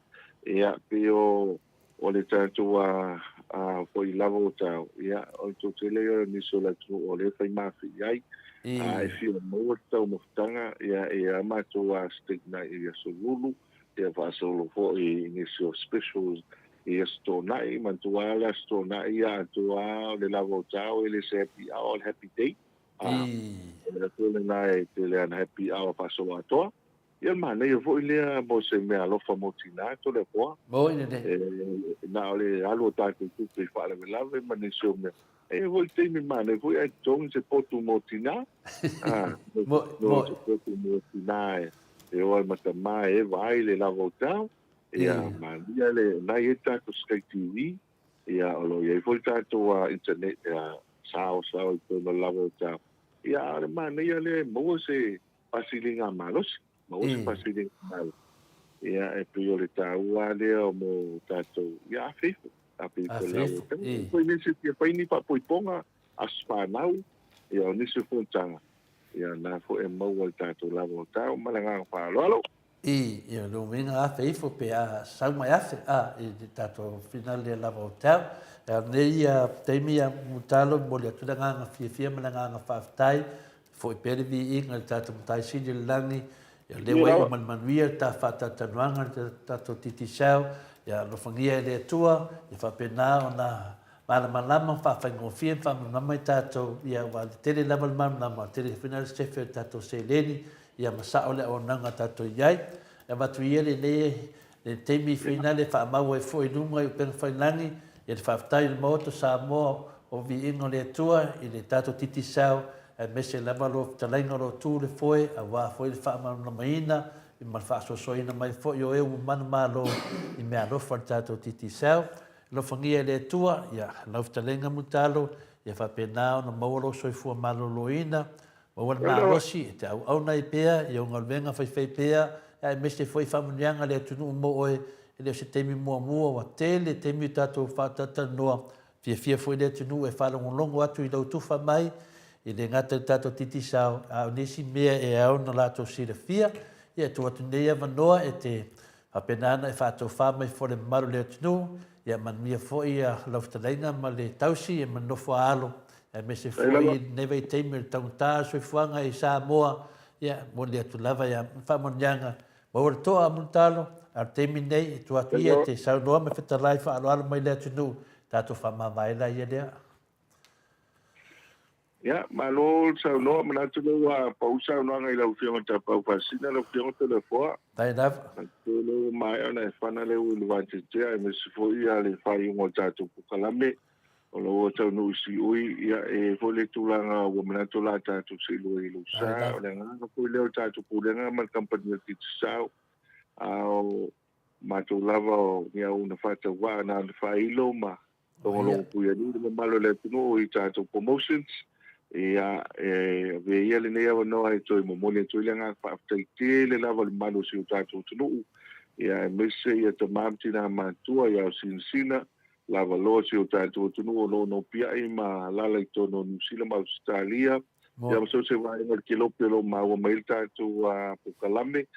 ia pei o O le tatou a foi lava o tau, ia, o le toatele ia o nisi o le atunuu o lea e fai mafai ai. A e fia maua se taumafataga, ia, e a matou a steak night i Aso Lulu, ia faasolo foi i nisi o specials i Aso Toonai, manatua lava le Aso Toonai ia atoa lava o le lava o tau, e le se happy hour, o le happy day. A, o le aso lena e tele ana happy hour faasolo atoa. Ia manaia foi lea mo se mea alofa mo tina Toleafoa. Moi lelei. E na o le alu o tatou tupe i faalavelave ma nisi o mea. E i ai foi taimi manaia foi ae totogi se potu mo tina. Ah, Moi, moi. se potu mo tina e, e o ai ma tama e eva ai le lava o tau. Ia, manaia le, na i ai tatou Sky TV, ia, o lo o i ai foi tatou uh, internet, ia, sao, sao i totonu o le lava o tau. Ia, a o le manaia lea e maua se, Pasiliga malosi, maua se pasiliga malosi. Ia, e pei o le taua lava lea mo tatou, ia afe ifo, afe ifo i le lau afioga. Foi nisi e fia fai ni faapoipoga, aso fanau, ia o nisi o fonotaga, ia na foi e maua i le tatou lava o tau ma le agaga faaaloalo. I, ia, lona uiga afe ifo pe a sau mai afe, a, i le tatou finale lava o tau. Ia, nei ia taimi ia Mulitalo, momoli atu le agaga fiafia ma le agaga faafetai Foi pea le viiga i le tatou Matai Sili i le lagi, ia lea ua iu ma le manuia le ta faatalatalanoaga i le tatou Digicel, ia alofagia e le Atua, ia faapena ona malamalama ma faafaigofie ma faamalamalama i tatou, ia aua e tele lava le malamalama, tele foi na le sefe o le tatou seleni, ia ma sao le auaunaga a tatou i ai. E avatu ia lenei Le taimi fina le faamau ai foi i luga i upega whailagi, ia le faafetai i le Maota Samoa o viiga o le Atua i le tatou Digicel aemaise lava lo fetalaiga o lo tu le foe aua foi le faamalamalamaina ma le faasoasoaina mai foi o e ua manumalo i meaalofa le tatou Digicel. Alofagia e le Atua ia lau fetalaiga Mutalo ia faapena ona maua lou soifua maloloina Maua le malosi e te auauna ai pea i ou galuega faifai pea, aemaise foi faamanuiaga a le atunuu mo oe, e le o se taimi muamua, ua tele taimi o tatou faatalatalanoa, fiafia foi le atunuu e faalogologo atu i lou tufa mai, e le gata i le tatou Digicel, a o nisi mea e ao ona latou silafia, ia e tuu atu nei avanoa e te faapena ona e faatofa mai foi le mamalu o le atunuu. Ia manuia foi lau fetalaiga ma le tausi ma le nofo a alo, aemaise foi i lenei vaitaimi o le taugata o le soifuaga i Samoa. Ia, momoli atu lava ia faamanuiaga, maua le toa Mulitalo, a o le taimi lenei, e tuu atu ia e te saunoa ma fetalai faaaloalo mai le atunuu, tatou faamavae laia lea. Ia, malo le saunoa, manatu lea ua pau saunoaga i lau Afioga Tapau Faasina, lau Afioga Toleafoa. Faafetai lava. Manatu lea ua maea ona e fana le ui i le vateatea aemaise foi ia le faaiuga o le tatou polokalame o lo o ua taunuu i siui. Ia, e i ai foi le tulaga ua manatu o le a tatou seelua i lou sa. O le agaga foi lea o le tatou Pulega ma le Kamupani o le Digicel, a o matou lava o ni auauna faatauvaa na ona faailo ma logologo puialii le mamalu o le atunuu i tatou promotions. Ia, e avea ia lenei avanoa e toe momoli atu ai le agaga faafetai tele lava i le mamalu o si o tatou atunuu, ia aemaise ia tama ma tina matutua, ia Sinasina, lava loa si o tatou atunuu o lo o nopiai ma alaala i totonu o Niu Sila ma Ausetalia, ia ma so o se vaega o le kelope o lo o maua mai ai le tatou polokalame.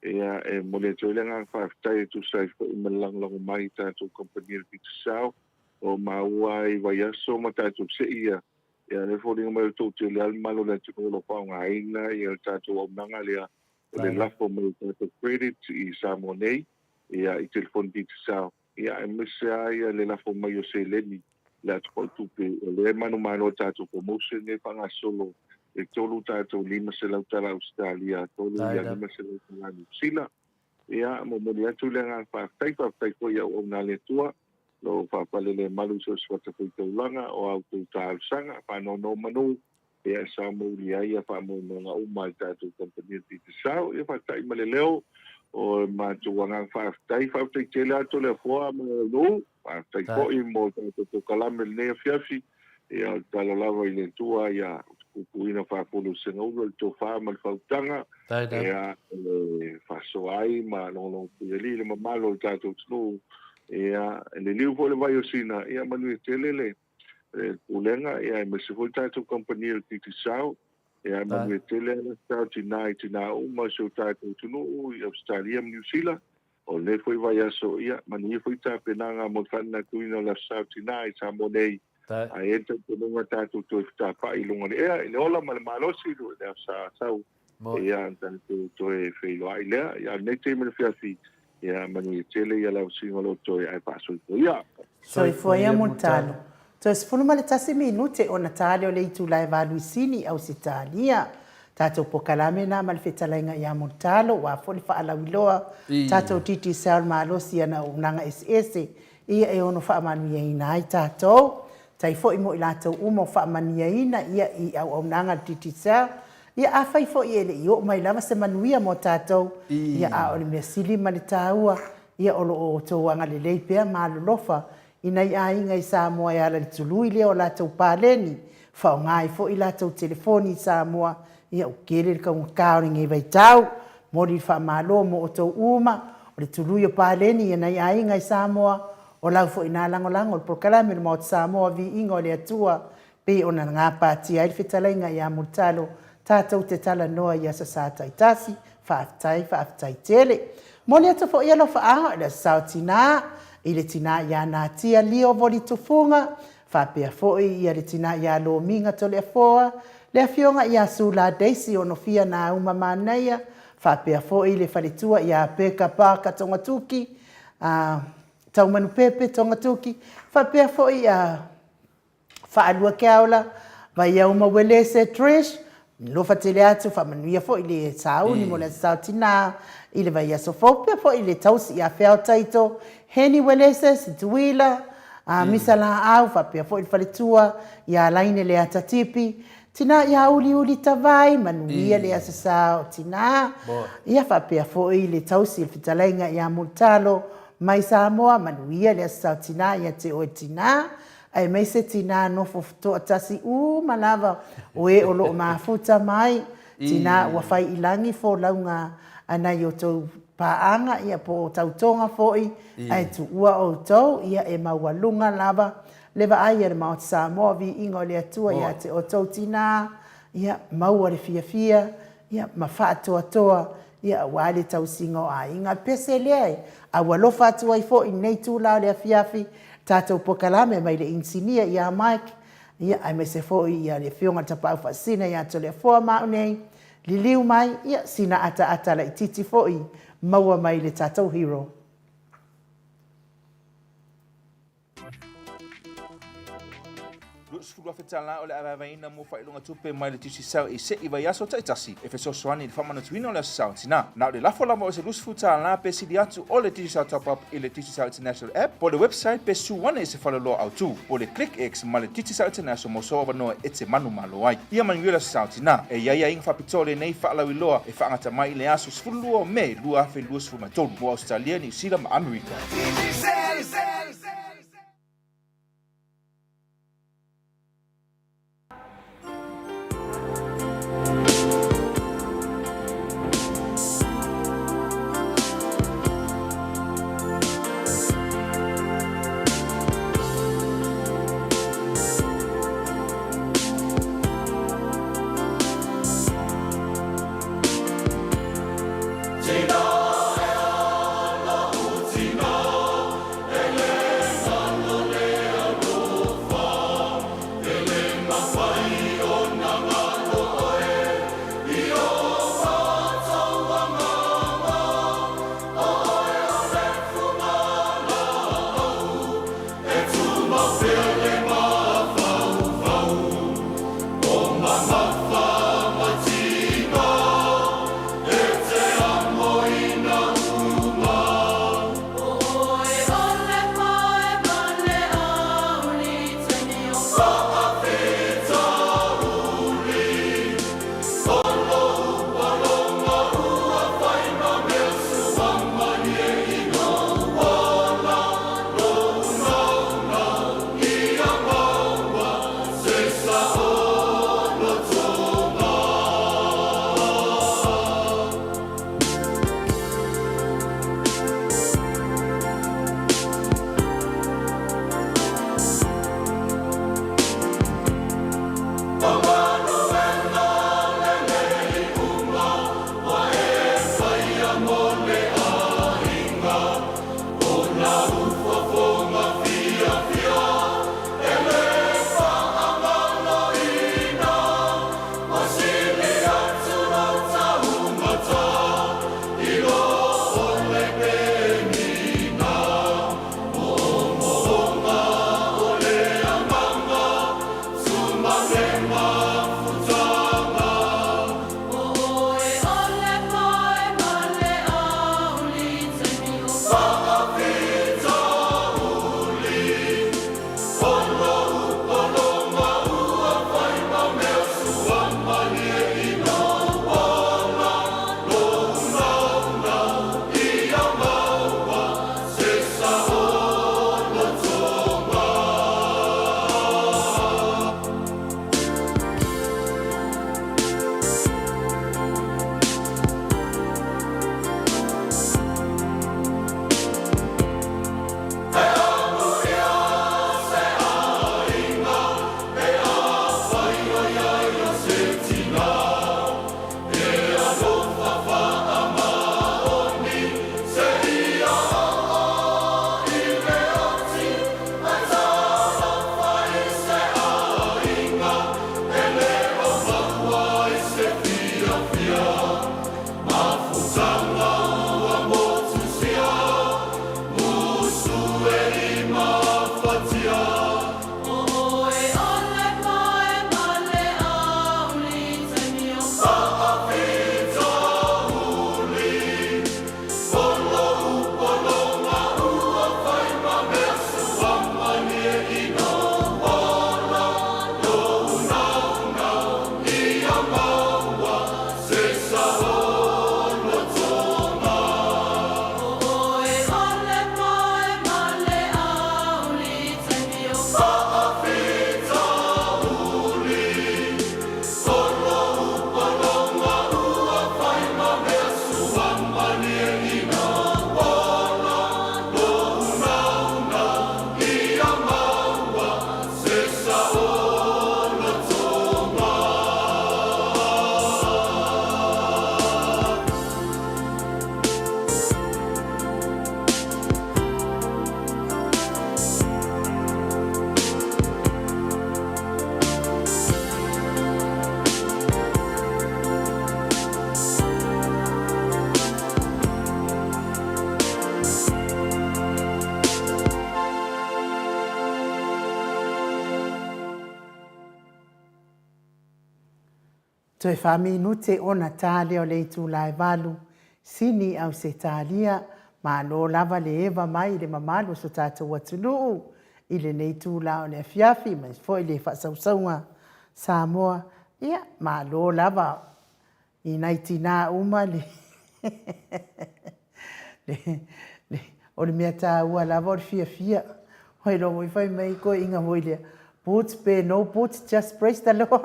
Ia, e momoli atu ai le agaga faafetai e tusa ai foi ma le lagolago mai i tatou kamupani a le Digicel, o lo o maua ai vaiaso ma tatou sei ia. Ia, o lea e foliga mai o le toatele lava le mamalu o le atunuu o lo o faaaogaina ia le tatou auaunaga lea o le lafo mai o tatou credit i Samoa nei, ia, i telefoni Digicel. Ia, aemaise lava ia le lafo mai o seleni, le atu-pau-tupe, o lea e manumalo a tatou promotion nei faagasolo e tolu tatou 500 tala Ausetalia, tolu ia 500 tala Niu Sila. Ia, momoli atu le agaga faafetai, faafetai foi i auauna a le Atua, lo o faafalelemalu i so o se fatafaitaulaga o a outou talosaga, faanonomanu, Ia e sao mauli ai ia faamoemoega uma a le tatou kamupani o le Digicel. Ia faata'i ma le leo o le matou agaga faafetai. Faafetai tele lava Toleafoa ma Nuu. Faafetai foi mo le tatou polokalame i lenei afiafi. Ia o le tatalo lava i le Atua ia puipuina faafulu o le segaula, le tofa ma le faautaga. Ia e faasoa ai ma logologo puialii le mamalu o le tatou atunuu. Ia e liliu foi le vai o Sina, ia manuia tele le le Pulega, ia aemaise foi le tatou kamupani o le Digicel, ia manuia tele lava sao tina i tina uma o si o tatou atunuu i Ausetalia ma Niu Sila. O lenei foi vaiaso, ia manuia foi tapenaga mo le faamanatuina o le Aso Sa o Tina i Samoa nei. Ae i ai le talitonuga tatou toe fetapa'i i luga o le ea i le ola ma le malosi i le Aso Sa Sau. Ia, ona tatou toe feiloai lea. Ia, o lenei taimi o le afiafi, ia manuia tele ia le ausiga o lo o toe ae faasoifua ia. Soifua ia Mulitalo. Toe 11 minute ona tali o le itula e valu i Sini, Ausetalia. Tatou pokalame na ma le fetalaiga ia Mulitalo, ua foi le faalauiloa. Tatou Digicel malosi i ana auaunaga eseese ia e ono faamanuiaina ai tatou. Tai foi mo i latou uma o faamanuiaina ia i auaunaga a le Digicel. Ia afai foi e le i oo mai lava se manuia mo tatou, ia a o le mea sili ma le taua, ia o lo o outou agalelei pea ma alolofa i nai aiga i Samoa e ala i le tului lea o latou paleni, faaaoga ai foi latou telefoni i Samoa, ia ua tele le taugata o lenei vaitau. Momoli le faamalo mo outou uma, o le tului o paleni i nai aiga i Samoa, o lau foi ina lagolago le polokalame o le Maota Samoa Viiga o le Atua Pei ona gapatia ai le fetalaiga ia Mulitalo, tatou te talanoa i aso sa taitasi, faafetai, faafetai tele. Momoli atu foi alofaaga i le Aso Sa o Tina, i le tina ia Natia Lio Voli Tufuga, faapea foi ia le tina ia Lomiga Toleafoa, le afioga ia Sula Daisy Onofia Nauma Manaia, faapea foi le faletua ia Peka Parker Togatuki, a Taumanupepe Togatuki, faapea foi ia Faalua Keaola, Vaiauma Uelese, Trish, Alofa tele atu, faamanuia foi le sauni mo le Aso Sa o Tina i le vaiaso fou, pea foi le tausi ia Feao Taito, Heni Uelese, Situila, Misa Laau, faapea foi le faletua ia Laine Leata Tipi, Tina ia Uliuli Tavai, manuia le Aso Sa o Tina, ia faapea foi le tausi i le fetalaiga ia Mulitalo mai Samoa, manuia le Aso Sa o Tina ia te oe Tina, Aemaise tinā nofo toatasi uma lava o e o lo o mafuta mai, tinā ua fai i lagi folauga a nai outou paaga ia po o tautoga foi ae tuua outou ia e maualuga lava le vaai a le Maota Samoa viiga o le Atua ia te outou tinā ia maua le fiafia ia ma faatoatoa. Ia, aua le tausiga o aiga. Pese lea e aualofa atu ai foi i lenei itula o le afiafi, tatou polokalame mai le inisinia ia Mike, ia, aemaise foi ia le Afioga i le Tapaau Faasisina ia Toleafoa ma au nei, liliu mai, ia, sina ataata laitiiti foi maua mai le tatou hero. $20,000 o le a vaevaeina mo faailoga tupe mai le Digicel i se'i vaiaso taitasi e fesoasoani i le faamanatuina o le Aso Sa o Tina. Na o le lafo lava o se $20 pe sili atu o le Digicel Top Up i le Digicel International App po o le website pe su ane i se faleoloa autu po o le ClickX ma le Digicel International mo sou avanoa e te manumalo ai. Ia manuia le Aso Sa o Tina. E i ai aiga faapitoa o lenei faalauiloa e faagata mai i le aso 12 o Me 2023 mo Ausetalia, Niu Sila ma Amerika. Toe fa minute ona ta lea o le itula e valu, sini Ausetalia, malo lava le eva mai i le mamalu o so tatou atunuu i lenei itula o le afiafi, aemaise foi le faasausauga Samoa, ia malo lava i nai tina uma le o le mea taua lava o le fiafia. Ua iloa foi fai mai toeaiina foi lea, boots pe no boots, just praise the Lord.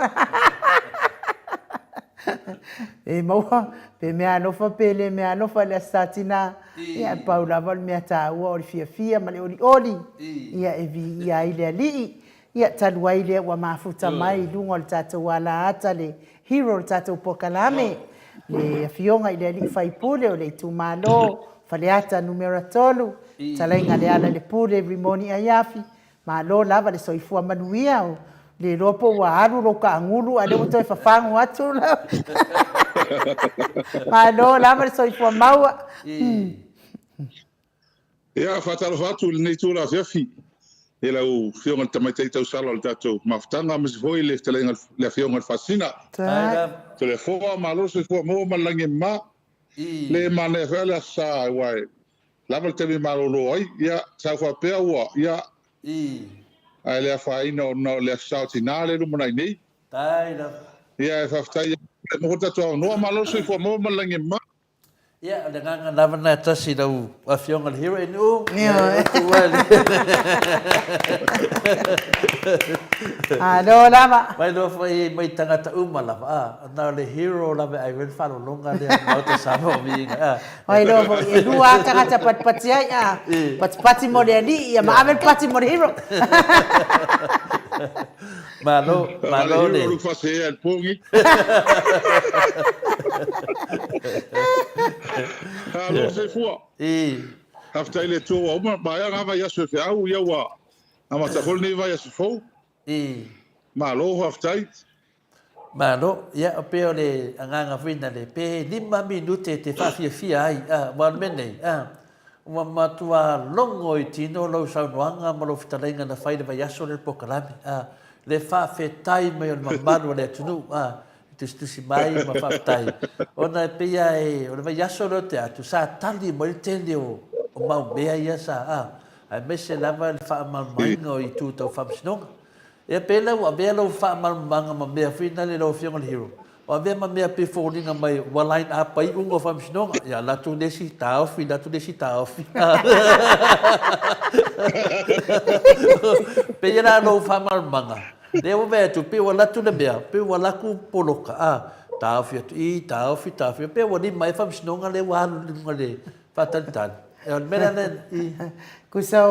Pe maua, pe meaalofa pe le meaalofa i le Aso Sa Tina, ia e pau lava o le mea taua o le fiafia ma le olioli, ia e viia ai le Alii. Ia, talu ai lea ua mafuta mai i luga o le tatou alaata le hero o le tatou polokalame, le Afioga i le Alii Faipule o le itumalo Faleata Numera 3, Fetalaiga Lealailepule Rimoni Aiafi, malo lava le soifua manuia, ua le iloa po ua alu lou taagulu a o lea ua toe fafagu atu lau Malo lava le soifua maua. Ia, faatalofa atu i lenei itula afiafi i lau Afioga i le Tamaitai Tausala o le tatou mafutaga, aemaise foi le fetalaiga le Afioga i le Faasisina. Toleafoa, malo le soifua maua ma le lagi e mama. Le manaia foi le Aso Sa aua e lava le taimi e malolo ai. Ia, sa ou faapea ua, ia, ae le afaina ona o le Aso Sa o Tina lea e lumanai nei. Ia, e faafetai ua maua le tatou avanoa. Malo le soifua maua ma le lagi e mama. Ia, o le agaga lava lena e tasi i lau Afioga i le Hero NU. Malo lava. Mai loa foi mai tagata uma lava, a, na o le hero lava e ave ai le faalologa lea i le Maota Samoa o Viiga, a. Mai loa foi, e lua lava tagata patipati ai, a, patipati mo le alii, ia ma ave le pati mo le hero. Malo, malo le. Olu fase al pongi. Alo se fua. I. Haftai le tua ua uma, maea ngā vai aso e feau, ia ua amata foi lenei vai aso fou. I. Malo faafetai. Malo, ia, pei o le agaga foi na le, pe 5 minute e te faafiafia ai, a, aua o le mea nei, a, ua matua logo i tino lau saunoaga ma lou fetalaiga na fai i le vaiaso lea i le polokalame, a, le faafetai mai o le mamalu o le atunuu, a, e tusitusi mai ma faafetai, ona e pei lava e, o le vaiaso lea o tea atu, sa tali mai le tele o, o mau mea ia sa, a, aemaise lava le faamalamalamaina o itu tau faamasinoga. Ia pe la ua avea lou faamalamalamaga ma mea foi nale lau afioga le hero. Ua avea ma mea pe foliga mai ua line up ai iuga o faamasinoga. Ia alu atu le isi taofi, alu atu le isi taofi. Pei la lou faamalamalamaga, lea ua vaai atu pei ua alu atu le mea, pei ua alu atu poloka, a, taofi atu i, taofi, taofi, pei ua lima ai faamasinoga lea ua alu i luga i le Faatalitali. O le mea lea i. Tusa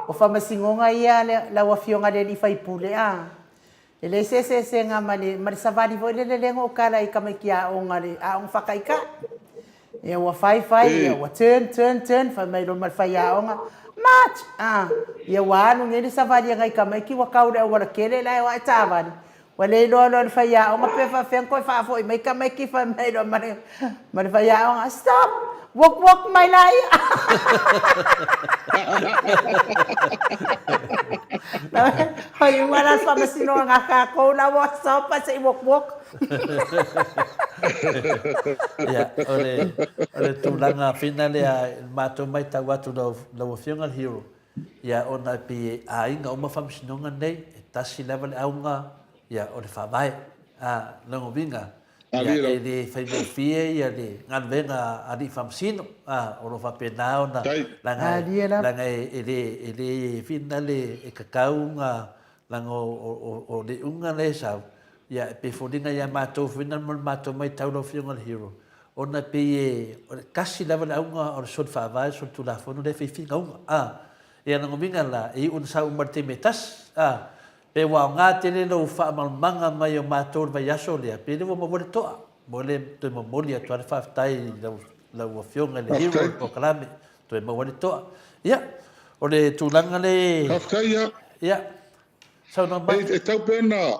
o faamasinoga ia lau Afioga i le alii faipule, a, e leai se eseesega ma le, ma le savali foi lele lea na ou tala ai i tamaiti aoga, le aoga faataitai. Ia ua fai fai, ia ua turn, turn, turn, fai mai loa ma le faiaoga, March! A, ia ua alu nei le savali a nai tamaiti ua tau i le aualatele la e o ae taavale, Ua le iloa loa e le faiaoga pe faafefea ona toe faafoi mai tamaiti fai mai loa ma le, ma le faiaoga, Stop! Walk, walk mai laia! Hoi ua la le faamasinoga a tatou la ua stop ae se i walk, walk. Ia, o le, o le tulaga fina lea i le matou matau atu lau, lau Afioga i le Hero, Ia, ona e pei e aiga uma faamasinoga nei, e tasi lava le auga, ia, o le Faavae. A, lona uiga, ia, e le faigofie ia le galuega a alii faamasino, a, o lo o faapena ona, leaga, leaga e le, e le finale e tatau ona, leaga o, o, o le iuga lea e sau, ia, e pei e foliga ia matou foi na ma le matou matau lau Afioga i le Hero, Ona e pei e, o le tasi lava le auga o le soli faavae, soli tulafono lea e fai finauga, a. Ia lona uiga la, e iu ina sau uma i le taimi e tasi, a. Pe ua aoga tele lou faamalamalamaga mai o matou i le vaiaso lea, pe le ua maua le toa. Mo le toe momoli atu lava le faafetai i lau, lau Afioga i le hero o le polokalame, toe maua le toa. Ia, o le tulaga le. Faafetai ia. Ia, saunoa mai. E tau pea ona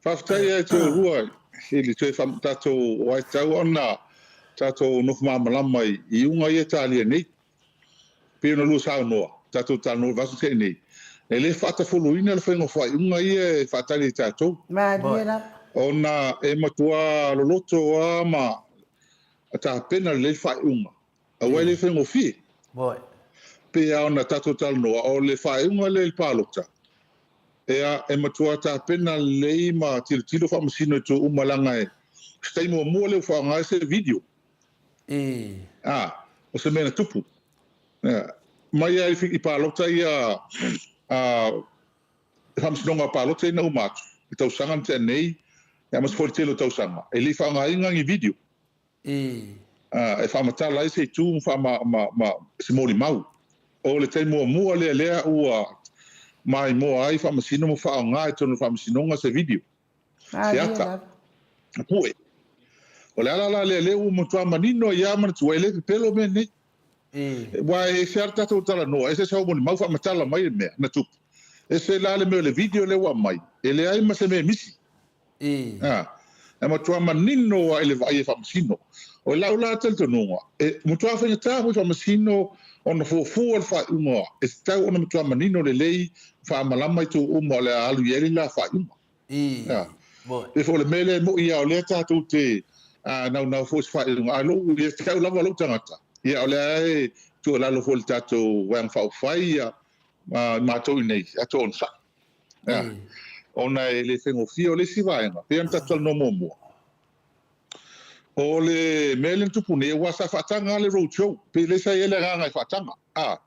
Faafetai ia te oulua i le toe tatou o ai tatau ona tatou nofo malamalama i iuga ia e talia nei. Pei ona lua saunoa, tatou talanoa i le vaiaso na tea nei, e le faatafuluina le faiga o faaiuga ia e faatali e tatou. Malie lava. Ona e matua loloto lava ma tapena lelei le faaiuga, aua e le faigofie. Pei lava ona tatou talanoa, o le faaiuga lea i le palota, ea, e matua tapena lelei ma tilotilo faamasino i itu uma leaga e se taimi muamua lea ua faaaoga ai se video. A, o se mea na tupu. Mai lava i palota ia a Faamasinoga Palota ia na uma atu i tausaga na tea nei, aemaise foi le tele o tausaga, e le i faaaogaina ni video e faamatala ai se itu ma se molimau. O le taimi muamua lea lea ua maimoa ai Faamasino ma faaaoga i totonu o le Faamasinoga se video, se ata pue. O le ala la lea lea ua matua manino ai lava manatua e le pepelo mea nei. Aua e ese lava le tatou talanoa, ese sau molimau faamatala mai le mea na tupu, ese la le mea o le video lea ua aumai, e leai ma se mea e misi. A, e matua manino lava i le vaai e faamasino. O lau la talitonuga, e matua faigata foi faamasino ona fuafua le faaiuga, e tatau ona matua manino lelei, faamalama itu uma o le a alu i ai le la faaiuga. Pei foi o le mea lea e moni lava o lea tatou te naunau foi i se faaiuga, ae lou, ia te au lava lou tagata, ia o lea e tuualalo foi i le tatou Vaega Faaupufai ia matou i inei, tatou onosai. Ona e le faigofie. O le isi vaega, pei ona tatou talanoa muamua, O le mea lea na tupu nei, aua sa faataga lava le road show, pei lea sa i ai le agaga e faataga, a,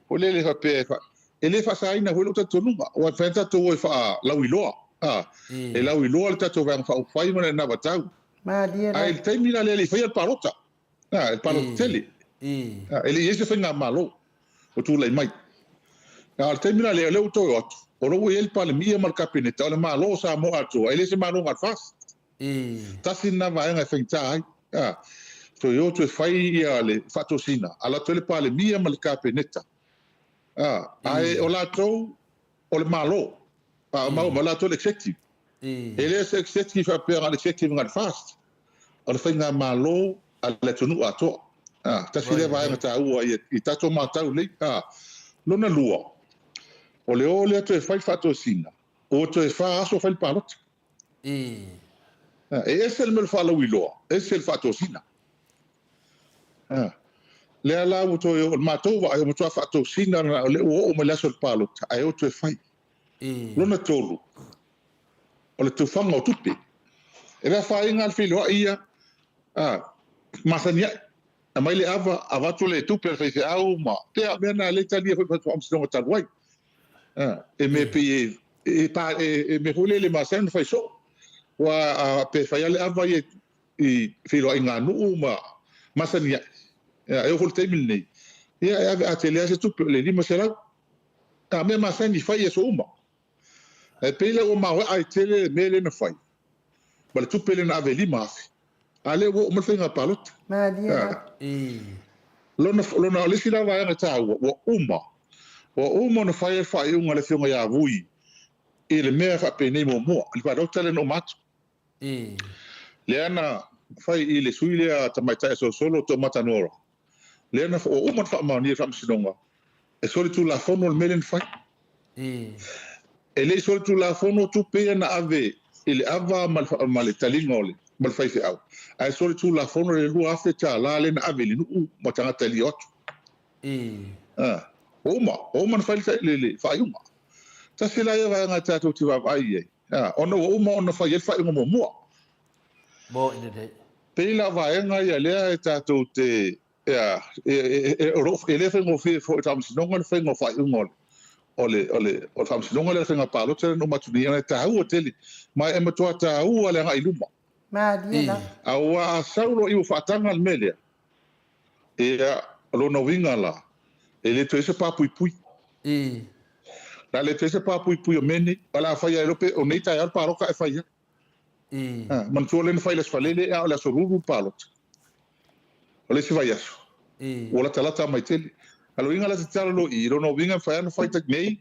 foi lele faapea e fa, e le faasaina foi lou talitonuga, aua e mafai ona tatou o e faalauiloa, a, e lauiloa le tatou Vaega Faaupufai ma le anavatau. Malie Ae i le taimi la lea e le i faia le palota, a, le palota tele, a, e le i i ai se faigamalo o tulai mai. A o le taimi la lea, o lea ua toe o atu, o lea ua i ai le Palemia ma le Kapeneta, o le Malo o Samoa atoa, e le se Malo na o le FAST. Tasi lena vaega e faigata ai. A, toe o toe fai ia le faatosina, alu atu ai le Palemia ma le Kapeneta. A, ae o latou o le Malo. A, o ma latou le executive. E le o se executive faapea na o le executive na o le FAST. O le faigamalo a le atunuu atoa. A, tasi lea vaega taua ia i tatou matau lelei. A, lona lua, o le o lea toe fai le faatosina, ua toe fa aso fai le palota. E ese le mea o le faalauiloa, ese le faatosina. Lea la ua toe, o le matou vaai, ua matua faatosina na o lea ua oo mai le aso o le palota, ae o toe fai. Lona tolu, o le tufaga o tupe. E le afaina lava le feiloai ia, masani ai. Aumai le ava, avatu le tupe a le faifeau ma, pea mea na lea e talia foi i le faamasinoga talu ai. E mea pei e, e, e mea foi lele e masani ona fai soo. Aua a pe fai lava le ava ia i feiloaiga nuu ma masani ai. E oo foi i le taimi lenei, ia e ave a tele lava se tupe o le 500. A mea masani fai i aso uma. Ae pei la ua maoae ai tele le mea lea na fai ma le tupe lea na ave e 5,000, a lea ua oo mai le faiga palota. Malie lava. Lona, lona, o le isi la vaega taua, ua uma, ua uma ona fai le faaiuga a le Afioga ia Vui i le mea faapenei muamua, i le palota lea na uma atu. Lea na fai i le sui lea tamaitai a Solosolo, Toomata Nora, lea na ua uma ona faamaonia e le Faamasinoga e solitulafono le mea lea na fai. E le i solitulafono tupe ia na ave i le ava ma le taliga o le ma le faifeau, ae solitulafono le $2,000 lea na ave i le nuu ma tagata e lio atu. Ua uma, ua uma ona fai le le faaiuga. Tasi la ia vaega tatou te vaavaai i ai, ona ua uma ona fai ai le faaiuga muamua. Pei la o vaega ia lea e tatou te e, e, e le faigofie foi i le Faamasinoga le faiga o faaiuga o le, o le, o le Faamasinoga lea, le faiga palota lea na uma atu nei, ona e taua tele, ma e matua taua le agai i luma. Malie lava. Aua a sau loa i ua faataga le mea lea, ia, o lona uiga la, e le toe i ai se papuipui. O le a le toe i ai se papuipui o mea nei. O le a fai lava e iloa pe o nei taeao le palota ae fai lava. Manatua lea na fai i le Aso Faraile a o le Aso Lulu le palota. O le isi vaiaso, ua latalata mai tele. A o le uiga la e tatalo loa i i, lona uiga e mafai lava ona fai nei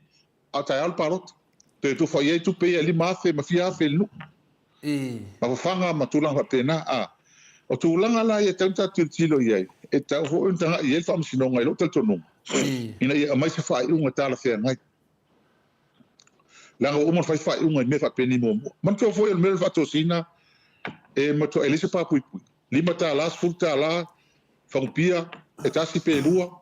a o taeao le palota. Toe tufa i ai tupe ia e 5,000 ma fia afe i le nuu. Ma fafaga ma tulaga faapena. A o tulaga la ia e tatau ona tatou tilotilo i ai, e tatau foi ona tagai i ai le Faamasinoga i lou talitonuga, ina ia aumai se faaiuga talafeagai. Leaga ua uma ona fai faaiuga i mea faapenei muamua. Manatua foi o le mea lea o le faatosina e matuai leai se papuipui. $5, $10, fagupia e tasi pe lua,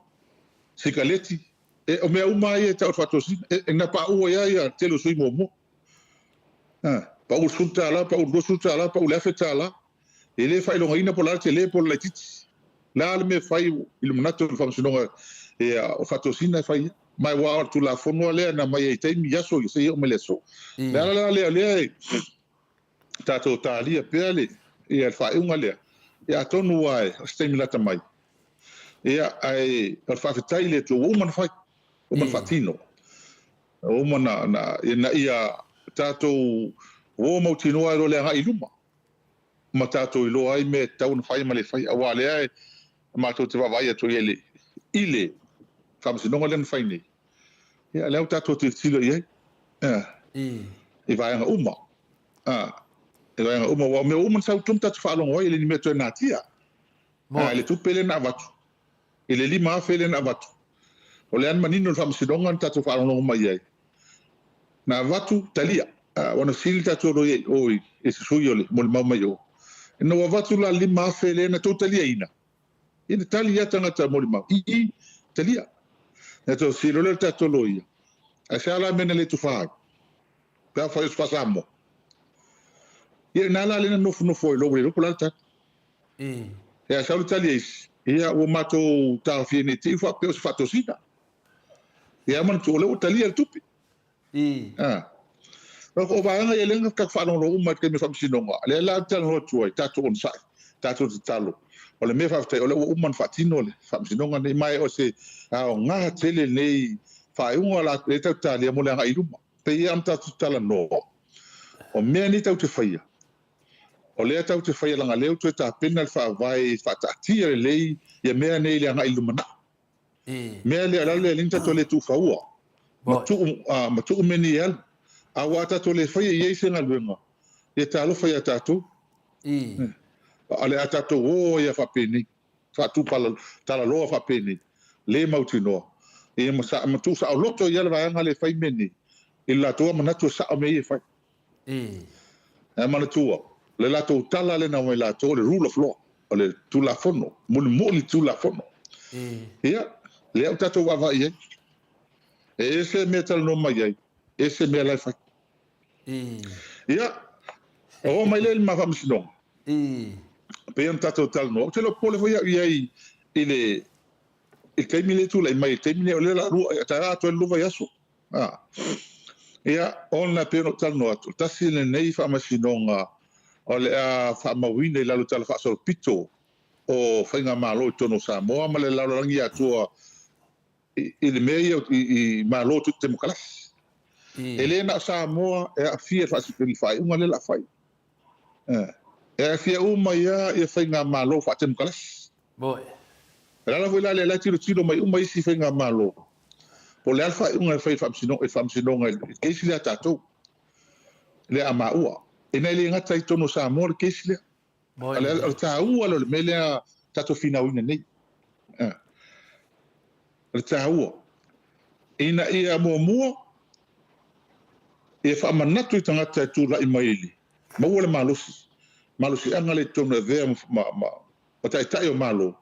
sikaleti, e, o mea uma lava ia e tau o le faatosina. E, e na pauu ai lava le tele o sui muamua. A, pau le $10, pau le $20, pau le $1000. E le faailogaina po o le a le tele po o le laitiiti. O le a le mea e fai i le manatu o le Faamasinoga o faatosina e fai ai. Ma aua o le Tulafono lava lea na aumai ai i taimi i aso ia seia oo mai le aso. O le ala la lea o lea e tatou talia pea le ia le faaiuga lea, ia atonu lava o se taimi lata mai. Ia ae o le faafetai i le Atua ua uma ona fai, ua uma ona faatino. Ua uma ona ina ia tatou o mautinoa ai loa le agai i luma. ma tatou iloa ai mea e tatau ona fai ma le faia, aua o lea e matou te vaavaai atu i ai i le Faamasinoga lea na fai nei, ia o lea ua tatou tilotilo i ai i vaega uma, i vaega uma, aua o mea uma na sau i totonu tatou faalogo ai, e le o ni mea toe natia. I le tupe lea na avatu, i le $5,000 lea na avatu, o lea na manino le Faamasinoga na tatou faalogologo mai ai, Na avatu, talia. Ua na fesili le tatou loia i o i se sui o le molimau mai o. Ina ua avatu la le 5,000 lea na tou taliaina, ia na tali lava tagata molimau, ii, talia. Na toe fesili loa lea o le tatou loia, aisea la mea na le tufa ai? Pe afai o se faa-Samoa. Ia ina la lea na nofonofo ai loa ua le iloa po o le a le tali. Ia sau le tali a isi, ia ua matou taofia ne i te i ua faapea o se faatosina. Ia manatua, o lea ua talia le tupe. A. O vaega ia lea na tatou faalogologo uma i le taimi o faamasinoga, lea la ou te talanoa atu ai, tatou onosai, tatou tatalo. O le mea faafetai, o lea ua uma ona faatino le faamasinoga lenei, ma o se aoga tele lenei faaiuga lea tatou te talia mo le agai i luma. E pei lava ona tatou talanoa, o mea nei tatou te faia, o lea tatou te faia leaga o lea ua toe tapena le Faavae e faataatia lelei ia mea nei i le agai i le lumanai. Mea lea, o le ala lea e ala ai ona tatou le tuufaua ma tuu, ma tuu mea nei e alu. Aua a tatou le faia i ai se galuega, ia talofa ia tatou. O le a tatou o ai lava faapenei, faatutalaloa faapenei, le mautinoa. Ia ma, ma tuusaoloto ai lava le vaega lea e fai mea nei, i le latou lava manatu e sao mea ia e fai. Ae manatua, o le latou tala lea na aumai latou o le rule of law, o le Tulafono, mulimuli Tulafono. Ia, lea ua tatou vaavaai i ai. E ese mea e talanoa mai ai, ese mea la e fai. Ia, oo mai lea i le ma faamasinoga. Pei ona tatou talanoa, ou te le o popole foi au i ai i le i le taimi lea e tulai mai, i le taimi lenei o lea o le a lua, taeao atoa ai le lua vaiaso. A. Ia, ona e pei ona ou talanoa atu, tasi lenei faamasinoga o le a faamauina i lalo o Tala Faasolopito o Faigamalo i totonu o Samoa ma le lalolagi atoa i le mea ia i Malo Temokarasi. E le na o Samoa e aafia i le faaiuga lea o le a fai. E aafia uma ai lava Faigamalo Faatemokarasi. Moe. O le ala foi la lea, la e tilotilo mai uma isi faigamalo, po o le a le faaiuga e fai e le Faamasinoga i le case lea a tatou, lea a maua. Ina e le gata i totonu o Samoa le case lea. Moe. O le taua lea o le mea lea tatou finauina nei. O le taua, ina ia muamua, ia faamanatu i tagata e tulai mai i le maua le malosi, malosiaga lea i totonu e avea ma, ma, ma Taitai o Malo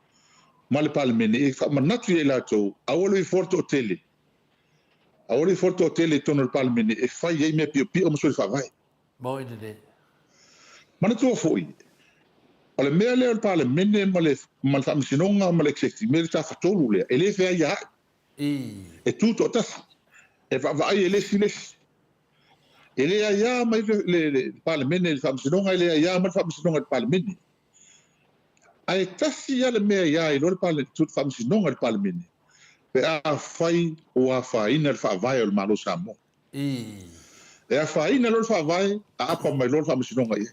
ma le Palemene e faamanatu ia i latou, aua le ifo le toatele, aua le ifo le toatele i totonu o le Palemene e fai ai mea piopio ma soli faavae. Moni lelei. Manatua foi, o le mea lea o le Palemene ma le, ma le Faamasinoga ma le Executive, mea le tafatolu lea, e le feaiaai. E tu toatasi, e vaavaai e le isi le isi. E le aia mai le, le, le Palemene i le Faamasinoga, e le aia mai le Faamasinoga i le Palemene. Ae tasi lava le mea ia iloa le Faamasinoga i le Palemene, pe afai ua afaina le Faavae o le Malo o Samoa. E afaina loa le Faavae, aapa mai loa le Faamasinoga i ai.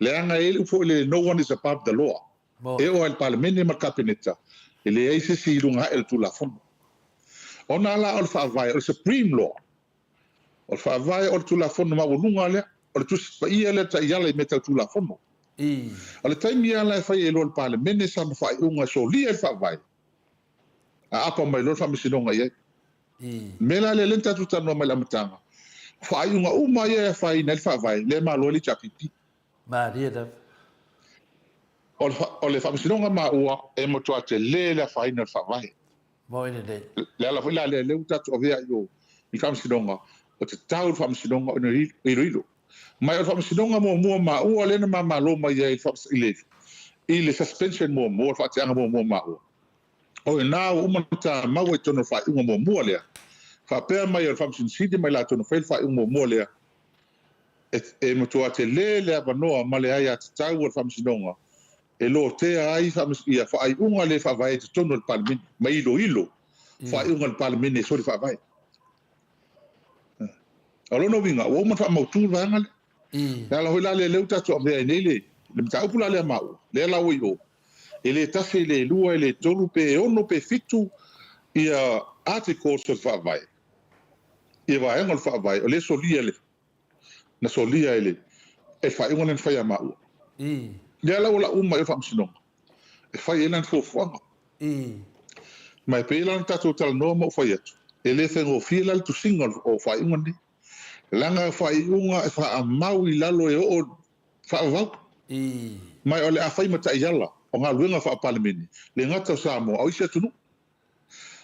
Leaga e i ai le upu foi lele, no one is above the law. E oo lava i le Palemene ma le Kapeneta, e leai se isi i luga ae o le Tulafono. Ona la o le Faavae, o le Supreme Law, O le faavae o le Tulafono maualuga lea, o le Tusi Paia lea taiala i mea tau Tulafono. O le taimi lava la e fai ai loa e le Palemene sana faaiuga e solia ai le faavae, aapa mai loa le Faamasinoga i ai. Le mea la lea lea na tatou talanoa mai i le amataga, o faaiuga uma ia e afaina ai le Faavae, lea e malo ai le HRPP. Malie lava. O le, o le Faamasinoga maua e matua tele le afaina o le Faavae. Moi lelei. Le ala foi la lea, lea ua tatou avea i o i le Faamasinoga, o tatau le Faamasinoga ona iloilo. Ma o le Faamasinoga muamua maua lea na mamalo mai ai i le, i le suspension muamua, le faateaga muamua maua. O i ina ua uma ona tamau ai i totonu o le faaiuga muamua lea, faapea mai o le Faamasino Sili ma i latou na faia le faaiuga muamua lea, e, e matua tele le avanoa ma le aiatatau a le Faamasinoga e lotea ai ia faaiuga le faavae i totonu o le Palemene, ma iloilo faaiuga a le Palemene e soli faavae. O lona uiga, ua uma ona faamautu le vaega lea. Le ala foi la lea lea ua tatou avea ai nei le mataupu la lea maua, lea la ua i o, e le tasi, e le lua, e le tolu, pe ono, pe fitu ia articles o le Faavae, ia vaega o le Faavae, o lea e solia le na solia e le e faaiuga lea na fai ia maua. Lea la ua lau uma i o le Faamasinoga e fai ai lana fuafuaga. Ma e pei la ona tatou talanoa ma ou fai atu, e le faigofie la le tusiga o faaiuga nei. Leaga o faaiuga e faamau i lalo e oo faavavau. Ma o le a fai ma taiala o galuega faa-Palemene, le gata o Samoa a o isi atunuu.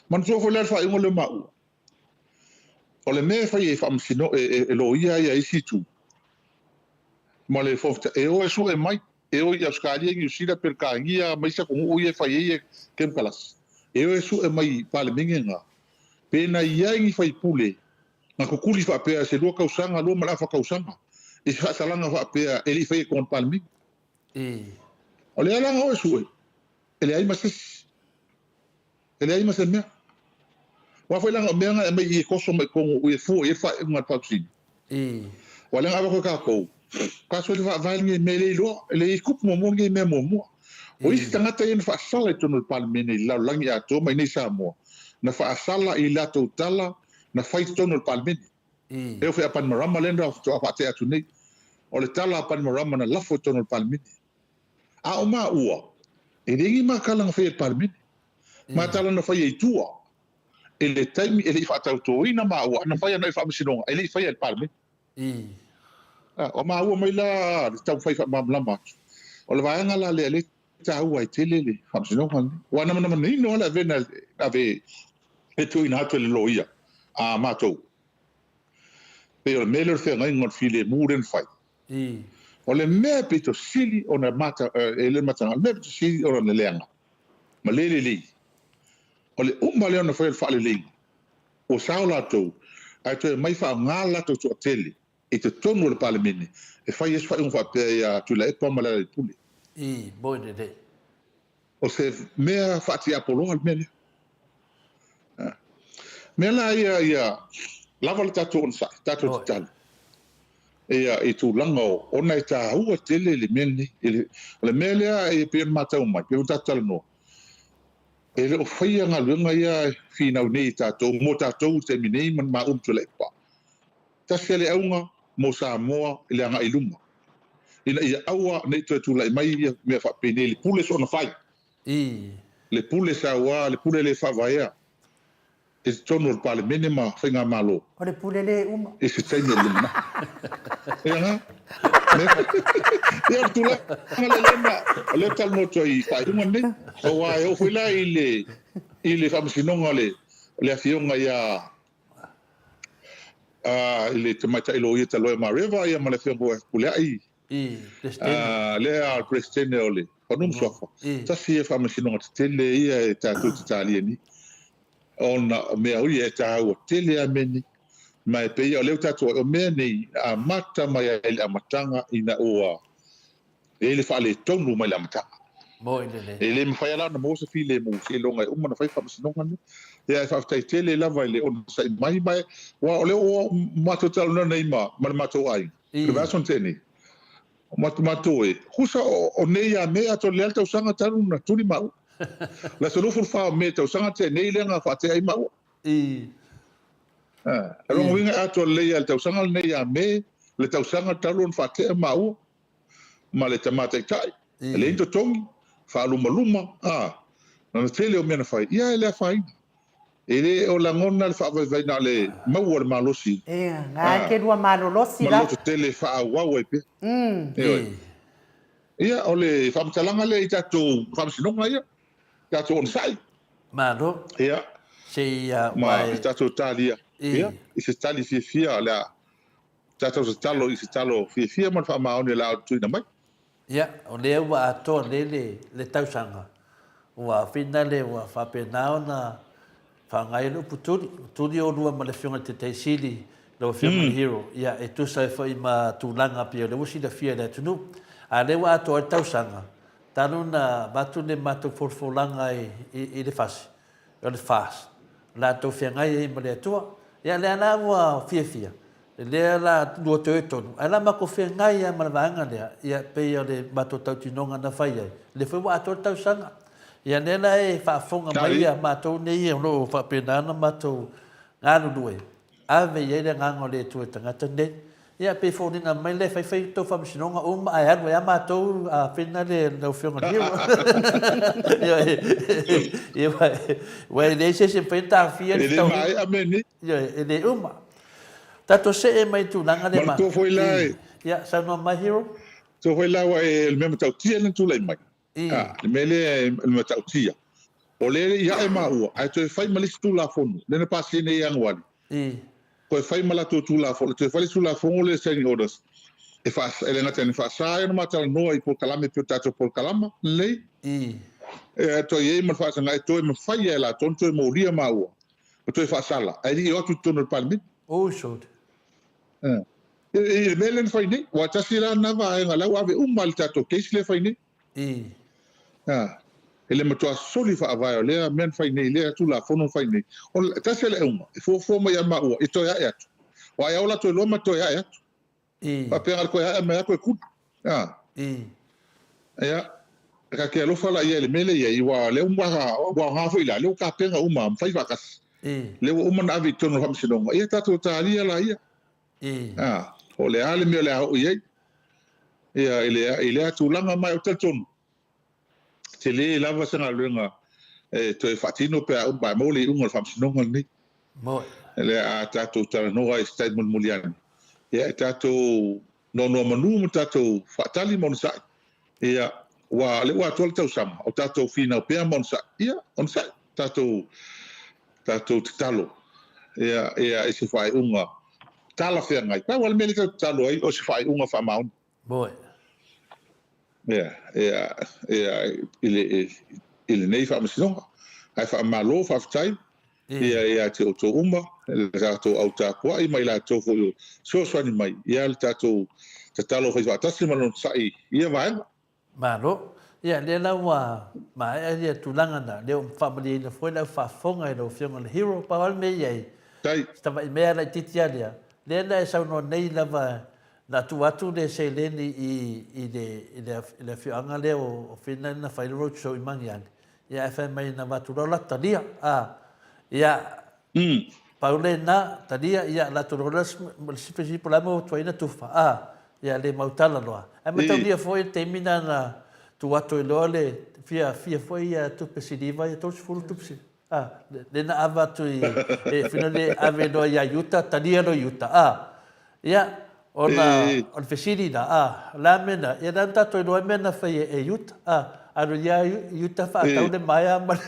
Manatua foi la le faaiuga lea o maua, O le mea e fai e faamasino e loia ai a isi itu ma le Fofoga e o e sue mai, e o i Ausetalia, Niu Sila, Peretania ma isi atunuu ia e fai ai kemukalasi, e o e sue mai i Palemene na, pe na i ai ni faipule na tutuli faapea se lua tausaga, lua ma le afa tausaga i se faasalaga faapea e le i faia i totonu o le Palemene. O lea la na o e sue, e leai ma se isi. E leai ma se mea. Aua foi leaga o mea na e aumai i i e toso mai totonu i e fua i ai le faaiuga a le Faamasino. Aua lea na avatu e tatou, tatou le faavae lenei mea e le iloa, e le i tupu muamua lenei mea muamua. O isi tagata ia na faasala i totonu o le Palemene i le lalolagi atoa ma i inei i Samoa, na faasala i latou tala na fai i totonu o le Palemene. E oo foi ia Panimarama lea na faatoa faatea atu nei. O le tala a Panimarama na lafo i totonu o le Palemene. A o maua, e leai ni matala na faia e le Palemene. Matala na faia i tua i le taimi e le i faatautoina maua, na fai ana i Faamasinoga, e le i faia e le Palemene. O maua mai la le taumafai faamalamalama atu. O le vaega la lea lea e taua ai tele le Faamasinoga lenei. Aua na manino lava le avega na ave e tuuina atu e le loia a matou. Pei o le mea lea o le feagaiga o le filemu lea na fai. O le mea pito sili ona mata, e le mataga, o le mea pito sili ona leaga ma le lelei, o le uma lea ona fai o le faaleleiga, ua sao latou, ae toe aumai faaaoga le latou toatele i totonu o le Palemene e fai ai se faaiuga faapea ia Tuilaepa ma Lealailepule. I, moi lelei. O se mea faatiapoloa le mea lea. Mea la ia ia lava le tatou onosai, tatou tatalo ia i tulaga o ona e taua tele le mea lenei. O le mea lea e pei ona matau mai, pei ona tatou talanoa, e le o faia galuega ia e finau nei e tatou mo tatou i le taimi nei ma maua ma Tuilaepa. Tasi lava le auga mo Samoa i le agai i luma, ina ia aua ne i toe tulai mai ia mea faapenei, le pule soona fai, le pule saua, le pule le faavaea i totonu o le Palemene ma Faigamalo. O le pule le uma. I se taimi o le lumanai. Ia na. Ia o le tulaga lea lea na, o lea e talanoa atu ai i faaiuga nei. Aua e oo foi la i le, i le Faamasinoga o le, o le Afioga ia i le tamaitai loia talu ai o Mareva ia ma le Afioga foi ia Fepuleai, lea o le Peresetene o le Fanua ma Suafa. Tasi ia faamasinoga tetele ia e tatou te talia nei, ona o mea ia e taua tele lava mea nei. Ma e pei o lea ua tatou o mea nei na amata mai ai i le amataga ina ua E i ai le faaletonu mai le amataga. Moi lelei. E le mafai lava la ona maua se filemu seiloga e uma ona fai faamasinoga nei. Ia ae faafetai tele lava i le onosai mai ma aua o lea ua matou talanoa nei ma ma le matou aiga i le vaiaso na tea nei. O matou e, husa o nei ia Me atoa lelei lava le tausaga talu na tuli maua. O le aso 24 o Me tausaga na tea nei lea na faatea ai maua. O lona uiga e atoa lelei lava i le tausaga lenei ia Me le tausaga talu ona faatea maua. ma le tama taitai, e leai ni totogi, faalumaluma, a, lana tele o mea na fai, ia e le afaina. E le o lagona le faavaivai na o le maua o le malosi. Ia, na e te lua malolosi la. Ma le loto tele e faaauau ai pea. Ioe. Ia, o le faamatalaga lea i tatou faamasinoga ia, tatou onosai. Malo. Ia. Se i a Ma tatou talia, ia, i se tali fiafia o le a tatou tatalo i se talo fiafia ma le faamaoni o le a tuuina mai. Ia, o lea ua atoa nei le, le tausaga, ua finale ua faapena ona faaaoga ai le upu tuli, tuli oulua ma le Afioga i le Taitai Sili, lau Afioga i le Hero, ia, e tusa ai foi ma tulaga pei o lea ua silafia e le atunuu. A o lea ua atoa ai le tausaga, talu ona avatu le matou folafolaga i, i, i le fasi, o le FAST, o le a tou feagai ai ma le Atua. Ia, lea la ua fiafia, lea la lua toe tonu, ae la matou feagai lava ma le vaega lea, ia, pei o le matou tautinoga na fai ai, lea foi ua atoa le tausaga. Ia, lea la e faafofoga mai ia matou nei o lo o faapena ona matou galulue, ave i ai le agaga o le Atua i tagata nei. Ia pei e foliga mai lea fai fai tou faamasinoga uma ae alu ai a matou a fina le lau afioga i le Hero. Ia ua e leai se isi e mafai ona taofia le E le maea mea nei. Ioe, e le uma. Tatou see mai i tulaga lea ma. Manatua foi la e. Ia, saunoa mai Hero. Manatua foi la ua e le mea matautia lea na tulai mai. A, le mea lea e le matautia. O lea e le i ae maua, ae toe fai ma le isi Tulafono, lea na pasia nei ia Ianuari. Toe fai ma latou Tulafono, toe fai le isi Tulafono lea Standing Orders, e faa, e le gata ina faasa ai ona ma talanoa i polokalame pei o tatou polokalama lenei. E toe i ai ma le faasaga e toe mafai lava e latou ona toe molia maua ma toe faasala, ae le i o atu i totonu o le Palemene. Oh, shoot. I le mea lea na fai nei, aua tasi la lena vaega la ua ave uma le tatou case lea e fai nei. A, e le matua soli faavae o lea mea na fai nei, lea Tulafono na fai nei. O le tasi o le auga, e fuafua mai ia maua e toe ae atu. Aua e ao latou iloa ma toe ae atu. Faapea na o le toe ae mai lava toe tuli. A. Ia, ta te alofa la i ai i le mea lea e i ai, aua o lea ua aoga foi la, lea ua tapena uma ma fai faatasi. Lea ua uma ona ave i totonu o le Faamasinoga, ia tatou talia laia. A, o le a le mea o le a oo i ai ia, i le, i lea tulaga. Ma ou te talitonu, tele lava se galuega e toe faatino pe a uma, maua le iuga o le Faamasinoga lenei. Le a tatou talanoa ai i se taimi mulimuli ane. Ia, e tatou nonomanu ma tatou faatali ma onosai. Ia, ua, lea ua atoa le tausaga o tatou finau pea ma onosai. Ia, onosai, tatou, tatou tatalo, ia, ia, i se faaiuga talafeagai. Pau lava le mea lea tatou tatalo ai, o se faaiuga faamaoni. Moe. Ia, ia, ia, i le, i lenei faamasinoga. Ae faamalo, faafetai, ia, ia te outou uma, le tatou au tapuai ma i latou foi o fesoasoani mai, ia le tatou tatalo faifaatasi ma le onosai i ia vaega. Malo. Ia, lea la ua maea ia tulaga na, lea ua faamalieina foi lau faafofoga i lau Afioga i le Hero. Pau lava le mea i ai, si tamai mea laitiiti lava lea, lea na e saunoa nei lava na tuu atu le seleni i, i le, i le, i le afioaga lea o Finland na fai le road show i Magiagi, ia ae fai mai na avatu loa la talia, a, ia, Pau lena, talia, ia, latou loa le sipisipi po o le a mo tuai na tufa, a, ia, le mautala loa. Ae mataulia foi le taimi na na tuu atu ai loa le fia, fia foi ia tupe siliva ia, 30 tupe siliva, a, le na ava atu i, e, fina le ave loa ia Iuta, talia loa Iuta, a. Ia, ona o le fesili la, a, o le a mea na, ia lea na tatou iloa ai mea na fai e Iuta, a, alu ia Iuta faatau le maea ma le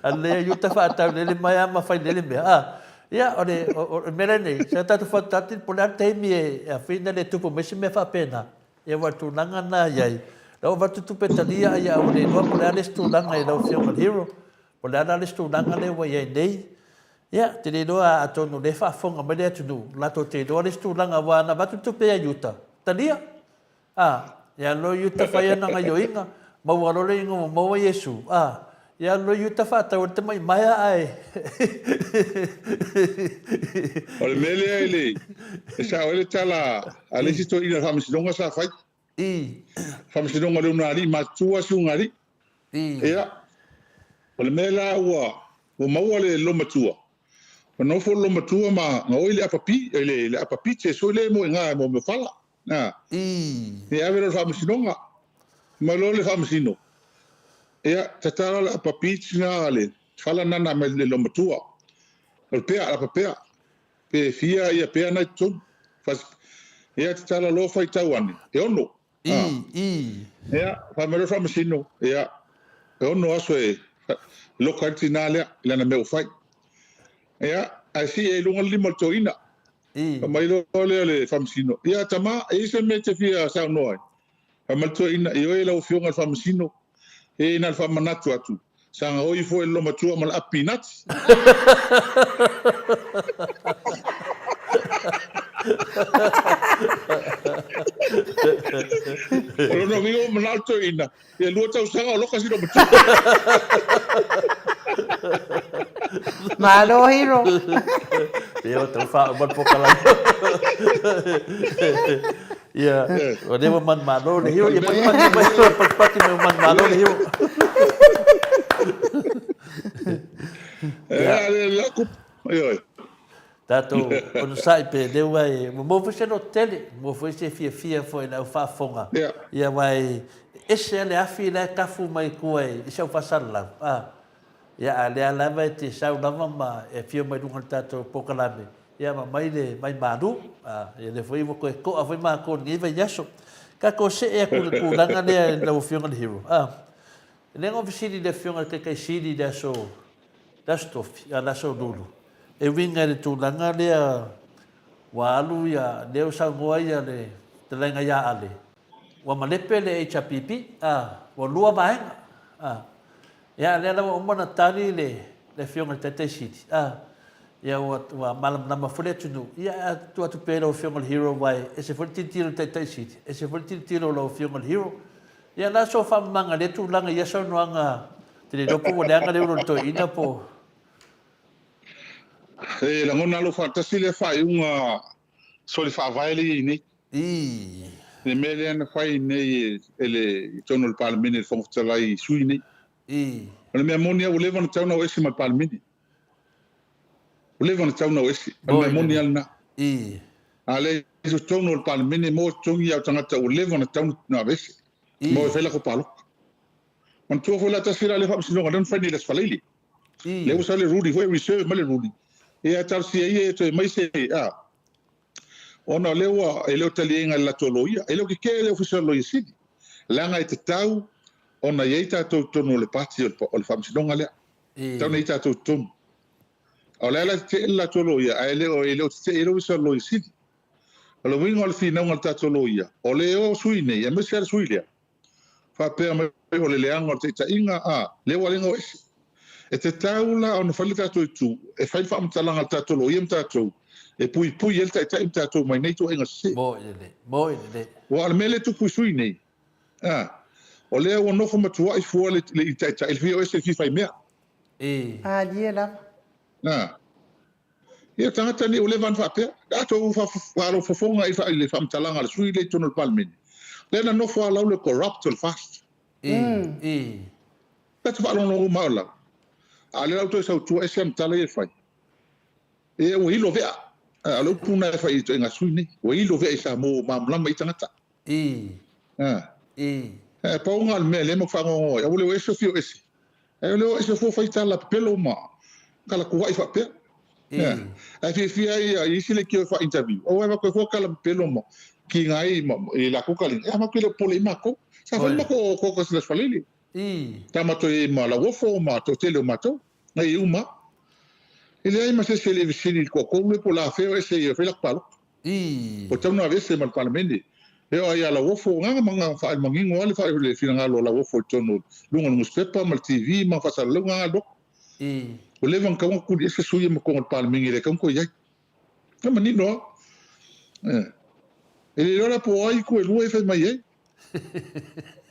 alu ia Iuta faatau le maea ma fai le mea, a. Ia, o le, o le mea lenei, sa tatou faatati po o le a le taimi e afina le tupu mai se mea faapena. Ia, aua o le tulaga lena e i ai, la ua avatu tupe talia, ae ua le iloa po o le a le isi tulaga i lau Afioga i le Hero, po o le a la le isi tulaga lea ua i ai nei. Ia, te le iloa atonu o lea e faafofoga mai le atunuu, latou te iloa le isi tulaga, aua na avatu le tupe ia Iuta, talia. A, ia loa Iuta fai ana gaioiga, maua loa le igoa ua maua Iesu, a, ia loa Iuta faatau ai le tamai maea ae O le mea lea e le, e sao ai le tala a le isi toeaina o le faamasinoga sa fai. Faamasinoga o le ulugalii matutua si ulugalii. Ia, o le mea la ua ua maua le lomatua, ua nofo le lomatua ma gaoi le apa pi, le, le apa pite soi le mo inga mo mea fala. Na. Ia ave loa le faamasinoga. Mai loa le faamasino. Ia, tatalo le apa peach na le fala nana mai le lomatua. O le pea, apa pea. Pe fia ia pea na i totonu. Fas, ia tatalo loa faitau ane. E ono. I, Ah. i. Ia, fai mai loa le faamasino. Ia, e ono aso e loka ai le tinā lea i lana mea ua fai. Ia, ae sii ai i luga le lima o le toeaina. I. Fai mai loa lea o le faamasino, Ia, tama, e i ai se mea e te fia saunoa ai? Fai mai le toeaina, Ioe lau Afioga i le Faamasino, e na o le faamanatu atu, sa gaoi foi e le lomatua ma le api pinati. O lona uiga ua manao le toeaina, ia lua tausaga o loka si lomatua. Malo Hiro. Ia ua tau faauma le pokalai. Ia, o lea ua manumalo le hero, ia patipati mai, patipati mai ua manumalo le hero. Ia, le la kupu, ioe. Tatou onosai pe lea ua e, ua maua foi se loto tele, maua foi se fiafia foi i le au faafofoga. Ia. Ia, aua e ese lava le afi la e tafu mai tua i si au faasalalau. A, ia, a o lea lava e te sau lava ma e afio mai luga o le tatou polokalame, Ia ma mai le vai malu, a, ia lea foi ua toe to'a foi matou i lenei vaiaso. Tatou see atu i le tulaga lea i lau Afioga i le Hero, a, e leaga ona fesili i le Afioga i le Taitai Sili i le aso, le aso Tofi, a, le aso Lulu, e uiga i le tulaga lea ua alu ia, lea ua saunoa ia le fetalaiga ia Ale, ua malepe le HRPP, a, ua lua vaega, a. Ia, lea la ua uma ona tali le, le Afioga i le Taitai Sili, a, ia ua, ua malamalama foi le atunuu. Ia, a tuu atu pea i lau Afioga i le Hero, aua e ese foi le tilotilo a le Taitai Sili, ese foi le tilotilo a lau Afioga i le Hero. Ia, o le a sou faamamaga i lea tulaga i ia saunoaga, ou te le iloa po ua leaga le ulu o le toeaina po o. E lagona lou faatasi lea faaiuga soli faavae lea e i ai nei. Ii. Le mea lea na fai nei e le i totonu o le Palemene e le Fofoga Fetalai i sui nei. Ii. O le mea moni lava ua leva ona tatau ona o ese ma le Palemene. Ua leva ona tatau ona o ese. O le mea moni lava lena. Ii. A lea i totonu o le Palemene maua totogi a o tagata ua leva ona tatau ona aveese. Ii. Ma o e fai latou palota. Manatua foi la tasi la lea faamasinoga lea na fai nei i le Aso Faraile. Ii. Lea ua sau le ruling foi reserve mai le ruling. Ia talosia ia e toe mai se a ona o lea ua e le o taliaina e le latou loia. E le o tetee le Ofisa o le Loia Sili, leaga e tatau ona i ai tatou i totonu o le pati o le Faamasinoga lea. E tatau ona i ai tatou i totonu. A o le a la e tetee le latou loia, ae le o, e le o tetee i le Ofisa o le Loia Sili. O le uiga o le finauga a le tatou loia, o le o sui nei, aemaise lava le sui lea, faapea mai o le leaga o le taitaiga, a, lea ua leaga o ese. E tatau la ona fai le tatou itu, e fai le faamatalaga a le tatou loia ma tatou, e puipui ai le taitai ma tatou mai nei tuuaiga sese. Moi lelei, moi lelei. Aua o le mea lea e tupu i sui nei, a, o lea ua nofo ma tuuai fua le, le i taitai, le fia o ese le fia fai mea. E. Malie lava. A. Ia tagata nei ua leva ona faapea, tatou faalofofoga i le faamatalaga a le sui lea i totonu o le Palemene, lea na nofo lava lau le corrupt o le FAST. Tatou faalogologo uma lava o lau. A o lea la ua toe sau tua ese ana tala ia e fai. Ia ua ilo vea. O le upu lena e fai i ituaiga sui nei. Ua ilo vea i Samoa ua malamalama i tagata. E pau lena o le mea lea e maku faanoanoa ai, aua le o ese o fia o ese. Ae o le o ese fua fai tala pepelo ma tala tua'i faapea. Ea. Ae fiafia ai ia isi leitio e faa-interview, aua e avatu ai fua tala pepelo ma kiga ai ma i latou taliga, ea matou e le o popole i ai matou. Sa fai le matou caucus i le Aso Faraile. Sa matou i ai ma Lauofo ma toatele o matou, na i ai uma lava. E leai ma se isi e le i fesili i le toatolu lea po o le a fea o ese ia e fai latou palota. Ua tatau ona aveese ma le Palemene. E oo lava ia Lauofo, na ona faaimanino lava le faa, le finagalo o Lauofo i totonu o luga o le nusipepa ma le TV ma faasalalauga na alu atu. Ua leva ona tatau ona tuli ese sui ia ma totonu o le Palemene e le tatau ona toe i ai. E manino lava. E le iloa la po o ai itu e lua e fai mai ai.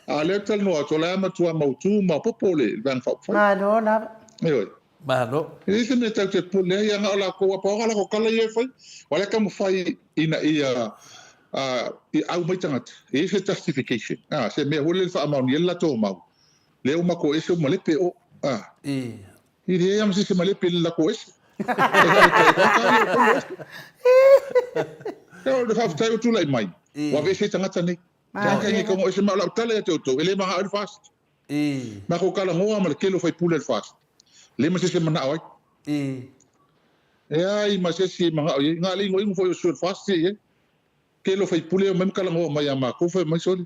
A o lea ou te talanoa atu, o la e matua mautu ma maopoopo le Vaega Faaupufai. Malo lava. Ioe. Malo. E leai se mea tatou te pule ai, na o latou a pau a latou tala ia e fai, o la e taumafai ina ia au mai tagata, e i ai se justification, a, se mea foi lele e faamaonia ai le latou mau, lea ua matou ese ua malepe o, a. I. E leai lava ma se isi e malepe i le latou ese. E o le faafetai ua tulai mai, ua aveese ai tagata nei. Malo. E kai o ese ma o lau tala ia te outou, e le manao ai le FAST. Makou talanoa ma le tele o faipule a le FAST, leai ma se isi e manao ai. Leai ma se isi e manao i ai. Na o le inoino foi o sui o le FAST ia i ai. Tele o faipule e omai ma talanoa mai ia matou, fai mai, Sole,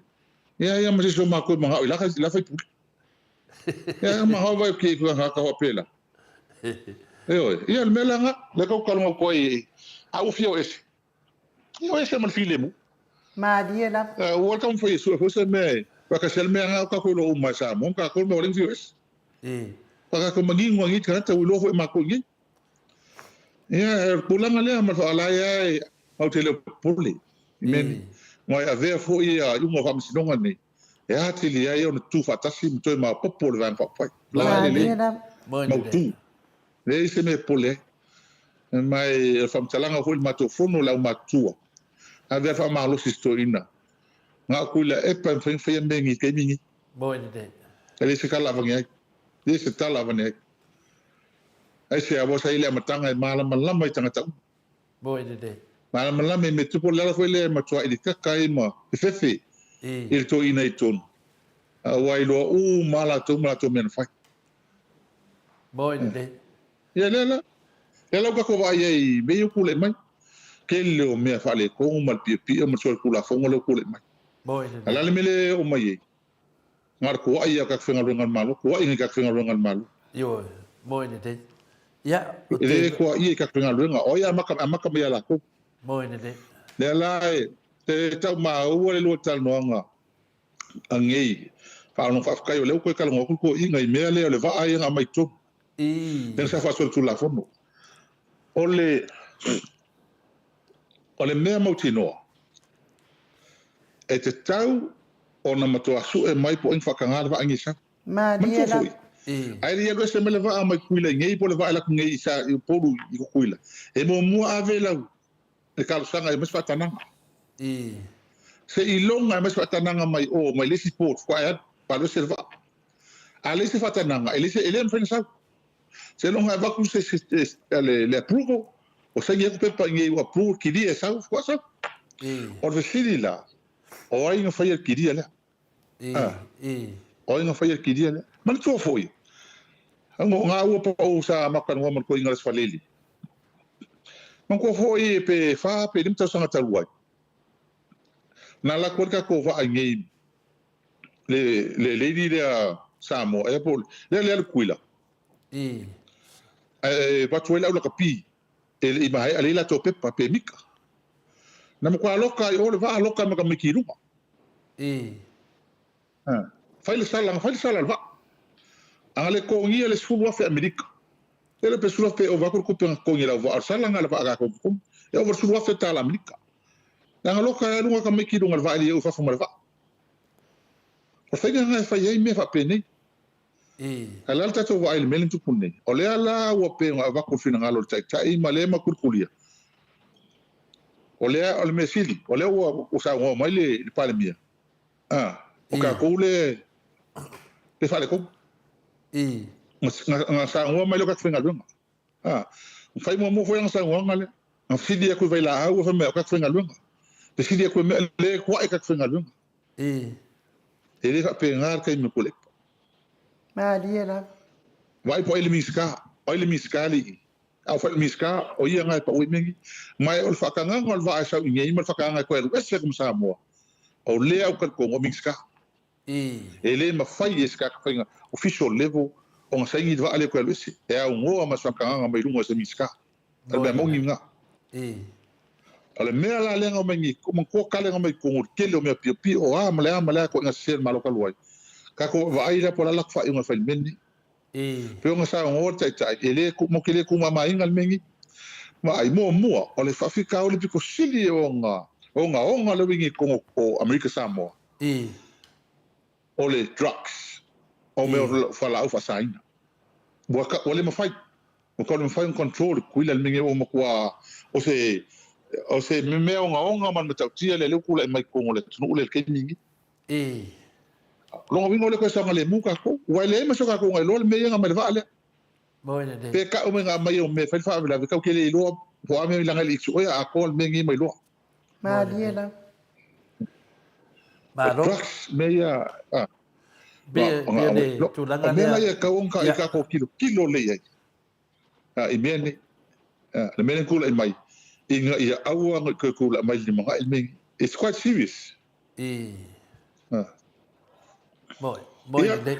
leai lava ma se isi o matou e manao i la faipule. Leai lava manao vai o ke tagata faapela. Ioe, ia o le mea la lena, lea tou talanoa atu ai, a ua fia o ese. Ia o ese ma le filemu. Malie lava. Ua le taumafai e sue foi se mea e faatasi ai le mea lena, o tatou iloa uma e Samoa ma tatou le mea ua leai ni fia o ese. Ua tatou manino lava i nei tagata ua iloa foi e matou i inei. Ia, o le tulaga lea ma le faaala ai lava matou te le o popole i mea nei. Ma e avea foi iuga o faamasinoga nei e atili ai ona tutu faatasi ma toe maopoopo le Vaega Faaupufai. O la e lelei, mautu, leai se mea e popole ai. Ma o le faamatalaga foi i le matou fono le aumatutua, ave lava le faamalosi i si toeaina, na o Tuilaepa e mafai ona faia mea nei i le taimi lenei. E leai se tala avane ai, leai se tala avane ai. Aisea, aua sa i ai le amataga e malamalama i tagata uma. Malamalama i mea tupu, o le ala foi lea e matua ilikaka ai ma fefefe i le toeaina i totonu, aua e iloa uma lava latou ma latou mea na fai. Ia lea la, lea la ua tatou vaai ai i mea ia ua tulai mai, tele o mea faaletonu ma le piopio ma le solitulafono lea ua tulai mai. A o le a le mea lea e oo mai ai? Na o le tuuai ia o tatou faigaluega a le Malo, tuuai i tatou faigaluega a le Malo. Ioe, moe lelei. Ia, o te... E le tuuaia i tatou faigaluega, o ai e amata, amata mai ia latou. Moe lelei. Lea la e, e tau maua le lua talanoaga anei, faalogo faafetai o lea ua toe talanoa atu le toeaina i mea lea o le vaa ia na aumai i totonu. Lea sa faasolitulafono. O le, o le mea mautinoa, E tatau ona matuā sue mai po o ai na faatagā le vaa i nei sau. Malie Manatua foi, lava. ae le i alu ese mai le vaa mai Tutuila i nei po o le vaa e alu atu nei i sa i Upolu i Tutuila, e muamua ave lau le talosaga e aumai se faatanaga. Seiloga e aumai se faatanaga mai o mai le isi port faatoa e alu, faatoa alu ese le vaa. A leai se faatanaga, e leai se e le mafai ona sau. Seiloga e avatu se se le approval, ua saini atu pepa i nei ua approve kilia e sau, faatoa sau. O le fesili la, o ai na faia le kilia lea? O ai na faia le kilia lea? Manatua foi, o ua pau sa matou talanoa ma le toeaina o le Aso Faraile. Manatua foi pe fa pe lima tausaga talu ai, na alu atu ai le tatou vaa i nei le le lady lea Samoa ea po o lea le alu Tutuila. Ae avatu ai le au lakapi e le i maea lelei latou pepa pemita. Na matua loka ai o le vaa loka ma tamaiti i luga. Fai le sala, na fai le sala a le vaa. A na le totogia le 10,000 Amerika, e le o pe 10,000 pe ova atu le tupe na totogi e le auvaa, o le sala lena a le vaa a tatou i totonu, e ova i le 10,000 tala Amerika. Leaga loka ai luga tamaiti i luga o le vaa e le i oo i fafo ma le vaa. O le faiga lena e fai ai mea faapenei. Ae o le a le tatou vaai i le mea lea na tupu nei? O lea la ua pei ona avatu le finagalo o le Taitai ma lea e makulikulia. O lea, o le mea sili, o lea ua saunoa mai le Palemia, a, o tatou lea e faaletonu. Na saunoa mai lea o tatou faigaluega. A, na fai muamua foi lana saunoaga lea. Na fesili atu i vailaau, fai mai, o tatou faigaluega. Fesili atu i mea, lea e tuai tatou faigaluega. E le faapena le taimi o Tuilaepa. Malie lava. Vaai po o ai le Minisita, o ai le Minisita le i. A o fai le Minisita, o ia na e pau ai mea nei. Ma o le faatagaga o le vaa e sau i inei ma le faatagaga e toe alu ese atu ma Samoa, o lea ou te talitonu o Minisita. E le mafai e se tagata faiga official level ona saini le vaa lea toe alu ese. E aunoa ma se faatagaga mai luga o se Minisita. O le mea moni lena. O le mea la lea na omai nei, manatua kale na omai i totonu o le tele o mea piopio, o a ma le a ma le a ituaiga sese a le Malo talu ai. Tatou vaai la po o le a le latou faaiuga e fai i le mea lenei. Pei ona saunoa le Taitai, e le, matou te le tumamaina le mea lenei. Vaai, muamua, o le faafitauli pito sili ona ogaoga lea ua i inei i totonu o Amerika Samoa, o le drugs, o mea o fualaau faasaina. Ua, ua le mafai, ua tau le mafai ona control le Tutuila le mea lenei ua matua, o se, o se mea ogaoga ma le matautia lea lea ua tulai mai i totonu o le atunuu lea i le taimi lenei. Lona uiga ua le toe saogalemu tatou, aua e leai ma se o tatou na iloa le mea ia na aumai i le vaa lea. Pe tau mai na aumai o mea e fai le faalavelave, tatou te le iloa po o a mea leaga e le i suea atoa le mea nei ma iloa. Malie lava. Malo. Drugs, mea ia, a. Pe, pe le tulaga lea. O mea la ia e tau ona i tatou tilotilo lelei ai i mea nei. Le mea lea na tulai mai, ina ia aua ne i toe tulai mai i le lumanai le mea nei. It's quite serious. I. Moi, moi lelei.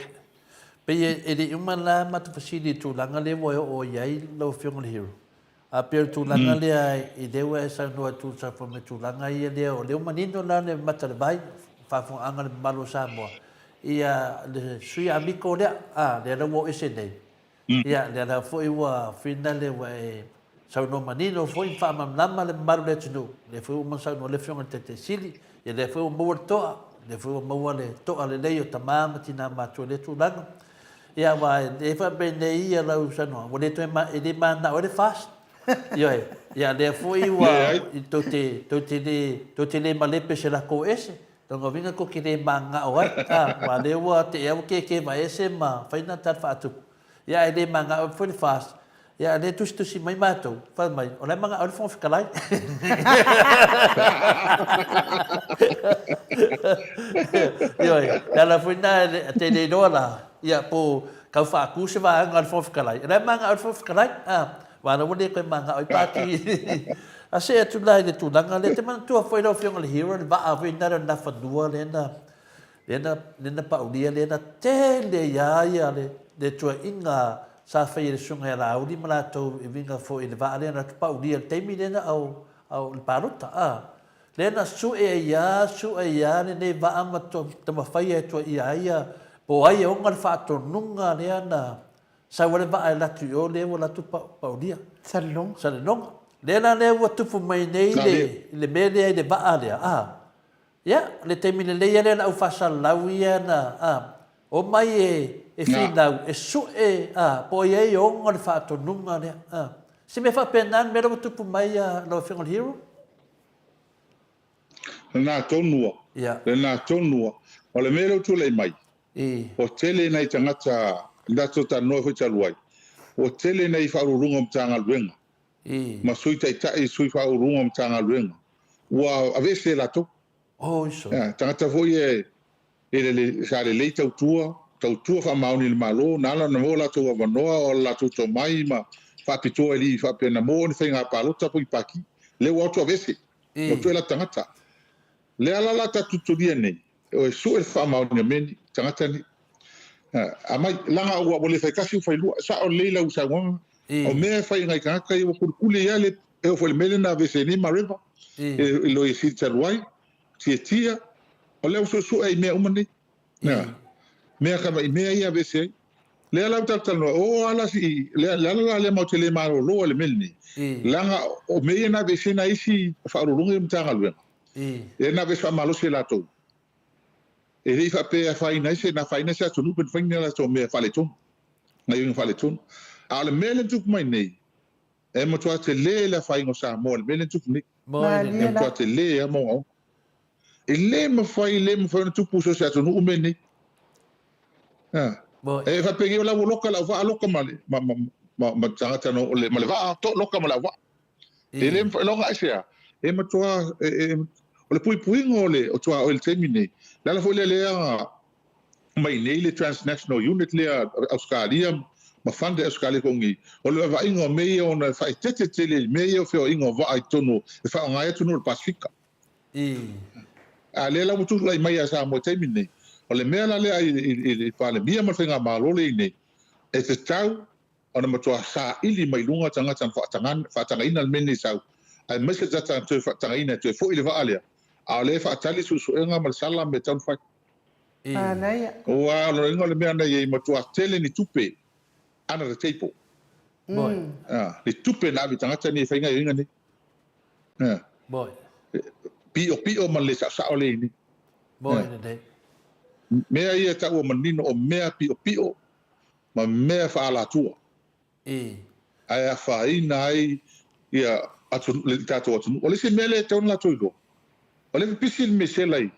Pei e le i uma la matou fesili i le tulaga lea ua e oo i ai lau Afioga i le Hero. A pei o le tulaga lea i lea ua e saunoa e tusa foi ma tulaga ia lea, o lea ua manino la le mata o le vai, faafofogaaga a le mamalu o Samoa, ia le sui Amiko lea, a, lea la ua oo ese nei, ia lea la foi ua finale ua e saunoa manino foi ma faamalamalama le mamalu o le atunuu, lea foi ua uma ona saunoa le Afioga i le Taitai Sili, ia lea foi ua maua le toa, lea foi ua maua le toa lelei o tama ma tina matutua i lea tulaga. Ia aua e le faapenei ia lau saunoaga, ua le toe ma, e le mananao ai le FAST. Ioe, ia lea foi ua tou te, tou te le, tou te le malepe i se latou ese. Lona uiga tou te le mananao ai, a, aua lea ua te ea ua keke ese ma fai na tala faatupu. Ia ae le mananao ai foi le FAST. Ia a lea e tusitusi mai matou, fai mai, o la e mananao ai le Fofoga Fetalai. Ioe, le ala foi lena e te le iloa la, ia po tau faatu se vaega a le Fofoga Fetalai, o la e mananao ai le Fofoga Fetalai, a, aua o la ua le toe mananao ai Pati. A see atu la i le tulaga lea, e te manatua foi lau Afioga i le Hero, le vaa foi lena o le Nafanua lea na Lea na, lea na paulia, lea na tele ai lava ia le, le tuuaiga sa fai e le Susuga ia Laauli ma latou e uiga foi i le vaa lea na latou paulia i le taimi lea na au, au le palota, a. Lea na sue ai lava, sue ai lava lenei vaa ma taumafai e tuuaia ai ia, po o ai e ona le faatonuga lea na sau ai le vaa e alu atu i o lea ua latou paulia. Salelologa. Salelologa. Lea la lea ua tupu mai nei le, le mea lea i le vaa lea, a. Ia, o le taimi lelei lava lea o le au faasalalau ia na, a, omai e, e finau, e sue, a, po o i ai e ona le faatonuga lea, a. Se mea faapena le mea lea ua tupu mai a lau Afioga i le Hero? Lena tonu a. Ia. Lena tonu a. O le mea lea ua tulai mai, I. ua tele nai tagata, na tatou talanoa foi talu ai, ua tele nai Faauluuluga o Matagaluega I. ma Sui Taitai, Sui Faauluuluga o Matagaluega, ua aveese e latou. Oi so. Ia, tagata foi e, e lele, sa lelei tautua, tautua faamaoni i le Malo, na ala ona maua latou avanoa o le latou tomai ma faapitoa i le faapea na maua ni faiga palota po o ni pati. Lea ua o atu aveese, ua toe latou tagata. Le ala la tatou tulia nei, o e sue le faamaoni o mea nei, tagata nei. Aumai, leaga ua le fai tasi ua fai lua. E sao lelei lau saunoaga, o mea e fai e nai tagata ia ua kulikuli ai lava le, e oo foi i le mea lea na aveese ai nei Mareva, i le Loia Sili talu ai, Tiatia, o lea ua suesue ai i mea uma nei. Mea kava i mea ia e aveese ai. Lea la ua tatou talanoa, o ala si, le ala la lea matou te le malolo ai i le mea lenei, leaga o mea ia na aveese ai nai isi faauluuluga ia o Matagaluega, Lea na aveese faamalosi e latou. E le i faapea e afaina ai se, na afaina ai se atunuu pe na fai ni a latou mea faaletonu, gaoioiga faaletonu. A o le mea lea na tupu mai nei, e matua tele le afaina o Samoa i le mea lea na tupu nei. E matua tele lava ma ogaoga. E le mafai, le mafai ona tupu i so o se atunuu mea nei. A. E faapea nei, o la ua loka le auvaa, loka ma le, ma, ma, ma, ma tagata no, le, ma le vaa, to, loka ma le auvaa. E le mafai, loga aisea? E matua, e, e, o le puipuiga o le, o tuaoi i le taimi nei, le ala foi lea lea mai nei le Transnational Unit lea Ausetalia ma fund e Ausetalia ko ngi, o le vaavaaiga o mea ia ona e faaeteete tele i mea ia o feoaiga o vaa i totonu e faaaoga ai atunuu o le Pasefika. A lea la ua tulai mai ia Samoa i le taimi nei, o le mea la lea i, i, i le Palemia ma le Faigamalo lea i nei, e tatau ona matua saili mai luga tagata na faatagaina le mea lenei sau, aemaise le tagata na toe faatagaina e toe foi le vaa lea, a o lea e faatali suesuega ma le sala ma mea e tatau ona fai. Manaia. Aua o lona uiga o le mea na i ai matua tele ni tupe under the table. Ni tupe na ave i tagata nei e fai gaoioiga nei. Piopio ma le le saosao lea i nei. Mea ia e taua manino o mea piopio ma mea faaalatua ae afaina ai ia le tatou atunuu. O le isi mea lea e tatau ona latou iloa, o lea e pipisi le misela i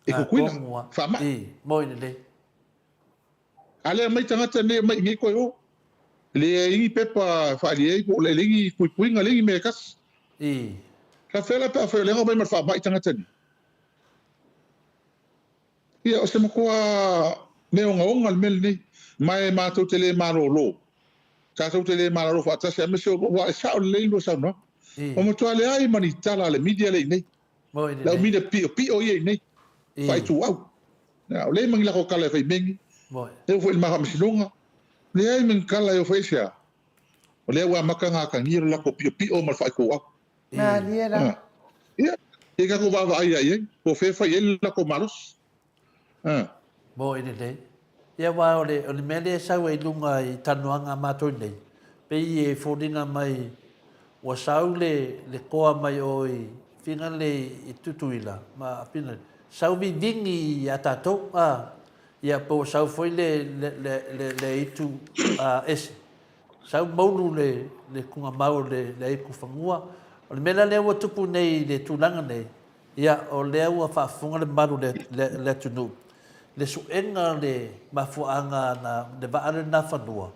Kukuina, faamai. A le aumai tagata nei omai i inei toe o. E leai ni pepa e faaali ai po o le leai ni puipuiga, leai ni mea e tasi. Faapefea la pe afai o lea na omai ma le faamai tagata nei? Ia, o se matua. Mea ogaoga le mea lenei. Ma e matou te le malolo. Tatou te le malolo faatasi aemaise o aua e sao lelei lua saunoaga. Ua matua leai ma ni tala a le media lea i inei. Le au media piopio ia i inei. Faaituau. O leai ma ni lako tala e fai megi. E oo foi i le ma faamasinoga. Leai ma ni tala e oo foi aisea. O lea ua amata ona atagia le lako piopio ma le faaituau. Malie la. Ia, se i tatou vaavaai lava i ai, po o fea e fai ai le lako malosi. Mo i lelei. Ia aua o le, o le mea lea e sau ai i luga i talanoaga a matou nei, pei e foliga mai ua sau le, le koa mai o i Finale i Tutuila ma Finale, sau vivigi ia tatou, a, ia pe ua sau foi le, le, le, le, le aitu a, ese. Sau maulu le, le tugamau o le, le aitu fanua. O le mea la lea ua tupu nei i le tulaga nei, Ia, o lea ua faafofoga le mamalu o le atunuu, le suega o le mafuaaga na le vaa lea na fanua,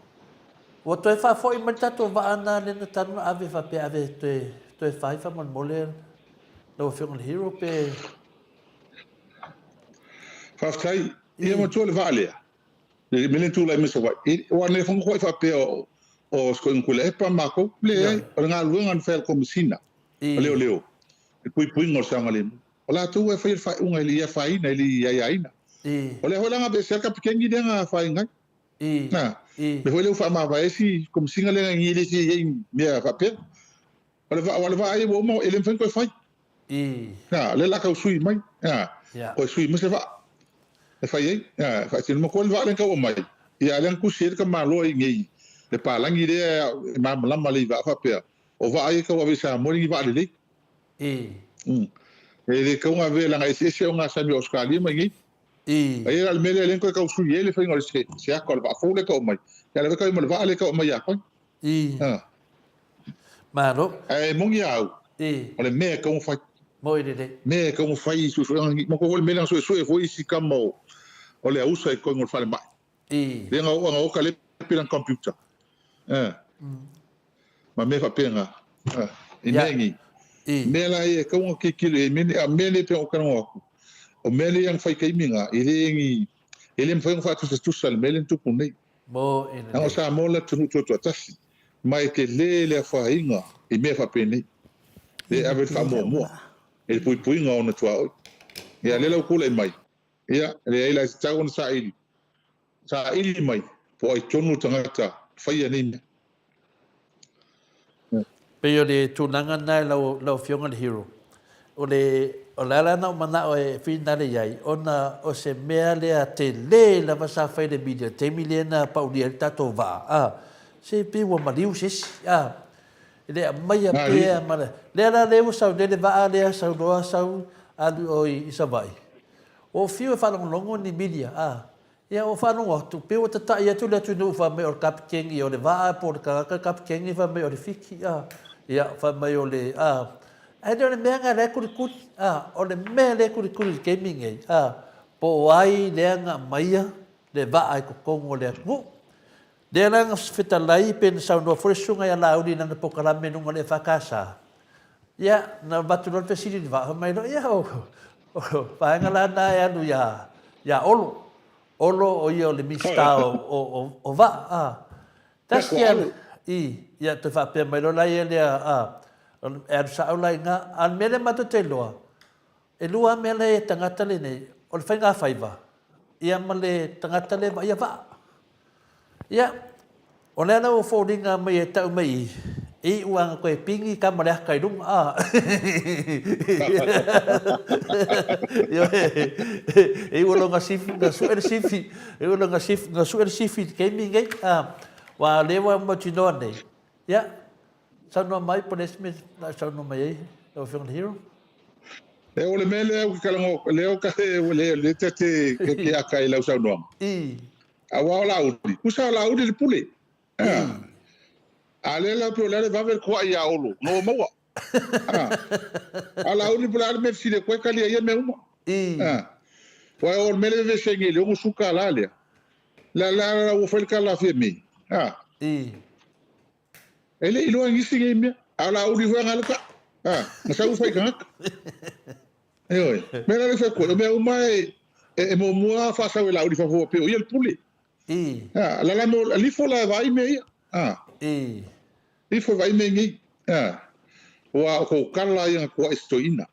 ua toe faafoi mai le tatou vaa na lea na talu ona ave faapea ave toe toe fai faamolemole lau Afioga i le Hero pe. Faafetai. Ia matua le vaa lea, le mea lea na tulai mai Savaii, aua na fono faapea o Sikoina Tuilaepa ma matou, leai, o le galuega na fai e le Komesina o Leoleo, le puipuiga o le saogalemu. O latou e faia le faaiuga e le i afaina, e le i aiaina. O lea foi la na aveesea le kapikeni lea na afaina ai. Na, mea foi lea ua faamavae ai si Komesina lea na le fia i ai i mea faapea. O le vaa, o le vaa ia ua uma, e le mafai ona toe fai. Na, o lea o le a tau sui mai. Na, toe sui mai se vaa e fai ai. Na, faatino matua le vaa lea na tau aumai. Ia, a lea na tusi ai le tamaloa i inei, le palagi lea e malamalama lelei i vaa faapea. O vaa ia tau ave i Samoa e le ni vaa lelei. E le tatau ona avea leaga eseese o gasami o Ausetalia ma inei. A ia la o le mea lea lea na toe tau sui ai le faiga o le se ata o le vaa fou lea e tau aumai. Ia lea foi e tau ai ma le vaa lea e tau aumai ia Iapani. Malo. Ae moni a au, o le mea e tatau ona fai. Moi lelei. Mea e tatau ona fai i suesuega nei. Manatua foi le mea lea na suesue foi isi tama o le ausa i totonu o le falemai. Lea na oo na oka le i lana computer. Ma mea faapena. I mea nei. Mea la ia e tatau ona tilotilo i ai mea nei. A o mea nei pei ona ou talanoa atu, o mea nei a na fai i taimi na, e le ni, e le mafai ona faatusatusa le mea lea na tupu nei. Leaga o Samoa le atunuu tuatuatasi, ma e tele le afaina i mea faapenei. E ave le faamuamua i le puipuiga o ona tuaoi. Ia, lea la ua tulai mai, Ia, e leai la e tatau ona saili, saili mai po o ai tonu le tagata faia nei mea. Pei o le tulaga lena lau, lau Afioga i le Hero. O le, o le a la na ou manao e finale i ai, ona o se mea lea tele lava sa fai e le media i le taimi lea na paulia ai le tatou vaa, a, se pei ua maliu se isi, a, e le aumaia pea ma le, lea la lea ua sau nei le vaa lea sau loa sau alu i o i Savaii. Ua ou fiu e faalogologo ni media, a, ia ua faalogo atu, pei ua tatai atu le atunuu fai mai o le kapikeni o le vaa po o le tagata le kapikeni fai mai o le Fiti, a, ia fai mai o le, a, ae le o le mea lena la e kulikuli, a, o le mea lea e kulikuli i le taimi lenei, a, po o ai lea na aumaia le vaa i totonu o le atunuu. Lea la na fetalai pe na saunoa foi le susuga ia Laauli i lana polokalame i luga o le EFKS, ia, na avatu loa le fesili i le vaa, fai mai loa, ia, o, o vaega la na e alu iā, iā Olo. Olo o ia o le Minisita o, o, o, o vaa, a. Tasi a, i, ia, toe faapea mai loa la ia lea, a, e alu sao la i ina. A o le mea lea matou te iloa, E lua lava mea la e i le tagata lenei, o le faigafaiva, ia ma le tagata lea e vaaia vaa. Ia, o lea la ua foliga mai e tau mai i i, e iu lava ina toe pigi tama le ata i luga, a. Ioe, e iu loa ina sifi, ina sue le sifi, e iu loa ina sifi, ina sue le sifi i le taimi lenei, a, aua o lea ua mautinoa nei, ia, Saunoa mai po o le isi mea na e saunoa mai ai lau Afioga i le Hero. E o le mea lea ou te talanoa, lea ou te, lea, lea ta te ke, ke aka i lau saunoaga. I. Aua o Laauli, tusa o Laauli le pule. I. A lea la pei o le a le vave le toai ia Olo, na ua maua. A. A Laauli po o le a le mea fesili atu ai, talia ia mea uma. I. A. Aua o le mea lea e vevesi ai nei i le $60 lea, la, la, la, ua fai le tala a Fiame. A. I. E le i iloa e nisi nei mea, a o le a uli foi ana alu ka. A, na sau fai tagata. Ioe. Mea la le fai atu ai, o mea uma e, E, e muamua faasau e Laauli fafo pei o ia le pule. I. A, la la mo lifo la e vaai mea ia. A. I. Lifo e vaai mea nei. A. Ua o kou kala ia nga kuaʻi se toeaina.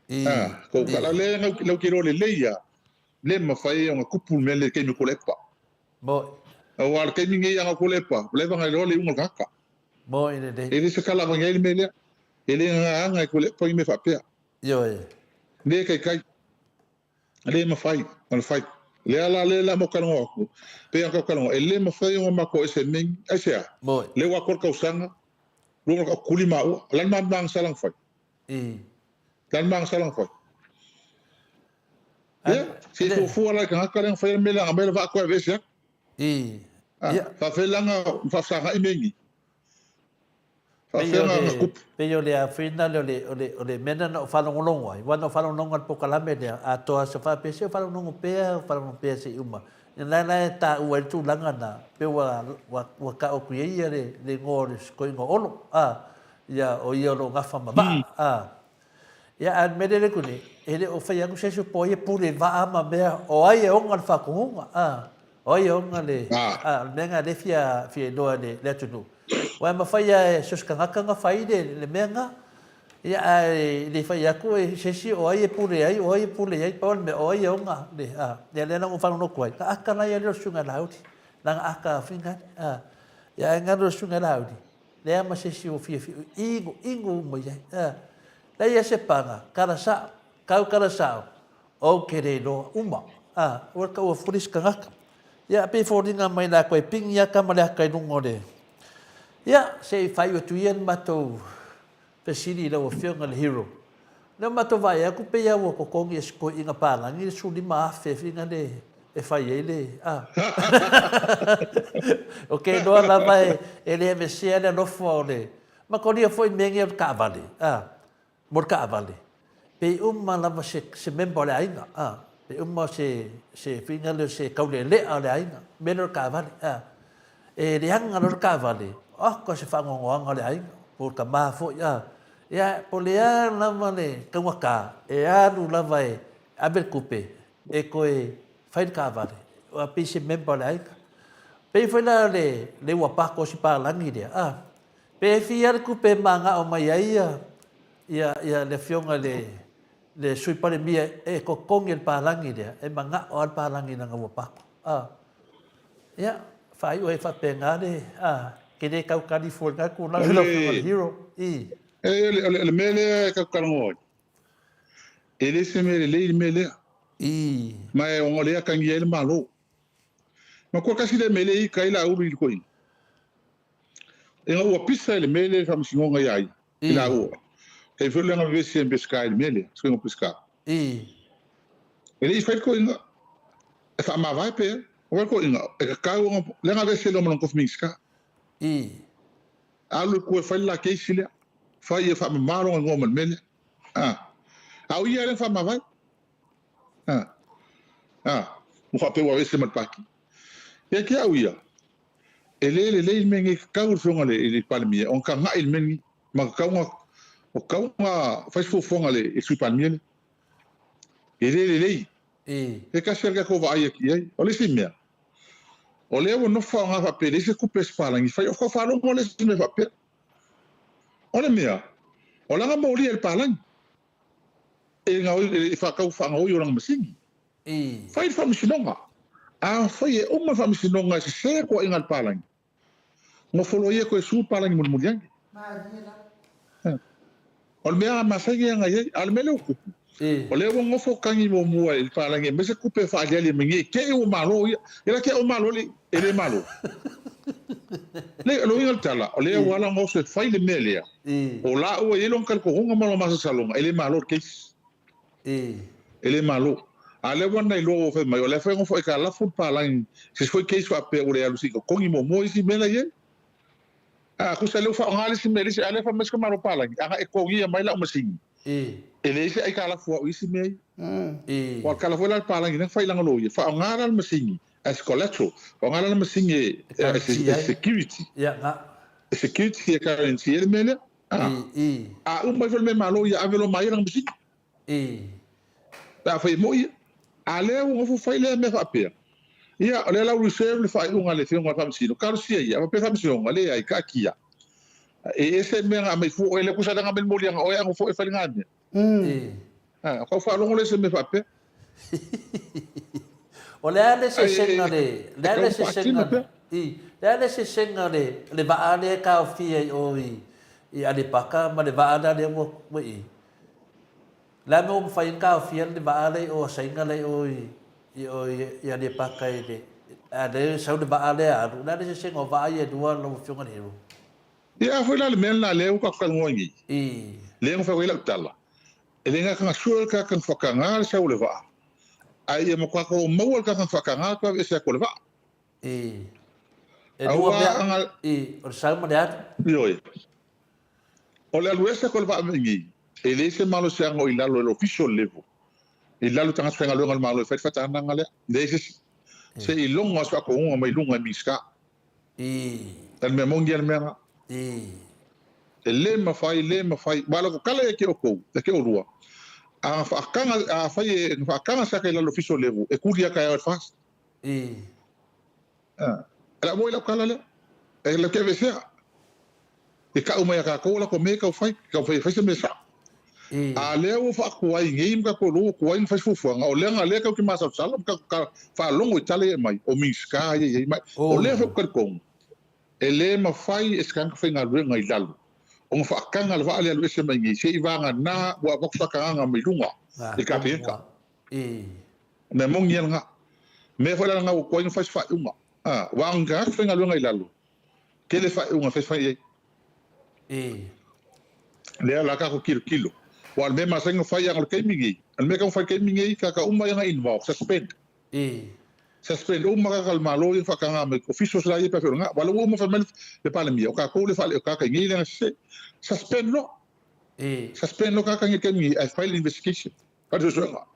I. A, kou kala lea ngau lau ke iloa lelei ia, le mafai ona kupu le mea lea i le taimi o Tuilaepa. Moi. Aua o le taimi nei a Tuilaepa, ua leva ona iloa le iuga o le tagata. Moi lelei. E le se kala avane ai le mea lea. E le gagaga e Tuilaepa ni mea faapea. Ioe. Le taitai. Le mafai ona fai. Lea la lea la mo talanoa atu, pei ona tau talanoa, e le mafai ona matou ese mea Aisea? Moi. Lea ua atoa le tausaga, lua na kuli maua, o le a le magasala na fai? I. O le a le magasala na fai? Ia, se i fuafua la i tagata lea na faia le mea lea, na aumai le vaa toe aveese atu. I. A, Ia. faafefea la na faafesagai mea nei? Pei Faafefea o na le, tupu? pei o le afina lea o le, o le, o le mea lena na ou faalogologo ai, aua na ou faalogologo i le polokalame lea, atoa aso faapea, se o faalogologo pea, o faalogologo pea seia uma. Ia la la e taua ai le tulaga lena, pei ua, ua, ua tau atu i ai ia le, le igoa o le toeaina o Olo, a, ia, o ia o lo o gafa ma vaa, a. Ia, a o le mea lea e tu nei, e le o fai atu se isi po o ai e pule i vaa ma mea, o ai e ona le faatonuga, a, o ai e ona le, a, o le mea lena lea e fia, fia iloa e le atunuu. Aua e mafai lava e so o se tagata ona fai le, le mea lena. Ia, ae le fai atu e se isi o ai e pule ai, o ai e pule ai, pau le mea, o ai e ona le, a. Ia, lea la na ou faalogologo ai, na aka la ia lea o le Susuga ia Laauli, lana aka finagalo, a. Ia, ae galo i le Susuga ia Laauli, Leai ma se isi ua fiafia inu, inu uma i ai. A, leai ia se paga, kala sao, kau kala sao, ou te le iloa uma. A, ua taua fuli se tagata. Ia, pei foliga mai la koe pigi ata ma le ata i luga o le... Ia, se i faaiu atu ia le matou fesili i lau Afioga i le Hero. Lea ua matou vaai atu pei lava ua totogi e si toeaina palagi le 15,000 fina le e fai ai le a. Ou te iloa lava e le aveesea le alofa o le matolia foi mea nei o le taavale a, mo le taavale. Pei uma lava se se member o le aiga a, pei uma se se fina lea o se taulealea o le aiga, mea lea o le taavale a. E leaga loa le taavale, oka se faanoanoaga o le aiga, po o le tama foi a. Ia, po o le a lava le taugata, e alu lava e ave le tupe e toe fai le taavale, aua pei se member o le aiga. Pei foi la le, le ua pako o si palagi lea, a, pe fia le tupe e manao mai ai ia, ia, ia le afioga i le, le Sui Palemia e totogi e le palagi lea, e manao lava le palagi i lana ua pako. A, ia, faaiu ai faapena le, a, ke le tau kali fua i lena tulaga lau afioga i le Hero. I. E, o le, o le, o le mea lea e tau talanoa ai, e le se mea lelei le mea lea. I. Ma e ona o lea atagia ai le Malo. Ma kua kasi le mea lea i kai la ulu i le koina. Ina ua pisa i le mea lea i le faamasinoga ia ia, i la ua. E foi le nga vesi e Pesika i le mea lea, suiga o Pesika. I. E le i fai le koina, e faamavae pea. O le koina, e kakau ona, le nga vesi e loma lona kofi Minista. I. Alu i kua e fai le la keisi lea. Fai ia faamama lona igoa ma le mea lea. A. A o ia lea na faamavae. A. A. Ua faapea ua aveese ma le Pati. Ia te au ia, e le lelei le mea nei tatau i le Afioga i le Palemia ona tagai i le mea lenei, ma tatau ona, ua tatau ona fai se fuafuaga a le Sui Palemia lea. E le lelei. E tasi lava le tatou vaai atu i ai. O le isi mea, o lea ua nofo faaaoga faapea e leai se tupe a se palagi e fai, o faatoa faalogo le isi mea faapea. O le mea, o lana molia i le palagi e gaoi, e faatau faagaoi o lana masini. Fai le faamasinoga. Afai e uma le faamasinoga e sese toaiga a le palagi, nofo loa ia toe sue le palagi mulimuli ane. O le mea masani lea na i ai. A o le mea lea ua tupu, o lea ua nofo tagi muamua i le palagi e aumai se tupe e faaaliali mai nei, te i ua malo ia. Ia la te i ua malo le, e le malo. Le, o le uiga o le tala, o lea ua ala ona oso e fai le mea lea, o la ua i ai lona talitonuga ma lona masalosaloga, e le malo le case. E le malo. A o lea ua na iloa ua fai mai, o lea foi e nofo aitalafu le palagi, se isi foi case faapea ua le alu se i totogi muamua isi mea la i ai. A, tusa lea ua faaaoga le isi mea i le isi, a o lea e fai mai si ka malo palagi, ana e totogia mai lau masini, e leai se aitalafu o au i isi mea ia. Ua kala foi la le palagi na fai i lana loia, faaaoga la le masini as collateral, faaaoga la le masini e security. E security e guarantee ai le mea lea. A uma ifo le mea malo ia ave loa ma ia lana masini. Pe afai e moi ia. A lea ua nofo fai lea mea faapea, ia, o lea la ua reserve le faaiuga a le Afioga i le Faamasino, talosia ia, faapea Faamasinoga, leai, taatia. E ese mea na aumai fua oe, lea tusa lea na aumai le moliaga oe ae nofo oe fai lena mea. A, o kau faalogo lea i se mea faapea. O le a le sesega le, le a le sesega, i, le a le sesega le, le vaa lea e taofia i o i, i Aleipata ma le vaa lea lea ua, ua i. Le a mea ua mafai ona taofia le vaa lea i o a Saina lea i o i, i o i, i Aleipata i le, a lea e sau le vaa lea e alu, o le a le sesega o vaa ia e lua lau Afioga i le Hero? Ia, a foi la le mea lena lea ua tatou talanoa ai nei, lea na fai ai lau tala, e le gata na sue le tagata na faataga le sau o le vaa, ae ia matua tatou maua le tagata na faataga toe aveese atu o le vaa. E lua mea, o le sau ma le alu. Ioe. O le alu ese atu o le vaa mai nei, e leai se malosiaga o i lalo i le official level, i lalo i tagata faigaluega a le Malo e fai le faatagaga lea. Leai se isi. Seiloga o se faatonuga mai luga i Minisita. O le mea moni ia le mea lena. E le mafai, le mafai. Aua o le tala ia te outou, ia te oulua, a faataga, afai e faataga se ata i lalo o official level, e tuli lava taeao i le FAST. O le a moi lau tala lea. E latou te aveesea. E tau mai ia tatou o latou mea e tau fai, tau fai e fai se mea sao. A lea ua faatuai nei ma tatou iloa ua tuai ona fai se fuafuaga, o leaga lea tatou te masalosalo ma tatou faalogo i tala ia e aumai, o Minisita ia e i ai. Ma o lea foi ou te talitonu, e le mafai e se tagata faigaluega i lalo ona faataga le vaa lea e alu ese mai nei, seivagana ua avatu faatagaga mai luga i le Kapeneta. Mea moni ia lena. Mea foi la lena ua tuai ona fai se faaiuga. A, aua o ni tagata faigaluega i lalo, tele faaiuga e faifai i ai. Lea la tatou tilotilo. Aua o le mea e masani ona fai aga o le taimi lenei, o le mea e tatau ona fai i le taimi lenei, tagata uma ia na involve, suspend. Suspend uma tagata o le Malo ia na faataga mai, officials la ia pe afai o lena. Aua o lea ua uma fai mai le Palemia, o tatou lea e faale, o tagata i nei lea na sese. Suspend loa. Suspend loa tagata nei i le taimi lenei ae fai le investigation. Fai le suesuega.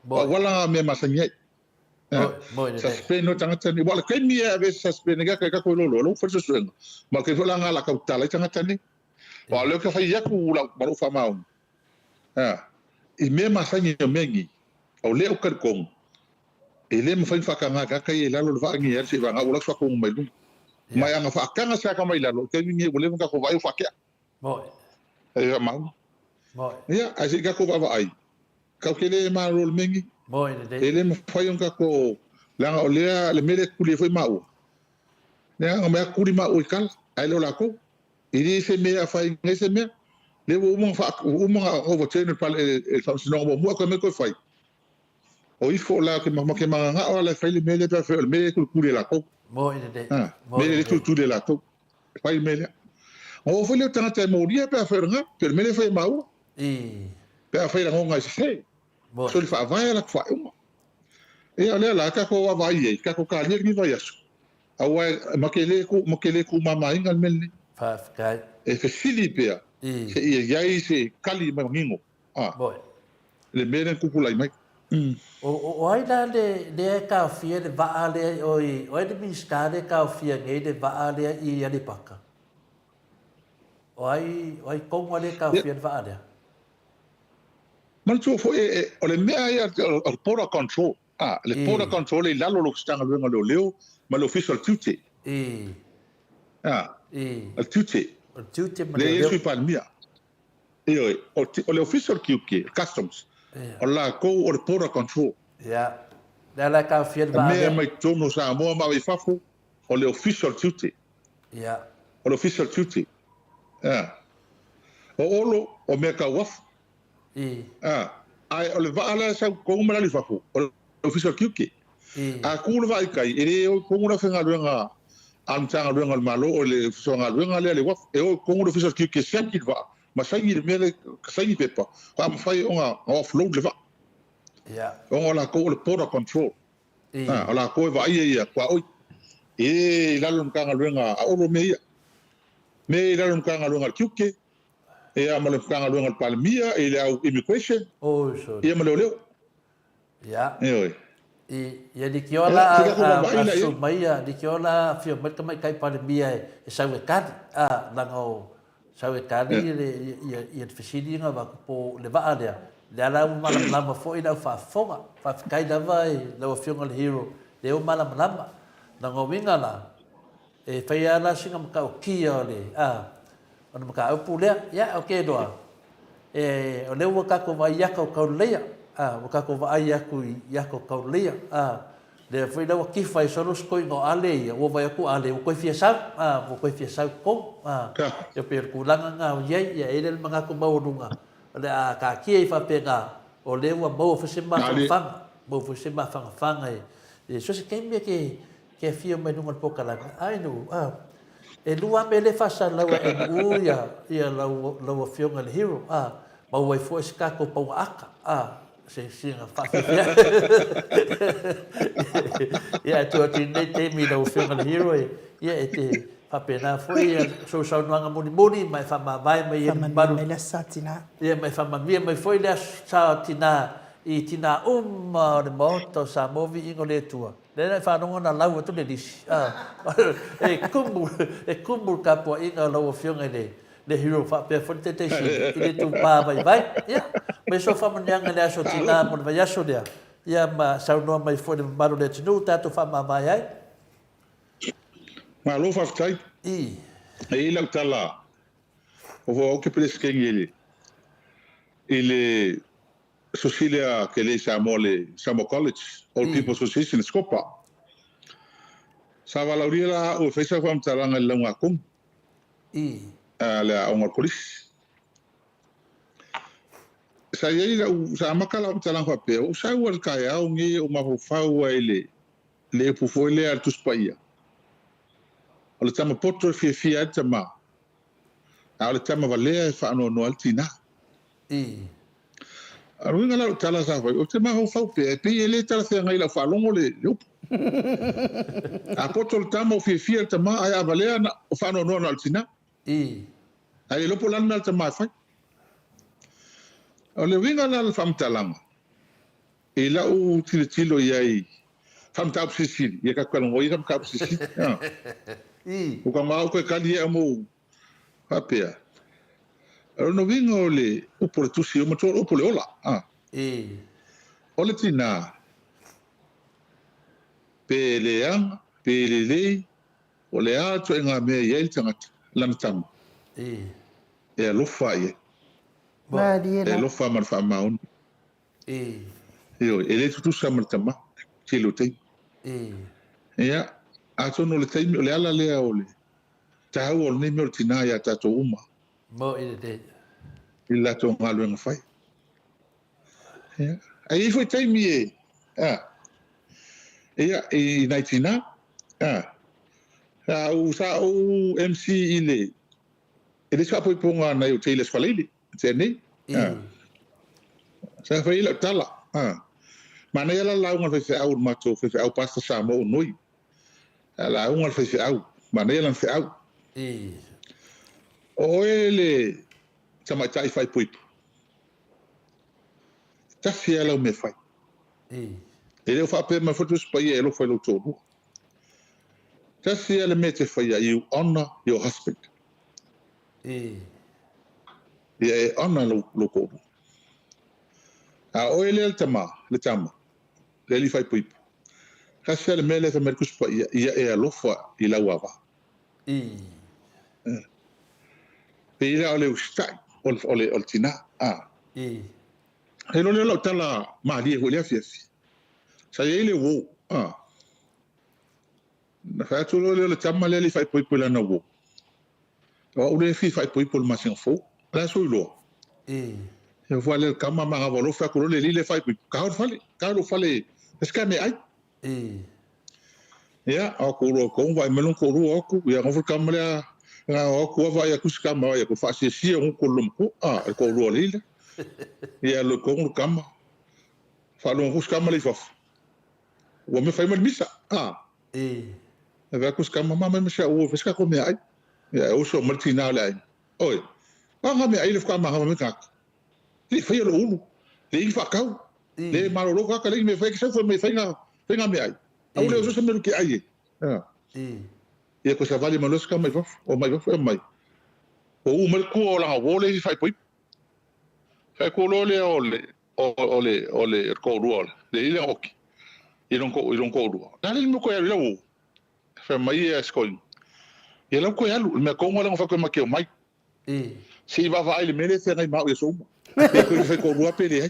O auala na mea masani ai. Suspend loa tagata nei. Aua o le taimi e ave e suspend ai tagata tatou iloa loa, o lea ua fai le suesuega. Ma o le taimi foi la lena o le a tau tatala ai tagata nei. Aua o lea ou te fai atu lau, ma lou faamaoni, i mea masani o mea nei, o lea ou te talitonu, e le mafai ona faataga e tagata ia i lalo le vaa nei e alu seivagana ua latou faatonuga mai luga. Ma e ana faataga se ata mai lalo, o le taimi lenei ua leva ona tatou vaai ua faatea. E faamaoni. Ia, ae se i tatou vaavaai, tatou te le malolo i le mea lenei. E le mafai ona tatou, leaga o lea, le mea lea e tuli ai foi maua, leaga na omai lava tuli maua i tala, ae le o latou. E le se mea e afaina ai se mea. Lea ua uma ona faa, ua uma ona overturn e le pale, e le Faamasinoga muamua ae toe aumai toe fai. O ifo la ke ma ke magagao ala e fai le mea lea pe afai o le mea lea e tulituli e latou. Ha, mea lea e tulituli e latou. E fai le mea lea. Ona oo foi lea o tagata e molia pe afai o lena, pei o le mea lea e fai e maua. Pe afai e lagona e sese. Soli faavae a latou faaiuga. Ia o lea la, tatou vaavaai i ai, tatou talia lenei vaiaso. Aua e ma te le ma te le tumamaina le mea lenei. Faafetai. E fesili pea seia i ai se tali manino a le mea lea na tutulai mai. O ai la le lea e taofia le vaa lea o i o ai le Minisita lea e taofia nei le vaa lea i Aleipata? O ai o ai tonu lea e taofia le vaa lea? Manatua foi o le mea ia o le border control. A, le Border Control e i lalo o le Ofisa Matagaluega o Leoleo ma le Ofisa o le Tiute. A, o le Tiute. O le Tiute ma Leoleo. Lea e i ai le Sui Palemia. Ioe, o le Ofisa o le Tiute, Customs, o latou o le Border Control. Ia, lea la e taofia le vaa lea. Mea mai totonu o Samoa ma ave i fafo, o le Ofisa o le Tiute. Ia. O le Ofisa o le Tiute. A. O Olo, o mea tau uafu. A, ae o le vaa la e sau tonu ma le alu i fafo, o le Ofisa o le Tiute. A tu le vaa i tai, e le o i totonu le aufaigaluega a le Matagaluega a le Malo, o le Ofisa o Galuega lea a le Uafu, e o i totonu le Ofisa o le Tiute e siaki le vaa ma saini le mea lea, saini pepa, faatoa mafai ona offload le vaa. Ona o latou o le border control. O latou e vaaia ia tuaoi. E i lalo o le Matagaluega a Olo mea ia. Mea ia i lalo o le Matagaluega a le Tiute, ia ma le Matagaluega a le Palemia, i le au Immigration, ia ma Leoleo. Ia. Ioe. Ia Likiola a afio mai ia Likiola a afio mai le Tamaitai Palemia e sau e tali, a, leaga o sau e tali ia le fesili na avatu po o le vaa lea. Lea la ua malamalama foi lau faafofoga. Faafetai lava i lau Afioga i le Hero, lea ua malamalama. Lona uiga la, e fai lava la sina matautia o le, a, o le mataupu lea. Ia, ou te iloa, e, o lea ua tatou vaai i ata o tauleleia, a, ua tatou vaai atu i ata o tauleleia, a, lea foi la ua tifa ai solo si toeaina o Ale ia, ua vaai atu Ale ua toe fia sau, a, ua toe fia sau i totonu, a, ia pei o le tulaga lena o i ai, ia e i ai le manatu maualuga, O le a taatia ai faapena, o lea ua maua foi se mafanafana, maua foi se mafanafana e so o se taimi e te afio mai luga o le polokalame, ai nuu, a, e lua lava mea lea e faasalalau e nuu ia, ia lau, lau Afioga i le Hero, a, maua ai foi se tatou pauna ata, a, se sina faafiafia. Ia, ae tuu atu i lenei taimi i lau Afioga i le Hero e, ia, e te Faapena foi sou saunoaga mulimuli ma e faamavae mai ai le mamalu. Faamanuia mai le Aso Sa Tina. Ia, ma e faamanuia mai foi le Aso Sa Tina i tina uma o le Maota o Samoa, viiga o le Atua. Lea na e faalogo na lau atu le lisi, a, e kumu, e kumu le tapuaiga a lau Afioga i le, le hero faapea foi le Taitaisili i le itupa vaivai. Ia, ma sou faamanuiaga i le Aso Tina mo le vaiaso lea, ia ma saunoa mai foi i le mamalu o le atunuu tatou faamavae ai. Malo faafetai. I. E i ai lau tala, o vau au ke Peresetene i le, i le Asosi lea ke le i Samoa le Samoa College, Old People Association i Scopa. Sa valaulia la au e fai sau faamatalaga i le lauga-a-tonu. I. A le aoga o le Kolisi. Sa i ai lau, sa amata lau faamatalaga faapea, ua ou sau lava i le taeao nei ou mafaufau ai i le Le upu foi lea a le Tusi Paia, O le tama poto e fiafia ai le tama, a o le tama valea e faanoanoa ai le tinā. I. O le uiga la o lau tala sa fai, ou te mafaufau pea, e pei e le talafeagai i lau faalogo le upu. A poto le tama, ua fiafia le tama, ae a valea, ua faanoanoa na o le tinā. I. Ae le iloa po o le a le mea a le tama e fai. O le uiga la o le faamatalaga, I lau tilotilo i ai, fa mataupu silisili, ia ka talanoa ia ka mataupu silisili. Ua ka maau koe kali ia mo faapea. O lona uiga o le upu o le tusi, o matua o le upu o le ola. O le tinā, pe leaga, pe lelei, o le a ituaiga mea e i ai le tagata, lana tama, e alofa i ai. E alofa ma le faamaoni. Ioe, e le tutusa ma le tama, tele o taimi. Ia, atonu o le taimi, o le ala lea o le taua o lenei mea o le tinā iā tatou uma. Moi lelei. I le latou galuega fai. Ia, ae i ai foi taimi e, a, ia, i nai tinā, a, sa ou, sa ou MC i le, e le isi faapoipoga nai o Taylor's Faleile. Tea nei. Sa fai ai lau tala. Manaia la lauga a le faifeau i le matou faifeau Pastor Samoa o Noi. A lauga a le faifeau, manaia lana feau. O oe le tamaitai faaipoipo, tasi lava lau mea e fai. E le o faapea mai foi le Tusi Paia e alofa i lou toalua. Tasi lava le mea e te faia, you honour your husband. Ia e honour lou toalua. A o oe lea le tama, le tama, le alii faaipoipo, tasi lava le mea lea e fai mai le Tusi Paia, ia e alofa i lau ava. Pei la o le usitai o le tina. E iloa lea o lau tala malie foi i lea afiafi. Sa i ai le uo. Na fai atu loa lea o le tama lea e le i faaipoipo i lana uo. O au lea e fia faaipoipo i le masina fou. O le a sou iloa? Ia fua lea le tama ma gava loa fai atu loa le alii lea e faaipoipo, Ka o le fale, ka o lou fale, e se mea ai. Ia, o atu loa tonu, vaai mai lona toalua o atu, ia nofo le tama lea, na o atu lava vaai atu si tama, vaai atu, faasiasia gutu o le loomatua, a, le toalua o le alii lea. Ia alu ai tonu le tama, faalogo atu si tama lea i fafo, Ua mea fai mai le misa, a. E vaai atu si tama, ma mai ma si au ua fai se tatou meaai. Ia, e oso mai le tina o le aiga. Oi, o a nga meaai le faatoa magama mai tagata? Le i faia lou ulu, le i ni faatau, le malolo tagata, le i ni mea fai, ke sau fai mai fai nga, fai nga meaai. A ua le oso se mea ke ai e. Ia, koe savali mai loa si tama i fafo, o mai fafo e mai. Ua uu mai le tua o lana uo le i faaipoipo. Fai atu loa lea o le. O le o le toalua o le alii lea na oti i lona i lona toalua. O le a le mea ua toe alu i lau uo? Fai mai ia Scoin, Ia la ua toe alu, i le mea tonu lava lea na fai atu ai ma te omai. Se i vaavaai i le mea lea e feagai ma au i aso uma. Pe toe fai toalua pe leai.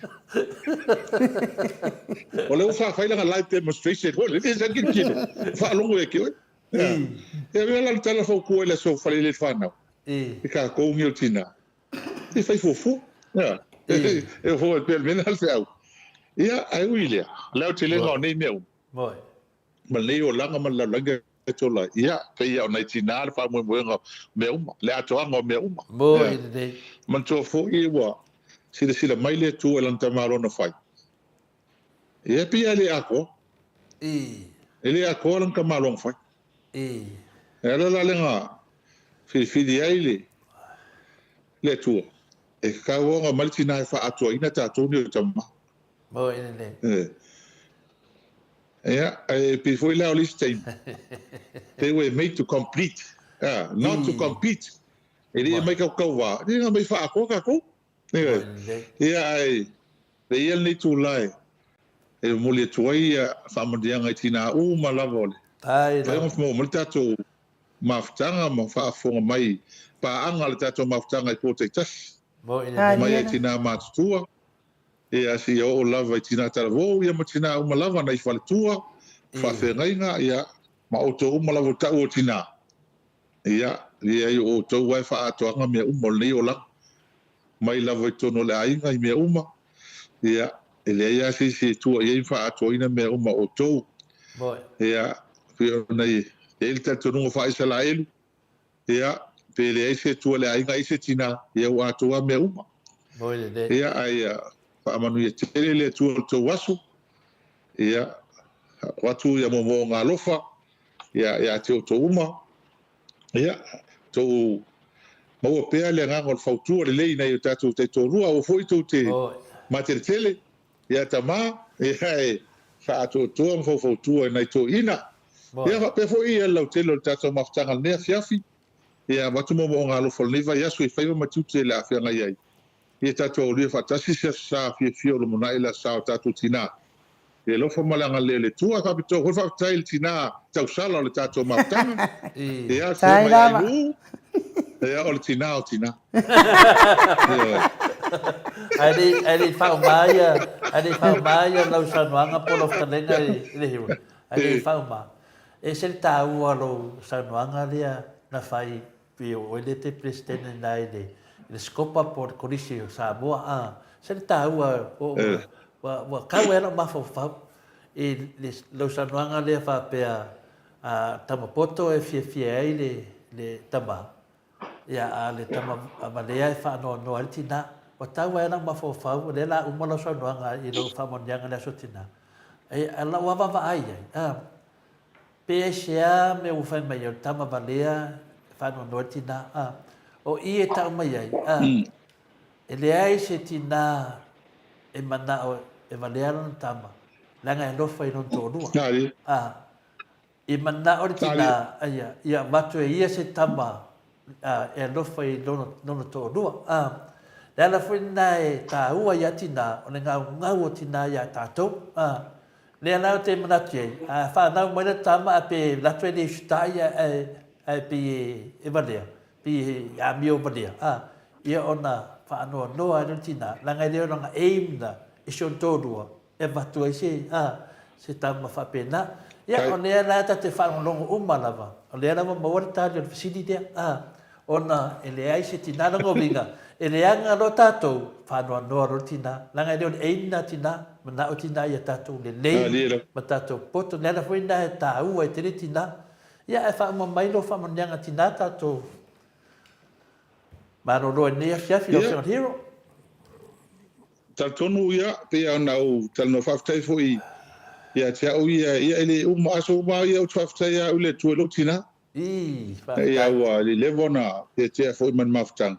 O lea ua faafai lana live demonstration foi lea, e tilotilo, faalogo ia te oe. Ia avea la le tala fautua i le aso faleele i le fanau, i tatou nei o tina, e fai fuafua. E fua pei o le mea lena le feau. Ia, ae ui i lea, o le aotelega o nei mea uma, ma lenei olaga ma le lalolagi e tola ai, ia, pei lava o nai tina le faamoemoega o mea uma, le atoaga o mea uma. Moe lelei. Manatua foi ua silasila mai le Atua i Lana tamaloa na fai. Ia, pei lava e le atoa. E le atoa Lana tamaloa na fai. E ala la lea na filifili ai le le Atua, e tatau ona aumai le tina e faaatoaina tatou nei o tama. Moe lelei. Ia, e pei foi la o le isi taimi, they were made to complete, not to compete. E le aumai tautauva, e le aumai faaatoa tatou. Ia, ae e i ai lenei itula e momoli atu ai faamanuiaga i tina uma lava o le Fai ona maua mai le tatou mafutaga ma faafofoga mai paaga a le tatou mafutaga i po taitasi. Mai ai tina matutua, ia seia oo lava i tina talavou ia ma tina uma lava nai faletua, faafeagaiga ia ma outou uma lava o tau o tina. Ia, leai o outou lava e faaatoaga mea uma o lenei olaga, mai lava i totonu o le aiga i mea uma, ia, e leai lava se isi e tua i ai ma faaatoaina mea uma o outou. Ia, pei ona i ai le talitonuga faa-Isalaelu, ia, pe leai se tua i le aiga ai se tina, ia ua atoa lava mea uma. Ia, ae ia faamanuia tele le Atua i lo outou aso, ia, avatu ia moomooga alofa, Ia, ia te outou uma, ia, tou maua pea le agaga o le fautua lelei i nai o tatou taitoalua, aua foi tou te mateletele, ia tama, ia e faaatoatoa ma faufautua i nai toeaiina. Ia faapea foi ia le lautele o le tatou mafutaga i lenei afiafi, ia avatu moomooga alofa o lenei vaiaso i faiva ma tiute o le a feagai ai. Ia tatou aulia faatasi se aso sa fiafia o lumanai le aso sa o tatou tina. I le alofa ma le agalelei o le Atua. E faapitoa foi le faafetai i le tina tausala o le tatou mafutaga. Ia, le Afioga mai Ainuu, ia, o le tina o tina. Ioe. Ae le, ae le i faauma ia, ae le i faauma ia lau saunoaga po o lau fetalaiga i le hiwa. Ae le i faauma. E ese le taua o lou saunoaga lea na fai Pei o oe lea e te Peresetene i ina i le Scopa po o le Kolisi o Samoa, a. Se le taua o, ua, ua tau ai lau mafaufau i le, lau saunoaga lea faapea, a, tama poto e fiafia ai le, le tama, ia, a o le tama valea e faanoanoa ai le tina. Ua tau ai lau mafaufau, o lea la uma lau saunoaga i lou faamanuiaga i le aso tina. E, a o lau lava vaai i ai, a. Pe aisea mea ua fai mai ai o le tama valea e faanoanoa ai le tina? A, o i e tau mai ai, a, e leai se tina e manao e valea lona tama, leaga e alofa i lona toalua. A, i manao le tina, aia, ia avatu e ia se tama a, e alofa i lona, lona toalua. A, le ala foi lena e taua ia tina, o le gaugau o tina ia tatou. A, Lea la ou te manatu i ai, a whanau mai le tama a pe latu e le usitai ae pei e valea, pei e amio valea, a, ia ona whaanoanoa ai lea o le tina, leaga e le o lana aim na i si ona toalua e avatu ai se, a, se tama faapena. Ia, o lea la ta te faalogologo uma lava, o lea la ua maua le tali o le fesili lea, a, Ona e leai se tina lona uiga, e leaga loa tatou, faanoanoa loa le tina, leaga e le o le aim lena tina, manao tina ia tatou lelei ma tatou poto, le ala foi lena e taua ai tele tina. Ia ae faauma mai lou faamanuiaga tina tatou malolo ai lenei afiafi lau Afioga i le Hero. Talitonu ia, pei ona ou talanoa faafetai foi ia te au ia, ia e le uma aso uma ia ou te faafetai a au i le Atua i lou tina. Ii, faafetai. Ia ua le leva ona teatea foi ma le mafutaga.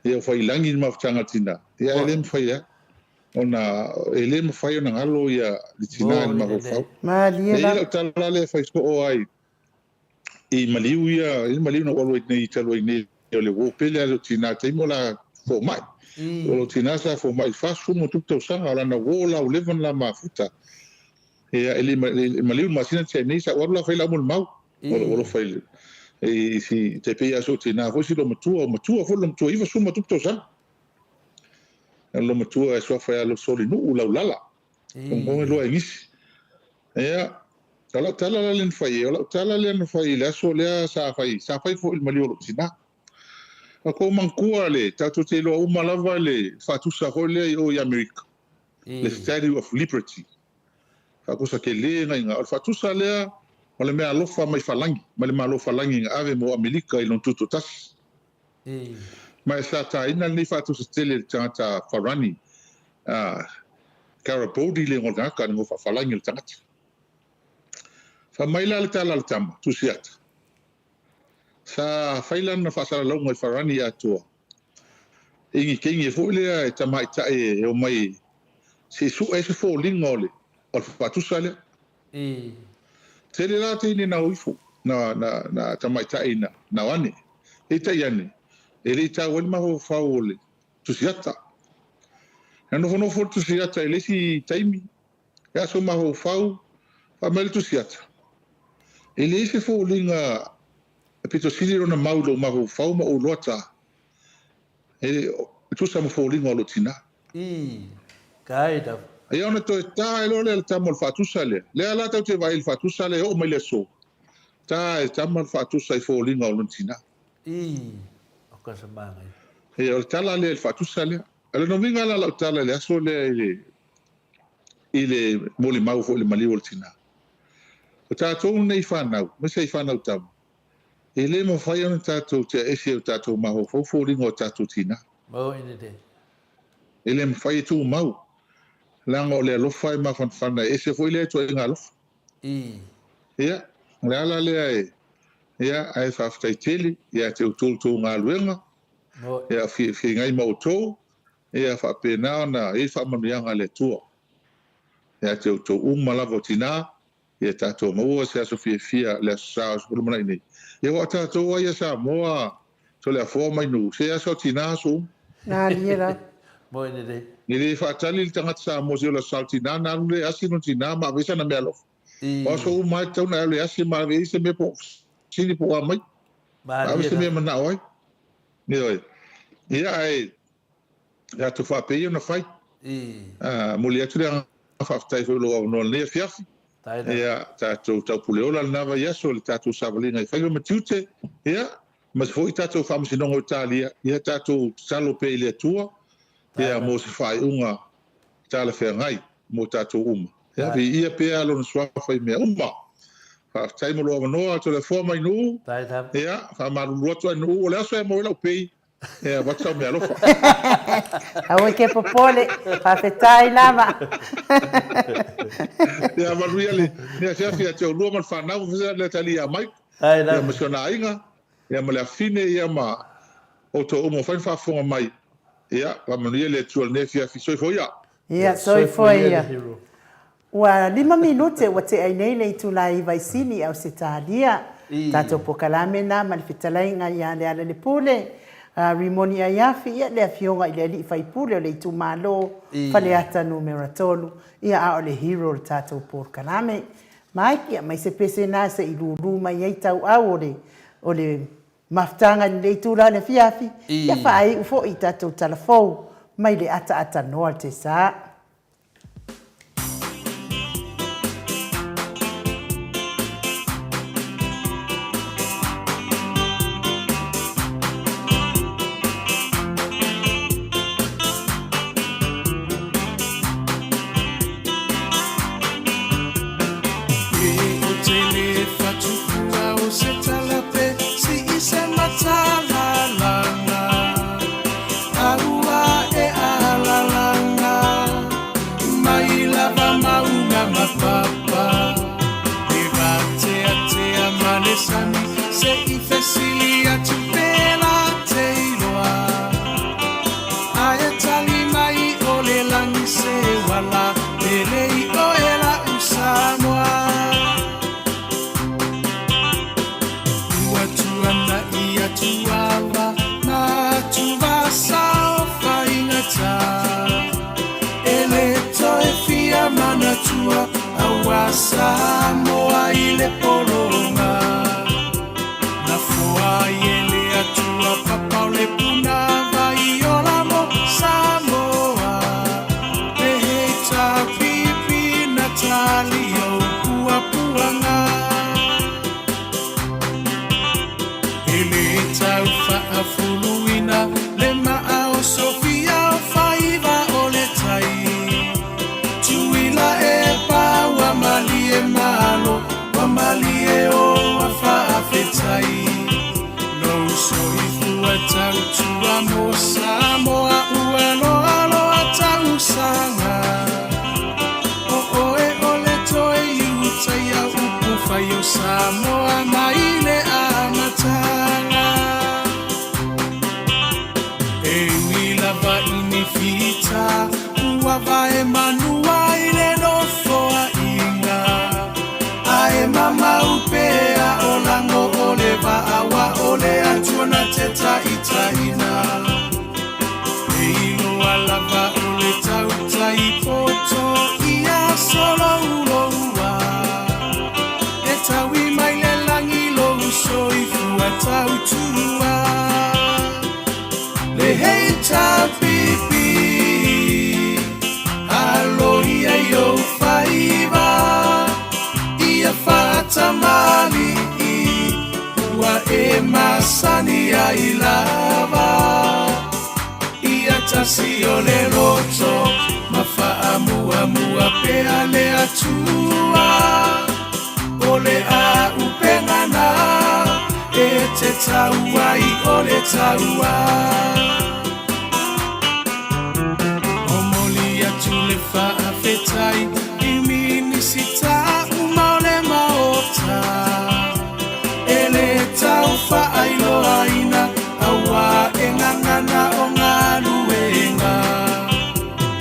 Ia ua faiilagi le mafutaga a le tina. Ia e le mafai lava ona, e le mafai ona galo ia le tina i le mafaufau. Malie E i ai lau tala lea e fai soo ai i maliu ia, i le maliu na ou alu ai nei talu ai nei o le uo pele a le tina i le taimi o la fomai. O lou tinā sa fomai i le 40 ma tupu tausaga, o lana uō la ua leva ona la mafuta. Ia, e le i maliu i le masina na tea nei, sa ou alu la fai lau molimau. O lou alofa i le, i si, tai pei lava o si ou tinā foi si loomatua, o matua foi le loomatua, 90 ma tupu tausaga. O le loomatua e suafa ia Solinu'u Laulala, Fogafoga Loa e Gisi. Ia, o lau tala la lea na fai ai, o lau tala lea na fai i le aso lea sa fai, sa fai foi i le maliu o lou tinā. O kou manatua le, tatou te iloa uma lava le faatusa foi lea i o i Amerika, le Statue of Liberty. Faatusa tele na iga. O le faatusa lea, o le mea alofa mai falagi, mai le Malo falagi na ave mo Amerika i lona tutoatasi. Ma e sa taina lenei faatusa tele e le tagata Farani, a Garibaldi le igoa o le tagata, le igoa faafalagi o le tagata. Fai mai la le tala a le tama, Tusiata. Sa fai lana faasalalauga i Farani atoa, i ni teine foi lea e tamaitai e omai se i sue ai se foliga o le faatusa lea. Tele la teine na o ifo, na tamaitai na o ane. Peitai ane, e le i tau ai le mafaufau o le Tusiata. Na nofonofo le Tusiata i le isi taimi, e aso mafaufau, fai mai le Tusiata, E leai se foliga e pito sili lona mau i lou mafaufau ma ou iloa ta, e tusa ma foliga o lou tina. Ii, kind of. Ia ona toe ta ai loa lea le tama o le faatusa lea. Lea la tatou te vaai i le faatusa lea e oo mai le aso, ta e tama le faatusa i foliga o lona tina. Ii, o ka se manaia. Ia, o le tala lea i le faatusa lea. O le uiga la o lau tala i le aso lea i le i le molimau foi i le maliu o le tina. O tatou nei fanau, aemaise i fanau tama, e le mafai ona tatou tea ese i o tatou mafaufau foliga o tatou tina. E le mafai e tumau, leaga o le alofa e mafanafana, e ese foi lea ituaiga alofa. Ia, o le ala lea e, ia, ae faafetai tele ia te outou i le tou galuega, ia, feagai ma outou, Ia faapena ona i ai faamanuiaga a le Atua ia te outou uma lava o tina, ia tatou maua se aso fiafia le Aso Sa o lumanai nei. Ia aua o tatou lava ia Samoa Toleafoa mai Nuu, se aso tina aso uma. Malie lava. Moe lelei. E le faatali le tagata Samoa se o le Aso Sa o le tina na alu lea e asi lona tina ma ave ai sana meaalofa. O aso uma lava e tatau ona e alu e asi ma ave ai se mea po o fesili po o a mai. Ave se mea e manao ai. Ioe. Ia ae tatou faapea ia ona fai. Momoli atu le agaga faafetai foi i lou avanoa i lenei afiafi. Ia tatou taupule ola lena vaiaso i le tatou savaliga i faiva ma tiute. Ia ma se foi tatou faamasinoga o Italia, ia tatou tatalo pea i le Atua ia mo se faaiuga talafeagai mo tatou uma. Ia viia pea Lona Suafa i mea uma. Faafetai mo lou avanoa, Toleafoa mai Nuu. Ia, faamalulu atu ai Nuu, o le aso e maua ai lau pei, e avatu sau meaalofa. Aua e te popole, faafetai lava. Ia, manuia le afiafi ia te oulua ma le fanau, faafetai le atalii ia Mike, ia ma si ona aiga, ia ma le afine, ia ma outou uma ua fai na faafofoga mai. Ia, faamanuia le Atua i lenei afiafi. Soifua ia! Ia, soifua ia. Ua lima minute ua tea ai nei le itula e iva i Sini i Ausetalia. Tatou pokalame na ma le fetalaiga ia Lealailepule, Rimoni Aiafi, ia le afioga i le alii faipule o le itumalo Faleata Numera 3, ia a o le hero o le tatou polokalame. Mike, ia mai se pese na se i lūlū mai ai tauau o le, o le Mafutaga i lenei itula o le afiafi, ia faaiu foi i tatou tala fou mai le ataatanoa te sa. mai o Samoa mai le amataga. E ui lava i ni fita ua vae manua i le nofoaiga, ae mamau pea o lago o le vaaua o le Atua na te taitaiina. E iloa lava o le tautai poto ia solouloua, e taui mai le lagi lou soifua tautua. Le HRPP, alo ia i ou faiva, ia faatamalii, ua e masani ai lava. Ia tasi o le loto, ma faamuamua pea le Atua. O le auupega na e te tau ai o le taua. Momoli atu le faafetai i Minisita uma o le Maota, e le tau faailoaina auā e gagana o galuega.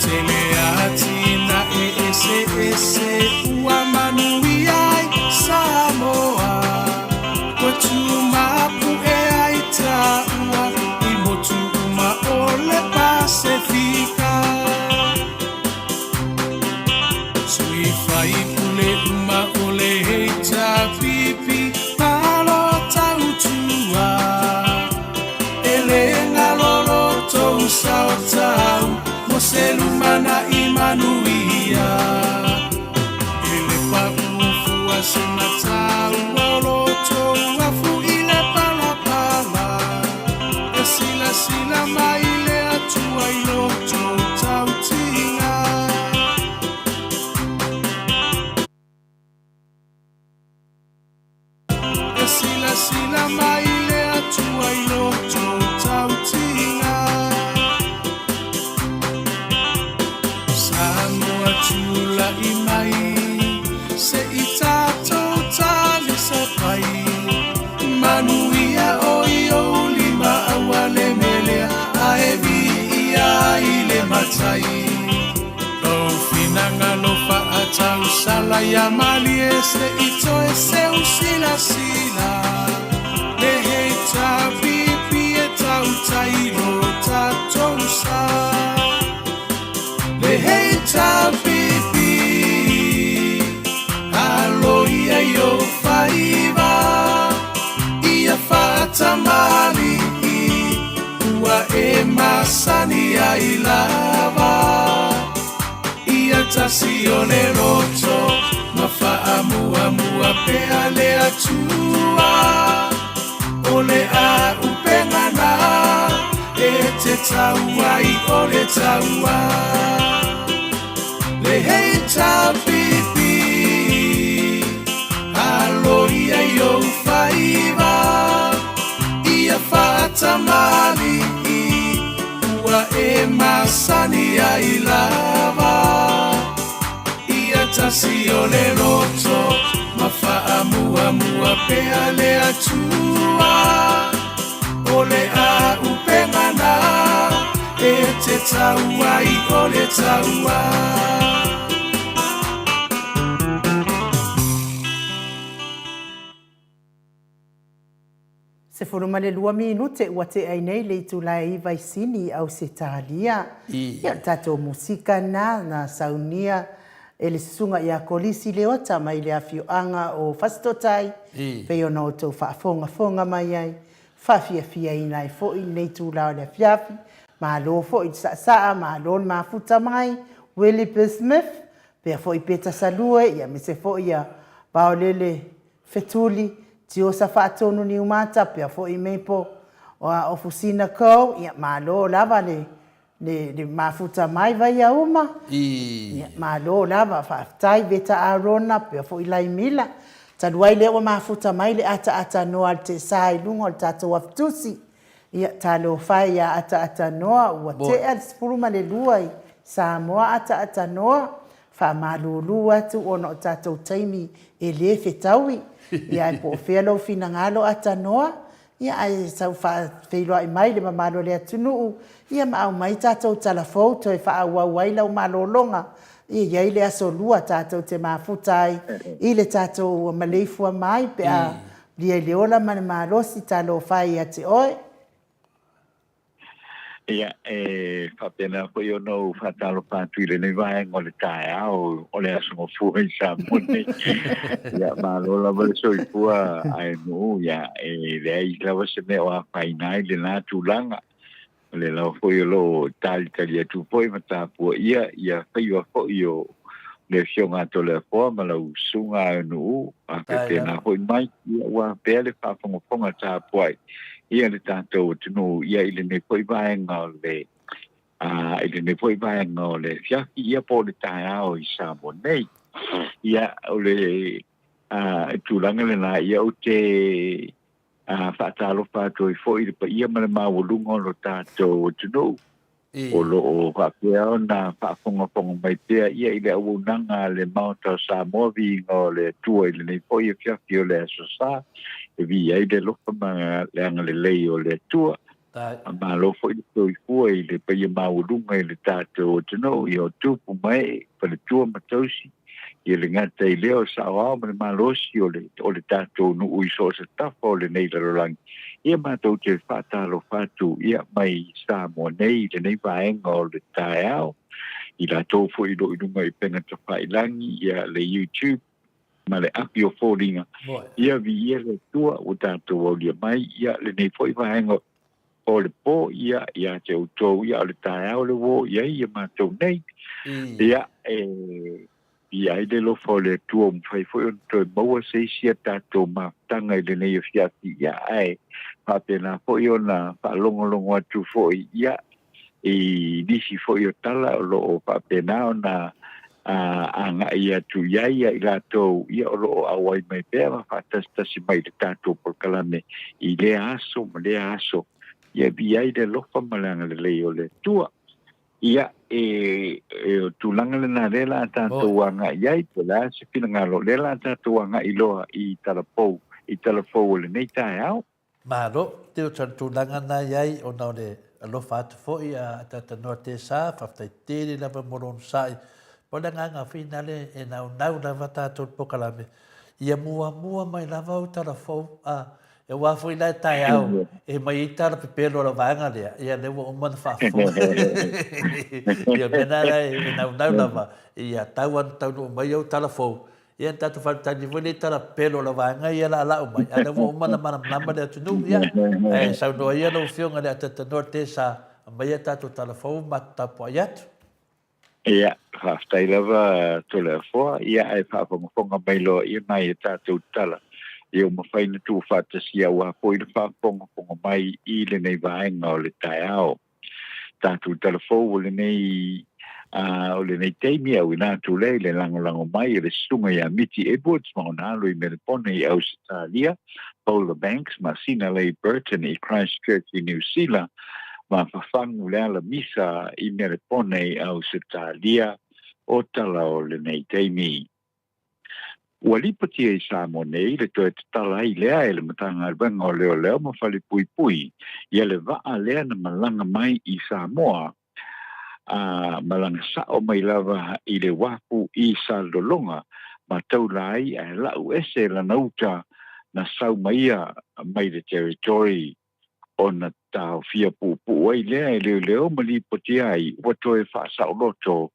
Tele atinae eseese ua manuia ai Samoa, ua tumapu'e ai taua i motu uma o le Pasefika. Sui faipule uma o le HRPP, malo tautua, e le galo lo tou sao tau mo se lumanai manuia. E le paʻu fua se mataua o lo tou afu i le palapala, e silasila mai le Atua i lo tou tautiga. E silasila mai le Atua i lo tou tautiga. Samoa tula'i mai, se i tatou talisapai. Manuia o i ou lima aua le melea, ae viia ai le Matai. Lou finagalo faatausala ia malie se i toe seu silasila. Le HRPP e tautai lo tatou sa. Le HRPP, alo ia i ou faiva, ia faatamalii, ua e masani ai lava. Ia tasi o le loto, ma faamuamua pea le Atua. O le auupega na e te tau ai o le taua. Le HRPP, alo ia i ou faiva, ia faatamalii, ua e masani ai lava. Ia tasi o le loto, ma faamuamua pea le Atua. O le auupega na e te tau ai o le taua. 12 minute ua tea ai nei le itula e iva i Sini i Ausetalia. Ia, o le tatou musika lena na saunia e le susuga ia Kolisi Leota mai le afioaga o Fasitotai, pei ona outou faafogafoga mai ai, faafiafiaina ai foi lenei itula o le afiafi. Malo foi le saasaa, malo le mafuta mai, Willie Bismuth, pea foi Peta Salue, ia aemaise foi ia Vaolele Fetuli, Tiosa Faatonu Niumata, pea foi Maple Ofusina Co, ia malo lava le le le mafuta mai vaia uma. Ia malo lava, faafetai Veta Arona, pea foi Laimila. Talu ai lea ua mafuta mai le ataatanoa a le Tesa i luga o le tatou afitusi. Ia talofa e ia ataatanoa, ua tea le 12 i Samoa ataatanoa. Faamalulu atu ona o tatou taimi e le fetaui, ia ae po o fea lou finagalo atanoa, ia ae sau faafeiloai mai le mamalu o le atunuu, ia ma aumai tatou tala fou toe faaauau ai lau malologa. E i ai le aso lua tatou te mafuta ai i le tatou maleifua mai pe a lia i le ola ma le malosi. Talofa e ia te oe. Ia, e faapena foi ona ou faatalofa atu i lenei vaega o le taeao o le Aso Gafua i Samoa nei. Ia, malo lava le soifua ae nuu, ia, e leai lava se mea o afaina ai lena tulaga. O lea lava foi o lo o talitali atu foi ma tapuaia ia faiva foi o le Afioga a Toleafoa ma lau Susuga Aenu'u, a faapena foi mai, ia ua afea le faafogafoga tapuai ia le tatou atunuu ia i lenei foi vaega o le a i lenei foi vaega o le afiafi ia po o le taeao i Samoa nei. Ia o le a tulaga lena ia ou te a faatalofa atu ai foi i le paia ma le maualuga o lo tatou atunuu o lo o faapea ona faafogafoga mai pea ia i le auaunaga a le Maota o Samoa, viiga o le Atua i lenei foi afiafi o le Aso Sa, e viia ai le alofa ma le agalelei o le Atua. Malo foi le soifua i le paia maualuga i le tatou atunuu, ia o tupu ma ee, faletua ma tausi, ia le gata i lea o saoao ma le malosi o le, o le tatou nuu i so o se tafa o lenei lalolagi. Ia matou te faatalofa atu ia mai Samoa nei i lenei vaega o le taeao, i latou foi o lo o i luga i upega tafailagi, ia le YouTube ma le api o foliga. Ia viia le Atua ua tatou aulia mai ia lenei foi vaega o le po ia ia te outou ia o le taeao le uo i ai ia matou nei. Ia e i ai le lofa o le Atua ua mafai foi ona toe maua se isi a tatou mafutaga i lenei afiafi ia ae faapena foi ona faalogologo atu foi ia i nisi foi o tala o lo o faapena ona agai atu i ai ia i latou ia o lo o auai mai pea ma faatasitasi mai i le tatou polokalame i lea aso ma lea aso ia viia ai le alofa ma le agalelei o le Atua. Ia, e, e o tulaga lena lea la tatou agai i ai, po o le a se finagalo, lea la tatou agai loa i talafou, i talafou o lenei taeao. Malo, te o le tulaga na i ai ona o le alofa atu foi a Atatanoa Tesa, faafetai tele lava mo lona sa'i. Po o le agaga foi nale e naunau lava tatou le polokalame, ia muamua mai lava au tala fou, a, e aua foi la e taeao e mai ai tala pepelo a le vaega lea, ia lea ua uma ona faafofoga. Ia mea na la e naunau lava, ia tau lava ona taunuu mai au tala fou, Ia, na tatou faatali foi le tala pelo o la vaega ia la lau mai, a lea ua uma ona malamalama le atunuu, ia, ae saunoa ia lau Afioga i le Atatanoa Tesa, aumaia tatou tala fou ma matou tapuai atu. Ia, faafetai lava Toleafoa, ia ae faafogafoga mai loa ia nai a tatou tala, ia ua mafai ona tuufaatasia aua foi le faafogafoga mai i lenei vaega o le taeao. Tatou tala fou o lenei a o lenei taimi auina atu lea i le lagolago mai e le susuga ia Miti Edwards ma ona alo i Melepone i Ausetalia, Paula Banks ma Sina Leigh Burton i Christchurch i Niu Sila, ma Fafagu Leala Misa i Melepone i Ausetalia, o tala o lenei taimi. Ua lipotia i Samoa nei le toe tatala ai lea e le Matagaluega o Leoleo ma Falepuipui ia le vaa lea na malaga mai i Samoa a malaga sao mai lava i le uafu i Salelologa ma taula ai ae lau ese lana uta na sau mai ia mai le Territory. Ona taofia puupuu ai lea e leoleo ma lipotia ai ua toe faasaoloto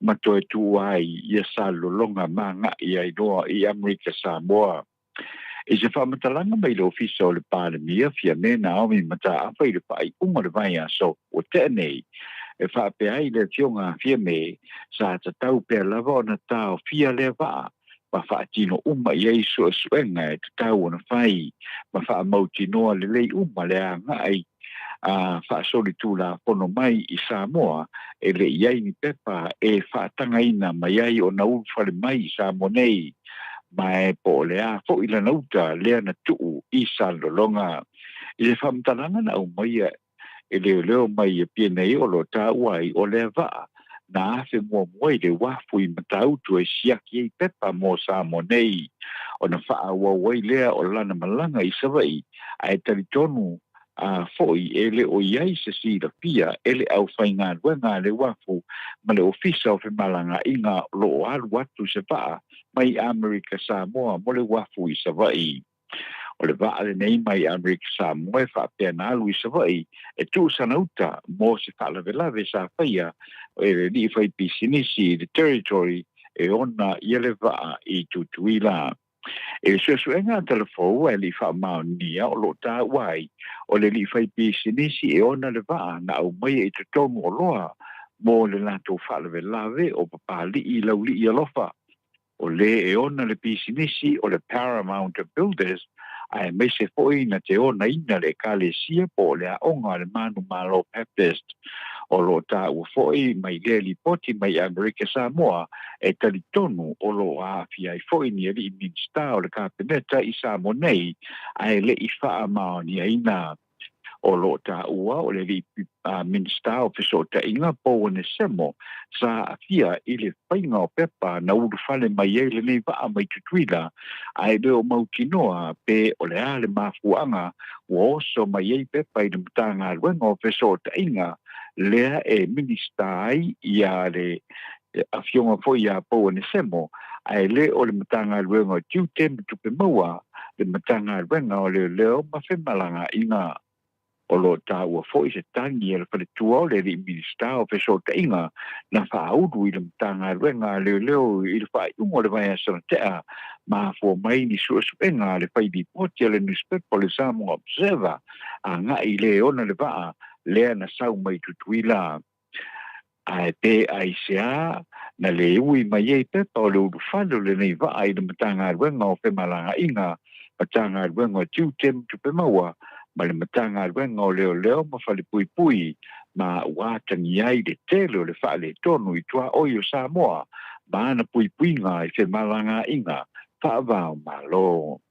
ma toe tuua ai ia Salelologa ma agai ai loa i Amerika Samoa. I se faamatalaga mai le Ofisa o le Palemia, Fiame Naomi Mataafa i le faaiuga o le vaiaso ua tea nei, e faapea ai le Afioga a Fiame, sa tatau pea lava ona taofia lea vaa ma faatino uma i ai suesuega e tatau ona fai ma faamautinoa lelei uma le agai a faasolitulafono mai i Samoa e le i ai ni pepa e faatagaina mai ai ona ulufale mai i Samoa nei, ma e po o le a foi lana uta lea na tuu i Salelologa. I le faamatalaga na aumaia e leoleo mai i Apia nei o lo o taua ai o lea vaa na afe muamua i le uafu i Matautu e siaki ai pepa mo Samoa nei, ona faaauau ai lea o lana malaga i Savaii, ae talitonu foi e le o i ai se silafia e le aufaigaluega a le uafu ma le Ofisa o Femalagaaiga o lo o alu atu se vaa mai Amerika Samoa mo le uafu i Savaii. O le vaa lenei mai Amerika Samoa e faapea na alu i Savaii e tuu sana uta mo se faalavelave sa faia e le alii faipisinisi i le Territory e ona ia le vaa i Tutuila. I le suesuega a Talafou ae le i faamaonia o lo o taua ai o le alii faipisinisi e ona le vaa na aumaia i totonu oloa mo le latou faalavelave o Papalii Laulii Alofa. O le e ona le pisinisi o le Paramount Builders aemaise foi na te onaina le Ekalesia po o le Aoga a le Manumalo Baptist. O lo o taua foi mai lea lipoti mai Amerika Samoa e talitonu o lo o aafia ai foi ni alii Minisita o le Kapeneta i Samoa nei ae le i faamaoniaina. O lo o taua o le alii Minisita o Fesootaiga Bowen Semo sa aafia i le faiga o pepa na ulufale mai ai lenei vaa mai Tutuila, ae le o mautinoa pe o le a le mafuaaga ua oso mai ai pepa i le Matagaluega o Fesootaiga lea e Minisita ai ia le Afioga foi ia Bowen Semo, ae le o le Matagaluega o Tiute ma Tupe Maua, le Matagaluega o Leoleo ma Femalagaaiga. O lo o taua foi se tagi a le faletua o le alii Minisita o Fesootaiga na faaulu i le Matagaluega a Leoleo i le faaiuga o le vaiaso na tea, mafua mai ni suesuega a le fai lipoti a le nusipepa o le Samoa Observer agai i le ona le vaa lea na sau mai Tutuila. Ae pe aisea na le ui mai ai pepa o le ulufale o lenei vaa i le Matagaluega o Femalagaaiga, Matagaluega o Tiute ma Tupe Maua, ma le Matagaluega o Leoleo ma Falepuipui, ma ua atagia ai le tele o le faaletonu i tuaoi o Samoa ma ana puipuiga i femalagaaiga faava-o-Malo.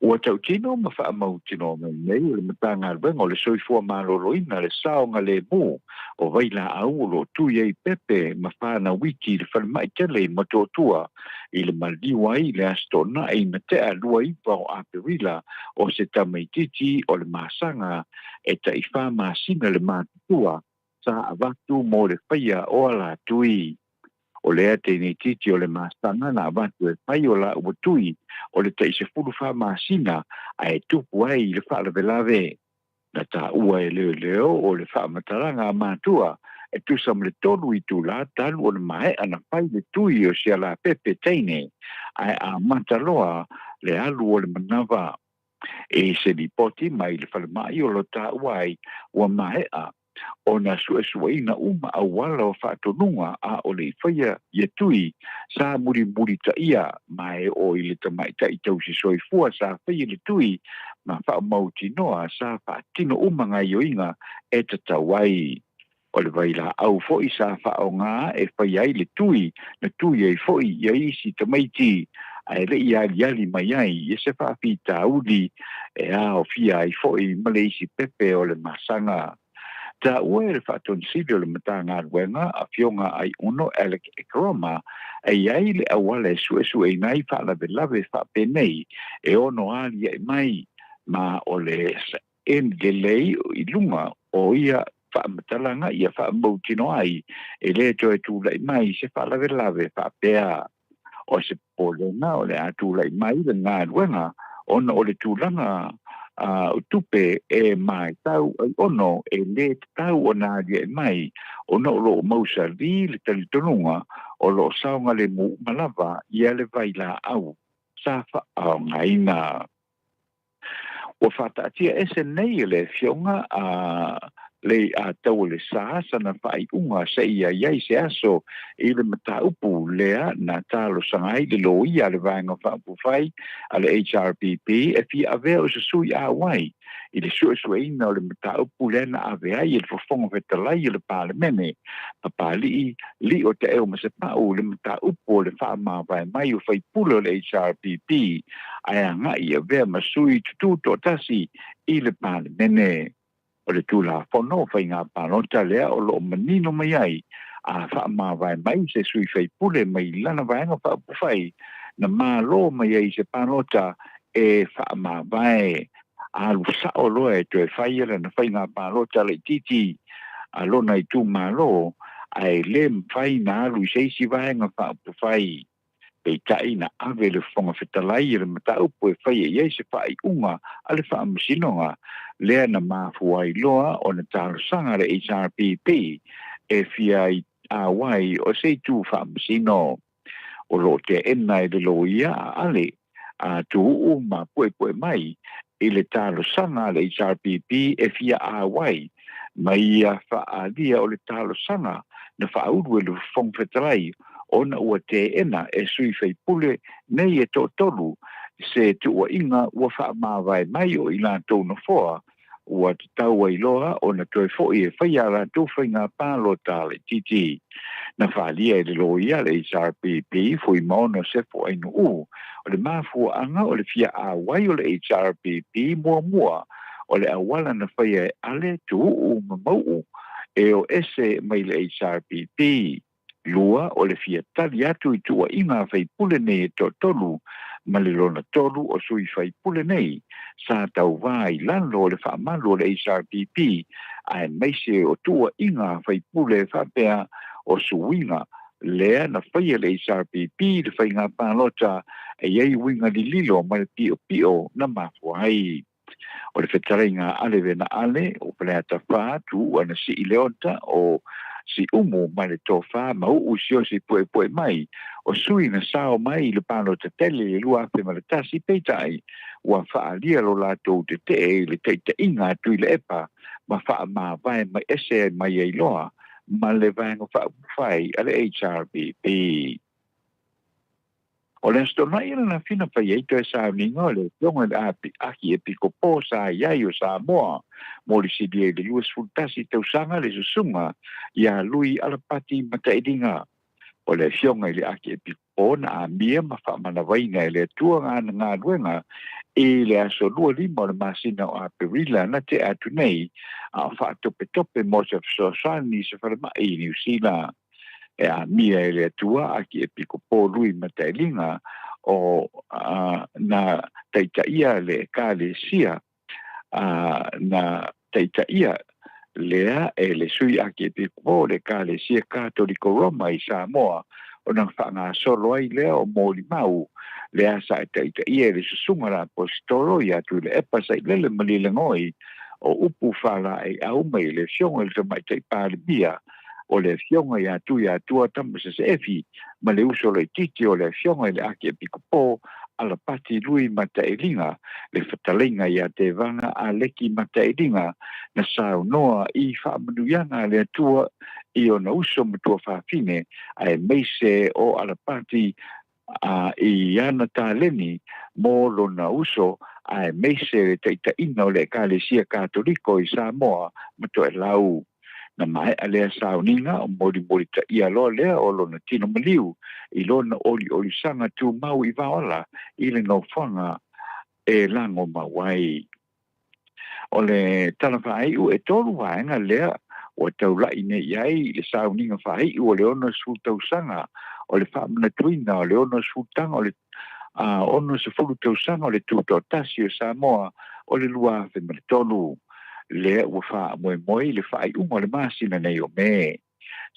Ua tautino ma faamautinoa mai nei e le Matagaluega o le Soifua Maloloina le saogalemu o vailaau o lo o tui ai pepe ma fanau iti i le falemai tele i Motootua i le maliu ai i le Aso Toonai na tea 29 o Aperila o se tamaitiiti o le masaga e tai fa masina le matutua sa avatu mo le faia o alatui. O lea teineitiiti o le masaga na avatu e fai o laua tui o le tai 14 masina ae tupu ai i le faalavelave. Na taua e leoleo o le faamatalaga a matua e tusa ma le 3 itula talu ona maea na fai le tui o si alapepe teine ae amata loa le alu o le manava. I se lipoti mai le falemai o lo taua ai ua maea ona suesueina uma auala o faatonuga a o le i faia ia tui sa mulimulitaia ma e oo i le tamaitai tausi soifua sa faia le tui ma faamautinoa sa faatino uma gaioiga e tatau ai. O le vailaau foi sa faaaoga e faia ai le tui na tui ai foi ia isi tamaiti ae le i aliali mai ai ia se faafitauli e aofia ai foi ma le isi pepe o le masaga. Taua e le Faatonisili o le Matagaluega, Afioga Aiono Alec Ekeroma, e i ai le auala e suesueina ai faalavelave faapenei e ono aliae mai ma o le saini lelei i luga o ia faamatalaga ia faamautino ai e le toe tulai mai se faalavelave faapea. O se popolega o le a tulai mai le galuega ona o le tulaga o tupe e matau ai ono e lē tatau ona aliae mai ona o lo o mausali le talitonuga o lo o saogalemu uma lava ia le vailaau sa faaaogaina. Ua faataatia ese nei e le Afioga a Leiataualesa sana faaiuga seia i ai se aso i le mataupu lea na talosaga ai le loia a le Vaega Faaupufai a le HRPP e fia avea o se sui auai i le suesueina o le mataupu lea na ave ai e le Fofoga Fetalai o le Palemene Papalii Lio Taeo Masepau le mataupu o le faamavae mai o faipule o le HRPP ae agai i avea ma sui tutu toatasi i le Palemene. O le Tulafono o Faiga Palota lea o lo o manino mai ai, a faamavae mai se sui faipule mai lana Vaega Faaupufai na malo mai ai i se palota e faamavae, alu sao loa e toe fai lana faiga palota laitiiti a lona itumalo, ae le mafai na alu i se isi Vaega Faaupufai. Peitai na ave le Fofoga Fetalai i le mataupu e faia i ai se faaiuga a le Faamasinoga, lea na mafua ai loa ona talosaga le HRPP e fia auai o se itu faamasino. O lo o teena e le loia a Ale a Tuuu ma puepue mai i le talosaga a le HRPP e fia auai ma ia faaalia o le talosaga na faaulu e le Fofoga Fetalai ona ua teena e sui faipule nei e toatolu se tuuaiga ua faamavae mai o i latou nofoa ua tatau ai loa ona toe foi e faia a latou faiga palota laitiiti. Na faaalia e le loia le HRPP Fuimaono Sefo Ainuu o le mafuaaga o le fia auai o le HRPP muamua o le auala na faia e Ale, Tuuu ma Mau'u e o ese mai le HRPP. 2 o le fia tali atu i tuuaiga a faipule nei e toatolu ma le lona tolu o sui faipule nei sa tauvā i lalo o le faamalu o le HRPP aemaise o tuuaiga a faipule faapea o suiga lea na faia le HRPP i le faiga palota e i ai uiga lililo ma le piopio na mafua ai. O le fetalaiga a Ale Vena Ale, o Faleata 4, Tuua na sii Leota, o Siumu ma le Tofa Mau'u Siose Puepue mai, o sui na sao mai i le palota tele i le 2001, peitai ua faaalia lo latou tetee i le taitaiga a Tuilaepa ma faamavae mai ese mai ai loa ma le Vaega Faaupufai a le HRPP. O le Aso Toonai ananafi na fai ai toe sauniga o le Afioga i le Akiepikopo sa i ai o Samoa mo le silia i le 21 tausaga le susuga ia Lui Alapati Matailiga. O le Afioga i le Akiepikopo na amia ma faamanavaina e le Atua gana galuega i le aso 25 o le masina o Aperila na tea atu nei a o faatopetope mo se fesoasoani i se falemai i Niu Sila. E amia e le Atua Akiepikopo Lui Matailiga o na taitaia le Ekalesia na taitaia lea e le Sui Akiepikopo o le Ekalesia Katoliko Roma i Samoa ona faagasolo ai lea o molimau lea sa e taitaia e le susuga la Aposetolo ia Tuilaepa Sailele Malielegaoi o upu faalaeiau mai le Afioga i le Tamaitai Palemia o le Afioga ia Tuiatua Tamaseseefi ma le uso laitiiti o le Afioga i le Akiepikopo Alapati Lui Matailiga, le fetalaiga ia Tevaga Aleki Matailiga, na saunoa i faamanuiaga a le Atua i ona uso ma tuafafine, aemaise o Alapati a i ana taleni mo lona uso, aemaise le taitaiga o le Ekalesia Katoliko i Samoa ma Toelau. Na maea lea sauniga o molimolitaia loa lea o lona tino maliu i lona oliolisaga tumau i Vaoala i le nofoaga e lagomau ai. O le tala faaiu e tolu vaega lea ua taula'i nei i ai i le sauniga faaiu o le 60 tausaga o le faamanatuina o le 60 taga o le 60 tausaga o le Tutoatasi o Samoa o le 2003 lea ua faamoemoe i le faaiuga o le masina nei o Me.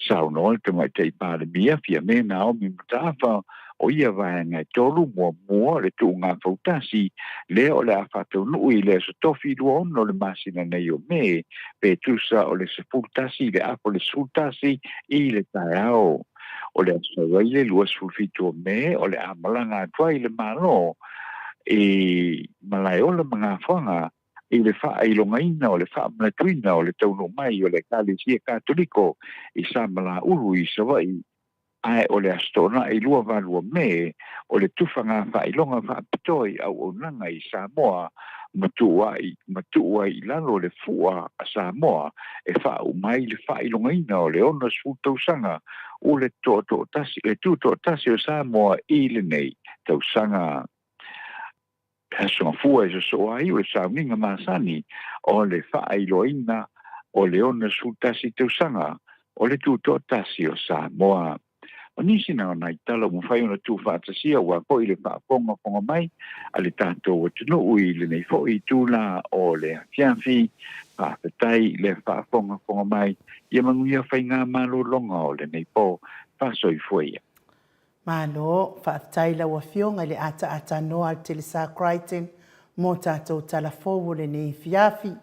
Saunoa le Tamaitai Palemia Fiame Naomi Mataafa o ia vaega e tolu muamua o le tuuga fautasi lea o le a faataunuu i le aso Tofi 26 o le masina nei o Me pe tusa o le 11 i le apo le 11 i le taeao. O le aso Faraile 27 o Me o le a malaga atu ai le Malo i Malaeola ma Gafoaga i le faailogaina o le faamanatuina o le taunuu mai o le Ekalesia Katoliko i Samalaulu i Savaii, ae o le Aso Toonai 28 o Me o le tufaga faailoga faapitoa i auaunaga i Samoa ma tuu ai ma tuu ai i lalo le fua a Samoa e faauma ai le faailogaina o le 60 tausaga o le toatoatasi le tutoatasi o Samoa i lenei tausaga. Aso Gafua e sosoo ai o le sauniga masani o le faailoaina o le 61 tausaga o le Tutoatasi o Samoa. O nisi na o nai tala ua mafai ona tuufaatasia aua foi le faafogafoga mai a le tatou atunuu i lenei foi itula o le afiafi. Faafetai i le faafogafoga mai. Ia manuia faigamalologa o lenei po. Faasoifua ia. Malo, faafetai i lau Afioga i le ataatanoa a le Telesa Crichton mo tatou tala fou o lenei afiafi.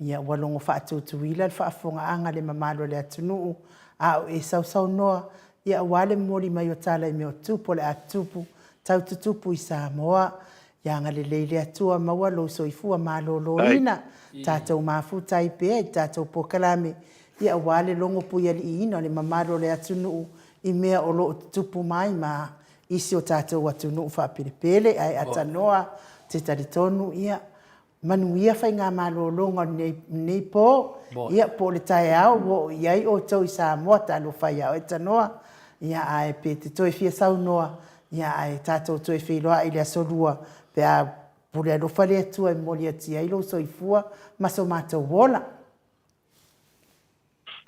Ia ua logo faatutuila le faafofogaaga a le mamalu o le atunuu a o e sausaunoa, ia aua le momoli mai o tala i mea o tupu o le a tutupu, tau tutupu i Samoa. Ia agalelei le Atua maua lou soifua maloloina, tatou mafuta ai pea i le tatou polokalame, ia aua le logo puialiiina o le mamalu o le atunuu i mea o lo o tutupu mai ma isi o tatou atunuu faapelepele ae atanoa ou te talitonu ia manuia faigamalologa o lenei po ia po o le taeao ua oo i ai outou i Samoa talofa ia oe Tanoa ia ae pe te toe fia saunoa ia ae tatou toe feiloai i le aso lua pe a pule alofa le Atua e momoli atu i ai lou soifua ma so matou ola.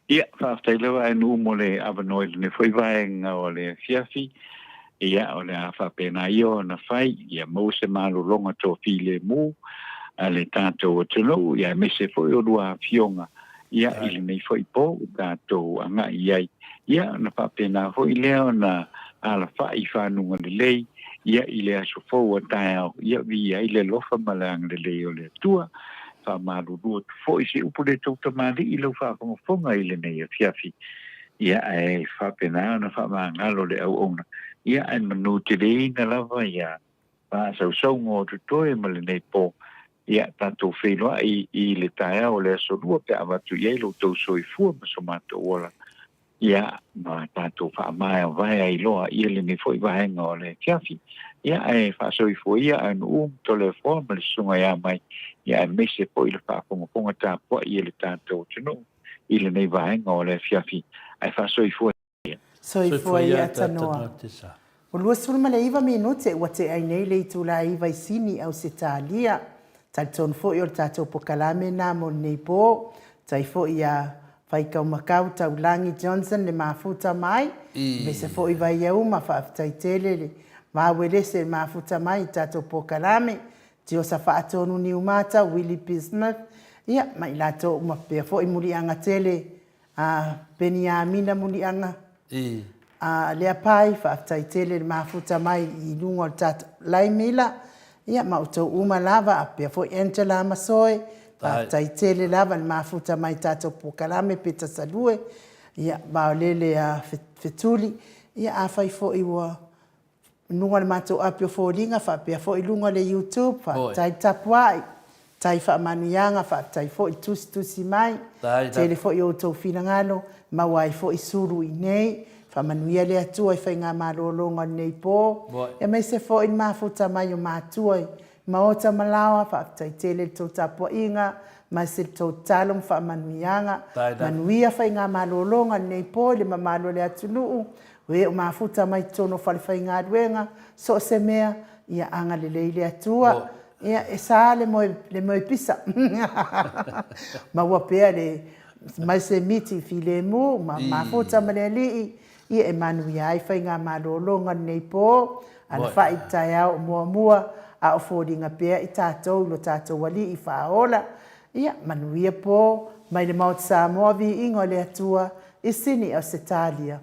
Ia, faafetai lava e Nuu mo le avanoa i lenei foi vaega o le afiafi. Ia, o le a faapena ia ona fai, ia maua se malologa toafilemu a le tatou atunuu, ia aemaise foi o lua afioga, ia, i lenei foi po ua tatou agai i ai. Ia, ona faapena foi lea ona alafai i fanuga lelei, ia, i le aso fou a taeao, ia, viia ai le alofa ma le agalelei o le Atua. Faamalulu atu foi se upu le tou tamalii i lau faafogafoga i lenei afiafi, ia ae faapena ona faamagalo le auauna, ia ae manu teleina lava ia faasausauga o totoe ma lenei po, ia tatou feiloai i le taeao o le aso lua pe a avatu i ai lo outou soifua ma so matou ola. Ia, ma tatou faamaeavae ai loa ia lenei foi vaega o le afiafi. Ia, ae faasoifua ia a Nuu ma Toleafoa ma le Susuga ia Mai, ia aemaise foi le faafogafoga tapuai a le tatou atunuu i lenei vaega o le afiafi. Ae faasoifua ia. Soifua ia Tanoa. Ua 29 minute ua tea ai nei le itula e 9 i Sini, Ausetalia. Talitonu foi o le tatou pokalame na mo lenei po. Tai foi ia Faikaumakau Taulagi Johnson le mafuta mai, aemaise foi Vaiauma, faafetai tele le mauelese le mafuta mai i tatou pokalame. Tiosa Faatonu Niumata, Willie Bismuth, ia ma i latou uma pea foi Muliaga tele A Peniamina Muliaga, a Leapai, faafetai tele le mafuta mai i luga o le tatou laimila, ia ma outou uma lava, a pea foi Angela Masoe, faafetai tele lava le mafuta mai i tatou polokalame Peta Salue, ia Vaolele a Fetuli, ia afai foi ua luga o le matou api o foliga faapea foi luga o le YouTube faafetai le tapuai tai faamanuiaga faafetai foi le tusitusi mai tele foi o outou finagalo maua ai foi sulu inei faamanuia le Atua i faigamalologa o lenei po aemaise foi le mafuta mai o matua i Maota ma Laoa faafetai tele le tou tapuaiga maise le tou tatalo ma faamanuiaga manuia faigamalologa o lenei po i le mamalu o le atunuu O e o mafuta mai totonu o falefaigaluega, so o se mea, ia agalelei le Atua. Ia, e sa le moe, le moe pisa. Maua pea le mai se miti filemu ma mafuta ma le Alii, ia e manuia ai faigamalologa lenei po, alafai i le taeao o muamua, a o foliga pea i tatou i lo tatou Alii faaola. Ia, manuia po, mai le Maota Samoa, viiga o le Atua, i Sini, Ausetalia.